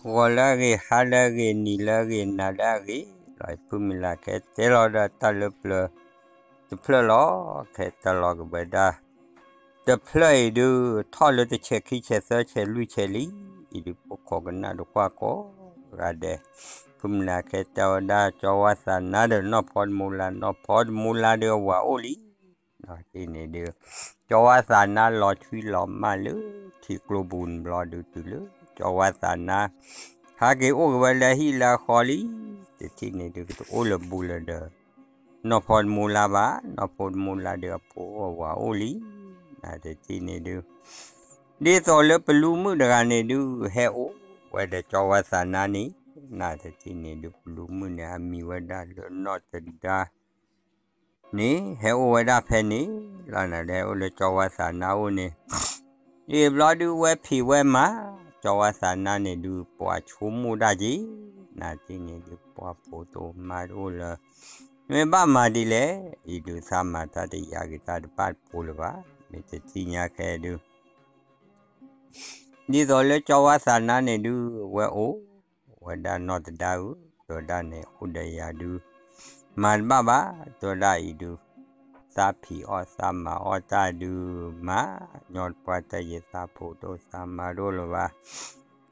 ဂီၤလၢအဂ့ၤ, ဟါလၢအဂ့ၤ, နံၤလၢအဂ့ၤ, နၤလၢအဂ့ၤလီၤ. ဖုမုၢ်လၢ်ခဲတဲလီၤဒီးတၢ်လၢပျၢၤတဖျၢၣ်လီၤ. ခဲတဲလီၤက့ၤဝဲဒၣ် တဖျၢၣ်အံၤဒုး ထီၣ်လၢတဆဲးခံဆဲးသၢဆဲးလွံၢ်ဆဲးလံ, အံၤဒုးဖိခိးကနၣ်ဒိးကွၢ်ကိးဂၤဒဲး. ဖုမုၢ်လၢ်ခဲတဲဝဲဒၣ် ကၠီဝါသးနါဒီးနီၢ်ဖီတမူလါ, နီၢ်ဖီတမူလါဒုးအဝၤအိၣ်လံ န့ၣ်ဒုး ကၠီဝါသးနါလီၤထွံလီၤမၢ်လၢထံကျိပူၤန့ၣ်ဘျီဒုး တုၤလၢ ကၠီဝါသးနါ ဟဲက့ၤအိၣ်က့ၤဝဲလၢဟံၣ်လၢအဃီလံ. တထံၣ်န့ၣ်ဒုး ကတအိၣ်လၢဘူးလၢၤဒီး နီၢ်ဖီတမူလါဘၣ်. နီၢ်ဖီတမူလါဒုးအဖိအဝၤအိၣ်လံ. နတထံၣ်န့ၣ်ဒုး ဒ်သိးလၢပလူမုၣ်တဂၤန့ၣ်ဒုး ဟဲအိၣ်ဝဲဒီးကၠီဝါသးနါန့ၣ်, နတထံၣ်န့ၣ်ဒုး ပလူမုၣ်န့ၣ် အမံၤဝဲဒၣ်လၢနီၢ်သဒါ န့ၣ် ဟဲအိၣ်ဝဲဒၣ်ဖဲန့ၣ်လီၤ. နဒီးဟဲအိၣ်လၢကၠီဝါသးနါအိၣ်န့ၣ် အံၤဘျီဒုးဝဲဖံးဝဲမၤ ကၠီဝါသးနါန့ၣ်ဒုး ပှၤဆိကမိၣ်တၢ်က့ၤ, နတထံၣ်န့ၣ်ဒုး ပှၤဖိတအိၣ်မါတအိၣ်လၢ မ့ၢ်ဘၣ်မၤဒ်လဲၣ်, အံၤဒုးသးမၤတၢ်တယာ်က့ၤတၢ်တဘၣ်တပိၤလၢၤဘၣ်. မ့ၢ်တထံၣ်ညါခဲဒုး ဒ်သိးလၢကၠီဝါသးနါန့ၣ်ဒုး ဝဲအိၣ်ဝဲဒၣ်နီၢ်သဒါဧၢ, တဲဝဲဒၣ်န့ၣ် အိၣ်ဒီးယၤဒုး မၤတဘၣ်ဘၣ်, တဲဝဲဒၣ်အံၤဒုး သးဖံးအီၣ်သးမၤအီၣ်တၢ်ဒုးမၤ, ညီတပှၢ်တၢၢ်ယသးဖိတအိၣ်သးမၤတအိၣ်လၢၤဘၣ်.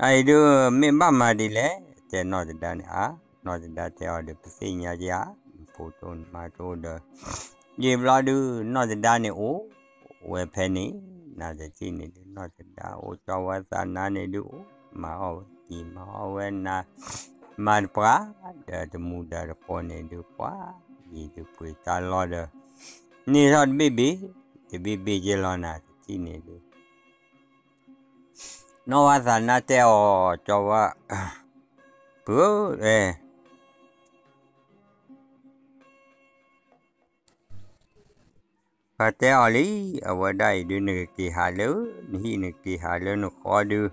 အအံၤဒုး မ့ၢ်ဘၣ်မၤဒ်လဲၣ်, တဲနီၢ်သဒါန့ၣ်ဧါ. နီၢ်သဒါတဲအီၤဒီး ပသ့ၣ်ညါယၤ, နဖိတအိၣ်နမါတအိၣ်ဒီး ယံာ်ဘျီဒုး နီၢ်သဒါန့ၣ်အိၣ် ဝဲဖဲန့ၣ်, နတထံၣ်န့ၣ်ဒုး နီၢ်သဒါအိၣ် ကၠီဝါသးနါန့ၣ်ဒုးအိၣ် မၤအီၣ်ဝဲက့ၤ မၤအီၣ်ဝဲနၤ မၤတပှၢ် ဒီးတမူဒါတကိးန့ၣ်ဒုး ပှၤ ယံာ်ဒုးပှ့ၤတၢ်လီၢ်ဒီး န့ၢ်ထီၣ်တဘ့ၣ်ဘ့ၣ် တဘ့ၣ်ဘ့ၣ်က့ၤလီၤ. နတထံၣ်န့ၣ်ဒုး နီၢ်ဝါသးနါတဲအီၤ ကၠီဝါ ပုၢ်ဧၢ ပှၤတဲအီၤလံ, အဝဲဒၣ်အံၤဒုး နကက့ၤဟးလၢနဟံၣ် နက့ၤဟးလၢနဃီဒုး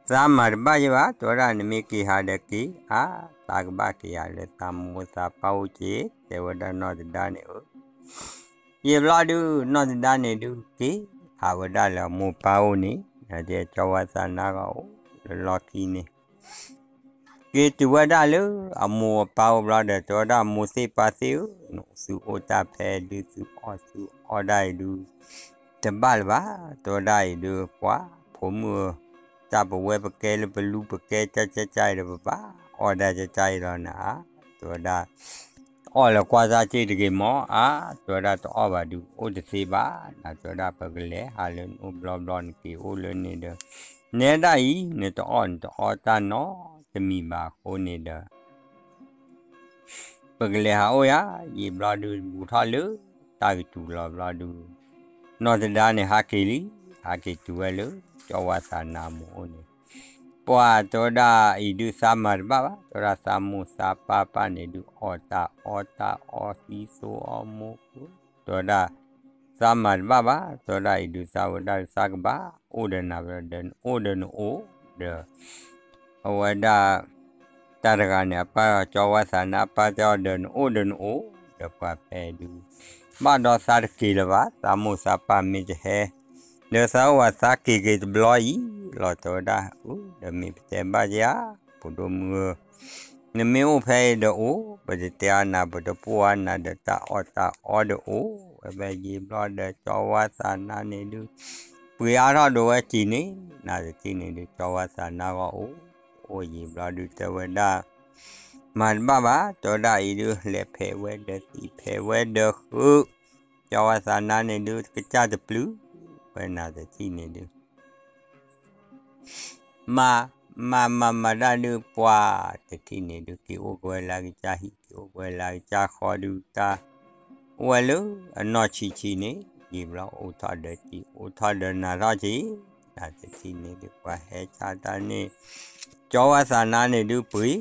သးမၤတဘၣ်ယဲဘၣ်, တဲဝဲဒၣ် နမ့ၢ်က့ၤဟးဒီးက့ၤဧါ, သးကဘၣ်က့ၤဟးလၢသးမိၢ်သးပၢ်အိၣ်က့ၤ, တဲဝဲဒၣ်နီၢ်သဒါန့ၣ်ဧၢ. ယံာ်ဘျီဒုး နီၢ်သဒါန့ၣ်ဒုးက့ၤ ဟးဝဲဒၣ်လၢအမိၢ်ပၢ်အိၣ်န့ၣ်, နတဲကၠီဝါသးနါဂီၢ်အိၣ်လၢလီၢ်ခံန့ၣ် က့ၤတုၤဝဲဒၣ်လၢအမိၢ်အပၢ်အိၣ်ဘျီဒီး တဲဝဲဒၣ် မိၢ်သ့ၣ်ပၢ်သ့ၣ်ဧၢ, သုအိၣ်တၢ်ဖဲဒုး သုအီၣ်သုအီဒၣ်အံၤဒုး တဘၣ်လၢၤဘၣ်, တဲဝဲဒၣ်အံၤဒုး ပှၤဖိမုၣ်ဧၢ, တၢ်ပဝဲပကဲလၢပလူပကဲကၢ်ကၢ်ကၢ်အံၤဒီး ပဘၣ်အီၣ်ဒၣ်ကၢ်ကၢ်အံၤလီၤနၤ, တဲဝဲဒၣ် အီၣ်လၢကွၢ်စၢ်စ့ၢ်တဂ့ၤမးဧါ, တဲဝဲဒၣ် တအီၣ်ဘၣ်ဒုး အိၣ်တသ့ဘၣ်, နတဲဝဲဒၣ် ပကလဲၤဟးလၢနအိၣ်ဘျီဘျီ နက့ၤအိၣ်လၢန့ၣ်ဒီး နဲဒၣ်အံၤ နတအီၣ်နတအီတၢ်နီတမံၤဘၣ်အဃိန့ၣ်ဒီး ပကလဲၤဟးအိၣ်ယၤ, ယံာ်ဘျီဒုး ဘူးထီၣ်လၢတၢ်ကစူၤလီၤဘျီဒုး နီၢ်သဒါန့ၣ် ဟးက့ၤလံ, ဟးက့ၤတုၤဝဲလၢ ကၠီဝါသးနါမိၢ်အိၣ်န့ၣ်, ပှၤတဲဝဲဒၣ်အံၤဒုး သးမၤတဘၣ်ဘၣ်, တဲဝဲဒၣ် သးမိၢ်သးပၢ်ပၢ်န့ၣ်ဒုး အီၣ်တၢ်အီတၢ်အီသံသိအီမိၢ် တဲဝဲဒၣ် သးမၤတဘၣ်ဘၣ်, တဲဝဲဒၣ်အံၤဒုး သးဝဲဒၣ်ဒုး သးကဘၣ်အိၣ်ဒီးနၤဒီး နအိၣ်ဒီးနအိၣ်ဒီး အဝဲဒၣ် တၢ်တဂၤန့ၣ် အပၢ်ကၠီဝါသးနါအပၢ်တဲအီၤဒီး နအိၣ်ဒီးနအိၣ်ဒီး ပှၤဖဲဒုး ဘၣ်ဒီးသးတက့ၤလၢၤဘၣ်, သးမိၢ်သးပၢ်မ့ၢ်တဟဲ ဒီးသးအိၣ်ဘၣ်သးက့ၤက့ၤတဘျီအံၤလီၤ, တဲဝဲဒၣ် အၢ ဒီးမ့ၢ်ပတဲဘၣ်ယၤ ဖိဒိၣ်မုၣ်ဧၢ နမ့ၢ်အိၣ်ဖဲအံၤဒီးအိၣ်, ပတတဲအါနၤ ပတပိၢ်အါနၤဒီးတၢ်အီၣ်တၢ်အီဒီးအိၣ်, ဝဲဖဲယံာ်ဘျီဒီး ကၠီဝါသးနါန့ၣ်ဒုး ပှ့ၤအါထီၣ်ဒိးဝဲစံးန့ၣ်, နတထံၣ်န့ၣ်ဒုး ကၠီဝါသးနါဂီၢ်အိၣ်, အိၣ်ယံာ်ဘျီဒုး တဲဝဲဒၣ် မၤတဘၣ်ဘၣ်, တဲဝဲဒၣ်အံၤဒုး လဲၤဖဲးဝဲဒီးသံး ဖဲးဝဲဒီးဃုာ်, ကၠီဝါသးနါန့ၣ်ဒုး ကစၢ်တပျုာ် ဝဲနတထံၣ်န့ၣ်ဒုး မၤ မၤမၤမၤဒၣ်ဒုး ပှၤတထံၣ်န့ၣ်ဒုး က့ၤအိၣ်ကဝဲလၢကစၢ်ဟံၣ် က့ၤအိၣ်ကဝဲလၢကစၢ်ဃီဒုး တၢ်အိၣ်ဝဲလၢအနီၢ်ဆံးဆံးန့ၣ် ယံာ်ဘျီအိၣ်ထီၣ်ဒီးစံး အိၣ်ထီၣ်ဒီးနၤထီၣ်က့ၤ, နတထံၣ်န့ၣ်ဒုး ပှၤဟဲဆါတၢ်န့ၣ် ကၠီဝါသးနါန့ၣ်ဒုး ပှ့ၤ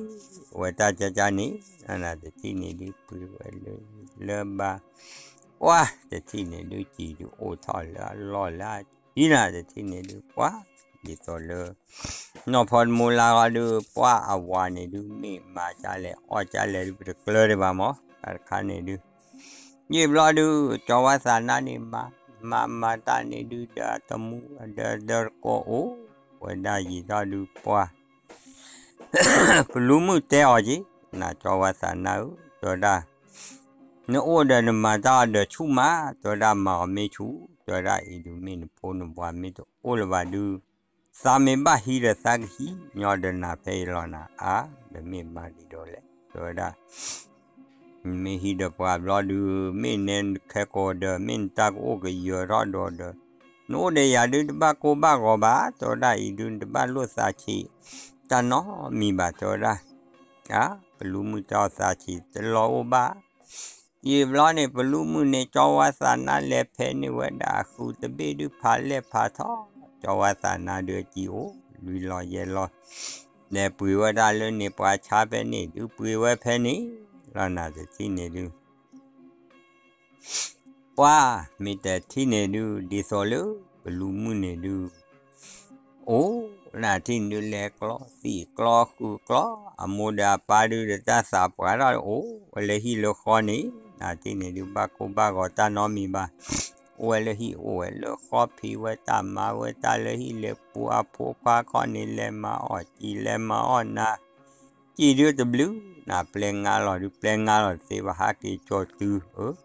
ဝဲတၢ်ကၢ်ကၢ်န့ၣ် နတထံၣ်န့ၣ်ဒုး ပှ့ၤဝဲလၢ လၢဘၣ် ပှၤတထံၣ်န့ၣ်ဒုး စံးဒုးအိၣ်ထီၣ်လၢအလီၢ်လၢအကံနၤတထံၣ်န့ၣ်ဒုး ပှၤ ဒ်သိးလၢ နီၢ်ဖီတမူလါဂီၢ်ဒုး ပှၤအဝၤန့ၣ်ဒုး မ့ၢ်မၤကၢ်လဲၣ် အီၣ်ကၢ်လဲၣ်ဒုး ပတကျၢၤဒံးဘၣ်မး တၢ်တခါန့ၣ်ဒုး ယံာ်ဘျီဒုး ကၠီဝါသးနါန့ၣ် မၤ မၤမၤတၢ်န့ၣ်ဒုး ဒီးတမူ ဒီးဒီးတကိးအိၣ်ဝဲဒၣ်ယံာ်ထီၣ်ဒုး ပှၤ ပလူမုၣ်တဲအီၤက့ၤ, နကၠီဝါသးနါဧၢ, တဲဝဲဒၣ်, နအိၣ်ဒီးနမၤတၢ်အီၤဒီးဆူၣ်မး, တဲဝဲဒၣ်မၤအီၤမ့ၢ်ဆူၣ်, တဲဝဲဒၣ်အံၤဒုးမ့ၢ်နဖိနပှၤမ့ၢ်တအိၣ်လၢၤဘၣ်ဒုး, သးမ့ၢ်ဘၣ်ဟံးဒီးသးကဟံးညီဒီးနၤဖဲအံၤလီၤနၤ, အါ, ဒီးမ့ၢ်မၤဒ်ဒီးလဲၣ်, တဲဝဲဒၣ် မ့ၢ်ဟံးဒီးပှၤဘျီဒုး, မ့ၢ်နဲခဲကိာ်ဒီး မ့ၢ်နတၢ်ကအိၣ်ကယၢၤထီၣ်ဒီးဒီး, နအိၣ်ဒီးယၤဒုးတဘၣ်ကိၢ်ဘၣ်ဂီၤဘၣ်, တဲဝဲဒၣ်အံၤဒုး နတဘၣ်လိၣ်သးဆံးတၢ်နီတမံၤဘၣ်, တဲဝဲဒၣ်, အါ, ပလူမုၣ်တဲအီၤသးဆံးတလီၤအိၣ်ဘၣ် ယံာ်ဘျီန့ၣ် ပလူမုၣ်န့ၣ် ကၠီဝါသးနါလဲၤဖဲန့ၣ်ဝဲဒၣ် အဃုတဘ့ၣ်ဒုးဖးလဲၢ်ဖးထီ, ကၠီဝါသးနါဒုးအစံာ်အိၣ် လွံၢ်လီၤယဲၢ်လီၤ, လဲၤပှ့ၤဝဲဒၣ်လၢန့ၣ် ပှၤဆါဖဲန့ၣ်ဒုး ပှ့ၤဝဲဖဲန့ၣ်လီၤနၤ တထံၣ်န့ၣ်ဒုး ပှၤမ့ၢ်တထံၣ်န့ၣ်ဒုး ဒ်သိးလၢပလူမုၣ်န့ၣ်ဒုး အိၣ်နၤထံၣ်န့ၣ်ဒုး လဲၤကျီသံၣ်ကျီဃုာ်ကျီ, အမိၢ်ဒီးအပၢ်ဒုးဒီးတၢ်သးပှၢ်ထီၣ်အိၣ်ဝဲလၢဟံၣ်လၢဃီန့ၣ်, နၤထံၣ်န့ၣ်ဒုး ဘၣ်ကိၢ်ဘၣ်ဂီၤတၢ်နီတမံၤဘၣ်, အိၣ်ဝဲလၢဟံၣ် အိၣ်ဝဲလၢဃီ ဖံးဝဲတၢ်မၤဝဲတၢ်လၢဟံၣ်လၢပူၤ အဖိခွါခီန့ၣ် လဲၤမၤအီၣ်စံာ် လဲၤမၤအီၣ်နၤ စံာ်ဒုးတဘျုးနၤ ပျဲငါလီၤဒုး ပျဲငါလီၤတသ့ဘၣ် ဟးက့ၤကၠီၤတုၤ ဧၢ,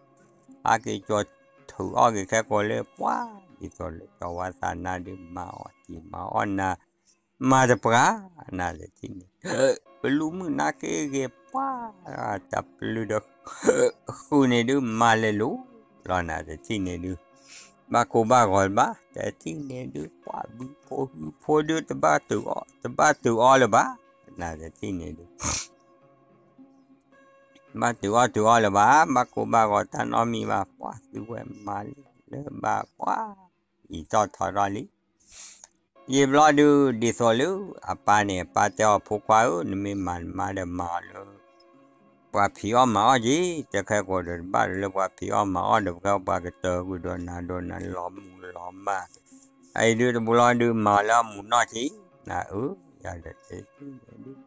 ဟးက့ၤကၠီၤထုးအီၣ်က့ၤခဲကိာ်လၢပှၢ်, ဒ်သိးလၢကၠီဝါသးနါဒုး မၤအီၣ်စံာ်မၤအီၣ်နၤ မၤတပှၢ်, နၤတထံၣ်န့ၣ် ပလူမုၣ်နါက့ဂ့ၤပှၢ်, တၢ်ပျုၤဒီး ဃုာ်န့ၣ်ဒုး မၤလဲၤလိၤလီၤနၤ တထံၣ်န့ၣ်ဒုး ဘၣ်ကိၢ်ဘၣ်ဂီၤဘၣ် တထံၣ်န့ၣ်ဒုး ပှၤဘုဖိဟုဖိဒုး တဘၣ်တုၤအီၣ် တဘၣ်တုၤအီၣ်လၢၤဘၣ်, နၤတထံၣ်န့ၣ်ဒုး ဘၣ်တုၤအီၣ်တုၤအီလၢၤဘၣ်, ဘၣ်ကိၢ်ဘၣ်ဂီၤတၢ်နီတမံၤဘၣ်, ပှၤသုဝဲမၤလၢၤဘၣ်, ပှၤယံာ်ထီၣ်ထီထီၣ်လံ. ယံာ်ဘျီဒုး ဒ်သိးလၢအပၢ်န့ၣ် အပၢ်တဲအီၤ ဖိခွါဧၢ, နမ့ၢ်မၤနမါဒီးမၤအီၤလၢ ပှၤဖံးအီၣ်မၤအီၣ်က့ၤ, တခဲကိာ်ဒီးတဘၣ်လၢပှၤဖံးအီၣ်မၤအီၣ်ဒီး ပှၤကတၢၢ်ကွံာ်ဒီးနၤဒီးနၤ လီၤမုၢ်လီၤမၢ်, အအံၤဒုးတဘျီဒုး မၤအီၤလၢအမူးနီၢ်က့ၤ, နၤဧၢ, ယၤဒီးတဲန့ၣ်ဒုး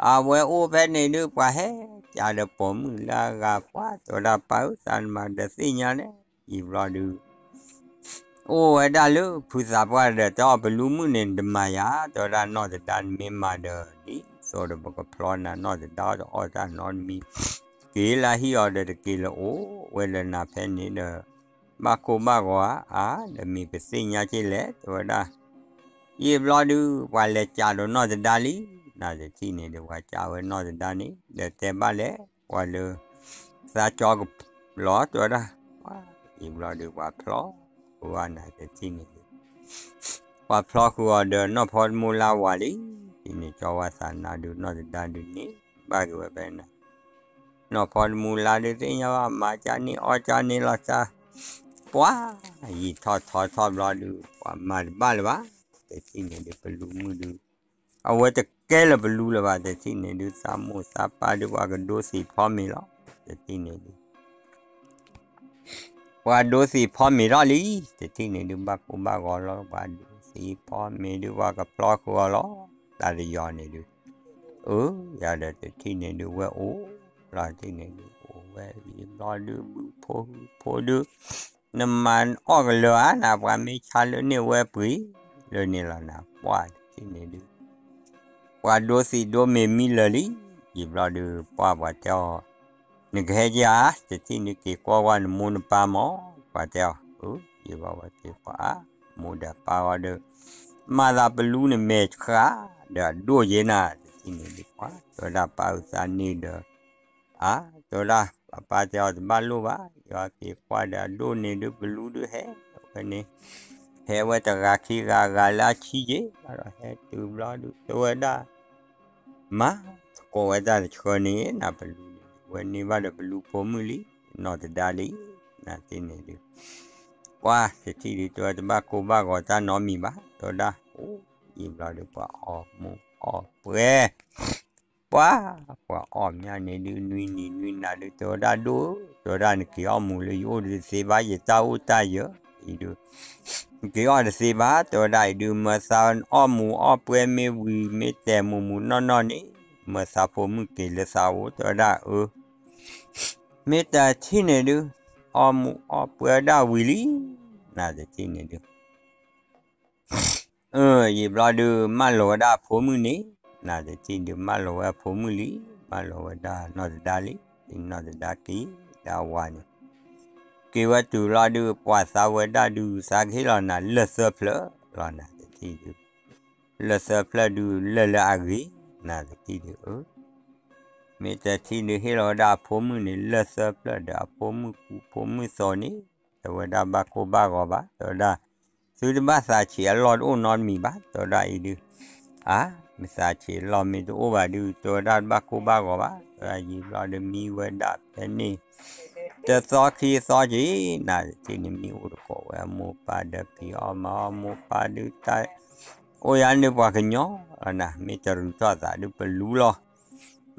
အဝဲအိၣ်ဖဲန့ၣ်ဒုး ပှၤဟဲကးဒီးပိာ်မုၣ်လၢအဂၤ ပှၤတဲဝဲဒၣ် ပၢ်ဧၢ သးနမၤဒီးသ့ၣ်ညါန့ၣ်, ယံာ်ဘျီဒုး အိၣ်ဝဲဒၣ်လၢဖုသးပှၢ်ဒီး တဲအီၤ ပလူမုၣ်န့ၣ် နတမၤယၤ, တဲဝဲဒၣ်နီၢ်သဒါနမ့ၢ်မၤဒီး ဒ်သိးဒီးပကဖျီနၤ နီၢ်သဒါတအီၣ်တၢ်နီတမံၤ, က့ၤလၢဟံၣ်အီၤဒီးတက့ၤလၢၤ အိၣ်ဝဲလၢနၤဖဲန့ၣ်ဒီး ဘၣ်ကိၢ်ဘၣ်ဂီၤဧါ, ဒီးမ့ၢ်ပသ့ၣ်ညါက့ၤလဲၣ် တဲဝဲဒၣ် ယံာ်ဘျီဒုး ပှၤလဲၤကးဒီးနီၢ်သဒါလံ, နၤတထံၣ်န့ၣ်ဒုး ပှၤကးဝဲနီၢ်သဒါန့ၣ် ဒီးတဲဘၣ်လဲၣ် ပှၤလၢ သးကၠီကလီၤ တဲဝဲဒၣ်, ယံာ်ဘျီဒုး ပှၤဖျီဃုာ်အီၤ နၤတထံၣ်န့ၣ်ဒုး ပှၤဖျီဃုာ်အီၤဒီး နီၢ်ဖီတမူလါဝၤလံ, ဒ်န့ၣ်ကၠီဝါသးနါဒုး နီၢ်သဒါဒုးန့ၣ် ဘၣ်က့ၤဝဲဖဲန့ၣ် နီၢ်ဖီတမူလါဒုး သ့ၣ်ညါဘၣ် မၤကၢန့ၢ်အီၣ်ကၢန့ၢ်လီၤစၢ်, ပှၤ ယံာ်ထီၣ်ထီထီၣ်ဘျီဒုး ပှၤမၤတဘၣ်လၢၤဘၣ်, တထံၣ်န့ၣ်ဒုး ပလူမုၣ်ဒုး အဝဲတကဲလၢၤပလူလၢၤဘၣ်, တထံၣ်န့ၣ်ဒုး သးမိၢ်သးပၢ်ဒုး ပှၤကဒိသံးဖီမ့ၤလီၤ, တထံၣ်န့ၣ်ဒုး ပှၤဒိသံးဖီမ့ၤထီၣ်လံ, တထံၣ်န့ၣ်ဒုး ဘၣ်ကိၢ်ဘၣ်ဂီၤလီၤ, ပှၤဒိသံးဖီမ့ၤဒုး ပှၤကဖျီဃုာ်အီၤလီၤ, တၢ်တယီၤန့ၣ်ဒုး, အၢ ယၤဒီးတထံၣ်န့ၣ်ဒုး ဝဲအိၣ်လီၤ, တထံၣ်န့ၣ်ဒုး အိၣ်ဝဲယံာ်ဘျီဒုး ဘုဖိဟုဖိဒုး နမၤအီၣ်ကလၢၤဧါ, နပှၤမ့ၢ်ဆါလၢန့ၢ်ဝဲပှ့ၤလၢန့ၣ်လီၤနၤ, ပှၤတထံၣ်န့ၣ်ဒုး ပှၤဒိသံးဒိမ့ၤမံလၢာ်လံ, ယံာ်ဘျီဒုး ပှၤပှၤတဲအီၤ နကဟဲက့ၤဧါ, တထံၣ်န့ၣ်က့ၤကွၢ်ကွၢ်နမိၢ်နပၢ်မး, ပှၤတဲအီၤ, အၢ ယံာ်ဘျီပှၤက့ၤကွၢ်အါ, မိၢ်ဒီးပၢ်ဂီၤဒီး မၤသးပလူန့ၣ်မဲာ်ဆှး ဒီးအဒိၣ်ယဲနၤ, တထံၣ်န့ၣ်ဒုး ပှၤတဲဝဲဒၣ် ပၢ်အုၣ်သးန့ၢ်ဒီး အါ တဲဝဲဒၣ် ပၢ်တဲအီၤတဘၣ်လိၣ်ဘၣ်, ယွၤက့ၤကွၢ်ဒီးအဒိၣ်န့ၣ်ဒုး ပလူဒုးဟဲဝဲန့ၣ်, ဟဲဝဲတဂၤခံဂၤ ဂၤလၢအဆံယဲၢ်ဘၣ်ဒီး ဟဲတုၤဘျီဒုး တဲဝဲဒၣ် မၤသကိးဝဲတၢ်တဆှၢန့ၣ် နၤပလူန့ၣ် ဝဲန့ၢ်ဘၣ်ဒီးပလူဖိမုၣ်လံ, နီၢ်သဒါလံ, နၤတထံၣ်န့ၣ်ဒုး ပှၤတထံၣ်ဒုး တဲဝဲတဘၣ်ကိၢ်ဘၣ်ဂီၤတၢ်နီတမံၤဘၣ်, တဲဝဲဒၣ် အိၣ် ယံာ်ဘျီဒုး ပှၤအီၣ်မူးအီၣ်ပွဲ ပှၤ ပှၤအီၣ်မးန့ၣ်ဒုး နွံနံၤနွံနၤဒုး တဲဝဲဒၣ်ဒိၣ်ဧၢ, တဲဝဲဒၣ်နက့ၤအီၣ်မူးလၢယအိၣ်ဒုးတသ့ဘၣ်, ယတၢ်အိၣ်တၢ်ယၢၤအံၤဒုး နက့ၤအီၣ်တသ့ဘၣ်, တဲဝဲဒၣ်အံၤဒုး မၢသးအီၣ်မူးအီၣ်ပွဲမ့ၢ်ဝံၤ မ့ၢ်တဲာ်မုာ်မုာ်နီၢ်နီၢ်န့ၣ် မၢသးဖိမုၣ်က့ၤလၢသးအိၣ်, တဲဝဲဒၣ်အၢ မ့ၢ်တထံၣ်န့ၣ်ဒုး အီၣ်မူးအီၣ်ပွဲဒၣ်ဝံၤလံ, နၤတထံၣ်န့ၣ်ဒုး အၢ ယံာ်ဘျီဒုး မၢလိာ်ဝဲဒၣ်အဖိမုၣ်န့ၣ် နတထံၣ်ဒုးမၢလီၤဝဲအဖိမုၣ်လံ, မၢလီၤဝဲဒၣ်နီၢ်သဒါလံ, နီၢ်သဒါက့ၤဒၣ်ဝၤန့ၣ် က့ၤဝဲတုၤလီၤဒုး ပှၤသးဝဲဒၣ်ဒုး သးကဟ့ၣ်လီၤနၤလၢၢ်သၢဖျၢၣ်လီၤ နတထံၣ်ဒုး, လၢၢ်သၢဖျၢၣ်ဒုး လၢၢ်လၢအဂ့ၤ နတထံၣ်ဒုး အၢ မ့ၢ်တထံၣ်ဒုးဟ့ၣ်လီၤဝဲဒၣ်အဖိမုၣ်န့ၣ် လၢၢ်သၢဖျၢၣ်ဒီးအဖိမုၣ်ကူဖိမုၣ်သိးန့ၣ် တဲဝဲဒၣ်ဘၣ်ကိၢ်ဘၣ်ဂီၤဘၣ် တဲဝဲဒၣ် သုတဘၣ်သးဆံးအလီၢ်တအိၣ်နီတမံၤဘၣ် တဲဝဲဒၣ်အံၤဒုး, အါ မ့ၢ်သးဆံးအလီၢ်မ့ၢ်တအိၣ်ဘၣ်ဒုး တဲဝဲဒၣ်တဘၣ်ကိၢ်ဘၣ်ဂီၤဘၣ် တဲဝဲဒၣ်ယံာ်ဘျီဒုးမံဝဲဒၣ်ဖဲန့ၣ် တသီခံသီက့ၤ နတထံၣ်န့ၣ် မံအိၣ်တကိးဝဲအမိၢ်ပၢ်ဒီးဖံးအီၣ်မၤအီၣ်မိၢ်ပၢ်ဒုးတၢ် အိၣ်ယၤန့ၣ်ပှၤကညီလီၤနၤ မ့ၢ်တရူးထီၣ်သးဒုးပလူလီၤ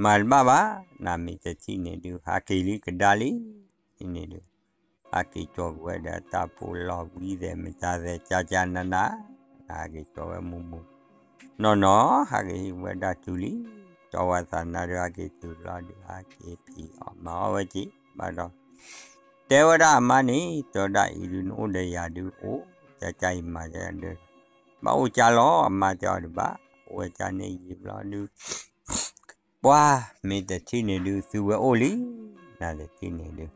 မၤတဘၣ်ဘၣ် နမ့ၢ်တထံၣ်န့ၣ်ဒုး ဟးက့ၤလံကဒါလံ န့ၣ်ဒုး ဟးက့ၤကၠီၤက့ၤဝဲဒီးတၢ်ဖိလီၤဝံၤသဲးမတၤသဲးကၢ်ကၢ်နးနး နဟးက့ၤကၠီၤဝဲမူးမူး နီၢ်နီၢ် ဟးက့ၤဟံးဝဲဒၣ်တုၤလံ ကၠီဝါသးနါဒုးဟးက့ၤတုၤလီၤဒုး ဟးက့ၤဖံးအီၣ်မၤအီၣ်ဝဲက့ၤ ဘၣ်ဒီး တဲဝဲဒၣ်အမါန့ၣ် တဲဝဲဒၣ်အံၤဒုး နအိၣ်ဒီးယၤဒုးအိၣ် ကၢ်ကၢ်အံၤမၤဒီး ဘၣ်အိၣ်ကၢ်လီၤ အမါတဲအီၤဒုးဘၣ် အိၣ်ဝဲကၢ်န့ၣ်ယံာ်ဘျီဒုး ပှၤမ့ၢ်တထံၣ်န့ၣ်ဒုး သုဝဲအိၣ်လံ နတထံၣ်န့ၣ်ဒုး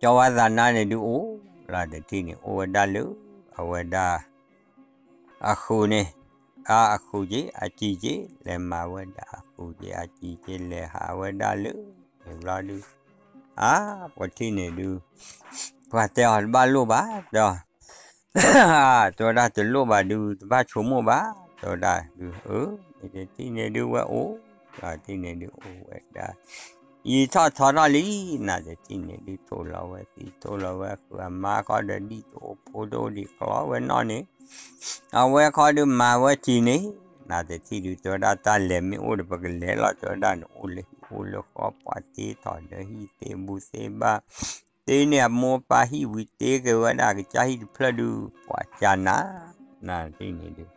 ကၠီဝါသးနါန့ၣ်ဒုးအိၣ် လီၤတထံၣ်န့ၣ် အိၣ်ဝဲဒၣ်လၢ အဝဲဒၣ် အဃုာ်န့ၣ် အါအဃုာ်က့ၤ အစံာ်က့ၤ လဲၤမၤဝဲဒၣ်အဃုာ်က့ၤ အစံာ်က့ၤ လဲၤဟးဝဲဒၣ်လၢ န့ၣ်ဘျီဒုး အါ ပှၤထံၣ်န့ၣ်ဒုး ပှၤတဲအီၤတဘၣ်လိၣ်ဘၣ် တဲအီၤ တဲဝဲဒၣ်တလိၣ်ဘၣ်ဒုး တဘၣ်ဆိကမိၣ်ဘၣ် တဲဝဲဒၣ်ဒုး အၢ မ့ၢ်တထံၣ်န့ၣ်ဒုးဝဲအိၣ် လီၤတထံၣ်န့ၣ်ဒုးအိၣ်ဝဲဒၣ် ယံာ်ထီၣ်ထီထီၣ်လံ နတထံၣ်န့ၣ်ဒုး ထိၣ်လီၤဝဲသံ ထိၣ်လီၤဝဲဃုာ် အမါခီဒီးဒံၣ်တအိၣ်ဖိတအိၣ်ဒံး ကျီဝဲနီၢ်န့ၣ် အဝဲခီဒုးမၤဝဲစံာ်န့ၣ် နတထံၣ်ဒုး တဲဝဲဒၣ်တၢ်လဲၤမ့ၢ်အိၣ်ဒီးပကလဲၤလီၤ တဲဝဲဒၣ်န့ၣ် အိၣ်လၢဟံၣ်အိၣ်လၢဃီ ပှၤတ့ထီၣ်ဒီးဟံၣ်သ့ဘူးသ့ဘၣ် တ့န့ၢ်အမိၢ်ပၢ်ဟံၣ်ဝံၤ တ့က့ၤဝဲဒၣ်ကစၢ်ဟံၣ်တဖျၢၣ်ဒုး ပှၤကၢ်နၤ နတထံၣ်န့ၣ်ဒုး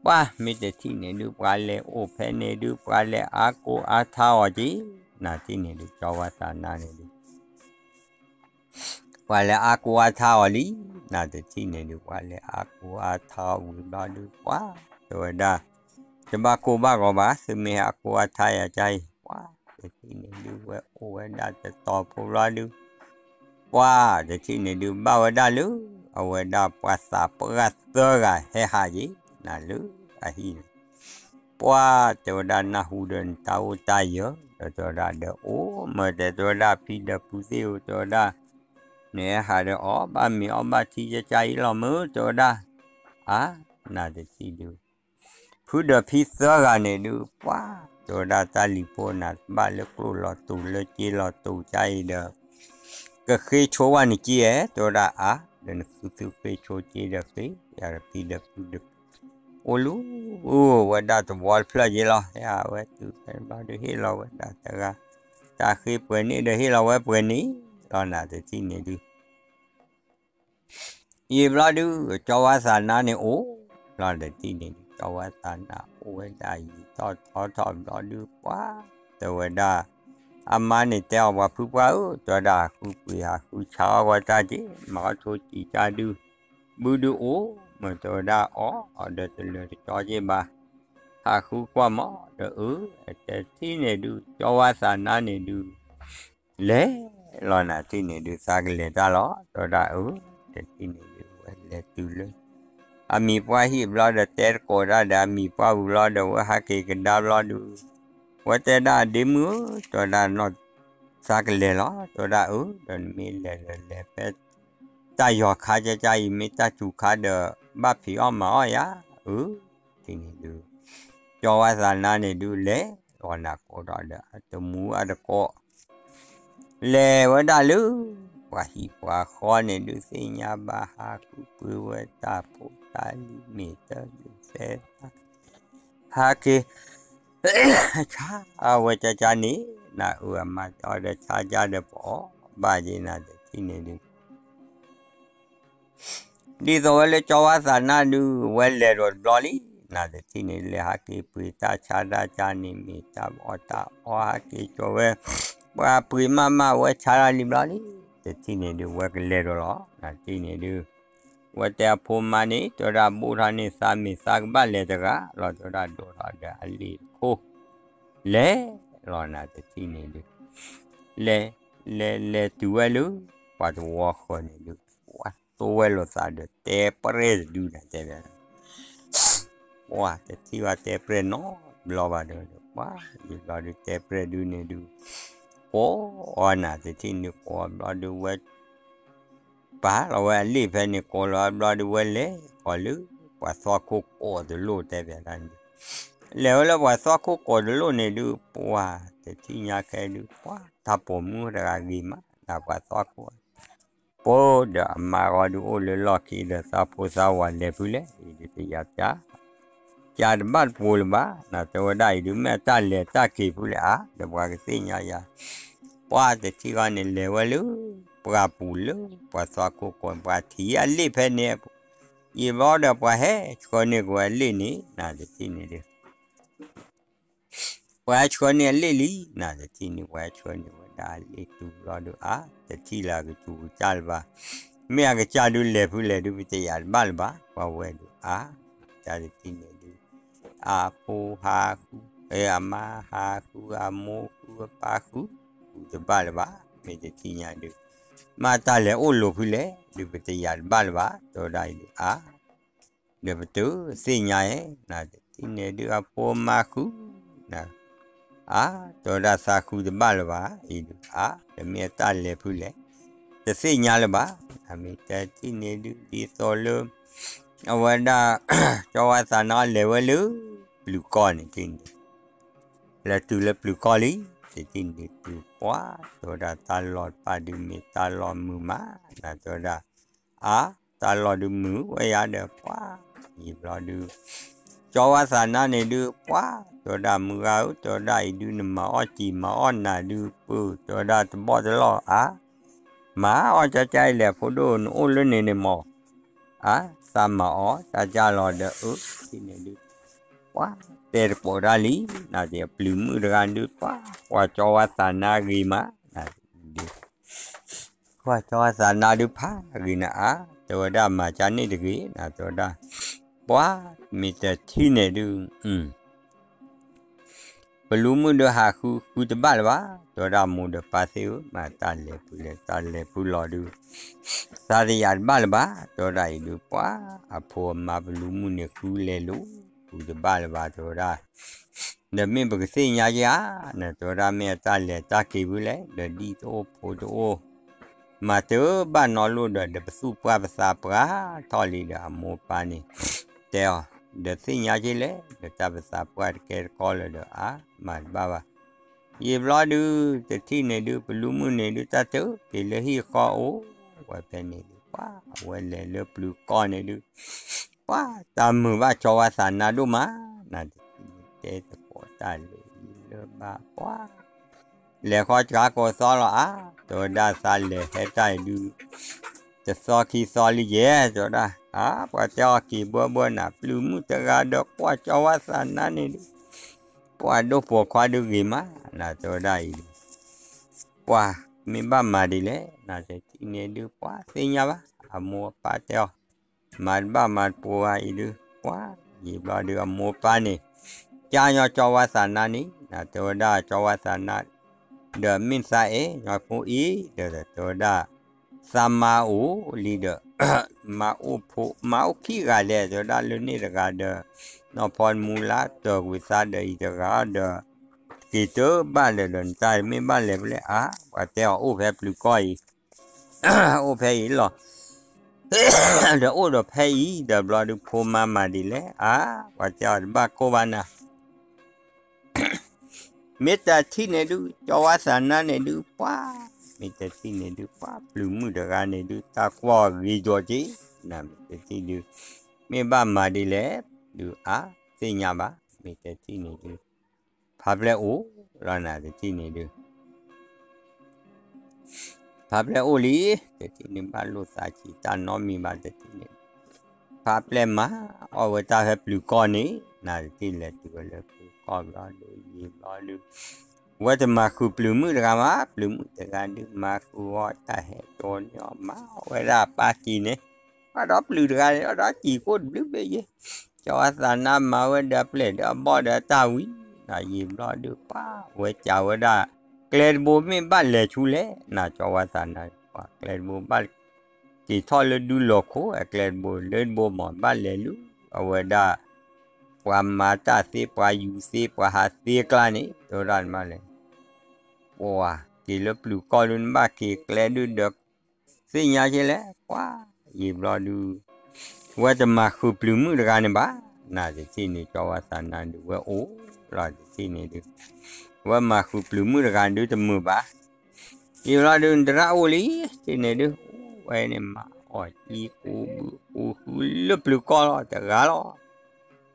ပှၤမ့ၢ်တထံၣ်န့ၣ်ဒုး ပှၤလဲၤအိၣ်ဖဲန့ၣ်ဒုး ပှၤလဲၤအါကိၢ်အါထါအီၤက့ၤ နတထံၣ်န့ၣ်ဒုး ကၠီဝါသးနါန့ၣ်ဒုး ပှၤလဲၤအါကိၢ်အါထါအီၤလံ နတထံၣ်န့ၣ်ဒုး ပှၤလဲၤအါကိၢ်အါထါအီၤဝံၤဘျီဒုး ပှၤ တဲဝဲဒၣ် တဘၣ်ကိၢ်ဘၣ်ဂီၤဘၣ် သုမ့ၢ်ဟဲအါကိၢ်အါထါယၤကါအံၤ ပှၤတထံၣ်န့ၣ်ဒုး ဝဲအိၣ်ဝဲဒၣ်တတီၤဖိဘျီဒုး ပှၤတထံၣ်န့ၣ်ဒုး ဘၣ်ဝဲဒၣ်လၢ အဝဲဒၣ်ပှၤသးပှၢ်သၢဂၤဟဲဟးက့ၤ နၤလၢအဟံၣ်န့ၣ် ပှၤတဲဝဲဒၣ်နၢ်ဟူဒီးနတၢ်အိၣ်တၢ်ယၢၤ ဒီးတဲဝဲဒၣ်ဒီးအိၣ်မၢတဲ တဲဝဲဒၣ်ဖံဒီးဖုသ့ၣ်ဧၢ တဲဝဲဒၣ် နဟဲဟးဒီးအီၣ်ဘၣ်မ့ၤအီၣ်ဘၣ်ထံကၢ်ကၢ်အံၤလီၤမၢ တဲဝဲဒၣ် အါ နတထံၣ်ဒုး ဖုဒီးဖံသၢဂၤန့ၣ်ဒုး ပှၤ တဲဝဲဒၣ်တၢ်လံၤဖိနၤတဘၣ်လၢကျိၣ်လီၤတူာ်လၢစ့လီၤတူာ်ကါအံၤဒီး ကဃ့ဆိဝဲနစ့ဧါ တဲဝဲဒၣ်အါ ဒီးနဃုသုဃ့ဆိစ့ဒီးဃ့ ယၤဒီးဖံဒီးဖုဒီး အိၣ်လူၤ ဝဲဒၣ်တဝီတဖျၢၣ်က့ၤလီၤ ဟဲဟးဝဲတုၤဖဲဘျီဒုး ဟ့ၣ်လီၤဝဲဒၣ်တဂၤ တၢ်ဃ့ပှဲၤန့ၣ်ဒီးဟ့ၣ်လီၤဝဲပှဲၤန့ၣ်လီၤ နတထံၣ်န့ၣ်ဒုး ယံာ်ဘျီဒုး ကၠီဝါသးနါန့ၣ်အိၣ် လီၤတထံၣ်န့ၣ်ဒုး ကၠီဝါသးနါအိၣ်ဝဲဒၣ်ယံာ်ထီၣ်ထီထီၣ်ဘျီဒုး ပှၤ တဲဝဲဒၣ် အမါန့ၣ်တဲအီၤပှၤဖုပှၢ်ဧၢ တဲဝဲဒၣ် ဟးဃုပှ့ၤဟးဃုဆါအီၣ်ဝဲတၢ်က့ၤ မၤအီၣ်ထိၣ်စံးကါဒုး ဘုဒုးအိၣ် မ့ၢ်တဲဝဲဒၣ်အီၣ်အီၤဒီးတလၢာ်တကၠီက့ၤဘၣ် ဟးဃုကွၢ်မး ဒီးအၢ တထံၣ်န့ၣ်ဒုး ကၠီဝါသးနါန့ၣ်ဒုး လဲၤလီၤနၤတထံၣ်န့ၣ်ဒုး သးကလဲၤတၢ်လီၤ တဲဝဲဒၣ်အၢ တထံၣ်န့ၣ်ဒုး ဝဲလဲၤတုၤလၢ အမံၤပှၢ်ဟံၣ်ဘျီဒီးတဲတကိးဒၣ်ဒီးအမံၤပှၢ်ဝံၤဘျီဒီး ဝဲဟးက့ၤကဒါဘျီဒုး ဝဲတဲဒၣ်ဒ့မုၣ်ဧၢ တဲဝဲဒၣ်နီၢ် သးကလဲၤလီၤ တဲဝဲဒၣ်အၢ ဒီးနမ့ၢ်လဲၤဒီးလဲၤဖဲ တၢ်ယီၤခါကၢ်ကၢ်အံၤ မ့ၢ်တၢ်စူၤခါဒီး ဘၣ်ဖံးအီၣ်မၤအီၣ်ယၤ အၢ တထံၣ်န့ၣ်ဒုး ကၠီဝါသးနါန့ၣ်ဒုး လဲၤလီၤနၤကိးဒီးဒီးအတမူအတကိး လဲၤဝဲဒၣ်လၢ ပှၤဟံၣ်ပှၤဃီန့ၣ်ဒုး သ့ၣ်ညါဘၣ်ဟးဃုပှ့ၤဝဲတၢ်ဖိတၢ်လံၤမ့ၢ်တၢ်ဒုးသဲ ဟးက့ၤ ဆါဝဲကၢ်ကၢ်န့ၣ် နၤအၢအမါတဲအီၤဒီးဆါကၢ်ဒီးပအီၣ်ဘၣ်က့ၤနၤတထံၣ်န့ၣ်ဒုး ဒ်သိးဝဲလၢကၠီဝါသးနါဒုး ဝဲလဲၤဒီးတဘျီလံ နၤတထံၣ်န့ၣ် လဲၤဟးက့ၤပှ့ၤတၢ်ဆါတၢ်ကၢ်န့ၣ် မ့ၢ်တၢ်အီၣ်တၢ်အီဟးက့ၤကၠီၤဝဲ ပှၤပှ့ၤမးမးဝဲဆါတၢ်လံဘျီလံ တထံၣ်န့ၣ်ဒုး ဝဲကလဲၤဒီးလီၤ နၤတထံၣ်န့ၣ်ဒုး ဝဲတဲအဖိမါန့ၣ် တဲဝဲဒၣ် ဘိၣ်ထီၣ်န့ၢ်သးမ့ၢ်သးကဘၣ်လဲၤတဂၤလီၤ တဲဝဲဒၣ် ဒိၣ်ထီၣ်ဒီးအလ့ၣ်တခိၣ် လဲၤလီၤနၤတထံၣ်န့ၣ်ဒုး လဲၤ လဲၤ လဲၤတုၤဝဲလၢ ပှၤတဝီဃၢၤန့ၣ်ဒုး ပှၤသိဝဲလိာ်သးဒီးတဲပြဲၢ်တဒုနၤတဲဝဲ ပှၤတထံၣ်ဘၣ်တဲပြဲၢ်နီတဘျီဘၣ်ဒီး ပှၤယံာ်ဘျီဒုးတဲပြဲၢ်ဒုန့ၣ်ဒုး ကိးအီၤနၤတထံၣ်န့ၣ်ကိးဘျီဒုးဝဲ ပာ်လီၤဝဲအလ့ၣ်ဖဲန့ၣ်ကိးလီၤဘျီဒုးဝဲလဲၤကီးလၢ ပှၤသီခိၣ်ကိးတလိၣ်တဲဘၣ်ဒၣ်န့ၣ် လဲၤဝဲလၢပှၤသီခိၣ်ကိးတလိၣ်န့ၣ်ဒုး ပှၤတထံၣ်ညါခဲဒုး ပှၤတၢ်ပိာ်မုၣ်တဂၤဂ့ၤမး နၤပှၤသီခိၣ် ပှၤဒီးအမါဂီၢ်ဒုးအိၣ်လၢလီၢ်ခံဒီးသးဖိသးဝၤလဲၤဖုလဲၣ် အံၤဒုးတယၤပျါ ပျါတဘၣ်တပိၤလၢၤဘၣ် နၤတဲဝဲဒၣ်အံၤဒုး မ့ၢ်အတၢ်လဲၤတၢ်က့ၤဖုလဲၣ်ဧါ ဒီးပှၤကသ့ၣ်ညါယၤ ပှၤတထံၣ်ဂီၢ်န့ၣ်လဲၤဝဲလၢ ပှၢ်ပူၤလၢပှၤသီခိၣ်ကိး ပှၤထံၣ်အလ့ၣ်ဖဲန့ၣ် ယံာ်ဘျီဒီးပှၤဟဲဆှၢန့ၢ်က့ၤဝဲအလ့ၣ်န့ၣ် နၤတထံၣ်န့ၣ်ဒုး ပှၤဟဲဆှၢန့ၢ်အလ့ၣ်လံ နၤတထံၣ်န့ၣ် ပှၤဟဲဆှၢန့ၢ်ဝဲဒၣ်အလ့ၣ်တုၤဘျီဒုးအါ တထံၣ်လၢအကစူၤကစၢ်လၢၤဘၣ် မ့ၢ်အကစၢ်ဒုးလဲၤဖုလဲၣ်ဒုး ပတယၤတဘၣ်လၢၤဘၣ် ပှၤဝဲဒုးအါ တၢ်တထံၣ်န့ၣ်ဒုး အဖိဟးဃု အမါဟးဃု အမိၢ်ဃု အပၢ်ဃု ဃုတဘၣ်လၢၤဘၣ် မ့ၢ်တထံၣ်ညါဒုး မ့ၢ်တၢ်လဲၤအိၣ်လိၤဖုလဲၣ် ဒုးပတယၤတဘၣ်လၢၤဘၣ် တဲဝဲဒၣ်အံၤဒုးအါ ဒီးပတသ့ၣ်ညါဧါ နၤတထံၣ်န့ၣ်ဒုးအဖိမါဃု နၤ အါ တဲဝဲဒၣ်သးဃုတဘၣ်လၢၤဘၣ် အံၤဒုးအါ ဒီးမ့ၢ်အတၢ်လဲၤဖုလဲၣ် တသ့ၣ်ညါလၢၤဘၣ် နမ့ၢ်တထံၣ်န့ၣ်ဒုး ဒ်သိးလၢ အဝဲဒၣ် ကၠီဝါသးနါလဲၤဝဲလၢ ပျုၤကီၢ်န့ၣ်တထံၣ်န့ၣ် လဲၤတုၤလၢပျုၤကီၢ်လံ တထံၣ်န့ၣ်တုၤပှၤ တဲဝဲဒၣ်တၢ်လီၢ်တဖၣ်ဒုးမ့ၢ်တၢ်လီၢ်မုာ်မး နၤတဲဝဲဒၣ် အါ တၢ်လီၢ်ဒုးမုာ်ဝဲယၤဒီးပှၤ ယံာ်ဘျီဒုး ကၠီဝါသးနါန့ၣ်ဒုးပှၤ တဲဝဲဒၣ်မုၢ်ဂၤဧၢ တဲဝဲဒၣ်အံၤဒုးနမၤအီၣ်စံာ်မၤအီၣ်နၤဒုးပၢၢ် တဲဝဲဒၣ်တဘီၣ်တလီၢ်အါ မၤအီၣ်ကၠီကၠီအံၤလဲၣ် ဖိဒိၣ်နအိၣ်လၢန့ၣ်န့ၣ်မး အါ သးမၤအီၣ်တၢ်ကၢ်လီၤဒီးအၢ တထံၣ်န့ၣ်ဒုး ပှၤတဲတကိးတၢ်လံ နၤဒုးအပျုၤမုၣ်တဂၤဒုးပှၤ ပှၤကၠီဝါသးနါဂ့ၤမး နၤဒုး ပှၤကၠီဝါသးနါဒုးဖးဂ့ၤနၤအါ တဲဝဲဒၣ်မၤကၢ်န့ၣ်တဂ့ၤ နၤတဲဝဲဒၣ် ပှၤ မ့ၢ်တထံၣ်န့ၣ်ဒုး ပလူမုၣ်ဒီးဟးဃုဃုတဘၣ်လၢၤဘၣ် တဲဝဲဒၣ်မိၢ်ဒီးပၢ်သ့ၣ်ဧၢ မ့ၢ်တၢ်လဲၤဖုလဲၣ် တၢ်လဲၤဖုလီၤဒုး သးတယၤတဘၣ်လၢၤဘၣ် တဲဝဲဒၣ်အံၤဒုးပှၤ အဖိအမါပလူမုၣ်န့ၣ်ဃုလဲၤလိၤ ဃုတဘၣ်လၢၤဘၣ်တဲဝဲဒၣ် ဒီးမ့ၢ်ပကသ့ၣ်ညါယါ နၤတဲဝဲဒၣ်မ့ၢ်အတၢ်လဲၤတၢ်က့ၤဖုလဲၣ် ဒီးဒ်တအိၣ်ဖိတအိၣ် မၤတဘၣ်နီတလိၣ်ဒီး ဒီးပသူၣ်ပှၢ်ပသးပှၢ်ထီၣ်လံဒီးအမိၢ်ပၢ်န့ၣ် တဲအီၤ ဒီးသ့ၣ်ညါက့လဲၣ် ဒီးတၢ်ပသးပှၢ်တကဲတကီလၢၤဒီးအါ မၤတဘၣ်ဘၣ် ယံာ်ဘျီဒုး တထံၣ်န့ၣ်ဒုး ပလူမုၣ်န့ၣ်ဒုး တၢ်တက့ၤလၢဟံၣ်ဃီအိၣ်ဝဲဖဲန့ၣ်ဒုး ပှၤအဝဲလဲၤလၢပျုၤကီၢ်န့ၣ်ဒုး ပှၤတၢ်မုာ်ဘၣ်ကၠီဝါသးနါဒိၣ်မး နၤတထံၣ်န့ၣ်တဲသကိးတၢ်လၢလၢဘၣ်ပှၤ လဲၤဃီစှၤကိးသီလီၤအါ တဲဝဲဒၣ်သးလဲၤဟဲတၢ်အံၤဒုး တသီခံသီလံယဲၢ် တဲဝဲဒၣ် အါ ပှၤတဲအီၤက့ၤဘၢဘၢနၤ ပျုၤမုၣ်တဂၤဒီးကွၢ်ကၠီဝါသးနါန့ၣ်ဒုး ပှၤဒိၣ်ပိာ်ခွါဒုးဂ့ၤမး နၤတဲဝဲဒၣ်အံၤဒုး ပှၤမ့ၢ်ဘၣ်မၤဒ်လဲၣ် နၤတထံၣ်န့ၣ်ဒုး ပှၤသ့ၣ်ညါဘၣ် အမိၢ်အပၢ်တဲအီၤ မၤတဘၣ်မၤတပိၤဂၤအံၤဒုး ပှၤ ယံာ်ဘျီဒုးအမိၢ်ပၢ်န့ၣ် ကၢ်ညီကၠီဝါသးနါန့ၣ် နၤတဲဝဲဒၣ်ကၠီဝါသးနါ ဒီးမ့ၢ်သးအဲၣ်ညီဖိအံၤ ဒီးတဲဝဲဒၣ် သးမါအိၣ်လံဒီး မါအိၣ်ဖိ မါအိၣ်ခံဂၤလဲၣ် တဲဝဲဒၣ်လၢန့ၣ်တဂၤဒီး နီၢ်ဖီတမူလၢတၢ်ကွံာ်သးဒီးအံၤတဂၤဒီး က့ၤတဘၣ်လၢၤဒီးနတၢ်မ့ၢ်ဘၣ်လဲၤဖဲလဲၣ်အါ ပှၤတဲအီၤအိၣ်ဖဲပျုၤကီၢ်အံၤ အိၣ်ဖဲအံၤလီၤ ဒီးအိၣ်ဒီးဖဲအံၤ ဒီးဘျီဒုးဖိမါမၤဒ်လဲၣ် အါ ပှၤတဲအီၤတဘၣ်ကိၢ်ဘၣ်နၤ မ့ၢ်တထံၣ်န့ၣ်ဒုး ကၠီဝါသးနါန့ၣ်ဒုး ပှၤ မ့ၢ်တထံၣ်န့ၣ်ဒုး ပှၤပျုၤမုၣ်တဂၤန့ၣ်ဒုး တၢ်ကွၢ်ဂ့ၤကၠီက့ၤ နၤမ့ၢ်တထံၣ်ဒုး မ့ၢ်ဘၣ်မၤဒ်လဲၣ် ဒုးအါ သ့ၣ်ညါဘၣ် မ့ၢ်တထံၣ်န့ၣ်ဒုး ဖးဖျဲၣ်အိၣ်လီၤနၤတထံၣ်န့ၣ်ဒုး ဖးဖျဲၣ်အိၣ်လံ တထံၣ်န့ၣ်ဘၣ်လိာ်သးဆံးတၢ်နီတမံၤဘၣ်တထံၣ်န့ၣ် ဖးဖျဲၣ်မၤအီၣ်ဝဲတၢ်ဖဲပျုၤကီၢ်န့ၣ် နၤတထံၣ်လဲၤတုၤဝဲလၢပျုၤကီၢ်ဘျီဒုးယံာ်ဘျီဒုး ဝဲတမၤဃုာ်ပျုၤမုၣ်တဂၤမး ပျုၤမုၣ်တဂၤဒုးမၤဃုာ်အီၤတၢ်ဟဲကၠီန့ၢ်အီၤ မၤအီၣ်ဝဲဒၣ်အပၢ်က့ၤန့ၣ် ပှၤဒီးပျုၤတဂၤန့ၣ် ဒီးစံၣ်ကိၣ်တဘျုးဘ့ၣ်ယဲ, ကၠီဝါသးနါမၤဝဲဒီးအပျဲၢ်ဒီးအဘီၣ်ဒီးအတၢ်ဝံၤ, ယံာ်ဘျီဒုးပှၤဝဲကးဝဲဒၣ်, ကျဲတဘိမ့ၢ်ဘၣ်လဲၤဆူလဲၣ်, နၤကၠီဝါသးနါ ပှၤကျဲတဘိဘၣ် က့ၤထီၣ်လၢဒူလီၤခိၣ် အကျဲတဘိလၢတဘိမ့ၢ်ဘၣ်လဲၤလူၤ, အဝဲဒၣ် ပှၤမၤတၢ်သ့ ပှၤယူၤသ့ ပှၤဟးသ့အကျါန့ၣ် တဲဝဲဒၣ်နဘၣ်လဲၤ, ပှၤက့ၤလၢပျုၤကီၢ်ဒုး နဘၣ်က့ၤကျဲဒုးဒီး သ့ၣ်ညါက့လဲၣ်, ပှၤ ယံာ်ဘျီဒုး ဝဲတမၤဃုာ်ပျုၤမုၣ်တဂၤန့ၣ်ဘၣ်, နတထံၣ်န့ၣ် ကၠီဝါသးနါဒုး ဝဲအိၣ်လီၤတထံၣ်န့ၣ်ဒုး, ဝဲမၤဃုာ်ပျုၤမုၣ်တဂၤဒုးတမုာ်ဘၣ်, ယံာ်ဘျီဒုး နသရၣ်အိၣ်လံ, တထံၣ်န့ၣ်ဒုး အိၣ်ဝဲန့ၣ်မၤအီၣ်ကံကိးဘုကိးဟုလၢပျုၤကီၢ်လီၤ တဂၤလီၤ,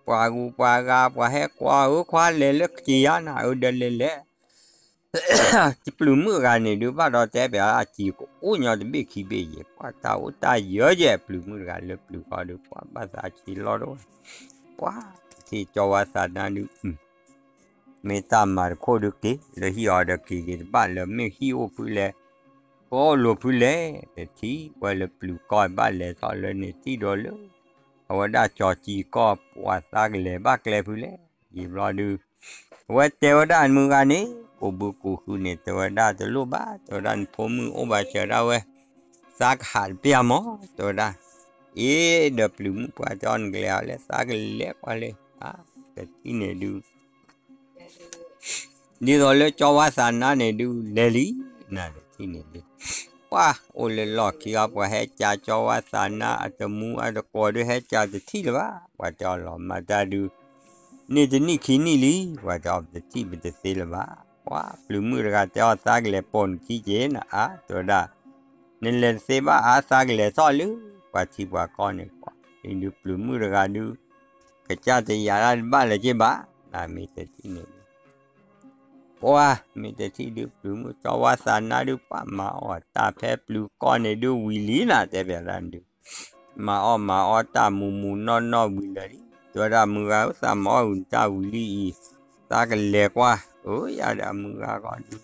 ပှၤဂုၤပှၤဂၤ ပှၤဟဲကွၢ်ဧၢ ခွါလဲၤလၢက့ၤယါနၤဧၢ ဒီးလဲၤလဲၤ ပျုၤမုၣ်တဂၤန့ၣ်ဒုး ဘၣ်ဒီးတဲပျးအစံၣ်ကအိၣ်ညီတဘ့ၣ်ခံဘ့ၣ်ယဲၢ်, ပှၤတၢ်အိၣ်တၢ်ယၢၤယဲၢ် ပျုၤမုၣ်တဂၤလၢပျုၤဃီဒုး ပှၤဘၣ်သးစံၣ်လီၤဒိၣ်ဝဲ, ပှၤတထံၣ်ကၠီဝါသးနါဒုး မ့ၢ်တၢ်မၤတခိၣ်ဒုးက့ၤ လၢဟံၣ်အီၤဒီးက့ၤက့ၤတဘၣ်လၢ မ့ၢ်ဟံၣ်အိၣ်ဖုလဲၣ်, ကီၢ်အိၣ်လိၤဖုလဲၣ်, တထံၣ်ဝဲလၢပျုၤကီၢ်ဘၣ်လဲၤထီၣ်လၢန့ၣ်ထံၣ်ဒီးလၢ အဝဲဒၣ်ကၠီၤစံၣ်ကီၢ် ပှၤသးကလဲၤဘၣ်ကျဲဖုလဲၣ်, ယံာ်ဘျီဒုး အဝဲတဲဝဲဒၣ်မုၢ်ဂၤန့ၣ် ကိးဘုကိးဟုန့ၣ် တဲဝဲဒၣ်တလိၣ်ဘၣ် တဲဝဲဒၣ်နဖိမုၣ်အိၣ်ဘၣ်စၢၤဒၣ်ဝဲ, သးကဟးတပျၢ်မး တဲဝဲဒၣ်, အ့ ဒီးပျုၤမုၣ်ပှၤတဲအီၤနကလဲၤအီၤလဲၣ် သးကလဲၤကွၢ်လဲၣ်, တထံၣ်န့ၣ်ဒုး ဒ်သိးလၢကၠီဝါသးနါန့ၣ်ဒုး လဲၤလံ, နတထံၣ်န့ၣ်ဒုး ပှၤအိၣ်လၢလီၢ်ခံအီၤ ပှၤဟဲကးကၠီဝါသးနါအတမူအတကိးဒုး ဟဲကးတထံၣ်လၢၤဘၣ်, ပှၤတဲအီၤလီၤမၤတၢ်ဒုး န့ၢ်တနံၣ်ခံနံၣ်လံ, ပှၤတဲအီၤပတထံၣ်ပတသ့လၢၤဘၣ်, ပှၤပျုၤမုၣ်တဂၤတဲအီၤသးကလဲၤပိာ်နခံက့ၤနၤအါ တဲဝဲဒၣ်, နလဲၤတသ့ဘၣ်အါ သးကလဲၤထီၣ်လၢ ပှၤထံပှၤကီၢ်န့ၣ်, ပှၤဒုးပျုၤမုၣ်တဂၤဒုး ကစၢ်တယာ်ဒၣ်တဘၣ်လၢၤက့ၤဘၣ်, နမ့ၢ်တထံၣ်န့ၣ်ဒုး ပှၤမ့ၢ်တထံၣ်ဒုး ပျုၤမုၣ်ကၠီဝါသးနါဒုး ပှၤမၤအီၣ်တၢ်ဖဲပျုၤကီၢ်န့ၣ်ဒုးဝံၤလံနၤ တဲပျးဒၣ်ဒုး, မၤအီၣ်မၤအီတၢ်မူးမူးနီၢ်နီၢ်ဝံၤလၢာ်လံ, တဲဝဲဒၣ်မုၢ်ဂၤဧၢ သးမၤအီၣ်ဂုာ်တၢ်ဝံၤလံအံၤ, သးကလဲၤကွၢ်, အၢ ယၤဒီးမုၢ်ဂၤဂီၢ်ဒုး,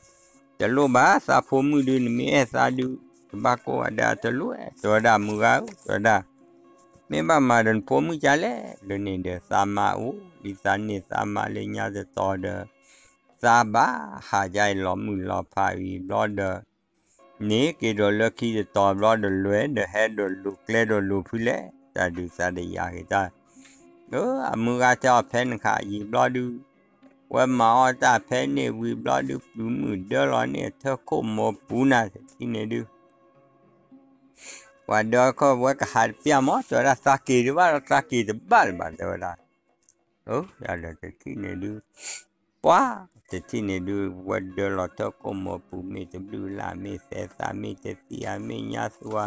တလိၣ်ဘၣ် သးဖိမုၣ်ဒုး နမ့ၢ်အဲၣ်သးဒုး တဘၣ်ကိၢ်ဘၣ်ဒဲးတလိၣ်, တဲဝဲဒၣ်မုၢ်ဂၤဧၢ တဲဝဲဒၣ် မ့ၢ်ဘၣ်မၤဒီးနဖိမုၣ်ကလဲၣ်, လၢန့ၣ်ဒီးသးမါအိၣ်လံ သးန့ၢ်သးမါလၢညါတတီၤဒီး သးဘၣ်ဟးယါအံၤလီၤမုၢ်လီၤဖးဝံၤဘျီဒီး န့ၣ်က့ၤဒီးလၢခံတတီၤဘျီဒီး လဲၤဒီးဟဲဒီးလိၤကျဲဒီးလိၤဖုလဲၣ်, တၢ်ဒုးသးတယာ်က့ၤတၢ်, အၢ အမုၢ်ဂၤတဲအီၤဖဲနခး ယံာ်ဘျီဒုး ဝဲမၤအီၣ်တၢ်ဖဲန့ၣ်ဝံၤဘျီဒုး ပျုၤမုၣ်ဒၢလီၤန့ၢ်အထၢၣ်ခိၣ်မိာ်ပူၤနၤ တထံၣ်န့ၣ်ဒုး ပှၤဒၢခီၣ်ဝဲကဟးတပျၢ်မး တဲဝဲဒၣ် သးက့ၤတဘၣ်ဒီး သးက့ၤတဘၣ်လၢၤဘၣ် တဲဝဲဒၣ်, အၢ ယၤဒီးတထံၣ်န့ၣ်ဒုး ပှၤတထံၣ်န့ၣ်ဒုး ဝဲဒၢလီၤထၢၣ်ခိၣ်မိာ်ပူၤ မ့ၢ်တဘျုးလၢ် မ့ၢ်သဲသး မ့ၢ်တသံၣ်ဧါ မ့ၢ်ညါသူဧါ,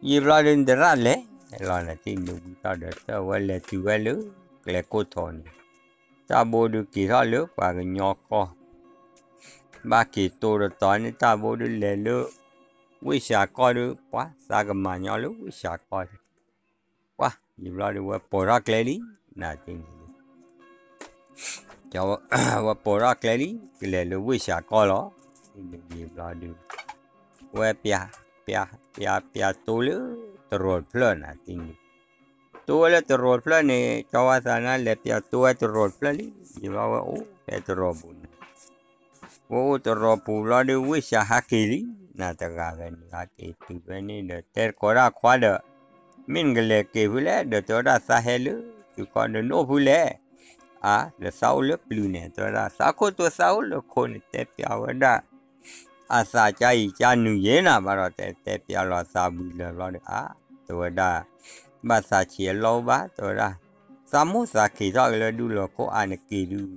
ယံာ်ဘျီဒုး နတရၣ်လဲၤလီၤ နထံၣ်န့ၣ်ဝံၤထီၣ်ဒီး တၢ်ဝဲလဲၤတုၤဝဲလၢ ကျဲခိၣ်ထီန့ၣ် တၢ်ဘိဒုးက့ၤထီၣ်လၢပှၤကညီကီၢ် ဘၣ်က့ၤတိၢ်တတီၤန့ၣ် တၢ်ဘိဒုးလဲၤလၢ ဝ့ၢ်စှၤကီၢ်ဒုး ပှၤသးကမၤညီလၢဝ့ၢ်စှၤကီၢ်ဒုး, ပှၤယံာ်ဘျီဒုး ဝဲပိာ်ထီၣ်ကျဲလံ နထံၣ်န့ၣ်ဒုး ဝဲပိာ်ထီၣ်ကျဲလံ ကလဲၤလၢဝ့ၢ်စှၤကီၢ်လီၤ, ယံာ်ဘျီဒုး ဝဲပျး ပျး ပျး ပျးတိၢ်လၢတရိာ်တဖျၢၣ်နၤတထံၣ်န့ၣ်, တိၢ်ဝဲလၢတရိာ်တဖျၢၣ်န့ၣ် ကၠီဝါသးနါလဲၤပျးတိၢ်ဝဲတရိာ်တဖျၢၣ်လံ, ယံာ်ဘျီဝဲအိၣ်ဖဲတရိာ်ပူၤန့ၣ် ဝဲအိၣ်တရိာ်ပူၤဘျီဒုး ဝ့ၢ်စှၤဟးက့ၤလံ, နတဂၤဖဲန့ၣ် ဟးက့ၤတုၤဖဲန့ၣ်ဒီး တဲတကိးဒၣ်ခွါဒီး မ့ၢ်နကလဲၤက့ၤဖုလဲၣ်, ဒီးတဲဝဲဒၣ်သးဟဲလၢသုးကီၢ်ဒီးနအိၣ်ဖုလဲၣ်, အါ ဒီးသးအိၣ်လၢပျုၤန့ၣ် တဲဝဲဒၣ် သးခိၣ်တိၢ်သးအိၣ်လၢခိၣ်န့ၣ် တဲပျးဝဲဒၣ် အသးကါအံၤကါနုာ်ယဲနၤဘၣ်ဒီး တဲတဲပျးလီၤသးဝံၤလၢာ်ဘျီဒီး အါ တဲဝဲဒၣ် ဘၣ်သးဆံးအလီၢ်အိၣ်ဘၣ် တဲဝဲဒၣ် သးမိၢ်သးက့ၤထီၣ်က့ၤလၢဒူလီၤခိၣ်အါ နက့ၤဒုး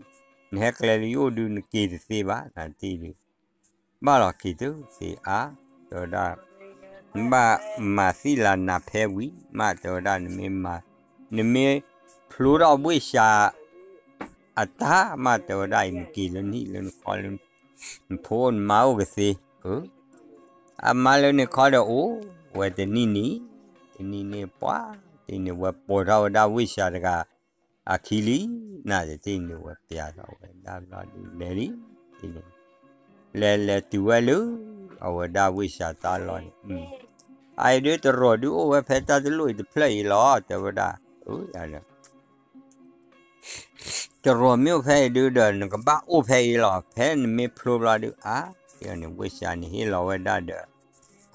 နဟဲကျဲလၢယအိၣ်ဒုး နက့ၤတသ့ဘၣ် နထံၣ်ဒုး ဘၣ်လီၤက့ၤတသ့အါ တဲဝဲဒၣ် နဘၣ်မၤသံလၢနၤဖဲဝံၤမး တဲဝဲဒၣ် နမ့ၢ်မၤ နမ့ၢ်ဖျိထီၣ်ဝ့ၢ်စှၤ အတၢ်မး တဲဝဲဒၣ်အံၤ နက့ၤလၢနဟံၣ်လၢနဃီလၢ နဖိနမါအိၣ်ကသ့ အမါလၢန့ၣ်ခီဒီးအိၣ်ဝဲတနံၣ်န့ၣ် တနံၣ်န့ၣ်ပှၤ တနံၣ်န့ၣ်ဝဲပိာ်ထီၣ်ဝဲဒၣ်ဝ့ၢ်စှၤတဂၤ အခံလံ နတထံၣ်န့ၣ်ဝဲပျးထီၣ်ဝဲဒၣ်ဘျီဒုးလဲၤလံ တထံၣ်န့ၣ် လဲၤလဲၤတုၤဝဲလၢ အဝဲဒၣ်ဝ့ၢ်စှၤတၢ်လီၢ်န့ၣ် အအံၤဒုးတရီၢ်ဒုးအိၣ်ဝဲဖဲတၢ်တလိၣ်အံၤတဖျၢၣ်အံၤလီၤ တဲဝဲဒၣ်, တရီၢ်မ့ၢ်အိၣ်ဖဲအံၤဒုးဒီး နကဘၣ်အိၣ်ဖဲအံၤလီၤ, ဖဲနမ့ၢ်ဖျိဘျီဒုး အါ, န့ၣ်ဝ့ၢ်စှၤန့ၣ်ဟ့ၣ်လီၤဝဲဒၣ်ဒီး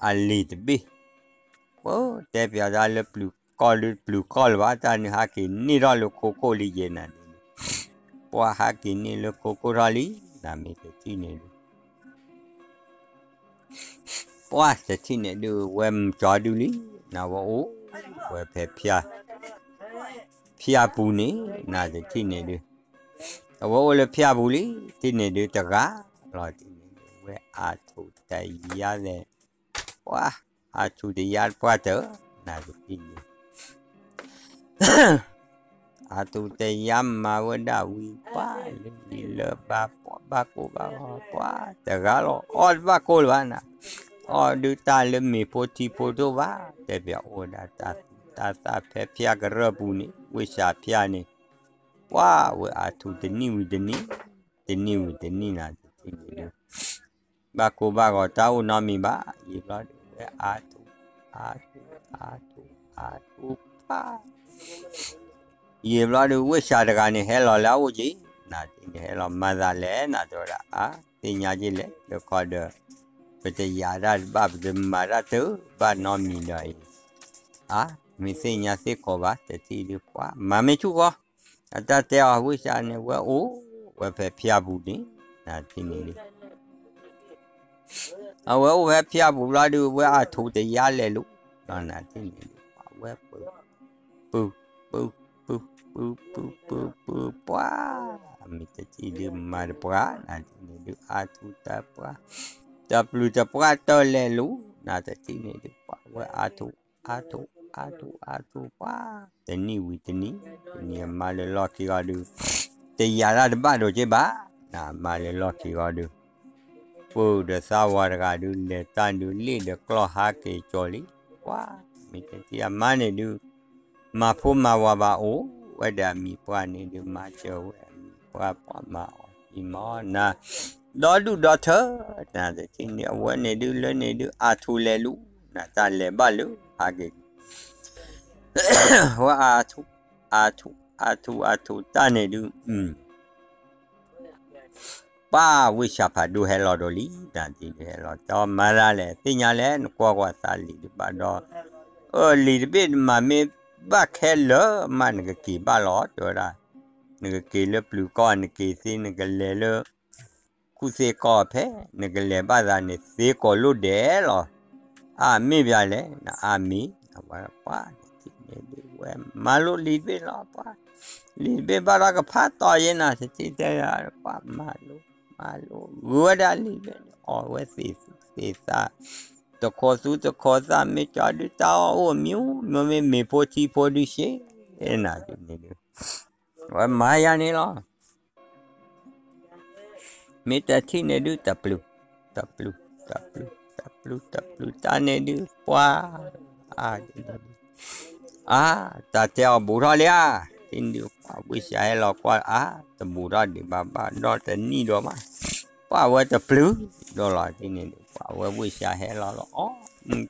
အလံၤတဘ့ၣ်, ပတဲပၠးတၢ်လၢပျုၤကီၢ်လၢပျုၤကီၢ်လၢၤဘၣ် တၢ်နုဟးက့ၤန့ၢ်ထီၣ်လၢခိခိၣ်လံယဲနၤဒုး, ပှၢ်ဟးက့ၤန့ၢ်လၢခိခိၣ်ထီၣ်လံ, နမ့ၢ်တထံၣ်န့ၣ်ဒုး ပှၢ်တထံၣ်န့ၣ်ဒုး ဝဲမၢကၠီဒုးလံ, နဝဲအိၣ်ဝဲဖဲ ဖၠၣ်ပူၤန့ၣ် နတထံၣ်န့ၣ်ဒုး, အဝဲအိၣ်လၢဖၠၣ်ပူၤလံ, ထံၣ်န့ၣ်ဒုးတဂၤလီၤ, ထံၣ်န့ၣ်ဒုး ဝဲအါထူးတယါလဲၣ်, ပှၢ်အါထူးတယါပှၢ်တၢၢ်, နတထံၣ်န့ၣ် အါထူးတယါမၤဝဲဒၣ်ဝံၤပှၢ်လၢလံၤလၢဘါပှၢ်ဘၣ်ကိၢ်ဘၣ်ဂီၤပှၢ်တဂၤလီၤ, အီၣ်တဘၣ်ကိၢ်လၢၤဘၣ်နၤ, အီၣ်ဒုးတၢ်လၢမ့ၤဖိထံဖိတအိၣ်ဘၣ်, တဲပၠးအိၣ်ဝဲဒၣ်တၢ်သူတၢ်သၣ်ဖဲဖၠၣ်ကရၢၢ်ပူၤန့ၣ် ဝ့ၢ်စှၤဖၠၣ်န့ၣ်, ပှၢ်ဝဲအါထူးတနံၣ်ဝံၤတနံၣ်, တနံၣ်ဝံၤတနံၣ်နၤတထံၣ်န့ၣ်ဒုး ဘၣ်ကိၢ်ဘၣ်ဂီၤတၢ်အိၣ်နီတမံၤဘၣ်, ယံာ်ဘျီဒုးဝဲအါထူး, အါထူး, အါထူး, အါထူးပှၢ်, ယံာ်ဘျီဒုးဝ့ၢ်စှၤတဂၤန့ၣ်ဟဲလီၤလၢအအိၣ်က့ၤ, နတထံၣ်န့ၣ်ဟဲလီၤမၤသးလဲၣ် နတဲဝဲဒၣ်အါ, သ့ၣ်ညါက့ၤလဲၣ် လၢခီဒီး ပတယာ်တၢ်တဘၣ် ပတမၤတၢ်တဘၣ်နီတမံၤဒီးအံၤ, အါ, မ့ၢ်သ့ၣ်ညါသ့ၣ်ခီဘၣ် တထံၣ်ဒုးပှၢ် မၤမ့ၢ်ဆူၣ်ဃီ, အတၢ်တဲအီၤဝ့ၢ်စှၤန့ၣ် ဝဲအိၣ်ဝဲဖဲဖၠၣ်ပူၤန့ၣ်, နတထံၣ်န့ၣ်ဒုး အဝဲအိၣ်ဖဲဖၠၣ်ပူၤဘျီဒုး ဝဲအါထူးတယါလဲၤလိၤ, နတထံၣ်န့ၣ်ဒုး ပှၢ်ဝဲ ပုၢ်, ပုၢ်, ပုၢ်, ပုၢ်, ပုၢ်, ပုၢ်, ပုၢ်ပှၢ်, မ့ၢ်တထံၣ်ဒုးမၤတပှၢ် နတထံၣ်န့ၣ်ဒုး အါထူးတပှၢ်, တပျုၤတပှၢ်တၢၢ်လဲၤလိၤ, နတထံၣ်န့ၣ်ဒုး ပှၢ်ဝဲအါထူး, အါထူး, အါထူး, အါထူးပှၢ်, တနံၣ်ဝံၤတနံၣ်, တနံၣ်အမါလၢလီၢ်ခံဂီၤဒုး, တယာ်တၢ်တဘၣ်ဒိၣ်က့ဘၣ်, နမါလၢလီၢ်ခံဂီၤဒုး ပုၢ်ဒီးသးဝၤတဂၤဒုး လဲၤတၢ်ဒုးလ့ၣ်ဒီးကျီၢ်ဟးက့ၤကၠီၤလံ, ပှၢ်, မ့ၢ်တထံၣ်အမါန့ၣ်ဒုး မၤဖိမၤဝၤဘၣ်အိၣ်ဝဲဒီးအမံၤပှၢ်န့ၣ်ဒုး မၤစၢၤဝဲအမံၤပှၢ် ပှၢ်မၤအီၤအံၤမၤအီၤနၤ, ဒီဒူၣ်ဒီထၢ, နတထံၣ်န့ၣ် အဝဲန့ၣ်ဒုးလၢန့ၣ်ဒုး အါထူးလဲၤလိၤ, နတၢ်လဲၤဘၣ်လၢဟးက့ၤ ဝဲအါထူး, အါထူး, အါထူး, အါထူးတၢ်န့ၣ်ဒုး ပှၢ်ဝ့ၢ်စှၤဖးဒိၣ်ဟဲလီၤဒီးလံ, နတထံၣ်ဒုးဟဲလီၤ တဲအီၤမၤဒၣ်လဲၣ် သ့ၣ်ညါလဲၣ် နကွၢ်ကွၢ်သးလံၤတဘၣ်ဒီး, အၢ လံၤတဘ့ၣ်မၤမ့ၢ်ဘၣ်ခဲလၢာ်မး နကက့ၤဘၣ်လီၤ တဲဝဲဒၣ်, နကက့ၤလၢပျုၤကီၢ် နက့ၤသ့ နကလဲၤလၢ ကူၣ်သ့ကီၢ်ဖဲ နကလဲၤဘၣ်သးန့ၣ် သ့ကိးလိၣ်ဒဲးလီၤ, အါမ့ၢ်ပၠးလဲၣ် နအါမ့ၢ်, ပှၢ်တထံၣ်န့ၣ်ဒုး ဝဲမၤလိလံၤတဘ့ၣ်လီၤ ပှၢ်, လံၤတဘ့ၣ်ဘၣ်ဒီးကဖးတီၤယဲနၤ တထံၣ်တဲယၤ ပှၢ်မၤလိ, မၤလိ, ဂုၤဝဲဒၣ်လံၤတဘ့ၣ်န့ၣ် အီၣ်ဝဲသ့ၣ်သူသ့ၣ်သၣ်, တခိးသူတခိးသၣ် မ့ၢ်ကၠီဒုးတၢ်အီၣ်အိၣ်မံၤ, မ့ၢ်မ့ၢ်မ့ၢ်ဖိထံဖိဒုးရှဲ, နၤဒုးန့ၣ်ဒုး ဝဲမၤယၤန့ၣ်လီၤ. မ့ၢ်တထံၣ်န့ၣ်ဒုး တပျုၤ, တပျုၤ, တပျုၤ, တပျုၤ, တပျုၤတၢ်န့ၣ်ဒုး ပှၢ်, အါ, အါ, တၢ်တဲအီၤဘူးထီၣ်လံဧါ, တထံၣ်န့ၣ်ဒုး ပှၢ်ဝ့ၢ်စှၤဟဲလီၤကွၢ်အါ, တဘူးထီၣ်ဒံးဘၣ်ဘၣ် ဒီတနံၣ်ဒီးမး, ပှၢ်ဝဲတပျုၤ, ဒီးလီၤတထံၣ်န့ၣ်ဒုး ပှၢ်ဝဲဝ့ၢ်စှၤဟဲလီၤလီၤအီၣ်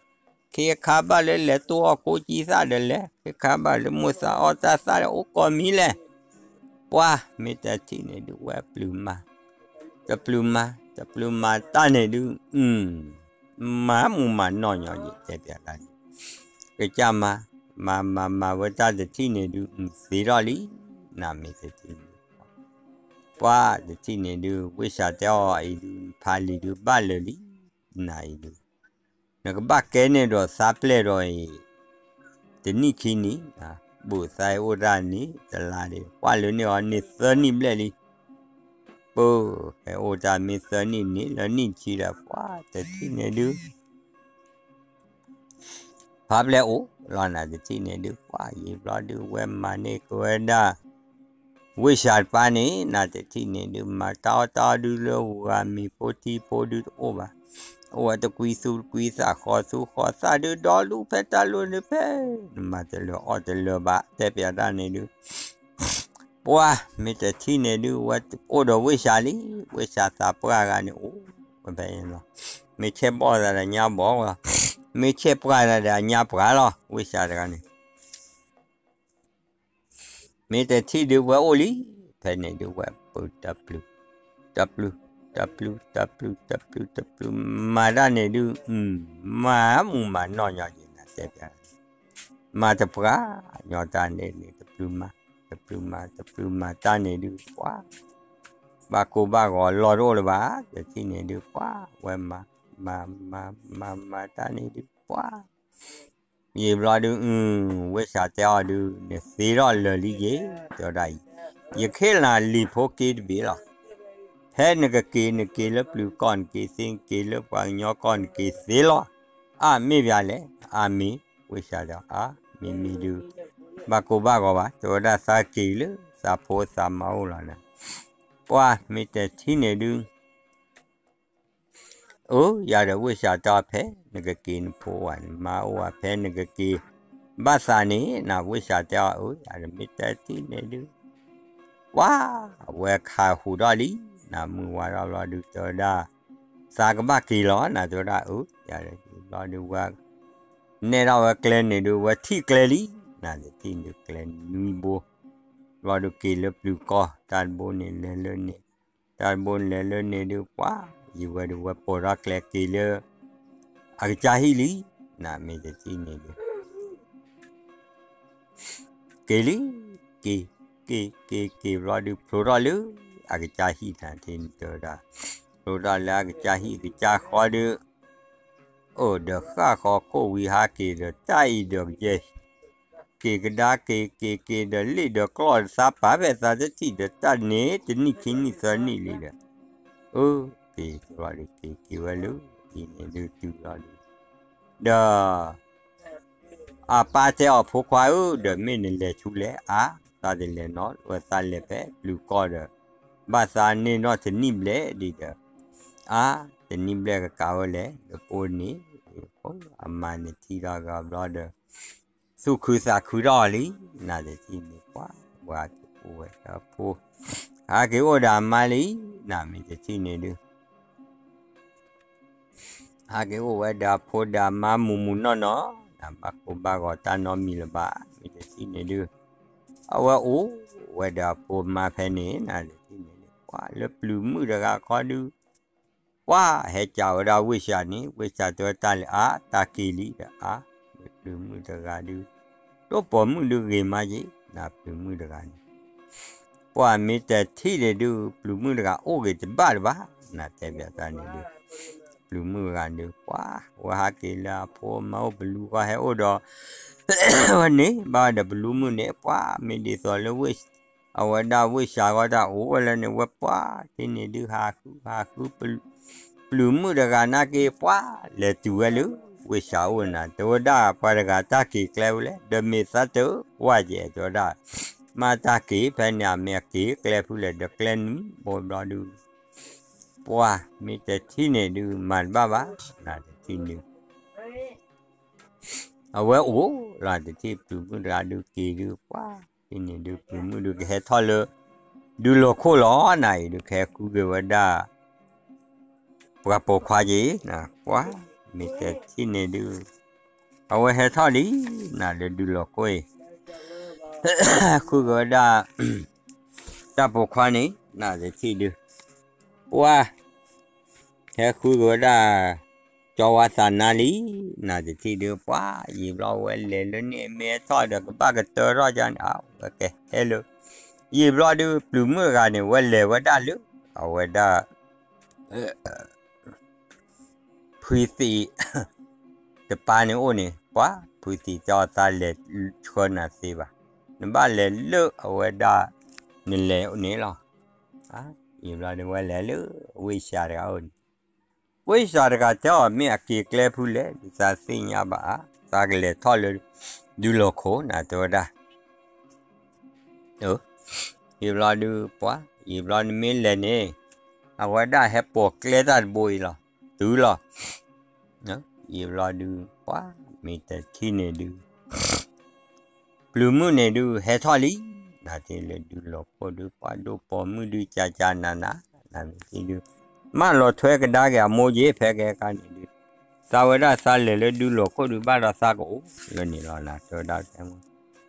ခ့ခါဘၣ်လၢလဲၤတိၢ်အီၣ်ကိးကံသၣ်ဒီးလဲၤ, ခ့ခါဘၣ်လၢမိၢ်သးအီၣ်တၢ်သၣ်ဒီးအိၣ်ကိးမံၤလဲၣ်, ပှၢ်မ့ၢ်တထံၣ်န့ၣ်ဒုး ဝဲပျုၤမၤ, တပျုၤမၤ, တပျုၤမၤတၢ်န့ၣ်ဒုး, မၤမူမၤနီၢ်ညီယဲ တဲပၠးတၢ်န့ၣ်, ကစၢ်မၤ, မၤမၤမၤဝဲတၢ်တထံၣ်န့ၣ်ဒုး သ့ထီၣ်လံ, နမ့ၢ်တထံၣ်န့ၣ်, ပှၢ်တထံၣ်န့ၣ်ဒုး ဝ့ၢ်စှၤတဲအီၤအံၤဒုး ဖးလံာ်ဒုးဘၣ်လၢာ်လံ, နအံၤဒုး နကဘၣ်ကဲန့ၣ်ဒီးသးပျဲၢ်ဒီးအံၤ, တနံၣ်ခံနံၣ်, ဘူးသးအိၣ်တၢ်န့ၣ်တလါဒီး ပှၢ်လၢန့ၣ်အီၤန့ၢ်သၢနံၣ်ဘျဲၣ်လံ, ပၢ်, ဟဲအိၣ်တၢ်မ့ၢ်သၢနံၣ်န့ၣ်လၢနံၣ်တဆံဒီး ပှၢ်တထံၣ်န့ၣ်ဒုး ဖးပျဲၢ်အိၣ်လီၤ နတထံၣ်န့ၣ်ဒုး ပှၢ်ယံာ်ဘျီဒုး ဝဲမၤန့ၢ်က့ၤဝဲဒၣ် ဝ့ၢ်စှၤတပၤန့ၣ် နတထံၣ်န့ၣ်ဒုး မၤတၢ်အီၣ်တၢ်အီဒုးလၢဂၤမ့ၤဖိထံဖိဒုးတအိၣ်ဘၣ်, အိၣ်ဝဲတကွံသူတကွံသး ဃီသူဃီသးဒုး ဒီလူၢ်ဖဲတၢ်လိၣ်ဒုးဖဲ နမၤတလၢာ်အီၣ်တလၢာ်ဘၣ် တဲပၠးတၢ်န့ၣ်ဒုး ပှၢ် မ့ၢ်တထံၣ်န့ၣ်ဒုး ဝဲအိၣ်ဒီးဝ့ၢ်စှၤလံ, ဝ့ၢ်စှၤသးပှၢ်ဂၤန့ၣ်အိၣ်ဝဲဖဲအံၤလီၤ, မ့ၢ်ဆဲးဘီၣ်သးဒီးညါဘီၣ်လီၤ, မ့ၢ်ဆဲးပှၢ်ဒီးအညါပှၢ်လီၤ ဝ့ၢ်စၢ်တဂၤန့ၣ် မ့ၢ်တထံၣ်ဒုးဝဲအိၣ်လံ, ဖဲန့ၣ်ဒုးဝဲပတပျုၤ, တပျုၤ, တပျုၤ, တပျုၤ, တပျုၤ, တပျုၤ, မၤတၢ်န့ၣ်ဒုး, မၤမူမၤနီၢ်ညီယံၤနၤတဲပျး, မၤတပှၢ်ညီတၢ်န့ၣ်န့ၣ် တပျုၤမၤ, တပျုၤမၤ, တပျုၤမၤတၢ်န့ၣ်ဒုး ပှၤ ဘၣ်ကိၢ်ဘၣ်ဂီၤလီၢ်တအိၣ်လၢၤဘၣ်, တထံၣ်န့ၣ်ဒုး ပှၤ ဝဲမၤ, မၤ, မၤ, မၤ, မၤတၢ်န့ၣ်ဒုး ပှၤ ယံာ်ဘျီဒုး ဝ့ၢ်စၢ်တဲအီၤဒုး နသ့ထီၣ်လၢာ်လံယ့ၣ်, တဲဝဲဒၣ်အံၤ, ယခ့လၢလံာ်ဖိက့တဘ့ၣ်လီၤ. ဖဲနကက့ၤ နက့ၤလၢပျုၤကီၢ် နက့ၤသ့ နက့ၤလၢပှၤကညီကီၢ် နက့ၤသ့လီၤ. အါမ့ၢ်ပျးလဲၣ်, အါမ့ၢ်, ဝ့ၢ်စၢ်တဲအီၤ အါ မ့မ့ၢ်ဒုး ဘၣ်ကိၢ်ဘၣ်ဂီၤဘၣ်, တဲဝဲဒၣ်သးက့ၤလၢသးဖိသးမါအိၣ်လီၤနၤ. ပှၤမ့ၢ်တထံၣ်န့ၣ်ဒုး အိၣ်ယၤဒီးဝ့ၢ်စၢ်တဲအီၤ ဖဲနကက့ၤနဖိအိၣ်ဧါ နမါအိၣ်ဧါ ဖဲနကက့ၤဘၣ်သးန့ၣ် နဝ့ၢ်စၢ်တဲအီၤ အိၣ်ယၤဒီးမ့ၢ်တထံၣ်န့ၣ်ဒုး ပှၤ အဝဲခးဟူးထီၣ်လံ, နမုၢ်ဝါထီၣ်ဘျီဒုး တဲဝဲဒၣ် သးကဘၣ်က့ၤလီၤ နတဲဝဲဒၣ် အိၣ်ယၤဒီးဘျီဒုးဝဲ နဲၣ်ထီၣ်ဝဲကျဲန့ၣ်ဒုး ဝဲထံၣ်ကျဲလံ, နတထံၣ်န့ၣ်ကျဲနွံဘိ, ဘျီဒုးက့ၤလၢပျုၤကီၢ် တၢ်တဘိန့ၣ်လဲၤလၢန့ၣ်, တၢ်တဘိန့ၣ်လဲၤလၢန့ၣ်ဒုး ပှၤ ယံာ်ဝဲဒုးဝဲပိာ်ထီၣ်ကျဲက့ၤလၢ အကစၢ်ဟံၣ်လံ, နမ့ၢ်တထံၣ်န့ၣ်ဒုး က့ၤလံ, က့ၤ, က့ၤ, က့ၤ, က့ၤဘျီဒုး ဖျိထီၣ်လၢ အကစၢ်ဟံၣ်နၤထံၣ်န့ၣ်တဲဝဲဒၣ်, ဖျိထီၣ်လၢအကစၢ်ဟံၣ် အကစၢ်ဃီဒုး အိၣ်ဒီးဃၣ်ဃီခိၣ်ဝံၤဟးက့ၤဒီးတၢ်အံၤဒီးကယဲၢ် က့ၤကဒါက့ၤ က့ၤက့ၤဒီးလ့ၣ်ဒီးကျီၢ်ဒီးသးပာ်ဖဲသးတထံၣ်ဒီးတၢ်န့ၣ် တနံၣ်ခံနံၣ်သၢနံၣ်လံဒီး အၢ က့ၤဘျီဒုး က့ၤက့ၤဝဲလၢ အံၤန့ၣ်ဒုးတုၤလီၤဒုး ဒီး အပၢ်တဲအီၤ ဖိခွါဧၢ ဒီးမ့ၢ်နလဲၤဆူလဲၣ် အါ သးတလဲၤနီတဝဲ သးလဲၤဖဲပျုၤကီၢ်ဒီး ဘၣ်သးန့ၢ်နီၢ်တနံၣ်ဘျဲၣ်ဒံးဒီး အါ တနံၣ်ဘျဲၣ်ကကးဝဲလဲၣ် ဒီးပိန့ၣ် အမၤနထံၣ်ထီၣ်ဂၤဘျီဒီး သူၣ်ခုသးခုထီၣ်အီၤလံ, နတထံၣ်န့ၣ် ပှၤ ဝဲဟးက့ၤအိၣ်ဝဲဒီးအဖိ, ဟးက့ၤအိၣ်ဒီးအမါလံ, နမ့ၢ်တထံၣ်န့ၣ်ဒုး ဟးက့ၤအိၣ်ဝဲဒီးအဖိဒီးအမါမုၢ်မုၢ်နီၢ်နီၢ်, နဘၣ်ကိၢ်ဘၣ်ဂီၤတၢ်နီတမံၤလၢၤဘၣ်, မ့ၢ်တထံၣ်န့ၣ်ဒုး အဝဲအိၣ်ဝဲဒီးအဖိမါဖဲန့ၣ် နတထံၣ်န့ၣ်ဒုး ပှၤလၢပျုၤမုၣ်တဂၤခီဒုး ပှၤဟဲကးဝဲဒၣ်ဝ့ၢ်စၢ်န့ၣ် ဝ့ၢ်စၢ်တဲဝဲတၢ်လဲၣ် အါ တၢ်က့ၤလံဒီး အါ ပျုၤမုၣ်တဂၤဒုး ဒိၣ်ပိာ်မုၣ်ဒုးဂ့ၤမးယ့ၣ် နပျုၤမုၣ်တဂၤန့ၣ် ပှၤမ့ၢ်တထံၣ်န့ၣ်ဒုး ပျုၤမုၣ်တဂၤအိၣ်ဂ့ၤတဘၣ်တဘၣ် နတဲဘၣ်တၢ်န့ၣ်ဒုး ပျုၤမုၣ်တဂၤဒုး ပှၤ ဝဲဟးက့ၤလၢအဖိအမါအိၣ် ပလူၤဂီၢ်ဟဲအိၣ်ဒီး ဝဲန့ၣ် ဘၣ်ဝဲဒီးပျုၤမုၣ်န့ၣ် ပှၤမ့ၢ်ဒ်သိးလၢ အဝဲဒၣ်ဝ့ၢ်စၢ်ဂီၢ်တၢ်အိၣ်ဝဲလၢန့ၣ် ဝဲပှၤထံၣ်န့ၣ်ဒုး ဟးဃု ဟးဃု ပျုၤမုၣ်တဂၤနာ်က့ ပှၤလဲၤတုၤဝဲလၢ ဝ့ၢ်စၢ်အိၣ်နၤ တဲဝဲဒၣ်ပှၤတဂၤတၢ်က့ၤကျဲဖဲလဲၣ် ဒီးမ့ၢ်သးတကွၢ်ကဲ တဲဝဲဒၣ် မ့ၢ်တၢ်က့ၤဖဲန့ၣ် အမ့ၢ်အက့ၤကျဲဖဲလဲၣ် ဒီးကျဲနွံဘိဘျီဒုး ပှၤမ့ၢ်တထံၣ်န့ၣ်ဒုး မၤတဘၣ်ဘၣ် နတထံၣ်န့ၣ် အဝဲအိၣ်လီၤ တထံၣ်ပျုၤမုၣ်တဂၤဒုးက့ၤဒုး ပှၤထံၣ်န့ၣ်ဒုး ပျုၤမုၣ်ဒုးကဟဲထီၣ်လၢ ဒုးလီၤခိၣ်လီၤ နၤအံၤဒုး ကဟဲဃုက့ၤဝဲဒၣ် ပှၤပိာ်ခွါက့ၤ ပှၤမ့ၢ်တထံၣ်န့ၣ်ဒုး အဝဲဟဲထီၣ်လံ နၤလၢဒုးလီၤခိၣ်အံၤ ဃုက့ၤဝဲဒၣ် တၢ်ပိာ်ခွါန့ၣ် နၤတထံၣ်ဒုး ပှၤ ဟဲဃုက့ၤဝဲဒၣ် ကၠီဝါသးနါလံ နၤတထံၣ်ဒုး ပှၤ ယံာ်ဘျီဝဲလဲၤလၢန့ၣ် မ့ၢ်ဟဲထီၣ်ဒီးကဘၣ်ကတၢၢ်ထီၣ်ယါန့ၣ် အဝဲကဟဲလၢ ယံာ်ဘျီဒုး ပျုၤမုၣ်တဂၤန့ၣ် ဝဲလဲၤဝဲဒၣ်လၢ အဝဲဒၣ် ဖုသံး တပၤန့ၣ်အိၣ်န့ၣ် ပှၤ ဖုသံးတဲအီၤ သးလဲၤဆှၢနၤသ့ဘၣ်, နဘၣ်လဲၤလၢအဝဲဒၣ် နလဲၤန့ၣ်လီၤ. ယံာ်ဘျီဒုးဝဲလဲၤလၢ ဝ့ၢ်စၢ်တဂၤအိၣ်န့ၣ်, ဝ့ၢ်စၢ်တဂၤတဲအီၤ မ့ၢ်အက့ၤကျဲဖုလဲၣ် ဒုးသးသ့ၣ်ညါဘၣ်ဧါ, သးကလဲၤထီၣ်လၢ ဒုးလီၤခိၣ်နၤတဲဝဲဒၣ် ယံာ်ဘျီဒုး ပှၤ ယံာ်ဘျီနမ့ၢ်လဲၤန့ၣ် အဝဲဒၣ်ဟဲပိာ်ကျဲတၢ်တဘိအံၤလီၤ, တုၤလီၤ. ယံာ်ဘျီဒုး ပှၤ မ့ၢ်တထံၣ်န့ၣ်ဒုး ပျုၤမုၣ်န့ၣ်ဒုး ဟဲထီၣ်လံ, နၤတထံၣ်လၢဒုးလီၤခိၣ်ဒုး ပှၤဒိၣ်ပိာ်မုၣ်ဒုး ကကနၤနၤ, နၤတထံၣ်ဒုး မၢလီၤထွဲကဒါက့ၤအမိၢ်ယ့ၣ် ဖဲကဲကါန့ၣ်ဒုး သးဝဲဒၣ်သးလဲၤလၢဒူလိာ်ခိၣ်ဒုးဘၣ်ဒီးသးကအိၣ်လၢန့ၣ်လီၤနၤ တဲဝဲဒၣ်တဲမ့ၢ်,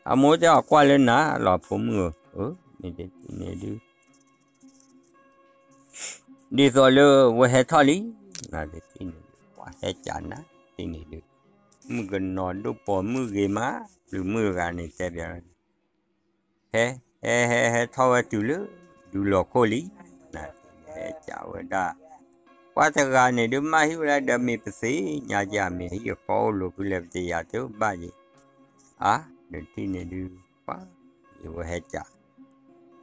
အမိၢ်တဲအီၤကွၢ်လၢနၤလီၤဖိမုၣ်ဧၢ, အၢ မ့ၢ်တထံၣ်န့ၣ်ဒုး ဒ်သိးလၢဝဲဟဲထီၣ်လံ, နတထံၣ်န့ၣ်ဒုး ပှၤဟဲကးနၤ တထံၣ်န့ၣ်ဒုး မုၣ်ကနီၤဒိၣ်ပိာ်မုၣ်ဂ့ၤမး, ပျုၤမုၣ်တဂၤန့ၣ်တဲဘၣ် ဟဲ ဟဲ ဟဲ ဟဲထီၣ်ဝဲတုၤလၢ ဒူလိာ်ခိၣ်လံ, နဟဲကးဝဲဒၣ်, ပှၤတဂၤန့ၣ်ဒုး မ့ၢ်ဟံၣ်ဝဲဒၣ်ဒီးမ့ၢ်ပသ့ၣ်ညါက့ၤ မ့ၢ်ဟံၣ်အဃီအိၣ်လိၤဖဲလဲၣ် ပတယၤတဘၣ်ယံၤ, အါ နတထံၣ်န့ၣ်ဒုး ပှၤ ယဝဲဟဲကး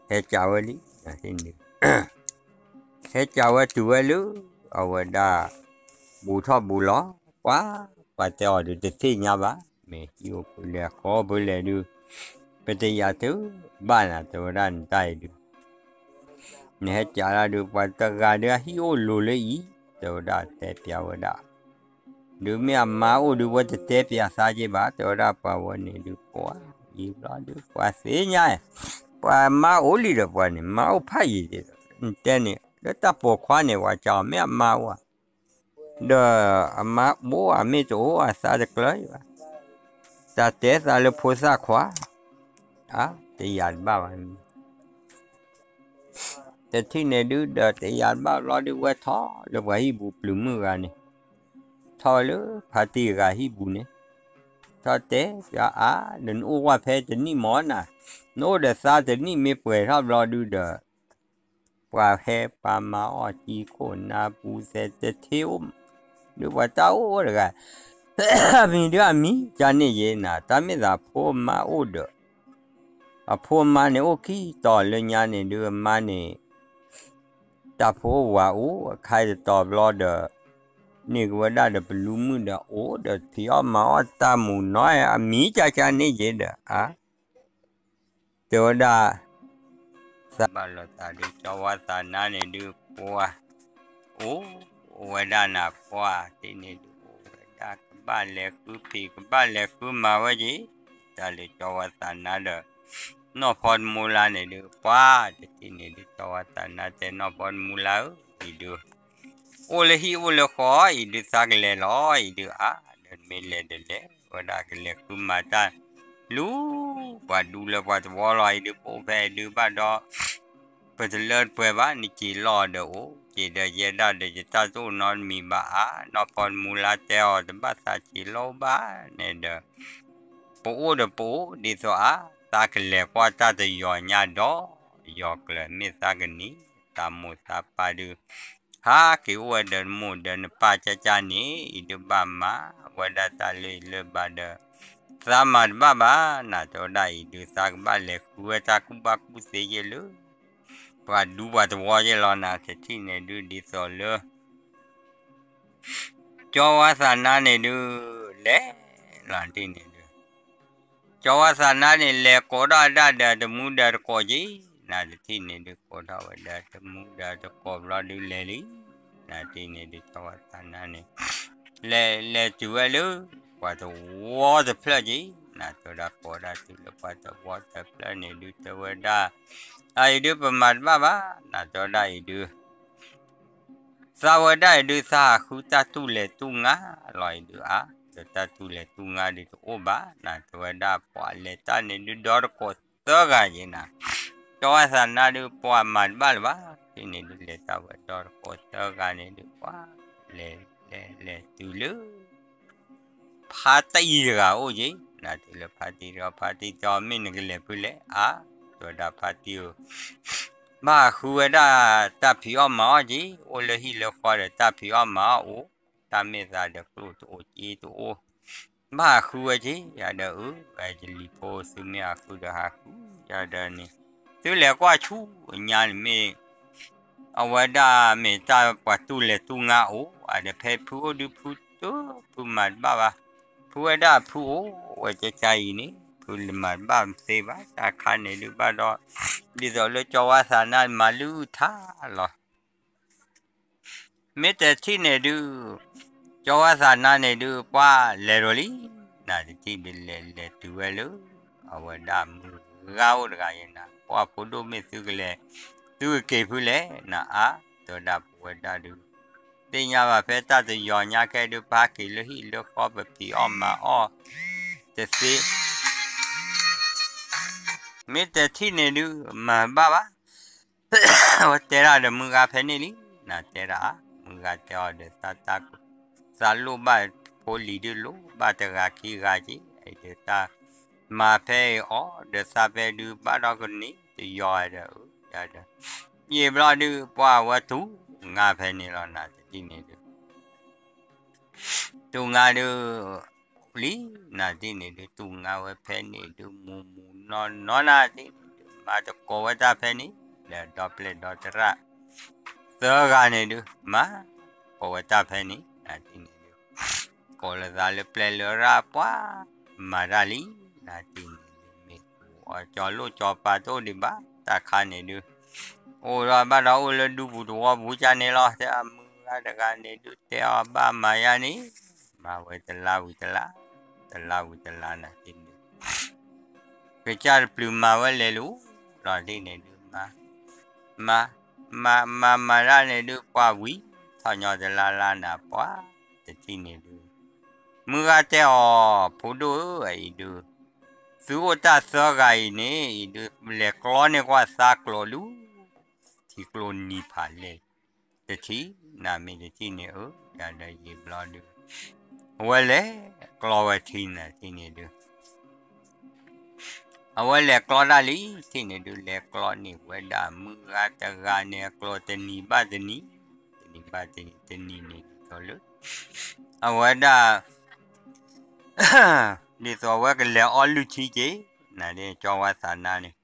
ဟဲကးဝဲလံ, နဟံၣ်န့ၣ် ဟဲကးဝဲတုၤဝဲလၢ အဝဲဒၣ် ဘူးထီၣ်ဘူးလီၤ, ပှၤ ပှၤတဲအီၤဒုးတသ့ၣ်ညါဘၣ်, မ့ၢ်ဟံၣ်အိၣ်ဖဲလဲၣ်အဃီဖဲလဲၣ်ဒုး ပတယၤတဘၣ်နၤ တဲဝဲဒၣ်နတၢ်အံၤဒုး နဟဲကးဒၣ်ဒုး ပှၤတဂၤဒုးအဟံၣ်အိၣ်လိၤလၢအံၤ တဲဝဲဒၣ်တဲပျးဝဲဒၣ်, ဒုးမ့ၢ်အမါအိၣ်ဒုး ဝဲတတဲပျးသးက့ၤဘၣ် တဲဝဲဒၣ်ပှၤဝဲန့ၣ်ဒုး ပှၤ ယံာ်ဘျီဒုး ပှၤသ့ၣ်ညါ ပှၤမါအိၣ်လံဒီးပှၤန့ၣ် မါအိၣ်ဖးယံာ်က့ၤဒီး နတဲန့ၣ် လၢတၢ်ပိာ်ခွါန့ၣ် ပှၤကးအီၤမ့ၢ်အမါအိၣ်ဧါ ဒီးအမါအိၣ်ဧါ မ့ၢ်တအိၣ်ဧါ သးတကျၢၤဘၣ်, တၢ်တဲသးလၢဖိသၣ်ခွါ, အါ တယၤတဘၣ်ဘၣ်, တထံၣ်န့ၣ်ဒုး ဒီးတယၤတဘၣ်ဘျီဒုး ဝဲထီၣ်လၢပှၤဟံၣ်ပူၤပျုၤမုၣ်တဂၤန့ၣ်, ထီၣ်ဝဲလၢဖါတံၢ်တဂၤဟံၣ်ပူၤန့ၣ်, ထီၣ်တဲပျးအါ ဒီးနအိၣ်ဝဲဖဲတနံၣ်မ့ၢ်နၤ, နအိၣ်ဒီးသးတနံၣ်မ့ၢ်ပှဲၤထီၣ်ဘျီဒုးဒီး ပှၤဟဲပှၤမၤအီၣ်ကံခိၣ်နါပူၤသဲတထ့အိၣ်, ဒုးပှၤတၢ်အိၣ်အိၣ်တဂၤ, အမံၤဒုးအမံၤကန့ၣ်ယဲနၤ, တၢ်မ့ၢ်သးဖိမါအိၣ်ဒီး, အဖိအမါန့ၣ်အိၣ်ခံတီၤလၢညါန့ၣ်ဒုး အမါန့ၣ် တၢ်ဖိအိၣ်ဝၤအိၣ် အခါတတီၤဘျီဒီး န့ၢ်က့ၤဝဲဒၣ်ဒီးပလူမုၣ်ဒီးအိၣ်ဒီးဖံးအီၣ်မၤအီၣ်တၢ်မူၤနီၤ အမံၤကန့ၣ်ယဲဒီး အါ တဲဝဲဒၣ် သးဘၣ်လိာ်သးဒုး ကၠီဝါသးနါန့ၣ်ဒုး ပှၤ အိၣ်ဝဲဒၣ်နၤ ပှၤတထံၣ်န့ၣ်ဒုး အိၣ်ဝဲဒၣ်ကဘၣ်လဲၤဃုဖံး ကဘၣ်လဲၤဃုမၤဝဲက့ၤ တၢ်လၢကၠီဝါသးနါဒီး နီၢ်ဖီတမူလါန့ၣ်ဒုး ပှၤတထံၣ်န့ၣ်ဒုး ကၠီဝါသးနါတဲ နီၢ်ဖီတမူလါဧၢ အံၤဒုး အိၣ်လၢဟံၣ်အိၣ်လၢဃီ အံၤဒုးသးကလဲၤလီၤ အံၤဒုးအါ ဒီးမ့ၢ်လဲၤဒီးလဲၤ ဝဲဒၣ်ကလဲၤဃုမၤတၢ် လူၤ ပှၤဒူလၢပှၤသဝီလီၤ အံၤဒုးပအိၣ်ဖဲအံၤဒုးဘၣ်ဒီး ပတလၢတပှဲၤဘၣ် နက့ၤလီၤဒီးအိၣ် က့ၤဒီးယဲဒၣ်ဒီးယတၢ်တအိၣ်နီတမံၤဘၣ်အါ နီၢ်ဖီတမူလါတဲအီၤ တဘၣ်သးက့ၤလီၤဘၣ်န့ၣ်ဒီး ပအိၣ်ဒီးပအိၣ် ဒ်သိးအါ သးကလဲၤကွၢ်တၢ်တယီၤညါဒီး ယီၤကျၢၤ မ့ၢ်သးကနံၤ သးမိၢ်သးပၢ်ဒုး ဟးက့ၤအိၣ်ဝဲဒီးနမိၢ်ဒီးနပၢ်ကၢ်ကၢ်န့ၣ် အံၤဒုးဘၣ်မၤဝဲဒၣ်တၢ်လၢအံၤလၢဘၣ်ဒီး သးမၤတဘၣ်ဘၣ် နၤတဲဝဲဒၣ်အံၤဒုး သးကဘၣ်လဲၤဃုဝဲတၢ်ကူၣ်ဘၣ်ကူၣ်သ့ယဲၢ်လၢ ပှၤဒူပှၤသဝီယဲၢ်လီၤ နၤတထံၣ်န့ၣ်ဒုး ဒ်သိးလၢ ကၠီဝါသးနါန့ၣ်ဒုး လဲၤလီၤတထံၣ်န့ၣ်ဒုး ကၠီဝါသးနါန့ၣ် လဲၤကိးထီၣ်ဒၣ်ဒီးတမူဒီးတကိးက့ၤ နၤတထံၣ်န့ၣ်ဒုး ကိးထီၣ်ဝဲဒီးတမူဒီးတကိးဘျီဒုးလဲၤလံ နၤတထံၣ်န့ၣ်ဒုး ကၠီဝါသးနါန့ၣ် လဲၤလဲၤတုၤဝဲလၢ ပှၤသဝီတဖျၢၣ်က့ၤ နၤတဲဝဲဒၣ်ကိးဒၣ်တုၤလၢပှၤသဝီတဖျၢၣ်န့ၣ်ဒုး တဲဝဲဒၣ် အအံၤဒုးပမၤတဘၣ်ဘၣ် နၤတဲဝဲဒၣ်အံၤဒုး သးဝဲဒၣ်အံၤဒုး သးဟးဃုတၢ်တူၢ်လဲၤတူၢ်ငါလီၤအံၤဒုးအါ, ဒီးတၢ်တူၢ်လဲၤတူၢ်ငါဒုးတအိၣ်ဘၣ် နၤတဲဝဲဒၣ်ပှၤလဲၤတၢ်န့ၣ်ဒုးဒီတကိးသၢဂၤယဲနၤ, ကၠီဝါသးနါဒုးပှၤမၤတဘၣ်လၢၤဘၣ် တထံၣ်န့ၣ်ဒုးလဲၤတၢ်ဝဲဒီတကိးသၢဂၤန့ၣ်ဒုးပှၤ လဲၤလဲၤလဲၤတုၤလၢ ဖါတံၢ်တဂၤအိၣ်က့ၤ, နၤတုၤလၢဖါတံၢ်တဂၤ ဖါတံၢ်တဲအီၤ မ့ၢ်နကလဲၤဖုလဲၣ် အါ, တဲဝဲဒၣ်ဖါတံၢ်ဧၢ, ဘၣ်ဃုဝဲဒၣ်တၢ်ဖံးအီၣ်မၤအီၣ်က့ၤ, အိၣ်လၢဟံၣ်လၢဃီဒီးတၢ်ဖံးအီၣ်မၤအီၣ်အိၣ်, တၢ်မ့ၢ်သးဒီးကျိၣ်တအိၣ်စ့တအိၣ်, ဘၣ်ဃုဝဲက့ၤ, ယၤဒီးအၢ ဝဲယလံၤဖိသုမ့ၢ်ဟးဃုဒီးဟးဃု, ယၤဒီးန့ၣ်, သုလဲၤကွၢ်ဆူညါန့ၣ်မ့ၢ် အဝဲဒၣ်မ့ၢ်တၢ်ပှၤတူၢ်လဲၤတူၢ်ငါအိၣ်, အဒီးဖဲဖုအိၣ်ဒုးဖုတဖုမၤတဘၣ်ဘၣ်, ဖုဝဲဒၣ်ဖုအိၣ်ဝဲကၠၢ်ကၠၢ်အံၤန့ၣ် ဖုမၤတဘၣ်သ့ဘၣ်, တၢ်ခါန့ၣ်ဒုးဘၣ်ဒီး, ဒ်သိးလၢကၠီဝါသးနါမၤလုၢ်ထါလီၤ. မ့ၢ်တထံၣ်န့ၣ်ဒုး, ကၠီဝါသးနါန့ၣ်ဒုး ပှၤလဲၤဒီးလံ, နၤတထံၣ်ဒုးလဲၤလဲၤတုၤဝဲလၢ အဝဲဒၣ်မုၢ်ဂၤအိၣ်တဂၤယဲနၤ, ပှၤဖိဒိၣ်မ့ၢ်သုကလဲၤ, သုကက့ၤဖုလဲၣ်, နအါ, တဲဝဲဒၣ်ပဝဲဒၣ်ဒုး, သ့ၣ်ညါဘၣ်ဖဲတၢ်တယီၤညါခဲဒုး ပဟးက့ၤလၢဟံၣ်လၢဃီ ပဖံးအီၣ်မၤအီၣ်တသ့ မ့ၢ်တထံၣ်န့ၣ်ဒုး မၤဘၣ်ဘၣ် ဝဲတဲဒၣ်ဒီးမုၢ်ဂၤဖဲန့ၣ်လံ, နတဲဒၣ် မုၢ်ဂၤတဲအီၤဒီး သးလိၣ်ဘၣ်ဖိလံၤဒုး လိၣ်ဘၣ်တဂၤခံဂၤက့ၤ ဒီးတၢ်မၤဖဲအံၤအီၤဒီး သးဖဲဒုး ဘၣ်ဒီးကန့ၢ်တယီၤဒီး ဒီး ယံာ်ဘျီဒုး ပှၤဝဲတူၢ်ငါဖဲန့ၣ်လီၤ နတထံၣ်န့ၣ်ဒုး တူၢ်ငါဒုး လံ နတထံၣ်န့ၣ်ဒုး တူၢ်ငါဝဲဖဲန့ၣ်ဒုး မူၤမူၤနီၢ်နီၢ် နတထံၣ်န့ၣ်ဒုး မၤသကိးဝဲတၢ်ဖဲန့ၣ် ဒီးဒီပျဲၢ်ဒီသရၣ် သၢဂၤန့ၣ်ဒုး မၤသကိးဝဲတၢ်ဖဲန့ၣ် နတထံၣ်န့ၣ်ဒုး ကိးလၢသးလၢပျဲၢ်လၢရၣ် ပှၤမၤတၢ်လံ နတထံၣ်န့ၣ်ဒုး မ့ၢ်ကူအီၤ ကၠီၤလိၣ်ကၠီၤပၤတအိၣ်ဒံးဘၣ် တၢ်ခါန့ၣ်ဒုး အိၣ်ဒီးဘၣ်ဒီးအိၣ်လၢဒူပူၤသဝီပူၤကၢ်န့ၣ်လီၤ တဲအမုၢ်ဂၤတဂၤန့ၣ်ဒုး တဲအီၤဘၣ်မၤယါန့ၣ် မၤဝဲတလါဝံၤတလါ တလါဝံၤတလါ နတထံၣ်န့ၣ် ကစၢ်တပျုၤမၤဝဲလဲၤလူၤ လီၤတထံၣ်န့ၣ်ဒုး မၤ မၤ မၤ မၤတၢ်န့ၣ်ဒုး ပှၤဝံၤထီၣ်ညီတလါလါ နပှၤတထံၣ်န့ၣ်ဒုး မုၢ်ဂၤတဲအီၤ ဖိဒိၣ်ဧၢ အံၤဒုး သုအိၣ်တၢ်သၢဂၤအံၤန့ၣ် အံၤဒုး လဲၤကျီန့ၢ်ကွၢ်သါကျိးဒုး ထံကျိနံၤဖးလဲၢ် တထံၣ် နမ့ၢ်တထံၣ်န့ၣ်ဧၢ ယၤဒီးယံာ်ဘျီဒုး အဝဲလဲၤကျီဝဲထံ နတထံၣ်န့ၣ်ဒုး အဝဲလဲၤကျီတၢ်လံ ထံၣ်န့ၣ်ဒုး လဲၤကျီန့ၢ်ဝဲဒၣ်မုၢ်ဂၤတဂၤန့ၣ် အကျိးတနံၤဘၣ်တနံၤ တနံၤဘၣ်တနံၤ တနံၤန့ၣ်ဒုး အဝဲဒၣ် ဒ်သိးအဝဲကလဲၤအီလုၢ်ထံက့ၤ နကၠီဝါသးနါန့ၣ်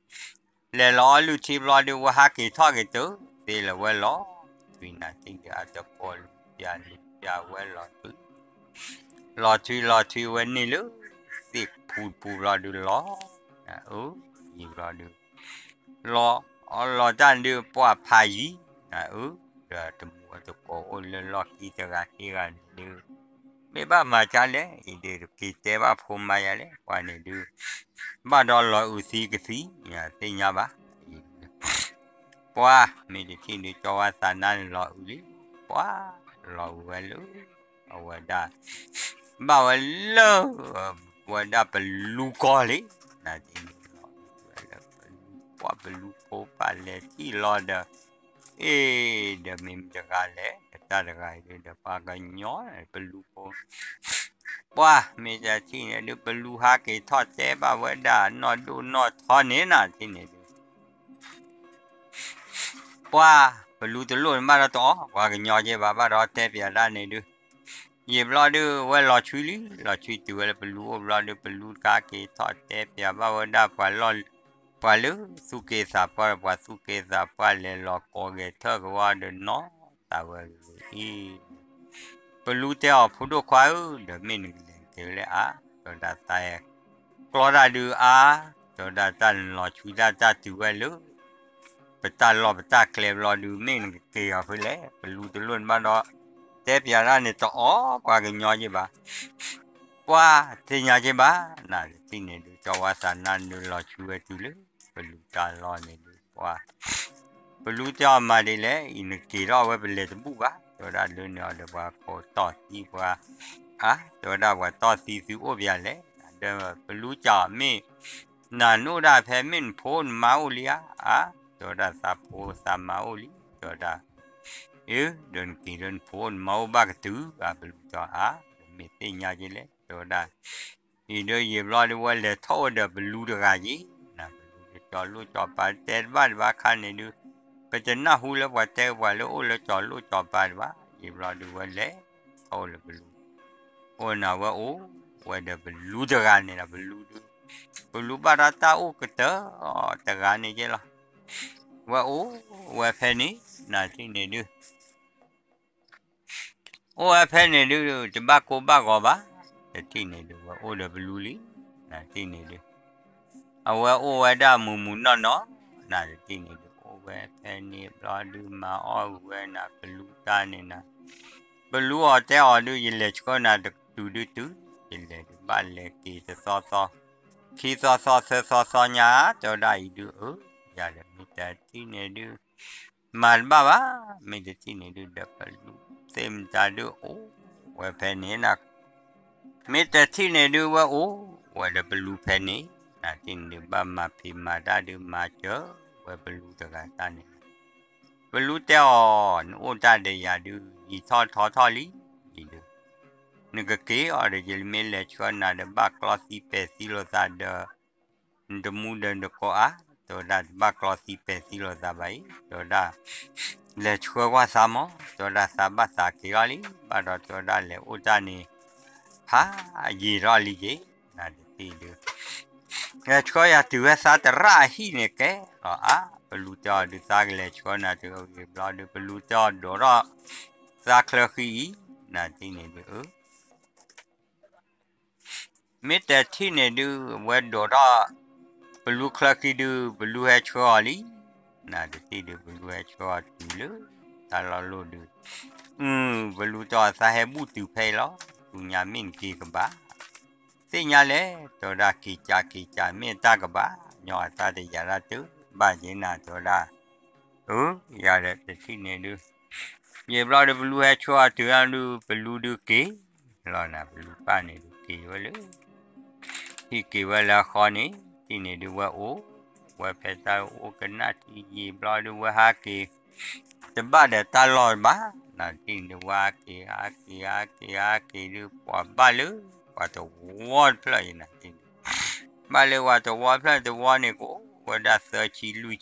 လဲၤလီၤအီလုၢ်ထံဘျီဒုး ဝဲဟးက့ၤထီၣ်က့ၤတုၤ သ့လၢၤဝဲလီၤထွံ နတထံၣ်ဒုး အတကိးလူၤပျၢ်လူၤပျၢ်ဝဲလီၤထွံ လီၤထွံလီၤထွံဝဲန့ၣ်လၢ သ့ၣ်ဖူတပူၤဘျီဒုးလီၤ နအၢ ယံာ်ဘျီဒုး လီၤ အီလီၤတၢ်ဒုး ပှၤဖးယံၤ နအၢ ဒီးတမူအတကိးအိၣ်လၢလီၢ်ခံတဂၤခံဂၤန့ၣ်ဒုး မ့ၢ်ဘၣ်မၤကၢ်လဲၣ် အံၤဒုးတက့ၤတဲဘၣ်ဖိမါယၤလဲၣ် ပှၤန့ၣ်ဒုး ဘၣ်ဒီးလီၤအုးသံကသံ သ့ၣ်ညါဘၣ် ပှၤမ့ၢ်တထံၣ်ဒုး ကၠီဝါသးနါန့ၣ်လီၤအုးလံ ပှၤလီၤအုးဝဲလၢ အဝဲဒၣ် ဘၣ်ဝဲလၢ ဝဲဒၣ်ပလူကီၢ်လံ နတထံၣ်န့ၣ်လီၤအုးဝဲလၢပလူ ပှၤပလူဖိပာ်လဲၤထံၣ်လီၤဒီး အ့ ဒီးမ့ၢ်မတၤတဂၤလဲၣ် တၢ်တဂၤအံၤဒုး ဒီးပှၤကညီ ပလူဖိ ပှၤမ့ၢ်တထံၣ်န့ၣ်ဒုး ပလူဟးက့ၤထီၣ်တဲဘၣ်ဝဲဒၣ်နီၢ်ဒိၣ်နီၢ်ထီန့ၣ် နတထံၣ်န့ၣ်ဒုး ပှၤ ပလူတလိၣ်န့ၣ်ဘၣ်ဒီးတအီၣ် ပှၤကညီက့ဘၣ် ဘၣ်ဒီးတဲပၠးတၢ်န့ၣ်ဒုး ယံာ်ဘျီဒုး ဝဲလီၤဆွံလံ လီၤဆွံတုၤဝဲလၢပလူအိၣ်ဘျီဒုး ပလူတခါက့ၤထီၣ်တဲပၠးဘၣ်ဝဲဒၣ်ပှၤလၢ ပှၤလၢသူၣ်က့သးပှၢ် ပှၤသူၣ်က့သးပှၢ်လဲၤလီၤကိးဂဲၤထၢၣ်ကဝီၤဒီးနီၢ်သးဝဲဂ့ၤအံၤ ပလူတဲအီၤ ဖိဒိၣ်ခွါဧၢ ဒီးမ့ၢ်နကလဲၤက့ၤဝဲလဲၣ်ဧါ တဲဝဲဒၣ်သးအဲၣ် ကျီတၢ်ဒုးအါ တဲဝဲဒၣ်တၢ်နလီၤဆွံတၢ်တၢ်တုၤဝဲလၢ ပတၢ်လီၢ်ပတၢ်ကျဲဘျီဒုး မ့ၢ်နကက့ၤအီၤဖဲလဲၣ် ပလူတလိၣ်န့ၣ်ဘၣ်ဒီး တဲပၠးတၢ်န့ၣ်တအီၣ်ပှၤကညီက့ဘၣ် ပှၤသ့ၣ်ညါက့ဘၣ် နတထံၣ်န့ၣ်ဒုး ကၠီဝါသးနါန့ၣ်ဒုး လီၤဆွံဝဲတုၤလၢ ပလူတၢ်လီၢ်န့ၣ်ဒုး ပှၤ ပလူတဲအီၤမၤဒ်လဲၣ် အံၤနက့ၤထီၣ်ဝဲပလဲၤတဘူၣ်ဘၣ် တဲဝဲဒၣ်လၢန့ၣ်အီၤဒီးပှၤကိးတီၢ်သံပှၤ အါ တဲဝဲဒၣ်ပှၤတီၢ်သံသုအိၣ်ပၠးလဲၣ် ဒီးပလူကၠီမ့ၢ် နၤနအိၣ်ဒၣ်ဖဲမ့ၢ်နဖိနမါအိၣ်လံဧါ အါ တဲဝဲဒၣ်သးဖိသးမါအိၣ်လံ တဲဝဲဒၣ် အၢ ဒီးနက့ၤဒီးနဖိနမါအိၣ်ဘၣ်ကတုၤ အါ ပလူကၠီအါ မ့ၢ်သ့ၣ်ညါက့လဲၣ် တဲဝဲဒၣ် အံၤဒီးယံာ်ဘျီဒုးဝဲလဲၤထီၣ်အိၣ်ဒီးပလူတဂၤက့ နပလူဒီးကၠီၤလိၣ်ကၠီၤပၤတဲတဘၣ်တဘၣ်ခါန့ၣ်ဒုး ပတနၢ်ဟူလၢပှၤတဲပှၤလၢအိၣ်လၢကၠီၤလိၣ်ကၠီၤပၤတဘၣ် ယံာ်ဘျီဒုးဝဲလဲၤထီၣ်အိၣ်လၢပလူ အိၣ်နၤဝဲအိၣ်ဝဲဒီးပလူတဂၤန့ၣ်ဒီးပလူဒုး ပလူဘၣ်ဒီးတၢ်အိၣ်ကတၢၢ်တဂၤန့ၣ်က့လီၤ ဝဲအိၣ်ဝဲဖဲန့ၣ် နတထံၣ်န့ၣ်ဒုး အိၣ်ဝဲဖဲန့ၣ်ဒုး တဘၣ်ကိၢ်ဘၣ်ဂီၤဘၣ် တထံၣ်န့ၣ်ဒုး ဝဲအိၣ်ဒီးပလူလံ နတထံၣ်န့ၣ်ဒုး အဝဲအိၣ်ဝဲဒၣ်မုၢ်မုၢ်နီၢ်နီၢ် နတထံၣ်န့ၣ်ဒုး အိၣ်ဝဲဖဲန့ၣ်ဘျီဒုး မၤအီၣ်ဝဲနၤပလူတၢ်န့ၣ်နၤ ပလူအီၤတဲအီၤဒုး ယလဲၤဆှၢနၤတတုၤဒုးတုၤ ယလဲၤဒုးဘၣ်လဲၤက့ၤတသီသီ ခံသီသီသၢသီသီညါ တဲဝဲဒၣ်အံၤဒုး အၢ ယၤဒီးမ့ၢ်တထံၣ်န့ၣ်ဒုး မၤတဘၣ်ဘၣ် မ့ၢ်တထံၣ်န့ၣ်ဒုး ဒီးပလူ သ့ၣ်မတၤဒုးအိၣ်ဝဲဖဲန့ၣ်နၤ, မ့ၢ်တထံၣ်န့ၣ်ဒုးဝဲအိၣ်ဝဲဒီးပလူၤဖဲန့ၣ်, နၤတထံၣ်န့ၣ်ဒုး ဘၣ်မၤဖံးမၤတၢ်ဒုးမၤစၢၤဝဲပလူၤတဂၤတၢ်န့ၣ်, ပလူၤတဲအီၤ နအိၣ်တၢ်ဒီးယၤဒုး ယံာ်ထီၣ်ထီထီၣ်လံ, ဒုး နကက့ၤအီၤဒီး ယမ့ၢ်လဲၤဆှၢနၤဒီး ဘၣ်ကျီသံပဲာ်သံလိာ်သးဒီး နတမူဒီးနကိးအါ, တဲဝဲဒၣ် တဘၣ်ကျီသံပဲာ်သံလိာ်သးဘၣ်အံၤ, တဲဝဲဒၣ် လဲၤဆှၢကွၢ်သးမး, တဲဝဲဒၣ်သးဘၣ်သးက့ၤထီၣ်လံ, ဘၣ်ဒီးတဲဝဲဒၣ်လဲၤအိၣ်တၢ်န့ၣ် ဖးယံာ်ထီၣ်လံက့ၤ, နၤတထံၣ်ဒုး လဲၤဆှၢယၤတုၤဝဲသးတရၣ်အဟံၣ်န့ၣ်ကဲလီၤအါ, ပလူၤတဲအီၤဒုးသးကလဲၤဆှၢနၤတဂ့ၤဘျီဒုး ပလူၤတဲအီၤဒိးထီၣ်သးချၢဃံအံၤ, နၤတထံၣ်န့ၣ်ဒုး မ့ၢ်တထံၣ်န့ၣ်ဒုး ဝဲဒိးထီၣ် ပလူၤချၢဃံဒုး ပလူၤဟဲဆှၢအီၤလံ, နၤတထံၣ်ဒုး ပလူၤဟဲဆှၢအီၤတုၤလၢ တၢ်လီၢ်လိၣ်ဒုး, အု ပလူၤတဲအီၤသးဟဲဘူၣ်တုၤဖဲအံၤလီၤ, ဆူညါမ့ၢ်နက့ၤကဘၣ်, သ့ၣ်ညါလဲၣ်, တဲဝဲဒၣ်က့ၤကးက့ၤကး မ့ၢ်တၢ်ကဘၣ်, ညီအတၢ်တယာ်ဒၣ်တဘၣ်က့ၤနၤတဲဝဲဒၣ်, အု ယၤဒီးတထံၣ်န့ၣ်ဒုး ယံာ်ဘျီဒုး ပလူၤဟဲဆှၢအီၤတုၤအါဒုး ပလူၤဒုးက့ၤလီၤနၤ, ပလူၤပၢ်န့ၣ်ဒုးက့ၤဝဲလၢ ဟံၣ်က့ၤဝဲလၢအဃီန့ၣ်, တထံၣ်န့ၣ်ဒုးဝဲအိၣ်ဝဲဖဲတၢ်အိၣ်ကနၣ်ထံယံာ်ဘျီဒုး ဝဲဟးက့ၤ တဘၣ်ဒီးတၢ်လီၢ်ဘၣ်, နၤတထံၣ်န့ၣ်ဒုး ဝဲဟးက့ၤ ဟးက့ၤ ဟးက့ၤ ဟးက့ၤဒုး ပှၤဘၣ်လၢပှၤတဝီတဖျၢၣ်အံၤနၤတထံၣ်န့ၣ်, ဘၣ်လၢပှၤတဝီတဖျၢၣ် တဝီန့ၣ် ကအိၣ်ဝဲဒၣ်သၢ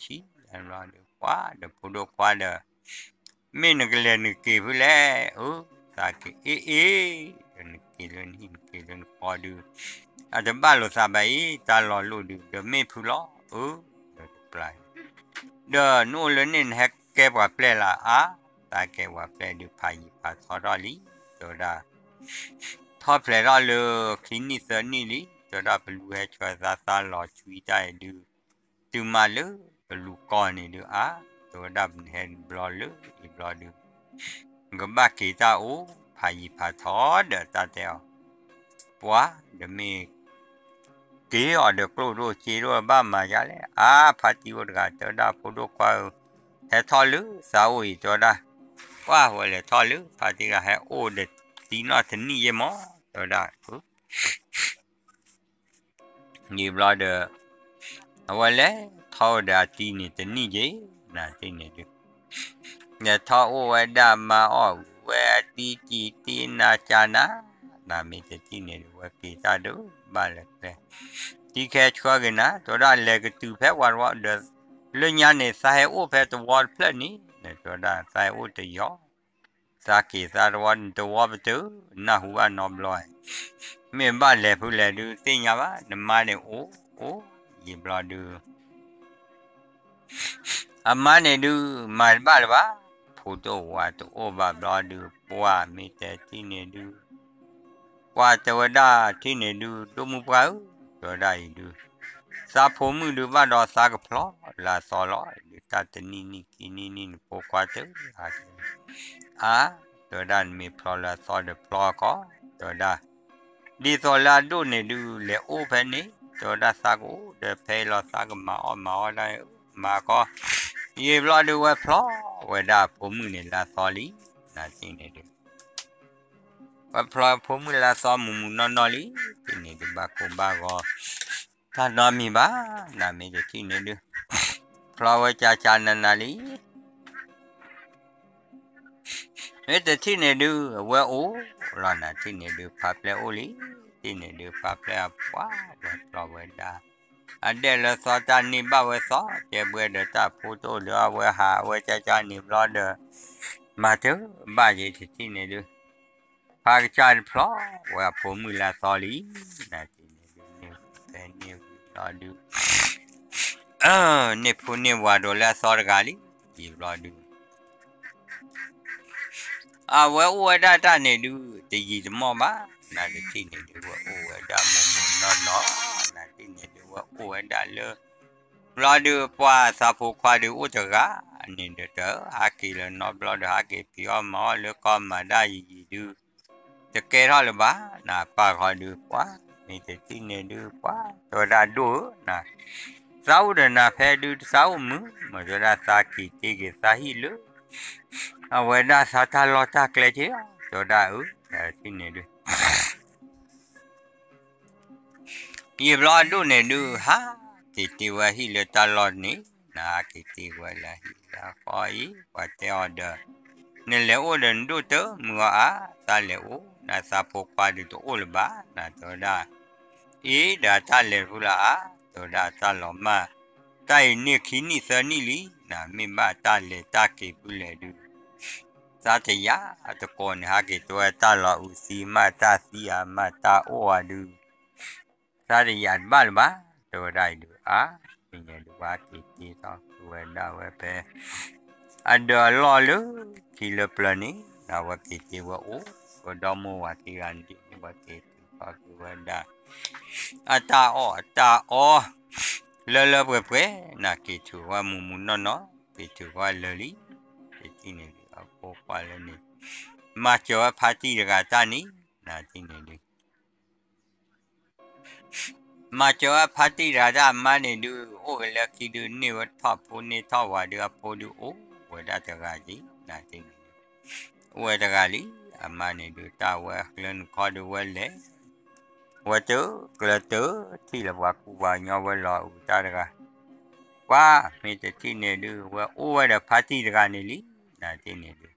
ဆံလွံၢ်ဆံ, ဘျီဒုး ပှၤဒီးဖိဒိၣ်ခွါဒီး မ့ၢ်နကလဲၤနက့ၤဖဲလဲၣ်, အု သးက့ၤအ့ၣ်အ့ၣ်, ဒီးနက့ၤလၢနဟံၣ်နက့ၤလၢနဃီဒုး, အတဘၣ်လိာ်သးဘၣ်အံၤ တၢ်လီၢ်လိၣ်ဒုး ဒီးမ့ၢ်ဖုလီၤ, အု ဒီးတပျၢ် ဒီးနအိၣ်လၢန့ၣ်နဟဲကဲပှၤပျဲၢ်လၢအါ, သးကဲပှၤပျဲၢ်ဒုး ဖးယံာ်ဖးထီထီၣ်လံ, တဲဝဲဒၣ် ထီၣ်ဖျဲးထီၣ်လၢခံနံၣ်သၢနံၣ်လံ, တဲဝဲဒၣ်ပလူၤဟဲဆှၢသးသးလီၤဆွံတၢ်အံၤဒုး, တုၤမးလၢပလူၤကီၢ်န့ၣ်ဒုးအါ, တဲဝဲဒၣ်ပနဟဲဘျီလၢအံၤဘျီဒုး ကဘၣ်က့ၤတၢ်အိၣ်ဖးယံာ်ဖးထီဒီးတၢ်တဲအီၤ, ပှၤဒီးမ့ၢ်က့ၤအီၤဒီးကျိၣ်ဒိၣ်စ့ဒိၣ်ဘၣ်မၤယါလဲၣ်, အါ ဖါတံၢ်အိၣ်တဂၤ တဲဝဲဒၣ်ဖိဒိၣ်ခွါဧၢ, ဟဲထီၣ်လၢသးအိၣ်အံၤ တဲဝဲဒၣ်, ပှၤဝဲလဲၤထီၣ်လၢဖါတံၢ်ဂၤ ဟဲအိၣ်ဒီးတံၤနီၢ်တနံၣ်ယဲၢ်မး, တဲဝဲဒၣ် ယံာ်ဘျီဒီး အဝဲလဲၤထီၣ်အိၣ်ဒီးအတံၤန့ၣ်တနံၣ်က့ၤ, နၤတထံၣ်န့ၣ်ဒုး, လဲၤထီၣ်အိၣ်ဝဲဒၣ်မၤအီၣ်ဝဲအတံၤကံၢ်တံၤနၤကၢ်နၤ, နၤမ့ၢ်တထံၣ်န့ၣ်ဒုး ဝဲက့ၤတၢ်ဒုးဘၣ်လဲၤကျဲ, တံၤခဲဆှၢက့ၤနၤ တဲဝဲဒၣ်လဲၤကတုၤဖဲပှၤတဝီဒီး, လၢညါန့ၣ် သးဟဲအိၣ်ဖဲတဝီတဖျၢၣ်န့ၣ် တဲဝဲဒၣ်သးဟဲအိၣ်တယီၤ သးက့ၤသးတဝီ နတဝီပတုာ် နၢ်ဟူဘၣ်နီတဘျီ, မ့ၢ်ဘၣ်လဲၤဖုလဲၤဒုးသ့ၣ်ညါဘၣ် နမါန့ၣ်အိၣ်အိၣ် ယံာ်ဘျီဒုး အမါန့ၣ်ဒုး မၤတဘၣ်လၢၤဘၣ်, ဖိဒိၣ်ဝၤတအိၣ်ဘၣ်ဘျီဒုး ပှၤမ့ၢ်တဲထံၣ်န့ၣ်ဒုး ပှၤတဲဝဲဒၣ်ထံၣ်န့ၣ်ဒုး ဒိၣ်မုၢ်ပှၢ်ဧၢ, တဲဝဲဒၣ်အံၤဒုး သးဖိမုၣ်ဒုးဘၣ်ဒီးသးကဖျီလၢအသီလီၤ, ဒုးတၢ်တနံၣ်နံၣ်ခံနံၣ်နံၣ်နဖိခွါတဂၤ အါ, တဲဝဲဒၣ်နမ့ၢ်ဖျီလၢအသီဒီးဖျီကီး, တဲဝဲဒၣ် ဒ်သိးလၢအဒိၣ်န့ၣ်ဒုး လဲၤအိၣ်ဖဲန့ၣ်, တဲဝဲဒၣ်သးကအိၣ်ဒီးဖဲအံၤလီၤ သးကမၤအီၣ်မၤအီၣ်ဒၣ် မၤကီး, ယံာ်ဘျီဒုးဝဲဖျီဝဲဒၣ်အဖိမုၣ်န့ၣ်လၢအသီလံ, နၤထံၣ်န့ၣ်ဒုး ဝဲဖျီဖိမုၣ်လၢအသီမုၢ်မုၢ်နီၢ်နီၢ်လံ, ထံၣ်န့ၣ်ဒုးဘၣ်ကိၢ်ဘၣ်ဂီၤ တၢ်နီတမံၤဘၣ်, နၤမ့ၢ်တထံၣ်န့ၣ်ဒုး ဖျီဝဲကၢ်ကၢ်နၤနၤလံ မ့ၢ်တထံၣ်န့ၣ်ဒုး အဝဲအိၣ်လီၤ နၤထံၣ်န့ၣ်ဒုး ဖးပျဲၢ်အိၣ်လံ, ထံၣ်န့ၣ်ဒုး ဖးပျဲၢ်အပှၤဝဲဖျီဝဲဒၣ်, အဒဲၣ်လၢသီတၢ်န့ၢ်ဘၣ်ဝဲသီ, တဲဘှဲဒီးတၢ်ဖိတအိၣ်လၢအဝဲဟး အဝဲကၢ်ကၢ်န့ၣ်ဘျီဒီး, မၤတဘၣ်ယံၤတထံၣ်န့ၣ်ဒုး ဖးကစၢ်တဖျီဝဲအဖိမုၣ်လၢအသီလံ, နၤထံၣ်န့ၣ်ဒုး န့ၢ်ဖဲန့ၢ်ဝံၤဘျီဒုး န့ၢ်ဖိန့ၢ်ဝၤဒိးလၢအသီတဂၤလံ, ယံာ်ဘျီဒုး အဝဲအိၣ်ဝဲဒၣ်တၢ်န့ၣ်ဒုး တယံာ်တမီၢ်ဘၣ်, နၤတထံၣ်န့ၣ်ဒုး ဝဲအိၣ်ဝဲဒၣ်မိၢ်မိၢ်နီၢ်နီၢ်, နၤထံၣ်န့ၣ်ဒုး ဝဲအိၣ်ဝဲဒၣ်လၢ ဘျီဒုး ပှၤသးဖိခွါဒုးအိၣ်တဂၤန့ၣ်ဒီး တဟးက့ၤလၢၤနီတဘျီဒီး ဟးက့ၤဖံးအီၣ်မၤအီၣ်လၢကီၢ်မၤဒၣ်ယံာ်ယံာ်ဒုး တကဲထီၣ်လၢၤဘၣ်, နၤပၢ်ဃီဒုး ပှၤ မ့ၢ်တထံၣ်န့ၣ်ဒုး ပှၤ တဲဝဲဒၣ်ဒိၣ်ဧၢ, နၤ သးအိၣ်ဒီးနၤဖဲဒုး သးအိၣ်မုာ်မး, တဲဝဲဒၣ်သးက့ၤတ့က့ၤသးဟံၣ်လၢ အဝဲဒၣ်သးတၢ်လီၢ်တၢ်ကျဲက့ၤ, တဲဝဲဒၣ်အၢ, တထံၣ်န့ၣ်ဒုး ယံာ်ဘျီအဒိၣ်န့ၣ်ဒုး ဟးက့ၤတ့ၢ်ဝဲဟံၣ်လၢတၢ်လီၢ်န့ၣ်, နဟးက့ၤတ့ၢ်ဝဲလၢဟံၣ်လၢဃီအံၤ, ပှၤတဲအီၤဒီး, နလဲၤအိၣ်ဒီးနဒိၣ်တမုာ်အီၤဧါ, သးလဲၤအိၣ်နသးဖိခွါဒုးတအိၣ်လၢၤဘၣ်, နတဲဝဲဒၣ်, အ့ဒီးတၢ်လဲၤဖုလၢအါ, တဲဝဲဒၣ်တၢ်လီၤမၢ်, တၢ်အံၤန့ၢ်ခံနံၣ်သၢနံၣ်လံ, နမ့ၢ်ဘၣ်တၢ်လဲၤတၢ်က့ၤဖုလဲၣ်ဒုး သးတယာ်တကိးန့ၣ် ဟးက့ၤတဲဝဲတၢ်လီၤအုးသံ မ့ၢ်တၢ်သံအါ မ့ၢ်တၢ်အိၣ်အါဒုး, သးတယာ်တဘၣ်လၢၤဘၣ်, တဲဝဲဒၣ်အံၤဒုး အါ, မ့ၢ်ညါဒုး ပှၤက့ၤတ့ထီၣ်က့ၤဝဲဒၣ်ဝဲဖဲ အဒၢးအလီၢ်လၢခံလၢပျၢၤန့ၣ်, အဝဲက့ၤတ့ဝဲအိၣ်, ဝဲဒီမိၢ်ဝၤသံဂၤန့ၣ် ဝဲက့ၤထုးထီၣ်က့ၤဝဲဒၣ် အတၢ်အီၣ်အတၢ်အီ လၢလၢပှဲၤပှဲၤ, နက့ၤထုးဝဲမူးမူးနီၢ်နီၢ်, က့ၤထုးဝဲလၢာ်လံ, တထံၣ်န့ၣ်ဒုး အဖိခွါလၢန့ၣ်, မၤစၢၤဝဲဖါတံၢ်တဂၤတၢ်န့ၣ်, နထံၣ်န့ၣ်ဒုး မၤစၢၤဝဲဖါတံၢ်တဂၤတၢ်အမါန့ၣ်ဒုး အိၣ်က့ၤလၢခံဒုး န့ၢ်ဝဲထီၣ်ဖိန့ၢ်ထီၣ်ဝၤဒုး အဖိဒုးအိၣ်ဝဲဒၣ်တဂၤက့ၤ, နထံၣ်န့ၣ်ဒုး အိၣ်ဝဲတဂၤလံ, အမါန့ၣ်ဒုး တၢ်ဝဲကျၢနခီဒုးဝဲလဲၤ ဝဲတကျၢၤတထံၣ်လၢပှၤကူပှၤကညီဝဲလီၤအုးတၢ်တဂၤ, ပှၤမ့ၢ်တထံၣ်န့ၣ်ဒုး ဝဲအိၣ်ဝဲဒီးဖါတံၢ်တဂၤန့ၣ်လံ, နထံၣ်န့ၣ်ဒုး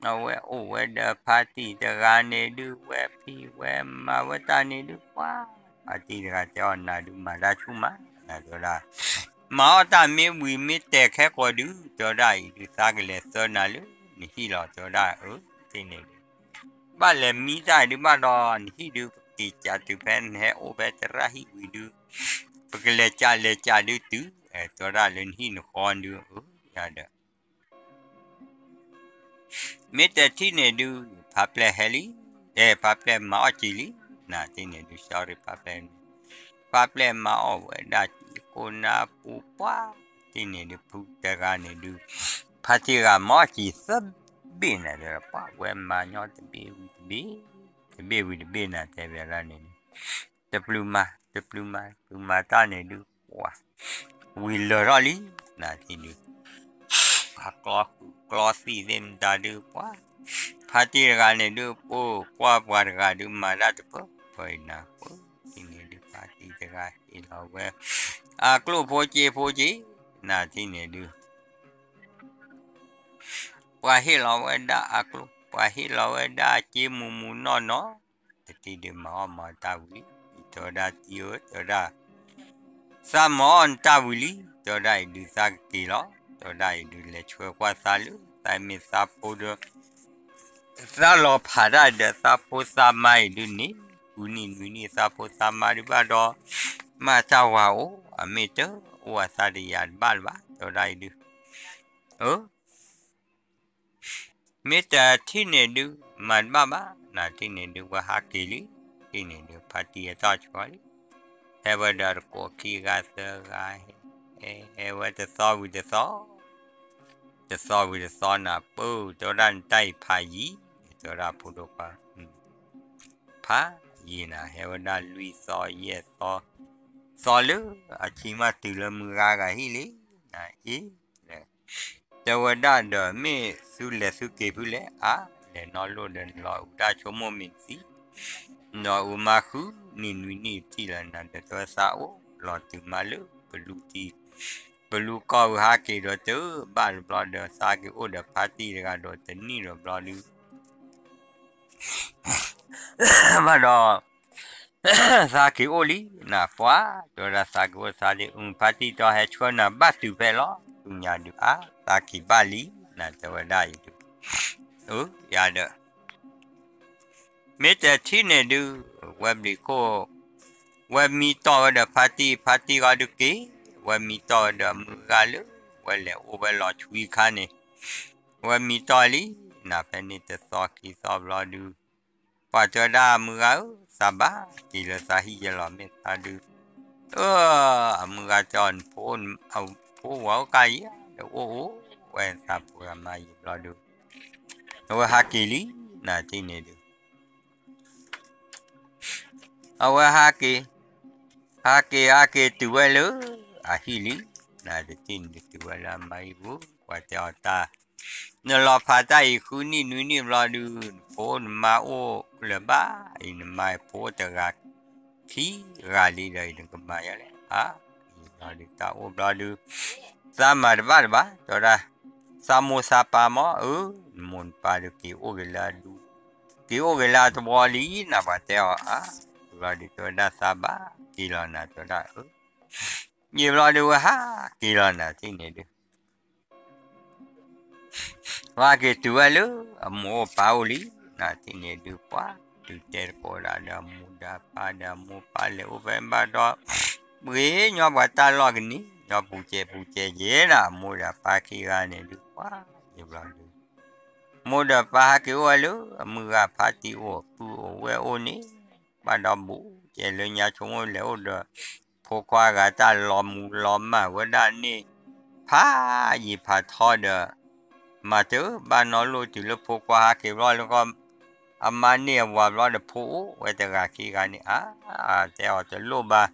အဝဲအိၣ်ဝဲဒီးဖါတံၢ်တဂၤန့ၣ်ဒုး ဝဲဖံးဝဲမၤဝဲတၢ်န့ၣ်ဒုး ပှၤ ဖါတံၢ်တဂၤတဲအီၤ နၤဒုးမၤတၢ်ဆူၣ်မး, နတဲဝဲဒၣ်, မၤအီၣ်တၢ်မ့ၢ်ဝံၤမ့ၢ်တဲာ်ခဲကိာ်ဒုး တဲဝဲဒၣ်အံၤဒုး သးကလဲၤသၢနၤလၢနဟံၣ်လီၤ တဲဝဲဒၣ်အၢ, တထံၣ်န့ၣ်ဒုး ဘၣ်လဲၤမံတၢ်ဒုးဘၣ်ဒီး နဟံၣ်ဒုး ပက့ၤကးတုၤဖဲနဟဲအိၣ်ဖဲသရၣ်ဟံၣ်ဝံၤဒုး, ပကလဲၤကးလဲၤကးဒုးတုၤ, တဲဝဲဒၣ်လၢနဟံၣ်နဃီဒုးအၢ, ယၤဒီး မ့ၢ်တထံၣ်န့ၣ်ဒုး ဖါပျဲၢ်ဟဲလံ, အဲ ဖါပျဲၢ်မၤအီၣ်က့ၤလံ, နထံၣ်န့ၣ်ဒုး sorry ဖါပျဲၢ်န့ၣ်, ဖါပျဲၢ်မၤအီၣ်ဝဲဒၣ်က့ၤကိးနါပူၤပှၢ်, တထံၣ်န့ၣ်ဒုး ဖုတဂၤန့ၣ်ဒုး, ဖါတံၢ်တဂၤမၤအီၣ်က့ၤသၢဘ့ၣ်နၤဒီး ပှၤဝဲမၤညီတဘ့ၣ်ဝံၤတဘ့ၣ်, တဘ့ၣ်ဝံၤတဘ့ၣ်နၤတဲဘၣ်ဒၣ်န့ၣ်, တပျုၤမၤ တပျုၤမၤ ပျုၤမၤတၢ်န့ၣ်ဒုး ပှၤ ဝံၤလၢာ်ထီၣ်လံ, နထံၣ်ဒုး အကျီဃုာ်ကျီသံၣ်သ့ၣ်မတၤဒုး ပှၤ ဖါတံၢ်တဂၤန့ၣ်ဒုး ပှၤကွၢ်ပှၤတဂၤဒုး မၤတၢ်တပၢၢ်ပၢၢ်အံၤနၤ, ပှၤတထံၣ်န့ၣ်ဒုး ဖါတံၢ်တဂၤဟ့ၣ်လီၤဝဲ အကျိၣ်ဖိက့ဖိက့, နထံၣ်န့ၣ်ဒုး ပှၤဟ့ၣ်လီၤဝဲဒၣ်အကျိၣ် ပှၤဟ့ၣ်လီၤဝဲဒၣ်အက့မူးမူးနီၢ်နီၢ်, တထံၣ်ဒုးမၤအီၣ်မၤတၢ်ဝံၤလံ, တဲဝဲဒၣ်တံၢ်ဧၢ တဲဝဲဒၣ် သးမၤအီၣ်နတၢ်ဝံၤလံ, တဲဝဲဒၣ်အံၤဒုးသးကက့ၤလီၤ, တဲဝဲဒၣ်အံၤဒုး လဲၤဆှၢကွၢ်သးလၢ သးမ့ၢ်သးဖိဒီး သးလီၤဖးတၢ်ဒီးသးဖိသးမါအံၤဒုးန့ၣ်, ကူနံၣ်နွံနံၣ်သးဖိသးမါဒုးဘၣ်ဒီး, မ့ၢ်တၢ်ဝၤအိၣ် အမ့ၢ်တအိၣ်အသးတယာ်တဘၣ်လၢၤဘၣ်, တဲဝဲဒၣ်အံၤဒုး, အၢ မ့ၢ်တထံၣ်န့ၣ်ဒုး မၤတဘၣ်ဘၣ်, နထံၣ်န့ၣ်ဒုး ဝဲဟးက့ၤလံ, ထံၣ်န့ၣ်ဒုး ဖါတံၢ်အတၢ်ဆှီလံ, ဟဲဝဲဒီးတကိးခံဂၤသၢဂၤ, ဟဲဝဲတသီဝံၤတသီ, တသီဝံၤတသီနၤ ပၢၢ် တဲဝဲဒၣ်နတၢ်အံၤဖးယံၤ, တဲဝဲဒၣ်ဖိဒိၣ်ခွါ ဖးယံၤနၤ ဟဲဝဲဒၣ်လွံၢ်သီယဲၢ်သီ, သီလၢအဆံမးတုၤလၢမုၢ်ဂၤဂၤဟံၣ်လံ, နအ့ၣ် တဲဝဲဒၣ်ဒီး မ့ၢ်သုလဲၤသုက့ၤဖုလဲၣ်, အါ လဲၤနီၢ်လိၣ်ဒီးနလီၤအုးတၢ်ဆိကမိၣ်မ့ၢ်သံ, နီၢ်အုးမါဃုနံၣ်နွံနံၣ်ထံၣ်လၢနၤဒီး တဲဝဲသးအိၣ်လီၤတုၤမးလၢပလူၤထံ ပလူၤကီၢ်ဝံၤဟးက့ၤဒီး တဘၣ်တဘျီဒီးသးက့ၤအိၣ်ဒီးဖါတံၢ်တဂၤဒီးတနံၣ်ဒီးဘျီဒုး ဘၣ်ဒီး သးက့ၤအိၣ်လံ နပှၤ တဲဝဲဒၣ်သးက့ၤအိၣ်သးဒ်အုၣ် ဖါတံၢ်တီဟဲဆှၢနၤဘၣ်တုၤဖဲလီၤ ဆူညါဒုး အါ သးက့ၤဘၣ်လံ နတဲဝဲဒၣ်အံၤဒုး အၢ ယၤဒီး မ့ၢ်တထံၣ်န့ၣ်ဒုး ဝဲဘျံးခိၣ် ဝဲမံတီၢ်ဝဲဒီးဖါတံၢ် ဖါတံၢ်ဂီၢ်ဒုးက့ၤ ဝဲမံတီၢ်ဝဲဒီးမုၢ်ဂၤလၢ ဝဲလဲၤအိၣ်ဝဲလီၤဆွံခါန့ၣ် ဝဲမံတီၢ်လံ နဖဲန့ၣ်တသီခံသီဘျီဒုး ပှၤတဲဝဲဒၣ်မုၢ်ဂၤဧၢ သးဘၣ်က့ၤလၢသးဟံၣ်ယဲလီၤ မ့ၢ်သးဒုး အၢ အမုၢ်ဂၤတဲအီၤ နဖိ အဖိဝၤအိၣ်ကါယံၤ ဒီးအိၣ်အိၣ်ဝဲသးဖိဂၤမါယံၤဘျီဒုး အဝဲဟးက့ၤလံ နထံၣ်န့ၣ်ဒုး အဝဲဟးက့ၤ ဟးက့ၤဟးက့ၤတုၤဝဲလၢ အဟံၣ်လံ နတထံၣ်န့ၣ်ဒုးတုၤဝဲလၢအမါဟံၣ်ပူၤ ပှၤတဲအီၤတၢ် နလီၤဖးတၢ်အံၤဃုနံၣ်နွံနံၣ်ဘျီဒုး နဖိနမါအိၣ်လၢၤဘၣ်, အံၤနမါဖိတဂၤခံဂၤလံဒီး အံၤနကမၤယၤလဲၣ်, အါ, အံၤဘျီဒုးတၢ်အိၣ်ဘျီဒုး သးမၤတဘၣ်တဘၣ် တဲဝဲဒၣ်, သးမိၢ်သးပၢ်မ့ၢ် အၢ နမိၢ်နပၢ်ဒုးက့ၤအိၣ်က့ၤလၢအဒူ က့ၤအိၣ်က့ၤလၢအသဝီလံ နၤပှၤတဲအီၤ, အါ, ဘျီဒုးတဲဝဲဒၣ်သးဘၣ်က့ၤလီၤနၤ တဲဝဲဒၣ်, အၢ, ယံာ်ဘျီဒုးဝဲဟးက့ၤလီၤနၤ တထံၣ်န့ၣ်ဒုး ပှၤက့ၤတုၤဝဲလၢအမိၢ်အိၣ်ပၢ်အိၣ်လံ, နၤတထံၣ်န့ၣ်ဒုး ပှၤတုၤတဲသကိးဒၣ်ဒီးအမိၢ်ဒီးအပၢ်ဒီးအမိၢ်ပၢ်လဲၤအိၣ်ဖဲဘၣ်ဒီး ပှ့ၤညီပှၤတၢ်လီၢ်ကန့ၢ် ညီပူၤစဲးပူၤစဲးယဲၢ်နၤ အမိၢ်ဒီးအပၢ်ခံဂၤန့ၣ်ဒုး ပှၤယံာ်ဘျီဒုး မိၢ်ဒီးပၢ်ဟးက့ၤအိၣ်ဝဲလၢ အမုၢ်ဂၤဖါတံၢ်အိၣ် ပုၢ်အိၣ်ဝဲၢ်အိၣ်န့ၣ် ဘၣ်ဒီးဘူးကဲလၢညါဆိကမိၣ်လဲၤအိၣ်ဒီး ဖိခွါဂၤတၢ်လီၤမူၤလီၤမၢ်ဝဲဒၣ်န့ၣ် ဖးယံာ်ဖးထီဒီး မၤတဘၣ်နီတလိၣ်တုၤလၢဖိခွါဟးက့ၤဘျီလၢ အမါန့ၢ်အဝၤဘျီဒီးဖိအိၣ်ဝဲတဂၤခံဂၤန့ၣ် အါ, တဲအီၤတလိၣ်ဘၣ်,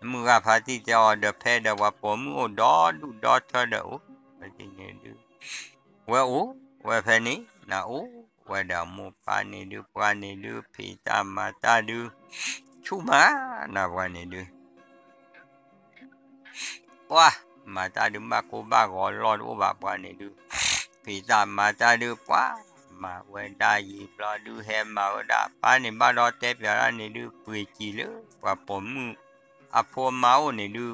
မုၢ်ဂၤဖါတံၢ်တဲအီၤဒီးဖဲဒီးပှၤပိာ်မုၣ်အိၣ်ဒီဒူၣ်ဒီထၢဒီးအိၣ်ဝဲဒ်န့ၣ်ဒုး ဝဲအိၣ်ဝဲဖဲန့ၣ် နအိၣ်ဝဲဒီးအမိၢ်ပၢ်န့ၣ်ဒုး ပှၤန့ၣ်ဒုး ဖံးတၢ်မၤတၢ်ဒုး ဆူၣ်မးနၤပှၤန့ၣ်ဒုး ပှၤမၤတၢ်ဒုး ဘၣ်ကိၢ်ဘၣ်ဂီၤလီၢ်တအိၣ်ဘၣ်ပှၤန့ၣ်ဒုး ဖံးတၢ်မၤတၢ်ဒုး ပှၤမၤဝဲဒၣ်ယံာ်ဘျီဒုး ဟဲမၤဝဲဒၣ်အပၢ်န့ၣ် ဘၣ်ဒီးတဲပၠးဒၣ်န့ၣ်ဒုး ပှ့ၤစံာ်လၢပှၤပိာ်မုၣ်အဖိအမါအိၣ်န့ၣ်ဒုး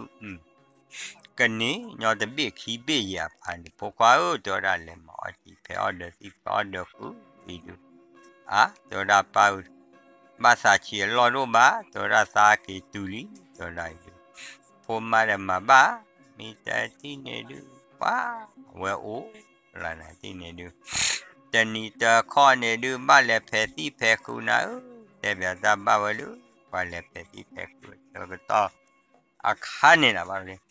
ကန့ၢ်ညီတဘ့ၣ်ခံဘ့ၣ်ယံာ်အပၢ်န့ၣ် ဖိခွါဧၢ တဲဝဲဒၣ် လဲၤမၤအီၣ်စံာ်ဖဲအီၣ်ဒီးသံၣ်ဖဲအီၣ်ဒီးဃုာ်အံၤဒုး အါ တဲဝဲဒၣ်ပၢ်ဧၢ ဘၣ်သးဆံးအလီၢ်တအိၣ်ဘၣ် တဲဝဲဒၣ်သးက့ၤတုၤလံ တဲဝဲဒၣ်အံၤဒုး ဖိမါဒီးမၤဘၣ် မ့ၢ်တထံၣ်န့ၣ်ဒုး ပှၤဝဲအိၣ်လၢနၤတထံၣ်န့ၣ်ဒုး တနံၤတခီန့ၣ်ဒုး ဘၣ်လဲၤဖဲးသံၣ်ဖဲးဃုာ်နၤဧၢ တဲပၠးတၢ်ဘၣ်ဝဲလၢ ပှၤလဲၤဖဲးသံၣ်ဖဲးဃုာ် တကတီၢ်အခါန့ၣ်လီၤဘၣ်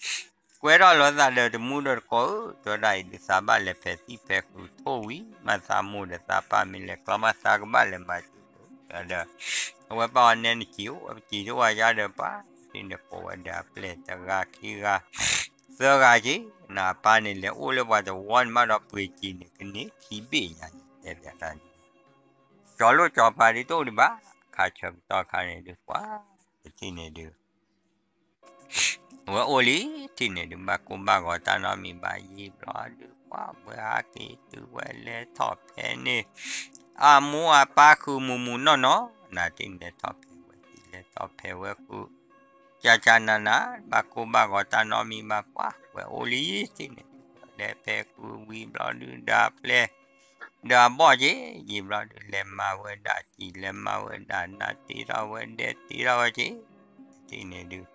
ကွဲထီၣ်လိာ်သးဒီးတမူဒီးတကိးဧၢ တဲဝဲဒၣ်အံၤဒုး သးဘၣ်လဲၤဖဲးသံၣ်ဖဲးဃုာ်ထိၣ်ဝံၤ မ့ၢ်သးမိၢ်ဒီးသးပၢ်မ့ၢ်လဲၤကျီမး သးကဘၣ်လဲၤမၤစၢၤဒီး အဝဲပၢ်အီၤနဲနစံာ်အိၣ် ဝဲပစံာ်တအိၣ်ဝဲယါဒီးပှၤ တထံၣ်န့ၣ်ကိးဝဲဒီးအပျဲၢ်တဂၤခံဂၤ သၢဂၤက့ၤ နၤအပၢ်န့ၣ် လဲၤအိၣ်လၢပှၤသဝီန့ၣ်မးဒီး ပှ့ၤစံာ်န့ၣ် ကန့ၢ်ခံဘ့ၣ်ညါန့ၣ် တဲပၠးတၢ်န့ၣ် ကၠီၤလိၣ်ကၠီၤပၤဒုးတအိၣ်ဒံးဘၣ် ခါဆၢကတီၢ်ခါန့ၣ်ဒုး ပှၤတထံၣ်န့ၣ်ဒုး ဝဲအိၣ်လံ တထံၣ်န့ၣ်ဒုး ဘၣ်ကိၢ်ဘၣ်ဂီၤတၢ်နီတမံၤဘၣ် ယံာ်ဘျီဒုး ပှၤဝဲဟးက့ၤတုၤဝဲလဲၤထီၣ်ဖဲန့ၣ် အမိၢ်အပၢ်ဃုာ်မုာ်မုာ်နီၢ်နီၢ် နၤတထံၣ်န့ၣ်လဲၤထီၣ်ဖဲးဝဲ လဲၤထီၣ်ဖဲးဝဲဃုာ် ကၠၢ်ကၠၢ်နၤနၤ ဘၣ်ကိၢ်ဘၣ်ဂီၤတၢ်နီတမံၤဘၣ် ပှၤဝဲအိၣ်လံ တထံၣ်န့ၣ်ဒုး လဲၤဖဲးဃုာ်ဝံၤဘျီဒုးဒီးအပျဲၢ် ဒီးအဘီၣ်က့ၤ ယံာ်ဘျီဒုး လဲၤမၤဝဲဒၣ်စံာ် လဲၤမၤဝဲဒၣ်နး တ့ထီၣ်ဝဲဒဲ တ့ထီၣ်ဝဲက့ၤ တထံၣ်န့ၣ်ဒုး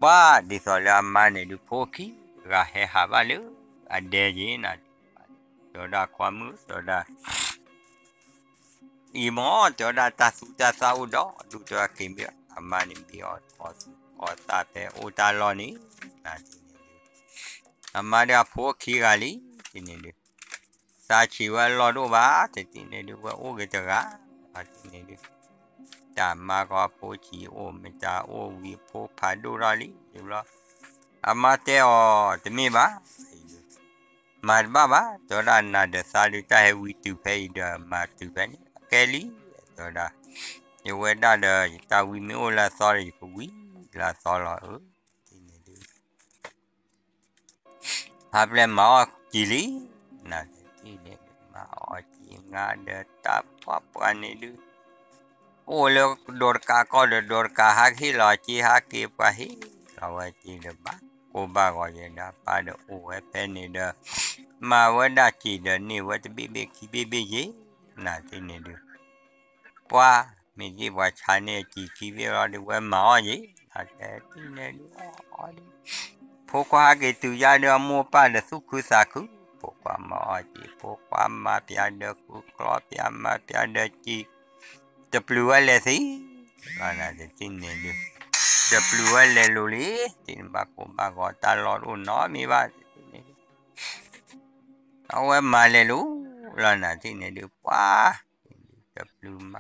ပှၤဒ်သိးလၢအမါန့ၣ်ဒုး ဖိခံဂၤဟဲဟးဘၣ်လၢအဒဲက့ၤနၤ တဲဝဲဒၣ်ခွါမုၣ် တဲဝဲဒၣ် အံၤမ့ၢ် တဲဝဲဒၣ်တၢ်သူတၢ်သၣ်အိၣ်ဒီးဒူၣ် တဲဝဲက့ၤမ့ၢ် အမါန့ၣ်မ့ၢ်အီၣ်ထီၣ်သူၣ်ထီၣ်သၣ်ဖဲအိၣ်တၢ်လီၢ်န့ၣ် နၤတထံၣ်န့ၣ်ဒုး အမါဒီးအဖိခံဂၤလံ တထံၣ်န့ၣ်ဒုး သးဆံးဝဲအလီၢ်တအိၣ်ဘၣ် တထံၣ်န့ၣ်ဒုး ဝဲအိၣ်က့ၤတဂၤ တထံၣ်န့ၣ်ဒုး တၢ်မါကီၢ်ဖိဆံးအိၣ် မတၤအိၣ်ဝံၤဖိဖးဒိၣ်ထီၣ်လံ ယံာ်ဘျီ အမါတဲအီၤ တမ့ၢ်ဘၣ် မၤတဘၣ်ဘၣ် တဲဝဲဒၣ် နၤဒီးသးဒုး တၢ်ဟဲဝံတုၤဖဲအံၤဒီး မၤတုၤဖဲန့ၣ် အကဲလံ တဲဝဲဒၣ် ယဝဲဒၣ်ဒီး ယတၢ်ဝံမ့ၢ်အိၣ်လၢအသီဒီး ယကဝံလၢအသီလီၤဧၢ တထံၣ်န့ၣ်ဒုး ဟးပျဲၢ်မၤအီၣ်စံာ်လံ နၤတထံၣ်န့ၣ်ဒုး မၤအီၣ်စံာ်ငါဒီးတၢ်ပှၢ်ပှၢ်န့ၣ်ဒုး အိၣ်လၢဒိးတကးကီၢ်ဒီးဒိးတကး ဟးကဟ့ၣ်လီၤစ့ ဟးကဟ့ၣ်လီၤဝဲစ့ဒီး ဘၣ်ကိၢ်ဘၣ်ဂီၤယဲဒီး အပၢ်ဒီးအိၣ်ဝဲဖဲန့ၣ်ဒီး မၤဝဲဒၣ်စံာ်ဒီးန့ၢ်ဝဲတဘ့ၣ်ဘ့ၣ်ခံဘ့ၣ်ဘ့ၣ်ယဲ နၤတထံၣ်န့ၣ်ဒုး ပှၤမ့ၢ်သ့ၣ်ပှၤဆါန့ၢ်အစံာ်ခံဘ့ၣ်လီၤဒီး ဝဲမၤအီၣ်ယဲ နၤတထံၣ်န့ၣ်ဒုး အီၣ်အီၣ်ဒုး ဖိခွါဟးက့ၤတုၤယါဒီး အမိၢ်ပၢ်ဒီးသူၣ်ခုသးခု ဖိခွါမၤအီၣ်စံာ် ဖိခွါမၤပၠးဒီးဃုာ် ကျီပၠးမၤပၠးဒီးစံာ် တပျုၤဝဲလဲၤသံ လီၤနၤတထံၣ်န့ၣ်ဒုး တပျုၤဝဲလဲၤလိၤလံ တထံၣ်န့ၣ် ဘၣ်ကိၢ်ဘၣ်ဂီၤတၢ်လီၢ်တအိၣ်နီတမံၤဘၣ် တထံၣ်န့ၣ်ဒုး အဝဲမၤလဲၤလိၤ လီၤနၤတထံၣ်န့ၣ်ဒုး ပှၤ တပျုၤမၤ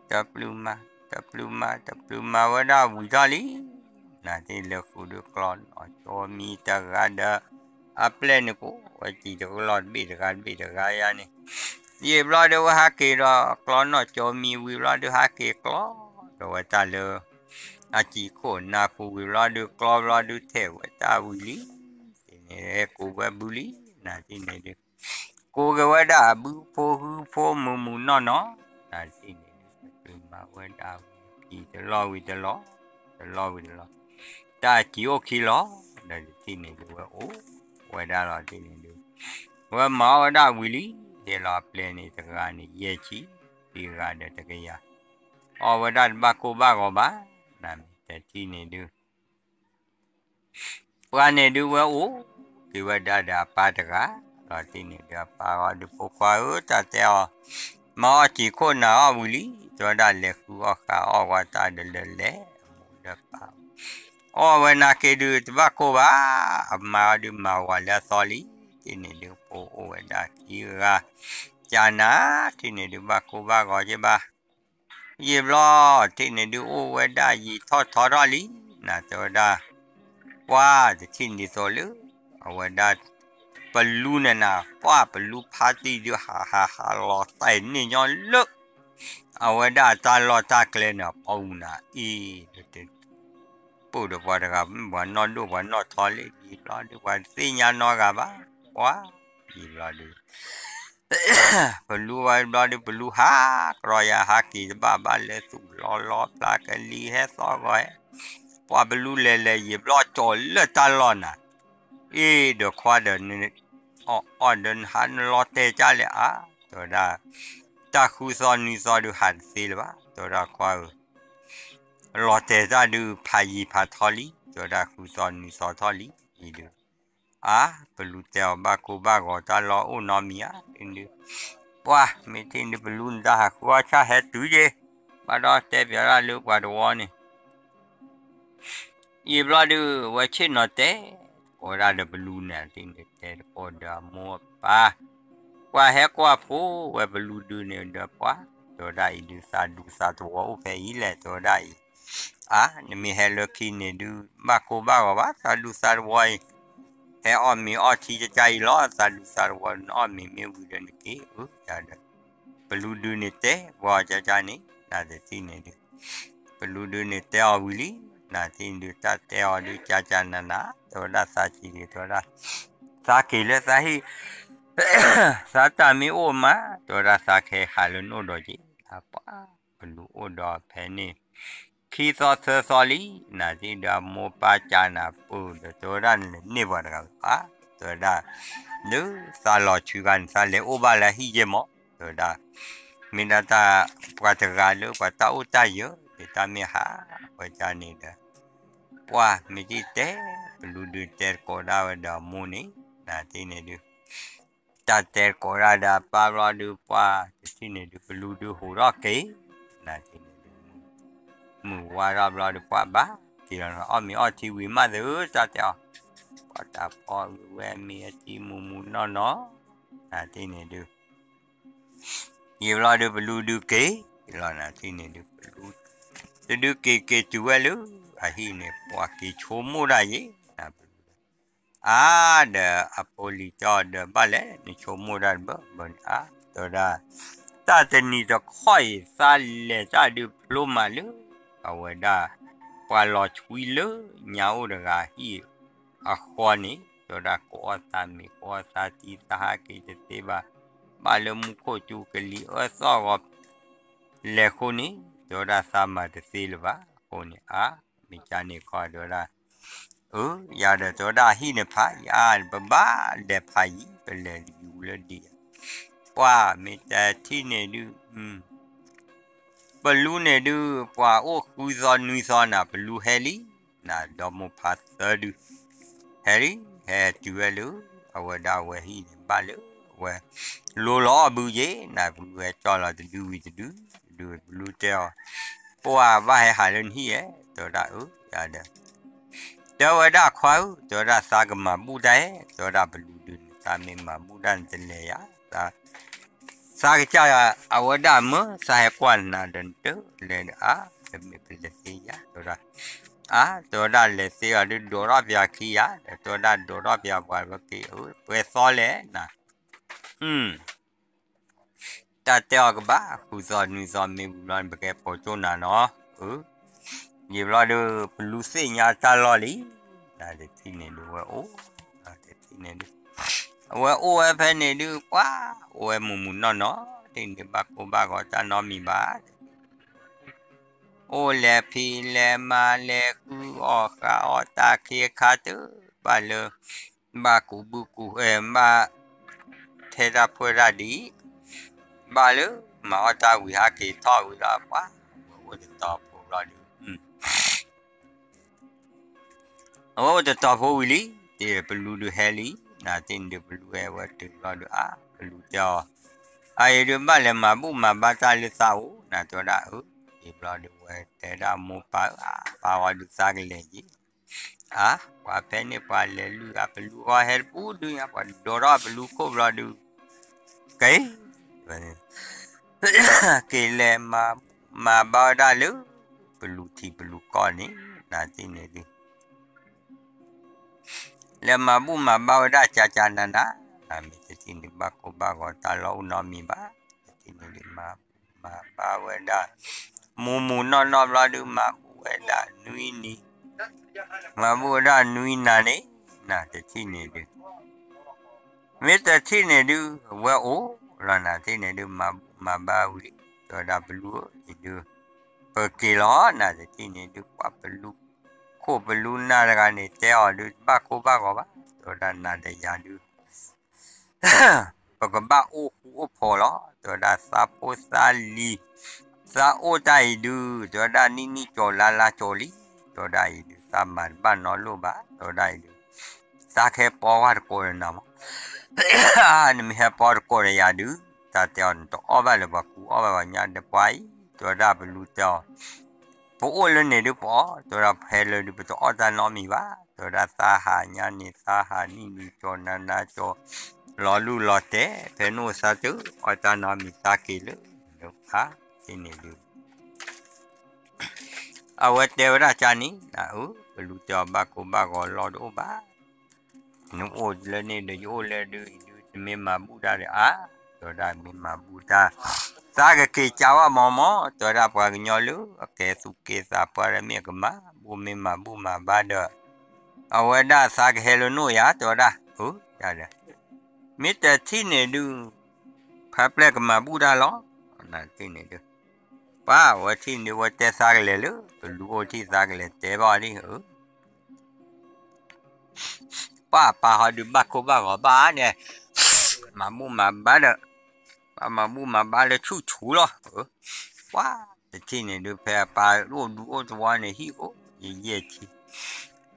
တပျုၤမၤ တပျုၤမၤ တပျုၤမၤဝဲဒၣ်ဝံၤထီၣ်လံ နၤတထံၣ်လၢဃုာ်ဒုးကျီနီၢ်ကၠိမံတဂၤဒီး အပျဲၢ်န့ၣ်ကိးဝဲစံာ်တကလီၢ်တဘ့ၣ်တဂၤတဘ့ၣ်တဂၤယါန့ၣ်, ယံာ်ဘျီဒုးဝဲဟးက့ၤဒီးကျီနီၣ်ကၠီမံဝံၤဘျီဒုးဟးက့ၤကျီ, ဒီးဝဲတၢ်လၢ အစံာ်ခိၣ်နၢ်ပူၤဝံၤဘျီဒုးကျီဘျီဒုးထဲးဝဲတၢ်ဝံၤလံ, တန့ၣ်ကိးဝဲဘုလံ, နၤတန့ၣ်ဒုး ကိးက့ၤဝဲဒၣ်အဘုဖိဟုဖိမုာ်မုာ်နီၢ်နီၢ်, နၤတန့ၣ်ဒုး ပမၤဝဲဒၣ်ဝံၤစံာ်တလီၢ်ဝံၤတလီၢ်, တလီၢ်ဝံၤတလီၢ်, တၢ်စံာ်အိၣ်ခံလီၤ, ဒီးတထံၣ်န့ၣ်ဒုးဝဲအိၣ်ဝဲဒၣ်လီၤတန့ၣ်ဒုး, ဝဲမၤအီၣ်ဝဲဒၣ်ဝံၤလံ, ဒ်လီၤအပျဲၢ်န့ၣ်တဂၤန့ၣ်ယဲၢ်ဆံ, ခံဂၤဒီးတကယၤ, အီၣ်ဝဲဒၣ်တဘၣ်ကိၢ်ဘၣ်ဂီၤဘၣ်, နၤမ့ၢ်တထံၣ်န့ၣ်ဒုး ပှၤန့ၣ်ဒုးဝဲအိၣ်က့ၤဝဲဒၣ်ဒီးအပၢ်တဂၤ, လီၤတန့ၣ်ဒုးအပၢ်ဂီၤဒုးဖိခွါဧၢ တၢ်တဲအီၤ, မၤအီၣ်စံာ်ခိၣ်နၢ်အီၣ်ဝံၤလံ, တဲဝဲဒၣ်လဲၤဃုအီၣ်ဃာ်အီၣ်ဝဲတၢ်ဒီးလၢလဲၤအမိၢ်လၢပၢ်, အီၣ်ဝဲနာ်က့ဒုးတဘၣ်ကိၢ်ဘၣ်, အမါအီၤဒုးမၤဝၤလၢအသီလံ, တန့ၣ်ဒုးဖိအိၣ်ဝဲဒၣ်ခံဂၤ, ကနၤ, တန့ၣ်ဒုးဘၣ်ကိၢ်ဘၣ်ဂီၤက့ဘၣ် ယံာ်ဘျီ, တန့ၣ်ဒုးအိၣ်ဝဲဒၣ်ယံာ်ထီၣ်ထီထီၣ်လံ, နၤတဲဝဲဒၣ်, ပှၤတထံၣ်န့ၣ်သိးလၢ, အဝဲဒၣ်, ပလူန့ၣ်နၤ, ပှၤပလူဖါတံၢ်ဒုးဟးဟးဟးလီၤတဲာ်န့ၢ်ညီလၢ, အဝဲဒၣ်အတၢ်လီၢ်တၢ်ကျဲန့ၣ် အပီအူနၤအ့ၣ်, ပၢၢ်ဒီးပှၤတဂၤ ပှၤနီၢ်ဒိၣ်ပှၤနီၢ်ထီလံ, ယံာ်ဘျီဒုး ပှၤတသ့ၣ်ညါနီတဂၤဘၣ်, ပှၤ, ယံာ်ဘျီဒုး ပလူဝဲဘျီဒုး ပလူဟးကြီယၤ ဟးက့ၤတဘၣ်ဘၣ်လၢသူၣ်လီၤလီၤ ဖျါကလံၤဟဲသီဂီၤဟဲ, ပှၤပလူလဲၤလဲၤယံာ်ဘျီကၠီၤလၢတၢ်လီၢ်နၤ, အ့ၣ်ဒီးခွါဒီး အီၣ်အီၣ်ဒီးနဟးနလီၤတဲာ်ကၢ်လဲၣ်အါ, တဲဝဲဒၣ်, တၢ်ဃုသီနွံသီဒုးဟးတသ့လၢၤဘၣ်, တဲဝဲဒၣ်ခွါဧၢ လီၤတဲာ်တၢ်ဒုးဖးယံၤဖးထီလံ, တဲဝဲဒၣ်ဃုသီနွံသီထီၣ်လံ, အံၤဒုး, အါ, ပလူတဲအီၤဘၣ်ကိၢ်ဘၣ်ဂီၤတၢ်လီၢ်အိၣ်နီတမံၤဧါ, ဒုး, ပှၤ, မ့ၢ်ထံၣ်ဒုးပလူနတၢ်ဟးဃုအီၣ်ဆၣ်ဟဲတုၤယ့ၢ်, ဘၣ်ဒီးတဲပၠးဒၣ်လၢပှၤတဝီန့ၣ် ယံာ်ဘျီဒုး ဝဲဆ့ၣ်နီၤတဲ, ကိးဝဲဒၣ်ဒီးပလူန့ၣ် တန့ၣ်တဲတကိးဒီးအမိၢ်အပၢ်, ပှၤဟဲကွၢ်ဖိဝဲပလူဒုန့ၣ်ဒီးပှၤ, တဲဝဲဒၣ်အံၤဒုး သးဒူသးတဝီအိၣ်ဖဲအံၤလဲၣ် တဲဝဲဒၣ်အံၤ, အါ, နမ့ၢ်ဟဲလၢခံန့ၣ်ဒုး ဘၣ်ကိၢ်ဘၣ်ဂီၤဘၣ် သးဒူသးတဝီအံၤ, ဟဲအီၣ်မ့ၤအီၣ်ထံကကါအံၤလီၤ သးဒူသးတဝီ နအီၣ်မ့ၤမ့ၢ်ဝံၤဒီးနက့ၤဧၢ, ယၤဒီး ပလူဒုန့ၣ်တဲပှၤကကန့ၣ် နတထံၣ်န့ၣ်ဒုး ပလူဒုန့ၣ်တဲအီၤဝံၤလံ, နတထံၣ်န့ၣ်ဒုး တၢ်တဲအီၤဒုး ကကနၤနၤ တဲဝဲဒၣ်သးဆံးဒုး တဲဝဲဒၣ်, သးက့ၤလၢသးဟံၣ်, သးတၢ်မ့ၢ်အိၣ်မး တဲဝဲဒၣ်သးကဟဲဟးလၢနအိၣ်ဒီးက့ၤ, ပှၤ, ပလူအိၣ်ဒီးဖဲန့ၣ် ခံသီသၢသီလံ, နတထံၣ်ဒုးအမိၢ်ပၢ်ကနၤပၢၢ်ဒီး တဲဝဲဒၣ်နလဲၤန့ၢ်ပှၤတဂၤဘၣ်, တဲဝဲဒၣ်, လၢသးလီၤဆှုဂၤန့ၣ် သးလဲၤအိၣ်ဘၣ်လၢဟံၣ်ယဲၢ်မး, တဲဝဲဒၣ်, မ့ၢ်ဒၣ်တၢ်ပှၤတဂၤလၢပှၤတၢ်အိၣ်တၢ်ယၢၤ မ့ၢ်တၢ်မ့ၢ်ဟးဝဲဒၣ်န့ၣ်ဒီး, ပှၤမ့ၢ်တထံၣ်တဲ, ပလူဒုတဲတကိးဒၣ်ဝဲဒီးအမိၢ်န့ၣ်, နတထံၣ်န့ၣ်ဒုး တၢ်တဲတကိးဒၣ်ဒီးအပၢ်ဘျီဒုး ပှၤတထံၣ်န့ၣ်ဒုး ပလူဒုဟူးထီၣ်က့ၤ, နတထံၣ်န့ၣ်ဒုး မုၢ်ဝါထီၣ်ဘျီဒုး ပှၤဘၣ်က့ၤလီၤ အီၣ်မ့ၤအီၣ်ထံဝံၤမးသၢ တၢ်တဲအီၤ, ပှၤတၢ်ဖီဝံၤဝဲမ့ၤအထံမူးမူးနီၢ်နီၢ်, နတထံၣ်န့ၣ်ဒုး ယံာ်ဘျီဒုး ပလူဒုက့ၤလီၤ နတထံၣ်န့ၣ်ဒုး ပလူ တဒုက့ၤက့ၤတုၤဝဲလၢ အဟံၣ်န့ၣ် ပှၤက့ၤဆိကမိၣ်ဒၣ်ယဲ, အါဒီးအဖိလံၤတဲအီၤဒီး ဘၣ်လဲၣ် နဆိကမိၣ်ဒၣ်တဘၢဘၢန့ၣ် အါ တဲဝဲဒၣ်, တၢ်တနံၤတခီအံၤ သးလဲၤတၢ်ဒုးဖျိမးလၢ အဝဲဒၣ် ပှၤလီၤဆွံလၢညါအိၣ်တဂၤဟံၣ်အဃီန့ၣ် တဲဝဲဒၣ် ကအီၣ်သးမ့ၤ ကအီၣ်သးထံ သးဟးက့ၤတသ့ဘၣ်, ဘၣ်လၢမူခိၣ်ကၠူကလံၤအၢသီၣ်ဂီၤ လဲၤဃိန့ၣ် တဲဝဲဒၣ် သးမၤတသ့လၢၤဘၣ် အဃိန့ၣ် အါ မ့ၢ်ကန့ၣ်ခီ တဲဝဲဒၣ် အၢ ယၤဒီး တဲဝဲဒၣ် ဟံၣ်န့ၣ်ဖးယံၤ အါ ပဘၣ်လဲၤဖးယံၤ ပလဲၤယူၤလၢဒံးယၤ, ပှၤမ့ၢ်တထံၣ်န့ၣ်ဒုး ပလူန့ၣ်ဒုး ပှၤအိၣ်ဃုသီနွံသီနၤ ပလူဟဲလံ, နၤဒီမိၢ်ဖးသၢဒုး ဟဲလံ, ဟဲတုၤဝဲလၢ အဝဲဒၣ်အဝဲဟံၣ်န့ၣ် ဘၣ်လၢ အဝဲ လိၤလီၤအီၣ်ဘုယ့ၤ နၤ ပလူဟဲကၠီလီၤတဒုဝံၤတဒု, တဒုပလူတဲအီၤ, ပှၤဘၣ်ဟဲဟးလၢနဟံၣ်ဧါ တဲဝဲဒၣ် အၢ ယၤဒီး တဲဝဲဒၣ် ခွါဧၢ တဲဝဲဒၣ် သးကမၤဘူၣ်တၢ်ဧါ တဲဝဲဒၣ် ပလူဒုန့ၣ် သးမ့ၢ်မၤဘူၣ်တၢ်န့ၣ်တလဲၤယၤ, သးကစၢ် အဝဲဒၣ်မၢ သးဟဲကွၢ်နၤဒီးနတလဲၤဒီးအါ, တမ့ၢ်ပလဲၤသ့ယၤ တဲဝဲဒၣ်, အါ တဲဝဲဒၣ်လဲၤသ့အီၤဒုးဒိးထီၣ်ပယၤခံဂၤ, ဒီးတဲဝဲဒၣ်ဒိးထီၣ်ပယၤပှၤဝဲက့ၤ ပှဲၤသီလဲၣ်နၤ, တၢ်တဲအီၤကဘၣ်ဃုာ်သီနွံသီမ့ၢ်ဝံၤဘျီန့ၣ် ပကဲပိာ်ကၠိနၤနီၤ, ယံာ်ဘျီဒုး ပလူၤသ့ၣ်ညါတၢ်လီၢ်လံ, နတထံၣ်န့ၣ်ဒုးဝဲအိၣ်, နတထံၣ်န့ၣ်ဒုး အဝဲအိၣ်ဝဲဖဲန့ၣ်ဒုး ပှၤအိၣ်ဝဲမုာ်မုာ်နီၢ်နီၢ်, တထံၣ်န့ၣ်ဘၣ်ကိၢ်ဘၣ်ဂီၤတၢ်နီတမံၤဘၣ်, အိၣ်လဲၤဖံးလဲၤမၤလဲၤဃုအီၣ်ဃုအီၣ်တၢ်ခံအခါတဘၣ်လၢ ဘၣ်ကူးဘုကူး ဘၣ်ထဲတၢ်ဖှဲတၢ်ဒ်အံၤ, ဘၣ်လၢမၤအီၣ်တၢ်ဝံၤဟးက့ၤထီၣ်ဝံၤလီၤ ပှၤဝဲအိၣ်တတီၤဖိဘျီဒုး အဝဲအိၣ်တတီၤဖိဝံၤလံ, တထံၣ်ပလူဒုးဟဲလံ, နတထံၣ်န့ၣ်ဒုးပလူဟဲဝဲတုၤဘျီဒုး အါ ပလူတဲအီၤ, အအံၤဒုးဘၣ်လဲၤမၤဘူၣ်မၤဘါတၢ်လၢသးအိၣ် နတဲဝဲဒၣ်အၢ, ယံာ်ဘျီဒုးဝဲတဲဒၣ်မိၢ်ပၢ်ဧၢ အပၢ်ဝဲဒုးသးကလဲၤယံၤ, အါ ပှၤဖဲန့ၣ်ပှၤလဲၤလုၢ်အပလူဃီဟဲတပူၤဒုးညါ ပှၤဒိးထီၣ်ပလူခိၣ်ဘျီဒုး ကဲ က့ၤလဲၤမၤဘူၣ်မၤဘါဝဲဒၣ်လၢ ပလူထံပလူကီၢ်န့ၣ် နတထံၣ်န့ၣ်ဒုး လဲၤမၤဘူၣ်မၤဘါဝဲဒၣ်ကၠၢ်ကၠၢ်နၤနၤ, မ့ၢ်တထံၣ်န့ၣ်ဘၣ်ကိၢ်ဘၣ်ဂီၤတၢ်လီၢ်အိၣ်နီတမံၤဘၣ်, တထံၣ်န့ၣ်ဒုးမၤဘူၣ်မၤဘါဝဲဒၣ် မုာ်မုာ်နီၢ်နီၢ်ဘျီဒုး မၤဘူၣ်ဝဲဒၣ်နွံနံၤ မၤဘူၣ်ဝဲဒၣ်နွံနၤန့ၣ် နတထံၣ်န့ၣ်ဒုး မ့ၢ်တထံၣ်န့ၣ်ဒုး အဝဲအိၣ်လီၤ နတထံၣ်န့ၣ်ဒုး မၤဘူၣ်မၤဘါဝံၤလံ တဲဝဲဒၣ်ပလူဧၢ ယံၤဒုး ပက့ၤလီၤ နတထံၣ်န့ၣ်ဒုး ပှၤပလူ ခိၣ်ပလူနၢ်တဂၤန့ၣ် တဲအီၤဒုး တဘၣ်ကိၢ်ဘၣ်ဂီၤဘၣ် တဲဝဲဒၣ်နၤဒီးယၤဒုး ပကဘၣ်အိၣ်ဃူအိၣ်ဖိးလီၤ တဲဝဲဒၣ်သးဖိသးလံၤ သးအိၣ်တၢ်အံၤဒုး တဲဝဲဒၣ်နံၣ်နံၣ်ကၠီၤလါလါကၠီၤလံ တဲဝဲဒၣ်အံၤဒုး သးမၤတဘၣ်နီတလိၣ်ဘၣ် တဲဝဲဒၣ်အံၤဒုး သးကဟဲပီဝဲတကိးဒီးနၤမး နမ့ၢ်ဟဲပီတကိးဒီးယၤဒုး တၢ်တဲအီၤ နတအီၣ်ဘၣ်လၢပှၤကူအီၣ်ဘၣ်ပှၤညါဒီးပှၤအံၤ တဲဝဲဒၣ်ပလူတဲအီၤ ပအိၣ်လၢန့ၣ်ဒုးပအီၣ် တဲဝဲဒၣ်ဖဲလၢဒုး ပတအီၣ်တၢ်နီတမံၤဘၣ် တဲဝဲဒၣ်သးဟးညါန့ၣ် သးဟးနံၣ်နံၣ်ကၠီၤနၤနၤကၠီၤ လီၤလူၢ်လီၤတဲာ် ဖဲနအိၣ်သးတုၤ အီၣ်တၢ်နီတမံၤသးက့ၤလၢ နဖး တထံၣ်န့ၣ်ဒုး အဝဲတဲဝဲဒၣ်ကန့ၣ် နအၢ ပလူတဲအီၤဘၣ်ကိၢ်ဘၣ်ဂီၤလီၢ်တအိၣ်ဘၣ် နအိၣ်လၢန့ၣ်ဒီးယအိၣ်လၢဒုး အံၤဒုး နမ့ၢ်မၤဘူၣ်တၢ်ဒီးအါ တဲဝဲဒၣ်မ့ၢ်မၤဘူၣ်တၢ် သးကက့ၤကၢဝဲမးမး တဲဝဲဒၣ်ပှၤကညီလၢ အကဲသူၣ်က့သးပှၢ်ဒီးမ့ၢ်အကမၤဘူၣ် မ့ၢ်မၤဘူၣ်မၤဘါဒီး အဝဲဒၣ်သးကဟဲလၢနအိၣ်ယၤ တဲဝဲဒၣ် အၢ ယၤဒီး မ့ၢ်တထံၣ်န့ၣ်ဒုး ဖါပျဲၢ်ကမၤဘူၣ်တၢ်လီၤ နတထံၣ်န့ၣ်ဒုး ပှၤဝဲထံၣ်န့ၣ် ဝဲတဲသးကလဲၤလၢ ပလူအိၣ်ထံၣ်သးကလဲၤတဲဘၣ်ဒ်အၢ ပှၤပၢ်ဟီဒုးဘၣ်ကိၢ်ဘၣ်ဂီၤဘၣ်န့ၣ် မၤဘူၣ်မၤဘါဒီး ပှၤမၤဘူၣ်မၤဘါလၢဆူၣ်ဆူၣ်လီၤ ပှၤတထံၣ်န့ၣ်ဒုး ဖဲအပၢ်အိၣ်ဒူအိၣ်သဝီန့ၣ် ဟံၣ်အိၣ်ယဲၢ်ယဲၢ်ဆံ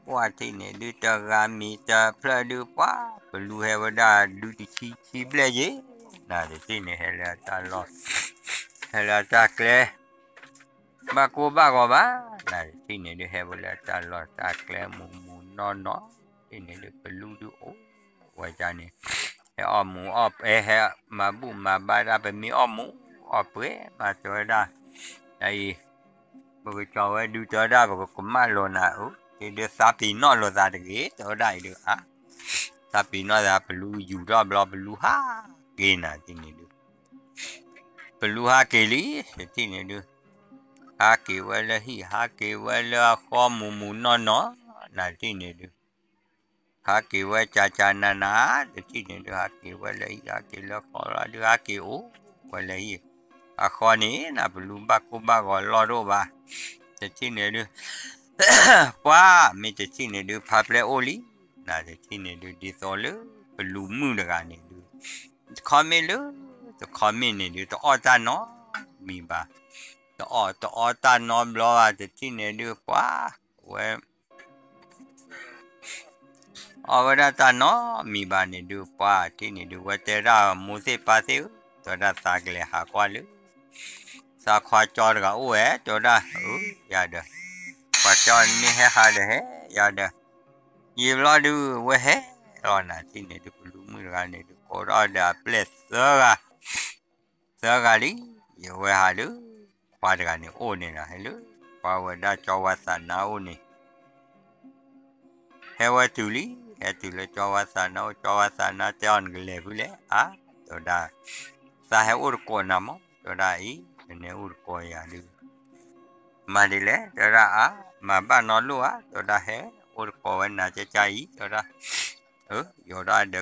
ပှၤထံၣ်န့ၣ်ဒုး တဂၤမံၤတဖျၢၣ်ဒုး ပှၤ ပလူဟဲဝဲဒၣ်ဒုးတဆံဆံဘျဲၣ်ယဲၢ် နတထံၣ်န့ၣ် ဟဲလၢတၢ်လီၢ် ဟဲလၢတၢ်ကျဲ ဘၣ်ကိၢ်ဘၣ်ဂီၤဘၣ် နတထံၣ်န့ၣ်ဒုး ဟဲဝဲလၢတၢ်လီၢ်တၢ်ကျဲမုာ်မုာ်နီၢ်နီၢ် ထံၣ်န့ၣ်ဒုး ပလူဒုးအိၣ်ဝဲဒၣ်န့ၣ် ဟဲအီၣ်မူၤအီၣ် ဟဲမၤဘူၣ်မၤဘါဒၣ် ပမ့ၢ်အီၣ်မူၤအီၣ်ပှဲၤမး တဲဝဲဒၣ် အံၤ ပကကၠီၤဝဲဒုး တဲဝဲဒၣ် ပကကမၣ်လိာ်နၤဧၢ ဒုးသးပ့ၤနီၣ်လိာ်သးတဂ့ၤ တဲဝဲဒၣ်အံၤဒုး အါ သးပ့ၤနီၣ်သး ပလူယူၤထီၣ်ဘျီ ပလူဟးက့ၤ နတထံၣ်န့ၣ်ဒုး ပလူဟးက့ၤလံ တထံၣ်န့ၣ်ဒုး ဟးက့ၤဝဲလၢဟံၣ် ဟးက့ၤဝဲလၢအဃီမုာ်မုာ်နီၢ်နီၢ် နတထံၣ်န့ၣ်ဒုး ဟးက့ၤဝဲကၢ်ကၢ်နၤနၤ တထံၣ်န့ၣ်ဒုး ဟးက့ၤဝဲလၢဟံၣ် ဟးက့ၤလၢဃီလီၤဒုး ဟးက့ၤအိၣ်ဝဲလၢဟံၣ် အဃီန့ၣ် နပလူဘၣ်ကိၢ်ဘၣ်ဂီၤလီၢ်တအိၣ်ဘၣ် တထံၣ်န့ၣ်ဒုး ပှၤမ့ၢ်တထံၣ်န့ၣ်ဒုး ဖါပျဲၢ်အိၣ်လံ နတထံၣ်န့ၣ်ဒုး ဒ်သိးလၢ ပလူမုၣ်တဂၤန့ၣ်ဒုး တခီမ့ၢ်လၢ တခီမ့ၢ်န့ၣ်ဒုး တအီၣ်တၢ်နီတမံၤဘၣ် တအီၣ်တအီတၢ်နီတဘျီဘၣ် တထံၣ်န့ၣ်ဒုး ပှၤ ဝဲ အီၣ်ဝဲဒၣ်တၢ်နီတမံၤဘၣ်န့ၣ်ဒုး ပှၤထံၣ်န့ၣ်ဒုး ဝဲတဲဒၣ်မိၢ်သ့ၣ်ပၢ်သ့ၣ်ဧၢ တဲဝဲဒၣ်သးကလဲၤဟးကွၢ်လၢ သးခွါကၠီတဂၤအိၣ်ဝဲ တဲဝဲဒၣ် အၢ ယၤဒီး ခွါကၠီန့ၣ်မ့ၢ်ဟဲဟးဒီးဟဲ ယၤဒီး ယံာ်ဘျီဒုး ဝဲဟဲလီၤ နတထံၣ်န့ၣ်ဒုး ပလူမုၣ်တဂၤန့ၣ်ဒုး ကိးထီၣ်ဒီးအပျဲၢ်သၢဂၤ သၢဂၤလံ ယဝဲဟးလၢ ပှၤတဂၤန့ၣ်အိၣ်န့ၣ်လီၤ ဟဲလၢ ပှၤဝဲဒၣ်ကၠီဝါသးနါအိၣ်န့ၣ် ဟဲဝဲတုၤလံ, ဟဲတုၤလၢကၠီဝါသးနါအိၣ်, ကၠီဝါသးနါတဲအီၤ နကလဲၤဖုလဲၣ်, အါ, တဲဝဲဒၣ်, သးဟဲအိၣ်တကိးနၤမး, တဲဝဲဒၣ်အံၤ, နဟဲအိၣ်တကိးယၤဒုး မၤဒ်လဲၣ်, တဲဝဲဒၣ်အါ, မၤဘၣ်နီတလိၣ်ဧါ, တဲဝဲဒၣ်ဟဲအိၣ်တကိးဝဲနၤကၠၢ်ကၠၢ်အံၤ, တဲဝဲဒၣ်, အၢ, ယိၤ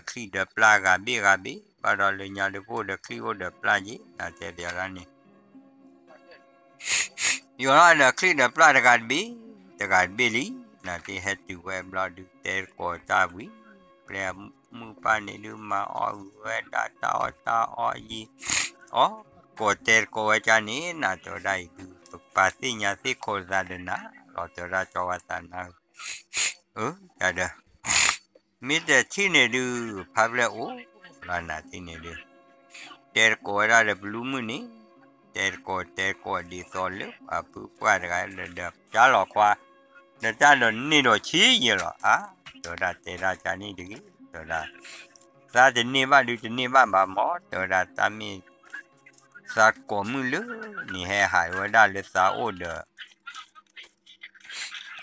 ထီၣ်ဒီးချံၣ်ဒီးပျၢ်ဂၤဘ့ၣ်ဂၤဘ့ၣ်, ဘၣ်ဒီးလၢညါဒုးပအိၣ်ဒီးချံၣ်အိၣ်ဒီးပျၢ်က့ၤ, နၤတဲဘၣ်ဒၣ်န့ၣ် ယိၤထီၣ်ဒီးချံၣ်ဒီးပျၢ်တဂၤတဘ့ၣ်, တဂၤတဘ့ၣ်လံ, နၤတ့ဟဲတုၤဝဲဘျီဒုး တဲတကိးတၢ်ဝံၤ, ပျဲမုၢ်ပၢ်န့ၣ်ဒုး မၤအီၣ်ဂုၤဝဲဒၣ်တၢ်အီၣ်တၢ်အီယံၤ, အီၣ်ကိးတဲတကိးဝဲကၢ်န့ၣ် နၤတဲဝဲဒၣ်အံၤဒုး ပပာ်သ့ၣ်ညါသ့ၣ်ခိးသးဒီးနၤလီၤ, တဲဝဲဒၣ်ကၠီဝါသးနါ, အၢ, ယၤဒီး မ့ၢ်တထံၣ်န့ၣ်ဒုး ဖါဖျဲၣ်အိၣ်လီၤနၤတထံၣ်န့ၣ်ဒုး, တဲတကိးဝဲဒၣ်ဒီးပလူမုၣ်န့ၣ်, တဲတကိးတဲတကိးဒ်သိးလၢပှၤပုၢ်ပှၢ်တဂၤလၢဒီးကၢ်လီၤခွါ, ဒီးတၢ်ဒီးန့ၢ်ဒီးဆံးယဲၢ်လီၤ, အါ, တဲဝဲဒၣ်တဲဒၣ်ကၢ်န့ၣ်တဂ့ၤ, တဲဝဲဒၣ်, သးတန့ၢ်ဘၣ်ဒုးတန့ၢ်ဘၣ်ဘၣ်မး, တဲဝဲဒၣ်တၢ်မ့ၢ် သးကိးမုၢ်လၢနဟဲဟးဝဲဒၣ်လၢသးအိၣ်ဒီး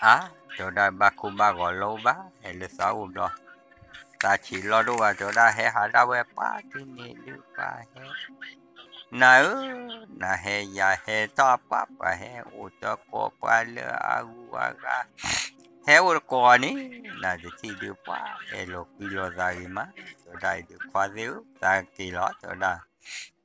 အါ, တဲဝဲဒၣ်ဘၣ်ခိၣ်ဘၣ်ဂီၤလီၤအိၣ်ဘၣ်, ဟဲလၢသးအိၣ်ဘျီ, သးဆံးလီၤဒိၣ်ဘၣ်, တဲဝဲဒၣ်ဟဲဟးဒၣ်ဝဲပှၤတန့ၢ်ဒုးပှၤဟဲ, နၤဧၢ, နဟဲယၤဟဲထီၣ်ပှၤ ပှၤဟဲအိၣ်တကိးပှၤလၢအဂုၤအဂၤ, ဟဲအိၣ်တကိးန့ၣ်, နၤတထံၣ်ဒုးပှၤ အဲၣ်လိာ်ကွံလိာ်သးဂ့ၤမး, တဲဝဲဒၣ်အံၤဒုးခွါသ့ၣ်ဧၢ, သးက့ၤလီၤ, တဲဝဲဒၣ် အ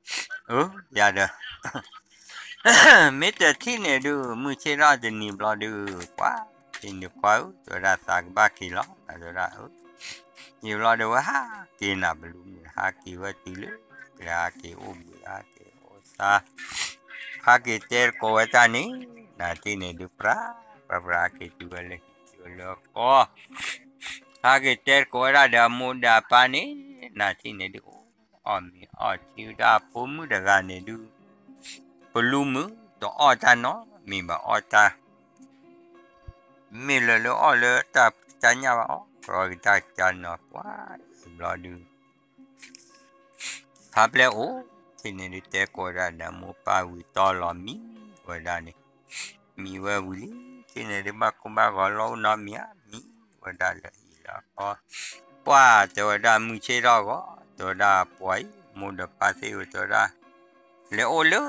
ၢ, ယၤဒီး မ့ၢ်တထံၣ်န့ၣ်ဒုး မုၢ်ဆ့ၣ်ထီၣ်တနံၤဘျီဒုး ပှၤ, ထံၣ်န့ၣ်ခွါဧၢ, တဲဝဲဒၣ်သးကဘၣ်က့ၤလီၤ, တဲဝဲဒၣ်အၢ, ယံာ်ဘျီဒုးဝဲဟးက့ၤနၤပလူမုၣ် ဟးက့ၤဝဲတုၤလၢ, ကျဲဟးက့ၤအိၣ်ဘှံးဟးက့ၤအိၣ်သါ, ဟးက့ၤတဲတကိးဝဲတၢ်န့ၣ်, နၤတထံၣ်န့ၣ်ဒုးပြၤ, ပြၤပြၤဟးက့ၤတုၤဝဲလၢဟံၣ်တုၤဝဲလၢကီၢ် ဟးက့ၤတဲတကိးဝဲဒၣ်ဒီးအမိၢ်ဒီးအပၢ်န့ၣ်, နၤတထံၣ်န့ၣ်ဒုး အီၣ်မ့ၤအီထံဝဲဒၣ်အဖိမုၣ်တဂၤန့ၣ်ဒုး, ပလူမုၣ်တအီၣ်တၢ်နီတမံၤဘၣ်အီၣ်တၢ်, မ့ၢ်လၢလၢအီၣ်လၢတၢ်ကစၢ်ညၣ်ဘၣ်အီၣ်, ကရီကတၢ်ကစၢ်နီၤပှၤ, ယံာ်ဘျီဒုး ဖါပျဲၢ်အိၣ်, ထံၣ်န့ၣ်ဒုးတဲကိးဝဲဒၣ်ဒီးမိၢ်ပၢ်ဝံၤတီလီၤမံဝဲဒၣ်န့ၣ်, မံဝဲဝံၤလံ, ထံၣ်န့ၣ်ဒုးဘၣ်ခိၣ်ဘၣ်ဂီၤလီၤအိၣ်နီတမံၤဧါ, မံဝဲဒၣ်လၢအံၤလၢအဃီ, ပှၤတဲဝဲဒၣ်မုၢ်ဆ့ၣ်ထီၣ်ဂီၤ, တဲဝဲဒၣ်ပှၤအံၤ, မိၢ်ဒီးပၢ်သ့ၣ်ဧ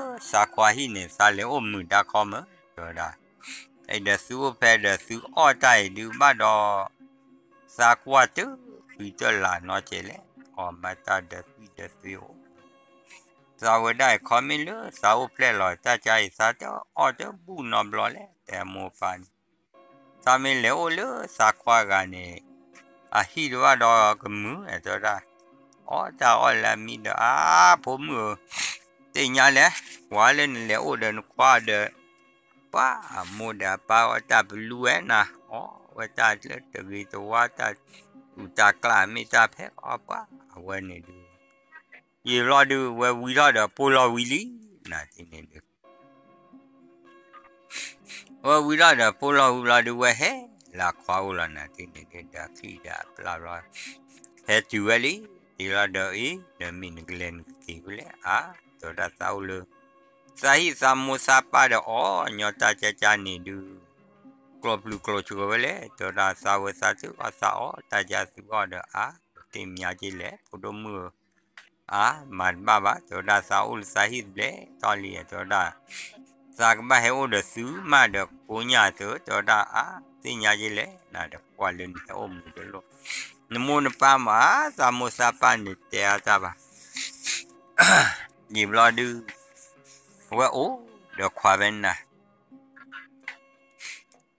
ၢ, တဲဝဲဒၣ်, လဲၤအိၣ်လၢသးခွါဟံၣ်န့ၣ် သးလဲၤအိၣ်မုာ်တၢ်ခီမး, တဲဝဲဒၣ် အဲၣ်ဒိးသုအိၣ်ဖဲဒီးသုအီၣ်တၢ်အံၤဒုးဘၣ်ဒီး, သးကွၢ်တၢ်ကွံတၢ်လၢ်နီတစဲးလဲၣ်, အီၣ်မးတၢ်ဒီးသွံၣ်ဒီးသွ့အိၣ်, သးဝဲဒၣ်အံၤခီမ့ၢ်လၢသးအိၣ်ဖျဲၣ်လီၤတၢ်ကါအံၤ သးတအီၣ်တဘူၣ်နီတဘျီလဲၣ်, တဲမိၢ်ပၢ်န့ၣ်, သးမ့ၢ်လဲၤအိၣ်လၢသးခွါဂၤန့ၣ်, အဟံၣ်တဘၣ်ဒီးကမုာ်, တဲဝဲဒၣ်, အီၣ်တၢ်အီၣ်လၢအမံဒီး အါ, ဖိမုၣ်ဧၢ, သ့ၣ်ညါလဲၣ်, ပှၤလၢနလဲၤအိၣ်ဒီးနခွါဒီး ပှၤအမိၢ်ဒီးအပၢ်အီၣ်တၢ်ပလူဝဲနၤ, အီၣ်ဝဲတၢ်လၢတဂ့ၤတဝါတၢ်, အုၣ်တၢ်ကျၢ်မ့ၢ်တၢ်ဖဲအီၣ်ပှၤအဝဲန့ၣ်ဒုး, ယံာ်ဘျီဒုး ဝဲဝံထီၣ်ဒီးပိၢ်လီၤဝံၤလံ, နၤတထံၣ်န့ၣ်ဒုး ဝဲဝံထီၣ်ဒီးပိၢ်လီၤဝံၤဘျီဒုး ဝဲဟဲလၢအခွါအိၣ်လီၤ, နၤတထံၣ်န့ၣ်ဒုး ဒီးချံၣ်ဒီးအပျၢ်ဘျီ, ဟဲတုၤဝဲလံ, တုၤလီၤဒီးအံၤ ဒီးမ့ၢ်နကလဲၤနကက့ၤဖဲလဲၣ်, အါ, တဲဝဲဒၣ်သးအိၣ်လၢ သးဟံၣ်သးမိၢ်သးပၢ်ဒီးအီၣ်ညီတၢ်ကၢကၢန့ၣ်ဒုး, ကျိးပျုၤကျိးစှီၤဝဲလဲၣ်, တဲဝဲဒၣ်သးဝဲသးသုအီၣ်သးအီၣ်တၢ်ကၢသုအီၣ်ဒီး အါ, တသ့ၣ်ညါက့လဲၣ် ဖိဒိၣ်မုၣ်ဧၢ, အါ, မၤတဘၣ်ဘၣ်, တဲဝဲဒၣ်သးအိၣ်လၢသးဟံၣ်တဘျဲၣ်တီလံ, တဲဝဲဒၣ် သးကဘၣ်ဟဲအိၣ်ဒီးသုမးဒီးကိညၢ်သု, တဲဝဲဒၣ်အါ, သ့ၣ်ညါက့လဲၣ်, နဒီးကွၢ်လၢနဟဲအိၣ်မုာ်တလိၣ်, နမိၢ်နပၢ်မး, သးမိၢ်သးပၢ်န့ၣ်တဲအါတၢ်ဘၣ်, ယံာ်ဘျီဒုး ဝဲအိၣ်ဒီးခွါဖဲနၤ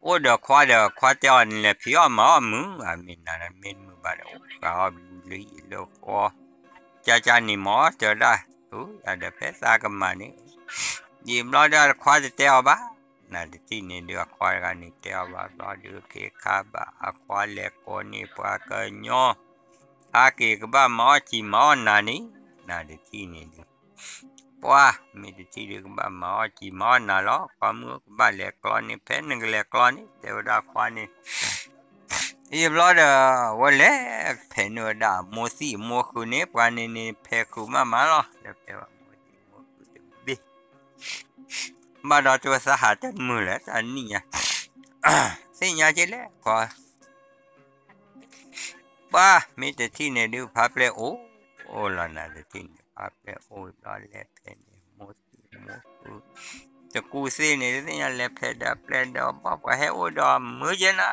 အိၣ်ဒီးခွါဒီးခွါတဲအီၤန့ၣ်လဲၣ် ဖံးအီၣ်မၤအီၣ်မုာ်, အမ့ၢ်နၤမ့ၢ်မုာ်ဘၣ်ဒီး အိၣ်ဃာ်အီၣ်ဘျုးလၢဟံၣ်လၢဃီ, ကၢကၢန့ၣ်မၤအီၣ်တဲဝဲဒၣ်, အၢ ယၤဒီးဖဲသးကမၤန့ၣ်, ယံာ်ဘျီဒုးအခွါတတဲအီၤဘၣ်, နၤတထံၣ်န့ၣ်ဒုးအခွါတဂၤန့ၣ်တဲအီၤဘၣ်ဘျီဒုး ခ့ခါဘၣ်အခွါလဲၤကိးန့ၢ်ပှၤကညီ, ဟးက့ၤကဘၣ်မၤအီၣ်စံာ်မၤအီၣ်နၤန့ၣ်, နၤတထံၣ်န့ၣ်ဒုး ပှၤမ့ၢ်တထံၣ်ဒုးကဘၣ်မၤအီၣ်စံာ်မၤအီၣ်နၤလီၤ, ခွါမုၣ်ကဘၣ်လဲၤကျီန့ၣ် ဖဲနကလဲၤကျီန့ၣ် တဲဝဲဒၣ်ခွါန့ၣ်, ယံာ်ဘျီဒီး ဝဲလဲၤဖဲးန့ၢ်ဝဲဒၣ်မိၢ်သံၣ်မိၢ်ဃုာ်န့ၣ် ပှၤန့ၣ်န့ၣ် ဖဲးဃုာ်မးမးလီၤ, လဲၤဖဲးဘၣ်မိၢ်သံၣ်မိၢ်ဃုာ်တဘ့ၣ်, ဘၣ်ဒီးတဲဝဲသးဟးတမုာ်လဲၣ် တၢ်နံၣ်ညါ, သ့ၣ်ညါက့လဲၣ် ခွါ ပှၤမ့ၢ်တထံၣ်န့ၣ်ဒုး ဖးပျဲၢ်အိၣ်, အိၣ်လီၤနၤတထံၣ်န့ၣ် ဖးပျဲၢ်အိၣ်ဘျီလဲၤဖဲန့ၣ် မိၢ်သူၣ်မိၢ်သူၣ် တကူၣ်သ့ၣ်န့ၣ် တသ့ၣ်ညါလဲၤဖဲဒီးပျဲၢ်ဒီးဘီၣ် ပှၤဟဲအိၣ်ဒီးမုာ်ကဲနၤ,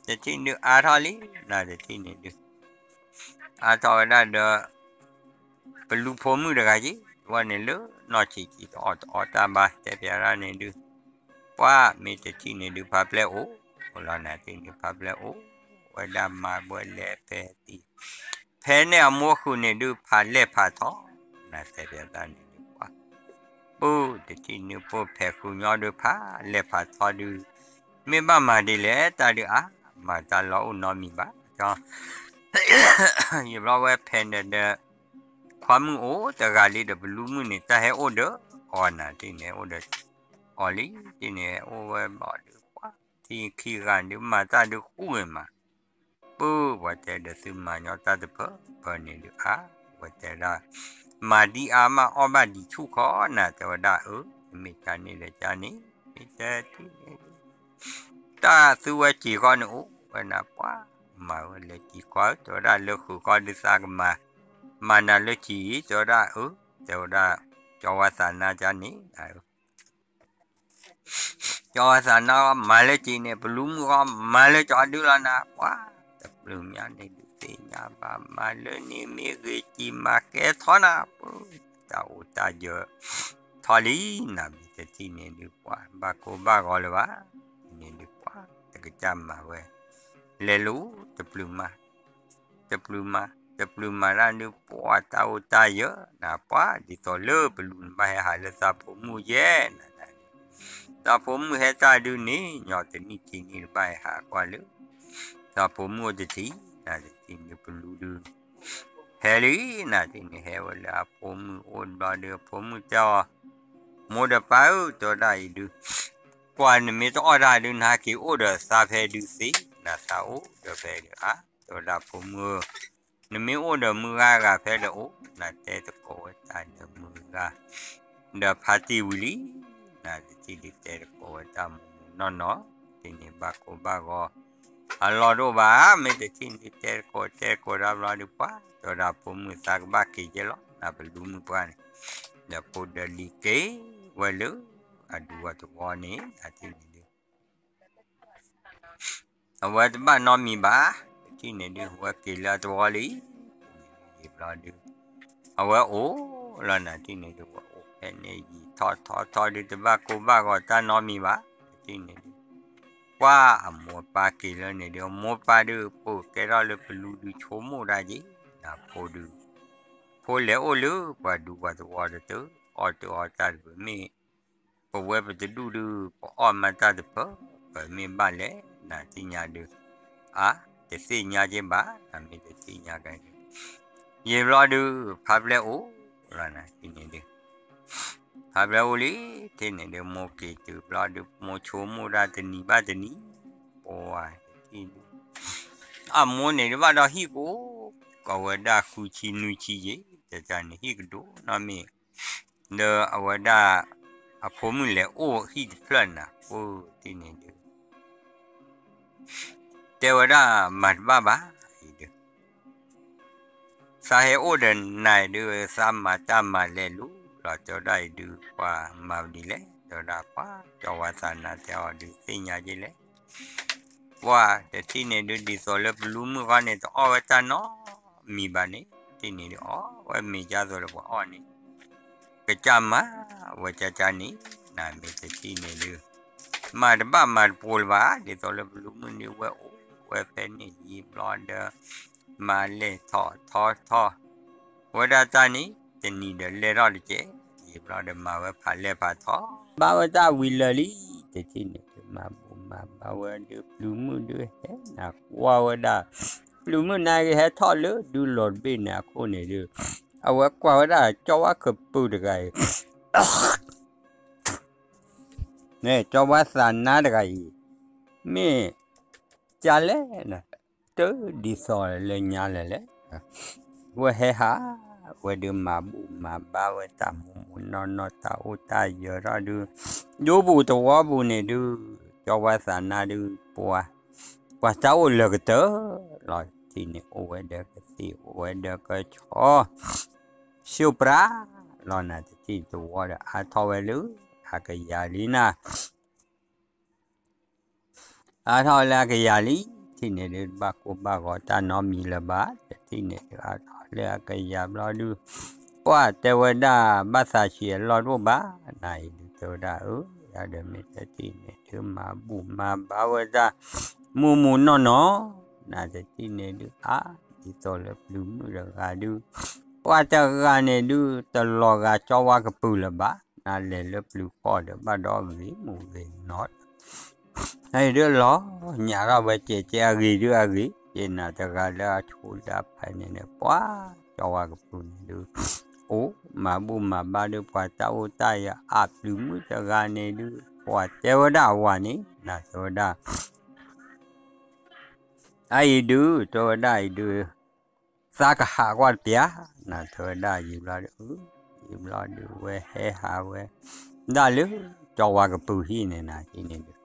တထံၣ်န့ၣ်ဒုးအါထီၣ်လံ နၤတထံၣ်န့ၣ်ဒုး အါထီၣ်ဝဲဒၣ်ဒီး ပလူဖိမုၣ်တဂၤက့ၤ ဝဲန့ၣ်လၢနီၢ်ဆံးဆံးတအီၣ်တအီတၢ်ဘၣ် တဲပျးဒၣ်န့ၣ်ဒုး ပှၤမ့ၢ်တထံၣ်န့ၣ်ဒုး ဖးပျဲၢ်အိၣ်, အိၣ်လီၤနၤတထံၣ်န့ၣ် ဖးပျဲၢ်အိၣ်, ဝဲဒၣ်မၤဝဲလဲၤဖဲသံ ဖဲန့ၣ်အမိၢ်ဃုာ်န့ၣ်ဒုး ဖးလဲၢ်ဖးထီ နၤတဲပျးဒၣ်န့ၣ်ဒုး ပှၤ ပုၢ်တထံၣ်န့ၣ် ပဖဲးဃုာ်ညီဒုးဖးလဲၢ်ဖးထီဒုး မ့ၢ်ဘၣ်မၤဒ်လဲၣ်တၢ်ဒုးအါ, မၤတၢ်လီၤအိၣ်နီတမံၤဘၣ်, ယဘျီဝဲဖဲန့ၣ်ဒီး ခွါမုၣ်အိၣ်တဂၤလံဒီး ပလူမုၣ်န့ၣ် တၢ်ဟဲအိၣ်ဒီးအီၤနၤတထံၣ်န့ၣ် အိၣ်ဒီးအီၤလံ, တထံၣ်န့ၣ် ဟဲအိၣ်ဝဲဘျီဒုး ပှၤထံခံဂၤဒုး မၤတၢ်ဒုးဃူဂ့ၤမး, ပုၢ်ပှၤတဲဒီးသုမၤညီတၢ်တဖၢပၢန့ၣ်ဒုးအါ, ဝဲတဲဒၣ် မၤဒ်အါမးအီၣ်ဘၣ်ဒံးဆူၣ်ခီနၤ တဲဝဲဒၣ်အၢ, မ့ၢ်တၢ်န့ၣ်ဒီးကန့ၣ် မ့ၢ်တထံၣ်န့ၣ်ဒုး တၢ်သုဝဲစံာ်ဃီန့ၣ်အိၣ်ဝဲနၤပှၤ, မၤဝဲလၢစံာ်ဃီ တဲဝဲဒၣ်လၢဃုာ်ဃီဒုးသးကမၤ, မၤနၤလၢစံာ်အံၤ တဲဝဲဒၣ်အၢ, တဲဝဲဒၣ် ကၠီဝါသးနါကန့ၣ် ကၠီဝါသးနါမၤလၢစံာ်န့ၣ် ပလူမုၣ်ဃီမၤလၢကၠီဒုလီၤနၤ ပှၤ, တပျုာ်မးန့ၣ်ဒုးသ့ၣ်ညါဘၣ် မၤလၢန့ၣ်မ့ၢ်ဂ့ၤစံာ်မၤကဲထီနၤ ပှၤ, တၢ်အိၣ်တၢ်ယၢၤထီလံနၤ မ့ၢ်တထံၣ်န့ၣ်ဒုး ပှၤ ဘၣ်ကိၢ်ဘၣ်ဂီၤလၢၤဘၣ်, န့ၣ်ဒုးပှၤ တကစၢ်မၤဝဲ လဲၤလိၤ တပျုာ်မး တပျုာ်မး တပျုာ်မၤတၢ်ဒုး ပှၤတၢ်အိၣ်တၢ်ယၢၤနၤ ပှၤ ဒ်သိးလၢပလူန့ၣ်ဘၣ်ဟဲဟးလၢသးဖိမုၣ်ယဲၢ်နၤ, သးဖိမုၣ်ဟဲတၢ်ဒုးန့ၣ် ညီတနံၣ်ခံနံၣ်တဘၣ်ဟဲဟးကွၢ်လၢ သးဖိမုၣ်အိၣ်တထံၣ် နၤတထံၣ်န့ၣ်ပလူဒုး ဟဲလံ နၤတထံၣ်န့ၣ် ဟဲဝဲလၢအဖိမုၣ်အိၣ်ဘျီဒုး အဖိမုၣ်တဲအီၤ မိၢ်ဒီးပၢ်ဧၢ တဲဝဲဒၣ်အံၤဒုး ကွၢ်နမ့ၢ်တအီၣ်တၢ်ဒုး နဟးက့ၤအိၣ်ဒီးသးဖဲဒုးသ့ နသးအိၣ်ဒီးဖဲဒုးအါ တဲဝဲဒၣ်ဖိမုၣ်ဧၢ နမ့ၢ်အိၣ်ဒီးမုၢ်ဂၤဂၤဖဲဒီးအိၣ် နတဲတကိးဝဲတၢ်ဒီးမုၢ်ဂၤ ဒီးဖါတံၢ်ဝံၤလံ နၤတထံၣ်ဒုးတဲတကိးဝဲတၢ်မူမူနီၢ်နီၢ် တထံၣ်န့ၣ်ဘၣ်ကိၢ်ဘၣ်ဂီၤ အလီၢ်တအိၣ်ဘၣ် မ့ၢ်တထံၣ်န့ၣ်တဲတကိးတဲတကိးတၢ်ဘျီဒုးပှၤ တဲဝဲဒၣ်ဖိမုၣ်သးကဘၣ်က့ၤကဲလီၤ နၤပလူမုၣ်ပှၢ်န့ၣ် ဒီးဖိဒီးလံၤက့ၤဝဲလၢ အဒူအသဝီန့ၣ် နၤတထံၣ်န့ၣ်ဒုး အဝဲတဘၣ်နီတမံၤဘၣ် တထံၣ်န့ၣ်ဒုး အဝဲက့ၤလၢအသဝီလံ ယံာ်ဘျီဒုး အဝဲအိၣ်လီၤ နၤတထံၣ်န့ၣ်ဒုး အဝဲအိၣ်ဖဲန့ၣ်ယံာ်ထီၣ်ထီၣ်ထီၣ်ဒုး တဘၣ်ကိၢ်ဘၣ်ဂီၤတၢ်နီတမံၤဘၣ် တထံၣ်န့ၣ်ဒုး ပှၤအမိၢ်ပၢ်က့ၤလၢန့ၣ်ဒုး အမိၢ်ပၢ်ဒုး ပကဲထီၣ်လၢပလူဒုးဆိကမိၣ်ဒၣ်က့ၤ နၤဖိဒုး ဖိလဲၤအိၣ်လၢပှၤဒူပှၤသဝီတတုၤ အီၣ်တအီတၢ်တဖၢမ့ၢ် ပဝဲပတဒူၣ်ဒုး ပအီၣ်မးတၢ်တဖၢ ပမ့ၢ်ဘၣ်လဲၣ် နၤသ့ၣ်ညါဒုး အါ တသ့ၣ်ညါက့ၤဘၣ် နမ့ၢ်တသ့ၣ်ညါက့ၤ ယံာ်ဘျီဒုး ဖးပျဲၢ်အိၣ်လီၤနၤတထံၣ်န့ၣ်ဒုး ဖးပျဲၢ်အိၣ်လံ တထံၣ်န့ၣ်ဒုး မိၢ်က့ၤတုၤဘျီဒုး မိၢ်ဆိကမိၣ်ဒၣ်တနံၤဘၣ်တနံၤ ပှၤတထံၣ်ဒုး အမိၢ်န့ၣ်ဒုးဘၣ်ဒီးဟံၣ်ကအိၣ် ကိးဝဲဒၣ်ဃုဆံနွံဆံယံာ် တၢ်န့ၣ်ဟံၣ်ကဒိၣ်နီတမံၤ ဒီးအဝဲဒၣ် အဖိမုၣ်လဲၤအိၣ်ဟံၣ်တဖျၢၣ်နၤ ပှၤတထံၣ်န့ၣ်ဒုး တဲဝဲဒၣ်မၤတဘၣ်ဘၣ် အံၤဒုး သးဟဲအိၣ်ဒီးနၤဒုး သးမၤတၢ်မၤလဲၤလူၤလီၤ တဲဝဲဒၣ်အံၤဒုး ပှၤမၤဒ်လဲၣ် တဲဝဲဒၣ်ပှၤ ကၠီဝါသးနါတဲအီၤဒုး သ့ၣ်ညါက့ၤလဲၣ် ပှၤတထံၣ်န့ၣ်ဒုး ဒ်သိးလၢပလူမုၣ်ဃီန့ၣ် တအီၣ်ဝဲတၢ်နီတမံၤဘၣ်န့ၣ် တထံၣ်န့ၣ်ဒုး အီၣ်ဝဲမ့ၤကၢ်သိးလၢပှၤအီၣ်န့ၣ် ကစၢ်မၤဝဲကၢ်ကၢ်န့ၣ် နမ့ၢ်တထံၣ်န့ၣ်ဒုး မၤတဘၣ်မၤတပိၤလၢၤဘၣ် ဒ်သိးလၢပလူမုၣ်န့ၣ်ဝဲအိၣ်ဝဲဖဲန့ၣ်ယံာ်ဘျီဒီး မၤလဲၢ်ထီၣ်ထီထီၣ် ဝဲဒၣ်တၢ်န့ၣ် တနံၤဒီးလဲၢ်ထီၣ်တကဲး ယံာ်ဘျီဒီးမၤဝဲဖးလဲၢ်ဖးထီၣ် ဘၣ်ဝဲတၢ်ဝံၤလၢာ်လံ တထံၣ်န့ၣ်ဒုး မၤဘူၣ်မၤဘါဝဲဒုး ပျုၤမုၣ်ဒုးဟဲနၤကွၢ်ဝဲဒၣ် ပျုၤမုၣ်နၤက့ၤဟဲထီၣ်လၢဒုးလီၤတဘ့ၣ်န့ၣ်အခိၣ်န့ၣ်ဒုး အဝဲကွၢ်ဝဲဒၣ် ကၠီဝါခပူၤတဂၤအံၤ ကၠီဝါသးနါတဂၤအံၤ မ့ၢ်ကလဲၣ် တဒ်သိးလၢညါလဲၣ်လဲၣ် ဝဲဟဲဟး ဝဲဒုးမၤဘူၣ်မၤဘါဝဲတၢ်မူးမူးနီၢ်နီၢ် တၢ်အိၣ်တၢ်ယၢၤထီၣ်ဒုး ဒူပူၤသဝီပူၤန့ၣ်ဒုး ကၠီဝါသးနါဒုး ပှၤ ပှၤတၢ်အိၣ်လၢာ်ကတၢၢ်လီၤ တထံၣ်န့ၣ် အိၣ်ဝဲဒီးကသ့ၣ် အိၣ်ဝဲဒီးကဆီ ဆိပြးလီၤနၤ တထံၣ်တဝီဒီး အါထီၣ်ဝဲလၢအကယၤလံနၤ အါထီၣ်လၢအကယၤလံ ထံၣ်န့ၣ်ဒုး ဘၣ်ကိၢ်ဘၣ်ဂီၤတၢ်နီတမံၤလၢၤဘၣ် တထံၣ်န့ၣ်ဒုး အါထီၣ်လၢအကယၤဘျီဒုး ပှၢ်တဲဝဲဒၣ် ဘၣ်သးဆံးအလီၢ်တအိၣ်ဘၣ် နၤအံၤဒုးတဲဝဲဒၣ် အၢ ယၤဒီးမ့ၢ်တထံၣ်န့ၣ်ဒုး မၤဘူၣ်မၤဘါဝဲဒၣ် မုၢ်မုၢ်နီၢ်နီၢ် နၤတထံၣ်န့ၣ်ဒုး အါ ဒ်သိးလၢပျုၤမုၣ်တဂၤဒုး ပှၢ်တဂၤန့ၣ်ဒုး တလီၤဂာ်ကၠီဝါကပုာ်လၢၤဘၣ် နၤလဲၤလၢပျုၤဃီဒီး ဘၣ်ဒီးဂ့ၤမူဂ့ၤနီၢ် အံၤဒုးလီၤညးထီၣ်ဝဲကဲးကဲးအဂ့ၤဒုးအဂ့ၤ က့နၤတဂၤလၢအဆိဒၣ်ဖဲန့ၣ်န့ၣ် ပှၢ်ကၠီဝါကပုာ်န့ၣ်ဒုး အိၣ်မၤဘူၣ်မၤဘါဒုး ပှၤတၢ်အိၣ်တၢ်ယၤအပျုၤမုၣ်တဂၤန့ၣ်ဒုး ပှၢ်တဲဝဲဒၣ်အဝၤန့ၣ် နၤတဲဝဲဒၣ် အအံၤဒုး တဲဝဲဒၣ်အံၤဒုး သးကဟးကွၢ်တပျၢ် နၤတဲဝဲဒၣ်ယံာ်ဘျီဒုး ယံာ်ဘျီဒုး ဝဲဟဲဟးဝဲ ဒၣ်လၢ ကၠီဝါကပုာ်ဟံၣ်န့ၣ် နၤဟံၣ်န့ၣ်ဒုး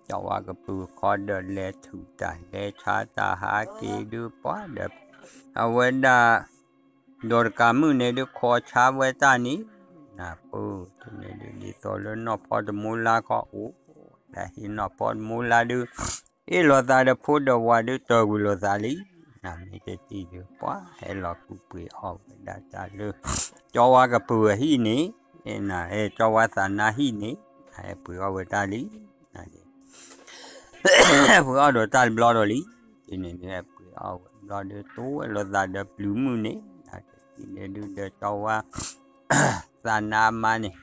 ကၠီဝါကပုာ်ခီဒီးလဲၤထူၣ်တၢ်လဲၤဆါတၢ်ဟးက့ၤဒုးပှၢ်ဒီး အဝဲဒၣ် ဒီးတကးမုၣ်န့ၣ်ဒုး ခိးဆါဝဲတၢ်န့ၣ် နၤပၢၢ် ထံၣ်န့ၣ်ဒုး ဒ်သိးလၢနီၢ်ဖီတမူလါခီအိၣ် ဒၣ်ဟံးနီၢ်ဖီတမူလါဒုး အ့ၣ်လိာ်သးဒီးဖိဒီးဝၤဒုး တၢၢ်ကွံာ်လိာ်သးလံ နၤမ့ၢ်တထံၣ်ဒုး ပှၢ်ဟဲလီၤကူၣ်ပှ့ၤအီၣ်ဝဲဒၣ်တၢ်လၢ ကၠီဝါကပုာ်အဟံၣ်န့ၣ် နၤ ကၠီဝါသးနါဟံၣ်န့ၣ် ဟဲပှ့ၤအီၣ်ဝဲတၢ်လံ နၤ ပှ့ၤအီၣ်ဒီးတၢ်တဘျီဒီးလံ ထံၣ်န့ၣ်ဒုး ဟဲပှ့ၤအီၣ်ဝဲဘျီဒုး တိဝဲလိာ်သးဒီးပျုၤမုၣ်န့ၣ် နၤတထံၣ်န့ၣ်ဒုး ဒီးကၠီဝါ သးနါအမါန့ၣ်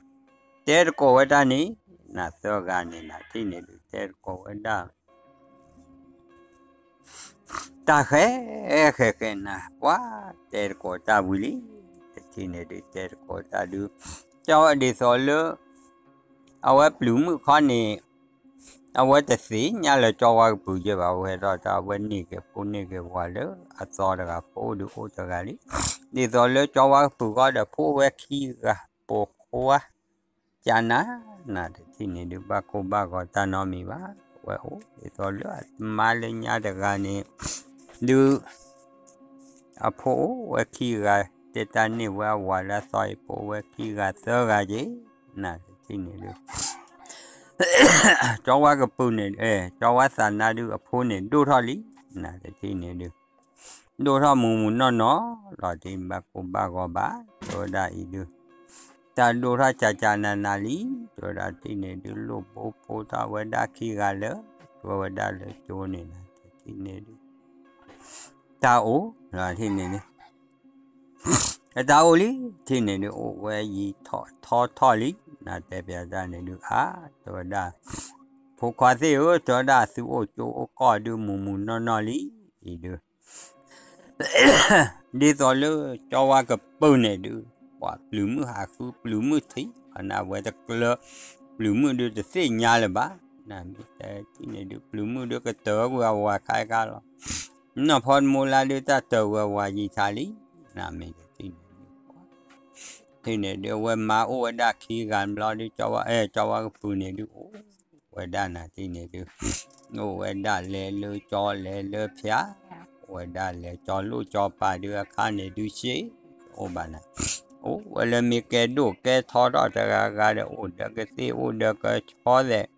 တဲတကိးဝဲဒၣ်န့ၣ် နၤသၢဂၤန့ၣ် နၤထံၣ်န့ၣ်ဒုး တဲတကိးဝဲဒၣ် တၢ်ဃဲ ဃဲဃဲနၤ ပှၢ်တဲတကိးတၢ်ဝံၤလံ တထံၣ်န့ၣ်ဒုး တဲတကိးတၢ်ဒုး ကၠီဝါဒ်သိးလၢ အဝဲပျုၤမုၣ်ခီန့ၣ် အဝဲတသ့ၣ်ညါလၢကၠီဝါကပုာ်ယဲၢ်ဘၣ် အဝဲဟဲထီၣ်တၢ် အဝဲန့ၢ်က့ၤဖိန့ၢ်က့ၤဝၤလၢအသီတဂၤ ဖိဒုးအိၣ်တဂၤလံ ဒ်သိးလၢကၠီဝါကပုာ်ဃီဒီးဖိဝဲခံဂၤ ပိာ်ခွါ ကနၤ နၤတထံၣ်န့ၣ်ဒုး ဘၣ်ကိၢ်ဘၣ်ဂီၤတၢ်နီတမံၤဘၣ် အဝဲအိၣ်ဒ်သိးလၢအမါလၢညါတဂၤန့ၣ် ဒုး အဖိအိၣ်ဝဲခံဂၤ တဲတၢ်န့ၢ်ဝဲအဝၤလၢအသီအံၤ ဖိအိၣ်ဝဲခံဂၤသၢဂၤက့ၤ နၤတထံၣ်န့ၣ်ဒုး ကၠီဝါကပုာ်န့ၣ် ကၠီဝါသးနါဒုး အဖိန့ၣ်ဒိၣ်ထီၣ်လံ နၤတထံၣ်န့ၣ်ဒုး ဒိၣ်ထီၣ်မုၢ်မုၢ်နီၢ်နီၢ်လီၤ တဘၣ်ကိၢ်ဘၣ်ဂီၤဘၣ် တဲဝဲဒၣ်အံၤဒုး တၢ်ဒိၣ်ထီၣ်ကၠးကၠးနးနးလံ တဲဝဲဒၣ်ထံၣ်န့ၣ်ဒုး လိၣ်ဘိဖိထီၣ်ဝဲဒၣ်ခံဂၤလၢ ဝဲဝဲဒၣ်လၢကၠိန့ၣ် နၤတထံၣ်န့ၣ်ဒုး တၢ်အိၣ်လီၤ ထံၣ်န့ၣ်ဒုး အတၢ်အိၣ်လံ ထံၣ်န့ၣ်ဒုး အိၣ်ဝဲယံာ်ထီၣ်ထီထီၣ်လံ နၤတဲပျးတၢ်န့ၣ်ဒုး အါ တဲဝဲဒၣ် ဖိခွါသ့ၣ်ဧၢ တဲဝဲဒၣ် သုအိၣ်ကၠိအိၣ်ကီၢ်ဒုး မုၢ်မုၢ်နီၢ်နီၢ်လံ အံၤဒုး ဒ်သိးလၢကၠီဝါကပုာ်န့ၣ်ဒုး ပှၤပျုၤမုၣ်ဟးဃုပျုၤမုၣ်ထံး အနၢ်ဝဲတကျၢၤ ပျုၤမုၣ်ဒုးတသ့ၣ်ညါလၢၤဘၣ် နၤမ့ၢ်တဲထံၣ်န့ၣ်ဒုး ပျုၤမုၣ်ဒုးကတၢၢ်ကွံာ်အဝၤခါခါလီၤ နီၢ်ဖီတမူလါဒုးတၢ်တၢၢ်ကွံာ်အဝၤယံာ်ထါလံ နၤမ့ၢ်တဲထံၣ်န့ၣ်ဒုး ထံၣ်န့ၣ်ဒုး အဝဲမါအိၣ်ဝဲဒၣ်ခံဂၤဘျီဒုး ကၠီဝါ အဲ ကၠီဝါကပုာ်န့ၣ်ဒုး အိၣ်ဝဲဒၣ်နၤထံၣ်န့ၣ်ဒုး အိၣ်ဝဲဒၣ်လဲၤလၢကၠီလဲၤလၢဖၠါ အိၣ်ဝဲဒၣ်လဲၤကၠီလိၣ်ကၠီပၤဒုးအခါန့ၣ်ဒုးစ့ အိၣ်ဘၣ်နၤ အိၣ်ဝဲလၢမ့ၢ်ကဲဒိၣ်ကဲထီထီၣ်တဂၤဂၤဒီး အိၣ်ဒီးကသ့ၣ်အိၣ်ဒီးကဆီသဲး န့ၣ်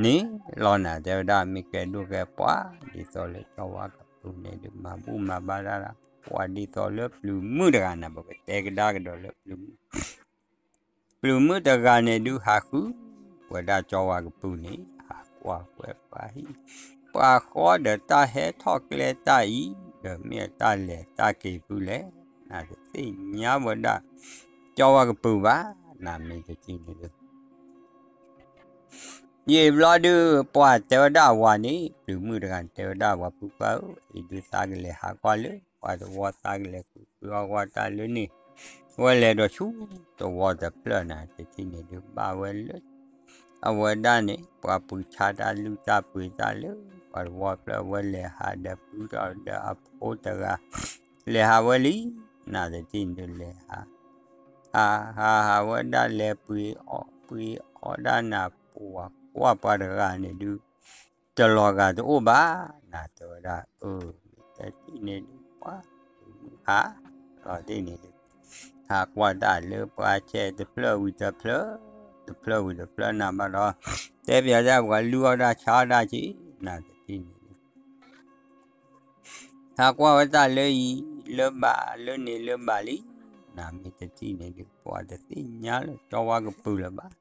လီၤနၤ တဲဝဲဒၣ် မ့ၢ်ကဲဒိၣ်ကဲပှၤ ဒ်သိးလၢကၠီဝါကပုာ်န့ၣ်ဒုး မၤဘူၣ်မၤဘါဒၣ် ပှၤဒ်သိးလၢပျုၤမုၣ်တဂၤနၤ ပကတဲကဒါကဒီးလၢပျုၤမုၣ် ပျုၤမုၣ်တဂၤန့ၣ်ဒုး ဟးဃုဝဲဒၣ်ကၠီဝါကပုာ်န့ၣ် ဟးကွၢ်ဝဲပှၤဟံၣ် ပှၤဃီဒီးတၢ်ဟဲထီၣ်ကျဲတၢ်အံၤ ဒီးမ့ၢ်အတၢ်လဲၤတၢ်က့ၤဖုလဲၣ် နၤတသ့ၣ်ညါဝဲဒၣ် ကၠီဝါကပုာ်ဘၣ် နၤမ့ၢ်တထံၣ်န့ၣ်ဒုး ယံာ်ဘျီဒုး ပှၤတဲဝဲဒၣ်အဝၤန့ၣ် ပျုၤမုၣ်တဂၤန့ၣ် တဲဝဲဒၣ်အဝၤ ဖုပှၢ်ဧၢ အံၤဒုးသးကလဲၤဟးကွၢ်လၢ ပှၤတဝီသးကလဲၤဃုဃုအီၣ်ကွၢ်တၢ်လၢန့ၣ် ဝဲလဲၤဒီးဆူတဝီတဖျၢၣ်နၤ တထံၣ်န့ၣ်ဒုး ဘၣ်ဝဲလၢ အဝဲဒၣ်န့ၣ် ပှၤပှ့ၤဆါတၢ်လုၢ်တၢ်ပှ့ၤတၢ်လၢ ပှၤတဝီဖျၢၣ် ဝဲလဲၤဟးဒီးပုၢ်ထီၣ်ဒီးအဖိတဂၤ လဲၤဟးဝဲလံ နၤတထံၣ်န့ၣ်ဒုးလဲၤဟး ဟးဟးဟးဝဲဒၣ်လဲၤပှ့ၤအီၣ်ပှ့ၤအီၣ်ဒၣ်နၤ ပှၤကွၢ်ပှၤတဂၤန့ၣ်ဒုး တလီၤဂာ်တအိၣ်ဘၣ် နၤတဲဝဲဒၣ် အၢ မ့ၢ်တထံၣ်န့ၣ်ဒုး ပှၤ ဟး လီၤတ့ၢ်န့ၣ်ဒုး ဟးကွၢ်တၢ်လၢပှၤဆဲးတဖျၢၣ်ဝံၤတဖျၢၣ်, တဖျၢၣ်ဝံၤတဖျၢၣ်နၤဘၣ်ဒီး တဲပၠးတၢ်ပှၤလုၢ်အီၣ်တၢ်ဆါအီၣ်တၢ်က့ၤ နတထံၣ်န့ၣ်ဒုး ဟးကွၢ်ဝဲတၢ်လၢအံၤ လၢဘၣ်လၢန့ၣ်လၢဘၣ်လံ, နမ့ၢ်တထံၣ်န့ၣ်ဒုး ပှၤတသ့ၣ်ညါလၢကၠီဝါကပုာ်လၢၤဘၣ်,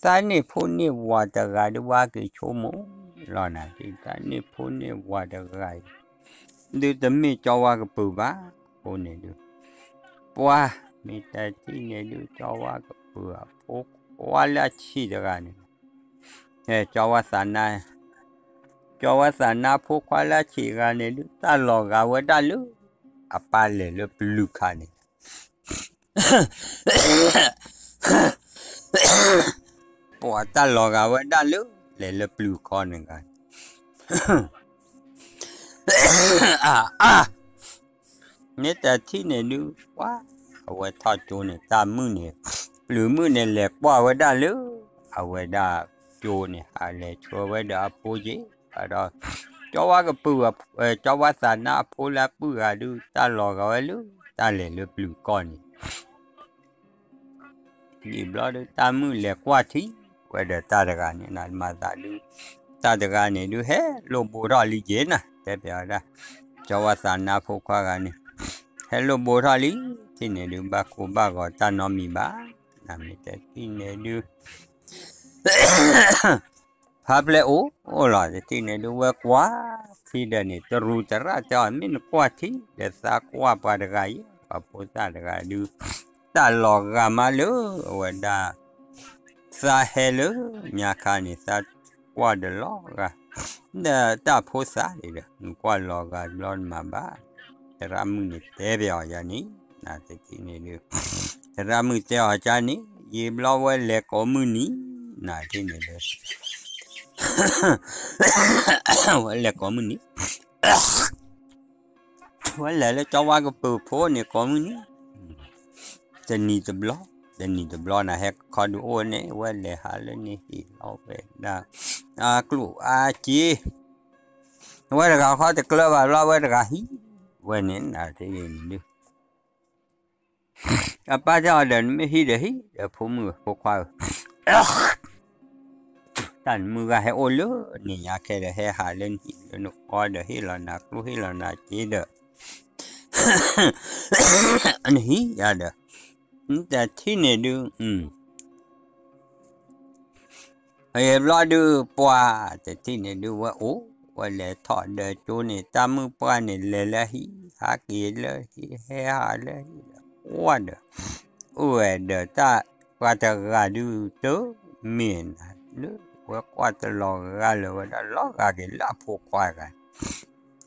သးန့ၣ်ဖိန့ၢ်ဝၤတဂၤဒုး ဝါက့ၤဆိကမိၣ်လီၤနၤ, သးန့ၣ်ဖိန့ၢ်ဝၤတဂၤအံၤ ဒုးတမ့ၢ်ကၠီဝါကပုာ်ဘၣ်, အဃိန့ၣ်ဒုး ပှၤမ့ၢ်တထံၣ်န့ၣ်ဒုး ကၠီဝါကပုာ်အဖိခွါလၢအဆံးတဂၤန့ၣ် ကၠီဝါသးနါ, ကၠီဝါသးနါဖိခွါလၢအဆံးတဂၤန့ၣ်ဒုး တၢ်လီၤဂာ်ဝဲဒၣ်လၢ အပၢ်လဲၤလၢပျုၤခါန့ၣ် ပှၤတၢ်လီၤဂာ်ဝဲဒၣ်လၢ လဲၤလၢပျုၤခါန့ၣ်ဂၤန့ၣ် အါ မ့ၢ်တထံၣ်န့ၣ်ဒုး ပှၤ အဝဲထီၣ်ကၠိန့ၣ် တၢ်မုၣ်န့ၣ် ပျုၤမုၣ်န့ၣ် လဲၤကွၢ်ဝဲဒၣ်လၢ အဝဲဒၣ်ကၠိန့ၣ် ဟးလဲၤဆှၢဝဲဒီးအဖိက့ၤ ဘၣ်ဒီး ကၠီဝါကပုာ် ကၠီဝါသးနါအဖိလၢအပုၢ်ဂၤဒုး တၢ်လီၤဂာ်ဝဲလၢ တၢ်လဲၤလၢပျုၤကီၢ်န့ၣ် ယံာ်ဘျီဒုး တၢ်မုၣ်လဲၤကွၢ်ထံ ဝဲဒီးတၢ်တဂၤန့ၣ် နမၤသးဒုး တၢ်တဂၤန့ၣ်ဒုး ဟဲလိၣ်ဘိထီၣ်လံက့ၤနၤ တဲပၠးဝဲဒၣ် ကၠီဝါသးနါဖိခွါဂၤန့ၣ် ဟဲလိၣ်ဘိထီၣ်လံ ထံၣ်န့ၣ်ဒုး ဘၣ်ကိၢ်ဘၣ်ဂီၤတၢ်နီတမံၤဘၣ် နမ့ၢ်တထံၣ်န့ၣ်ဒုး ဖါပျဲၢ်အိၣ်အိၣ်လီၤ တထံၣ်န့ၣ်ဒုး ဝဲကွၢ်ထံဒီးန့ၣ် တရူးတရၣ်တဲအီၤ မ့ၢ်နကွၢ်ထံ ဒီးသးကွၢ်ပှၤတဂၤအံၤ ပှၤဖိသၣ်တဂၤဒုး တၢ်လီၤဂာ်မးလၢ အဝဲဒၣ် သးဟဲလၢညါခါန့ၣ် သးကွၢ်ဒီးလီၤဂာ် ဒီးတၢ်ဖိသၣ်န့ၣ်ဒီး နကွၢ်လီၤဂာ်ဘျီနမၤဘၣ် သရၣ်မုၣ်န့ၣ်တဲပၠးအီၤယၤန့ၣ် နတထံၣ်န့ၣ်ဒုး သရၣ်မုၣ်တဲအီၤကါန့ၣ် ယံာ်ဘျီဝဲလဲၤကိးမုၢ်နံၤ နတထံၣ်န့ၣ်ဒုး ဝဲလဲၤကိးမုၢ်နံၤ ဝဲလဲၤလၢကၠီဝါကပုာ်ဖိန့ၣ်ကိးမုၢ်နံၤ တနံၤတဘျီ တနံၤတဘျီနၤ ဟဲခီဒုးအိၣ်န့ၣ် ဝဲလဲၤဟးလၢန့ၣ်ဟ့ၣ်လီၤဝဲဒၣ် အကျိၣ်အစ့ ဝဲတဂၤဃီတကျၢၤဘၣ်ဘျီ ဝဲတဂၤဟံး ဝဲန့ၣ်နတထံၣ်န့ၣ်ဒုး အပၢ်တဲအီၤဒီး နမ့ၢ်ဟံးဒီးဟံးဒီး ဖိမုၣ်ဖိခွါဧၢ တၢ်နမုၢ်ဂၤဟဲအိၣ်လၢန့ၣ်ညါခဲဒီး ဟဲဟးလၢနဟံၣ်လၢနဃီဒီး ဟ့ၣ်လီၤနၤကျိၣ်ဟ့ၣ်လီၤနၤစ့ဒီး နဟံးယၤဒီး နတထံၣ်န့ၣ်ဒုး အံၤဘျီဒုး ပှၤတထံၣ်န့ၣ်ဒုး ဝဲအိၣ် ဝဲလဲၤထီၣ်ဒီးကၠိန့ၣ် တၢ်မုၣ်ပှၢ်န့ၣ် လဲၤလၢဟံၣ် ဟးက့ၤလၢဟံၣ် ဟဲဟးလၢဟံၣ်ဒီး ကွၢ်ဒီး အိၣ်ဝဲဒီးတၢ်ပှၤတဂၤဒုး တမ့ၢ်နၤလၢ ဝဲကွၢ်တလီၤဂာ်လၢၤဝဲဒၣ် လီၤဂာ်က့ၤလၢအဖိခွါတဂၤ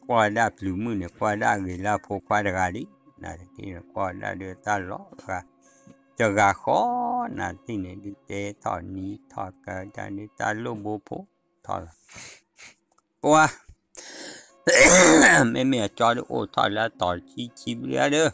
ကွၢ်ဝဲဒၣ်ပျုၤမုၣ်န့ၣ် ကွၢ်ဒၣ်ဂ့ၤလၢအဖိခွါတဂၤလံ နတထံၣ်န့ၣ် ကွၢ်ဝဲဒၣ်ဒုးတၢ်လီၤဂာ် တဂၤဃီ နတထံၣ်န့ၣ်ဒုး တဲထီၣ်နံၤထီၣ်ကတၢၢ်န့ၣ် တၢ်လိၣ်ဘိဖိထီၣ်လီၤ ပှၤ မ့မ့ၢ်အကၠီဒုးအိၣ်ထီၣ်လၢအတီၤတဆံခံဘျဲၣ်ဒီး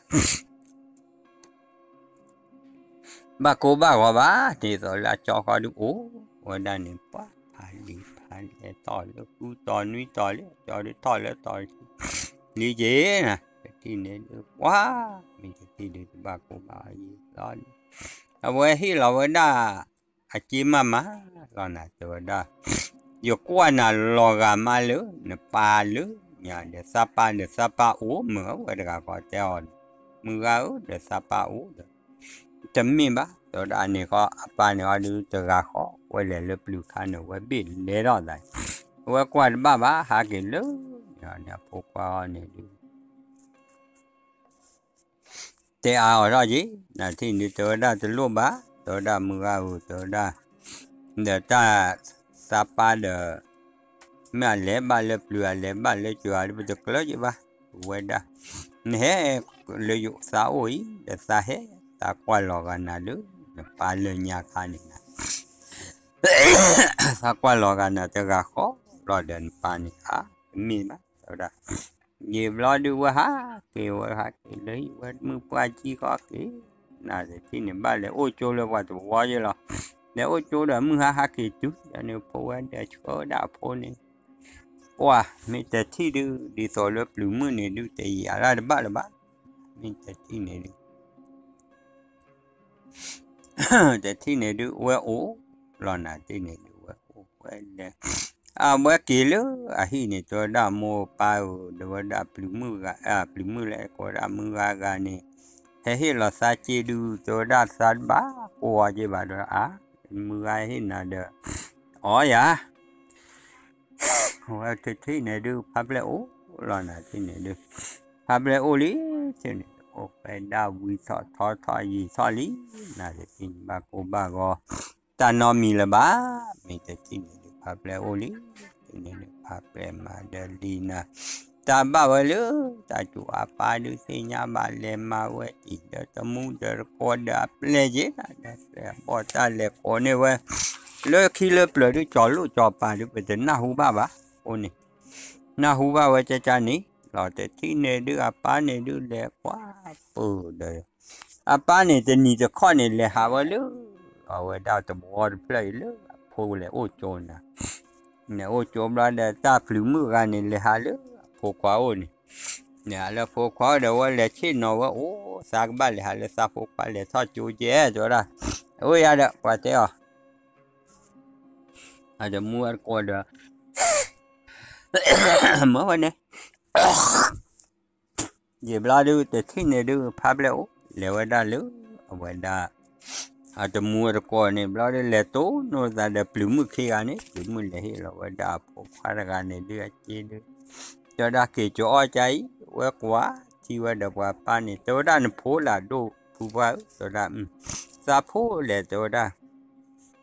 ဘၣ်ကိၢ်ဘၣ်ဂီၤဘၣ် ဒ်သိးလၢအကၠီဃီဒုးအိၣ်ဝဲဒၣ်န့ၣ် ပှၤဖးလံာ်ဖးလဲၢ်ထီၣ်လၢဃုတီၤနွံတီၤလံ အကၠီဒုးထီၣ်လၢတီၤတဆံ လံက့ၤနၤ တထံၣ်န့ၣ်ဒုး ပှၤ မ့ၢ်တထံၣ်ဒုးတဘၣ်ကိၢ်ဘၣ်ဂီၤလီၤ အဝဲဟ့ၣ်လီၤဝဲဒၣ် အစ့မးမးလီၤနၤ တဲဝဲဒၣ် ယကွၢ်နၤလီၤဂာ်မးလၢ နပၢ်လၢညါဒီး သးပၢ်ဒီးသးပၢ်အိၣ်မုာ် အဝဲတဂၤဃီတဲအီၤန့ၣ် မုၢ်ဂၤဧၢ ဒီးသးပၢ်အိၣ်ဒီး တမ့ၢ်ဘၣ် တဲဝဲဒၣ်န့ၣ်ဃီ အပၢ်န့ၣ်အီၤဒုးတဂၤဃီ ဝဲလဲၤလၢပျုၤခါန့ၣ် ဝဲဘ့ၣ်လဲၤထီၣ်သး အဝဲကွၢ်တဘၣ်ဘၣ် ဟးက့ၤလၢ န့ၣ်အဖိခွါအီၤန့ၣ်ဒုး တဲအါအီၤထီၣ်က့ၤ နထံၣ်န့ၣ် တဲဝဲဒၣ်တလိၣ်ဘၣ် တဲဝဲဒၣ်မုၢ်ဂၤဧၢ တဲဝဲဒၣ် ဒီးတၢ်သးပၢ်ဒီး မ့ၢ်အလဲၤဘၣ်လၢပျုၤ အလဲၤဘၣ်လၢကၠိၤ အါဒ်ပတကျၢၤက့ၤဘၣ် ဝဲဒၣ် နဟဲလၢယသးအိၣ်အံၤ ဒီးသးဟဲ သးကွၢ်လီၤဂာ်နၤလၢ နပၢ်လၢညါခါန့ၣ် သးကွၢ်လီၤဂာ်နၤတဂၤဃီလီၤဒီးနပၢ်န့ၣ်ဧါ တမ့ၢ်ဘၣ် တဲဝဲဒၣ် ယံာ်ဘျီဒုးဝဲဟးက့ၤ ဝဲဟးက့ၤလၢဟံၣ်ဝဲမုၢ်ပှၢ်ကံဃီက့ၤ နတထံၣ်န့ၣ် ဘၣ်လဲၤအိၣ်ကၠိလၢပှၤတဝီယဲလီၤ လဲၤအိၣ်ကၠိဒီးမုၢ်ဟါဟးက့ၤတုၤ ဒီးန့ၣ်ဖိဝဲဒီးဆှၢဝဲဒၣ်အဖိန့ၣ် ပှၤမ့ၢ်တထံၣ်ဒုး ဒ်သိးလၢပျုၤမုၣ်န့ၣ်ဒုး တယာ်ဒၣ်တဘၣ်လၢၤဘၣ်, မ့ၢ်တထံၣ်န့ၣ်ဒုး တထံၣ်န့ၣ်ဒုး ဝဲအိၣ်လီၤနၤတထံၣ်န့ၣ်ဒုး ဝဲအိၣ်ဝဲလဲၤ အဝဲက့ၤလၢအဟံၣ်န့ၣ် တဲဝဲဒၣ်မိၢ်ပၢ်ဧၢ, ဒီးဝဲဒၣ်ပျုၤမုၣ်ဂၤ ပျုၤမုၣ်လၢကိးဝဲဒၣ်မုၢ်ဂၤဂၤန့ၣ် ဟဲဟ့ၣ်လီၤသးက့ဒုး တဲဝဲဒၣ်သးတဘၣ်ကိးအီၤက့ဘၣ်ဒီး အါ မုၢ်ဂၤဟ့ၣ်နၤဒီး အီယၤ ဝဲတထံၣ်န့ၣ်ဒုး ဖါပျဲၢ်အိၣ်လီၤနၤတထံၣ်န့ၣ်ဒုး ဖါပျဲၢ်အိၣ်လံ တထံၣ်န့ၣ် အိၣ်ဖဲဒၣ်ဝံထီၣ်ထီထီၣ်ယံာ်ထီၣ်လံ နၤတထံၣ်န့ၣ်ဘၣ်ကိၢ်ဘၣ်ဂီၤ တၢ်နီတမံၤလၢၤဘၣ်, မ့ၢ်တထံၣ်န့ၣ်ဒုး ဖါပျဲၢ်အိၣ်လံ တထံၣ်န့ၣ်ဒုး ဖါပျဲၢ်မၤဒီးလံနၤ တၢ်ဘၣ်ဝဲလၢ တၢ်ကူအပၢ်ဒုးသ့ၣ်ညါဘၣ်လဲၤမၤဝဲအံၤဒီးတမူဒီးတကိးဒီးအပျဲၢ်က့ၤနၤဒီး အဘီၣ်တၢ်လဲၤကိးန့ၢ်ဝဲ လၢခံလၢပျၢၤဒုး ကၠီၤလိၣ်ကၠီၤပၤဒုး ပတနၢ်ဟူဘၣ်ဘၣ်, အဃိန့ၣ် နၢ်ဟူဘၣ်ဝဲကၠၢကၠၢန့ၣ် လီၤတထံၣ်န့ၣ်ဒုး အပၢ်န့ၣ်ဒုးလဲၤကွၢ်ပၢၢ်ဒီး အပၢ်န့ၣ်တနံၤတခီန့ၣ် လဲၤဟးဝဲလၢ အဝဲဒၣ်တဘီတဖျၢၣ်အံၤလၢအဖိလဲၤအိၣ်ကၠိနၤ, လဲၤအိၣ်ကၠိဘျီဒီး တၢ်ပျုၤမုၣ်ဂၤန့ၣ် လဲၤဟးလၢအဖိခွါအိၣ်န့ၣ်, လဲၤဟးလၢဖိခွါအိၣ်ဒီး ဝဲလဲၤဆ့ၣ်နီၤဝဲအိၣ် သးကဘၣ်လဲၤဟးလၢသးဖိခွါလဲၤထီၣ်ကၠိကဲ တဲဝဲဒၣ်, အိၣ်ယၤဒီး ပှၤတဲအီၤ အတမူအတကိးဒီး မ့ၢ်ဝဲန့ၣ် ယံာ်ဘျီဒုး တထံၣ်န့ၣ်ဒုး ဖါပျဲၢ်အိၣ် လဲၤဝဲဒၣ်လၢ အဝဲဒၣ် အတမူအတကိးန့ၣ် ဘျီဒုး လဲၤတိၢ်နီၣ်သးဒီးပျုၤမုၣ်ခံဂၤန့ၣ် ပျုၤမုၣ်လဲၤဟ့ၣ်လီၤဝဲဒၣ်အဖိခွါတဂၤန့ၣ်ဒုး အက့ဒုး တဲဝဲဒၣ်က့ၤကၠီၤအီၣ်ကၠၢအံၤ ဝဲကွၢ်ထံဝဲဒီးပှၤပၢ်န့ၣ် တဲဝဲဒၣ်နဖိလၢအဒိၣ်ဖုပှၢ်ဧၢ တဲဝဲဒၣ် သးဖိလဲၣ် တဲဝဲဒၣ်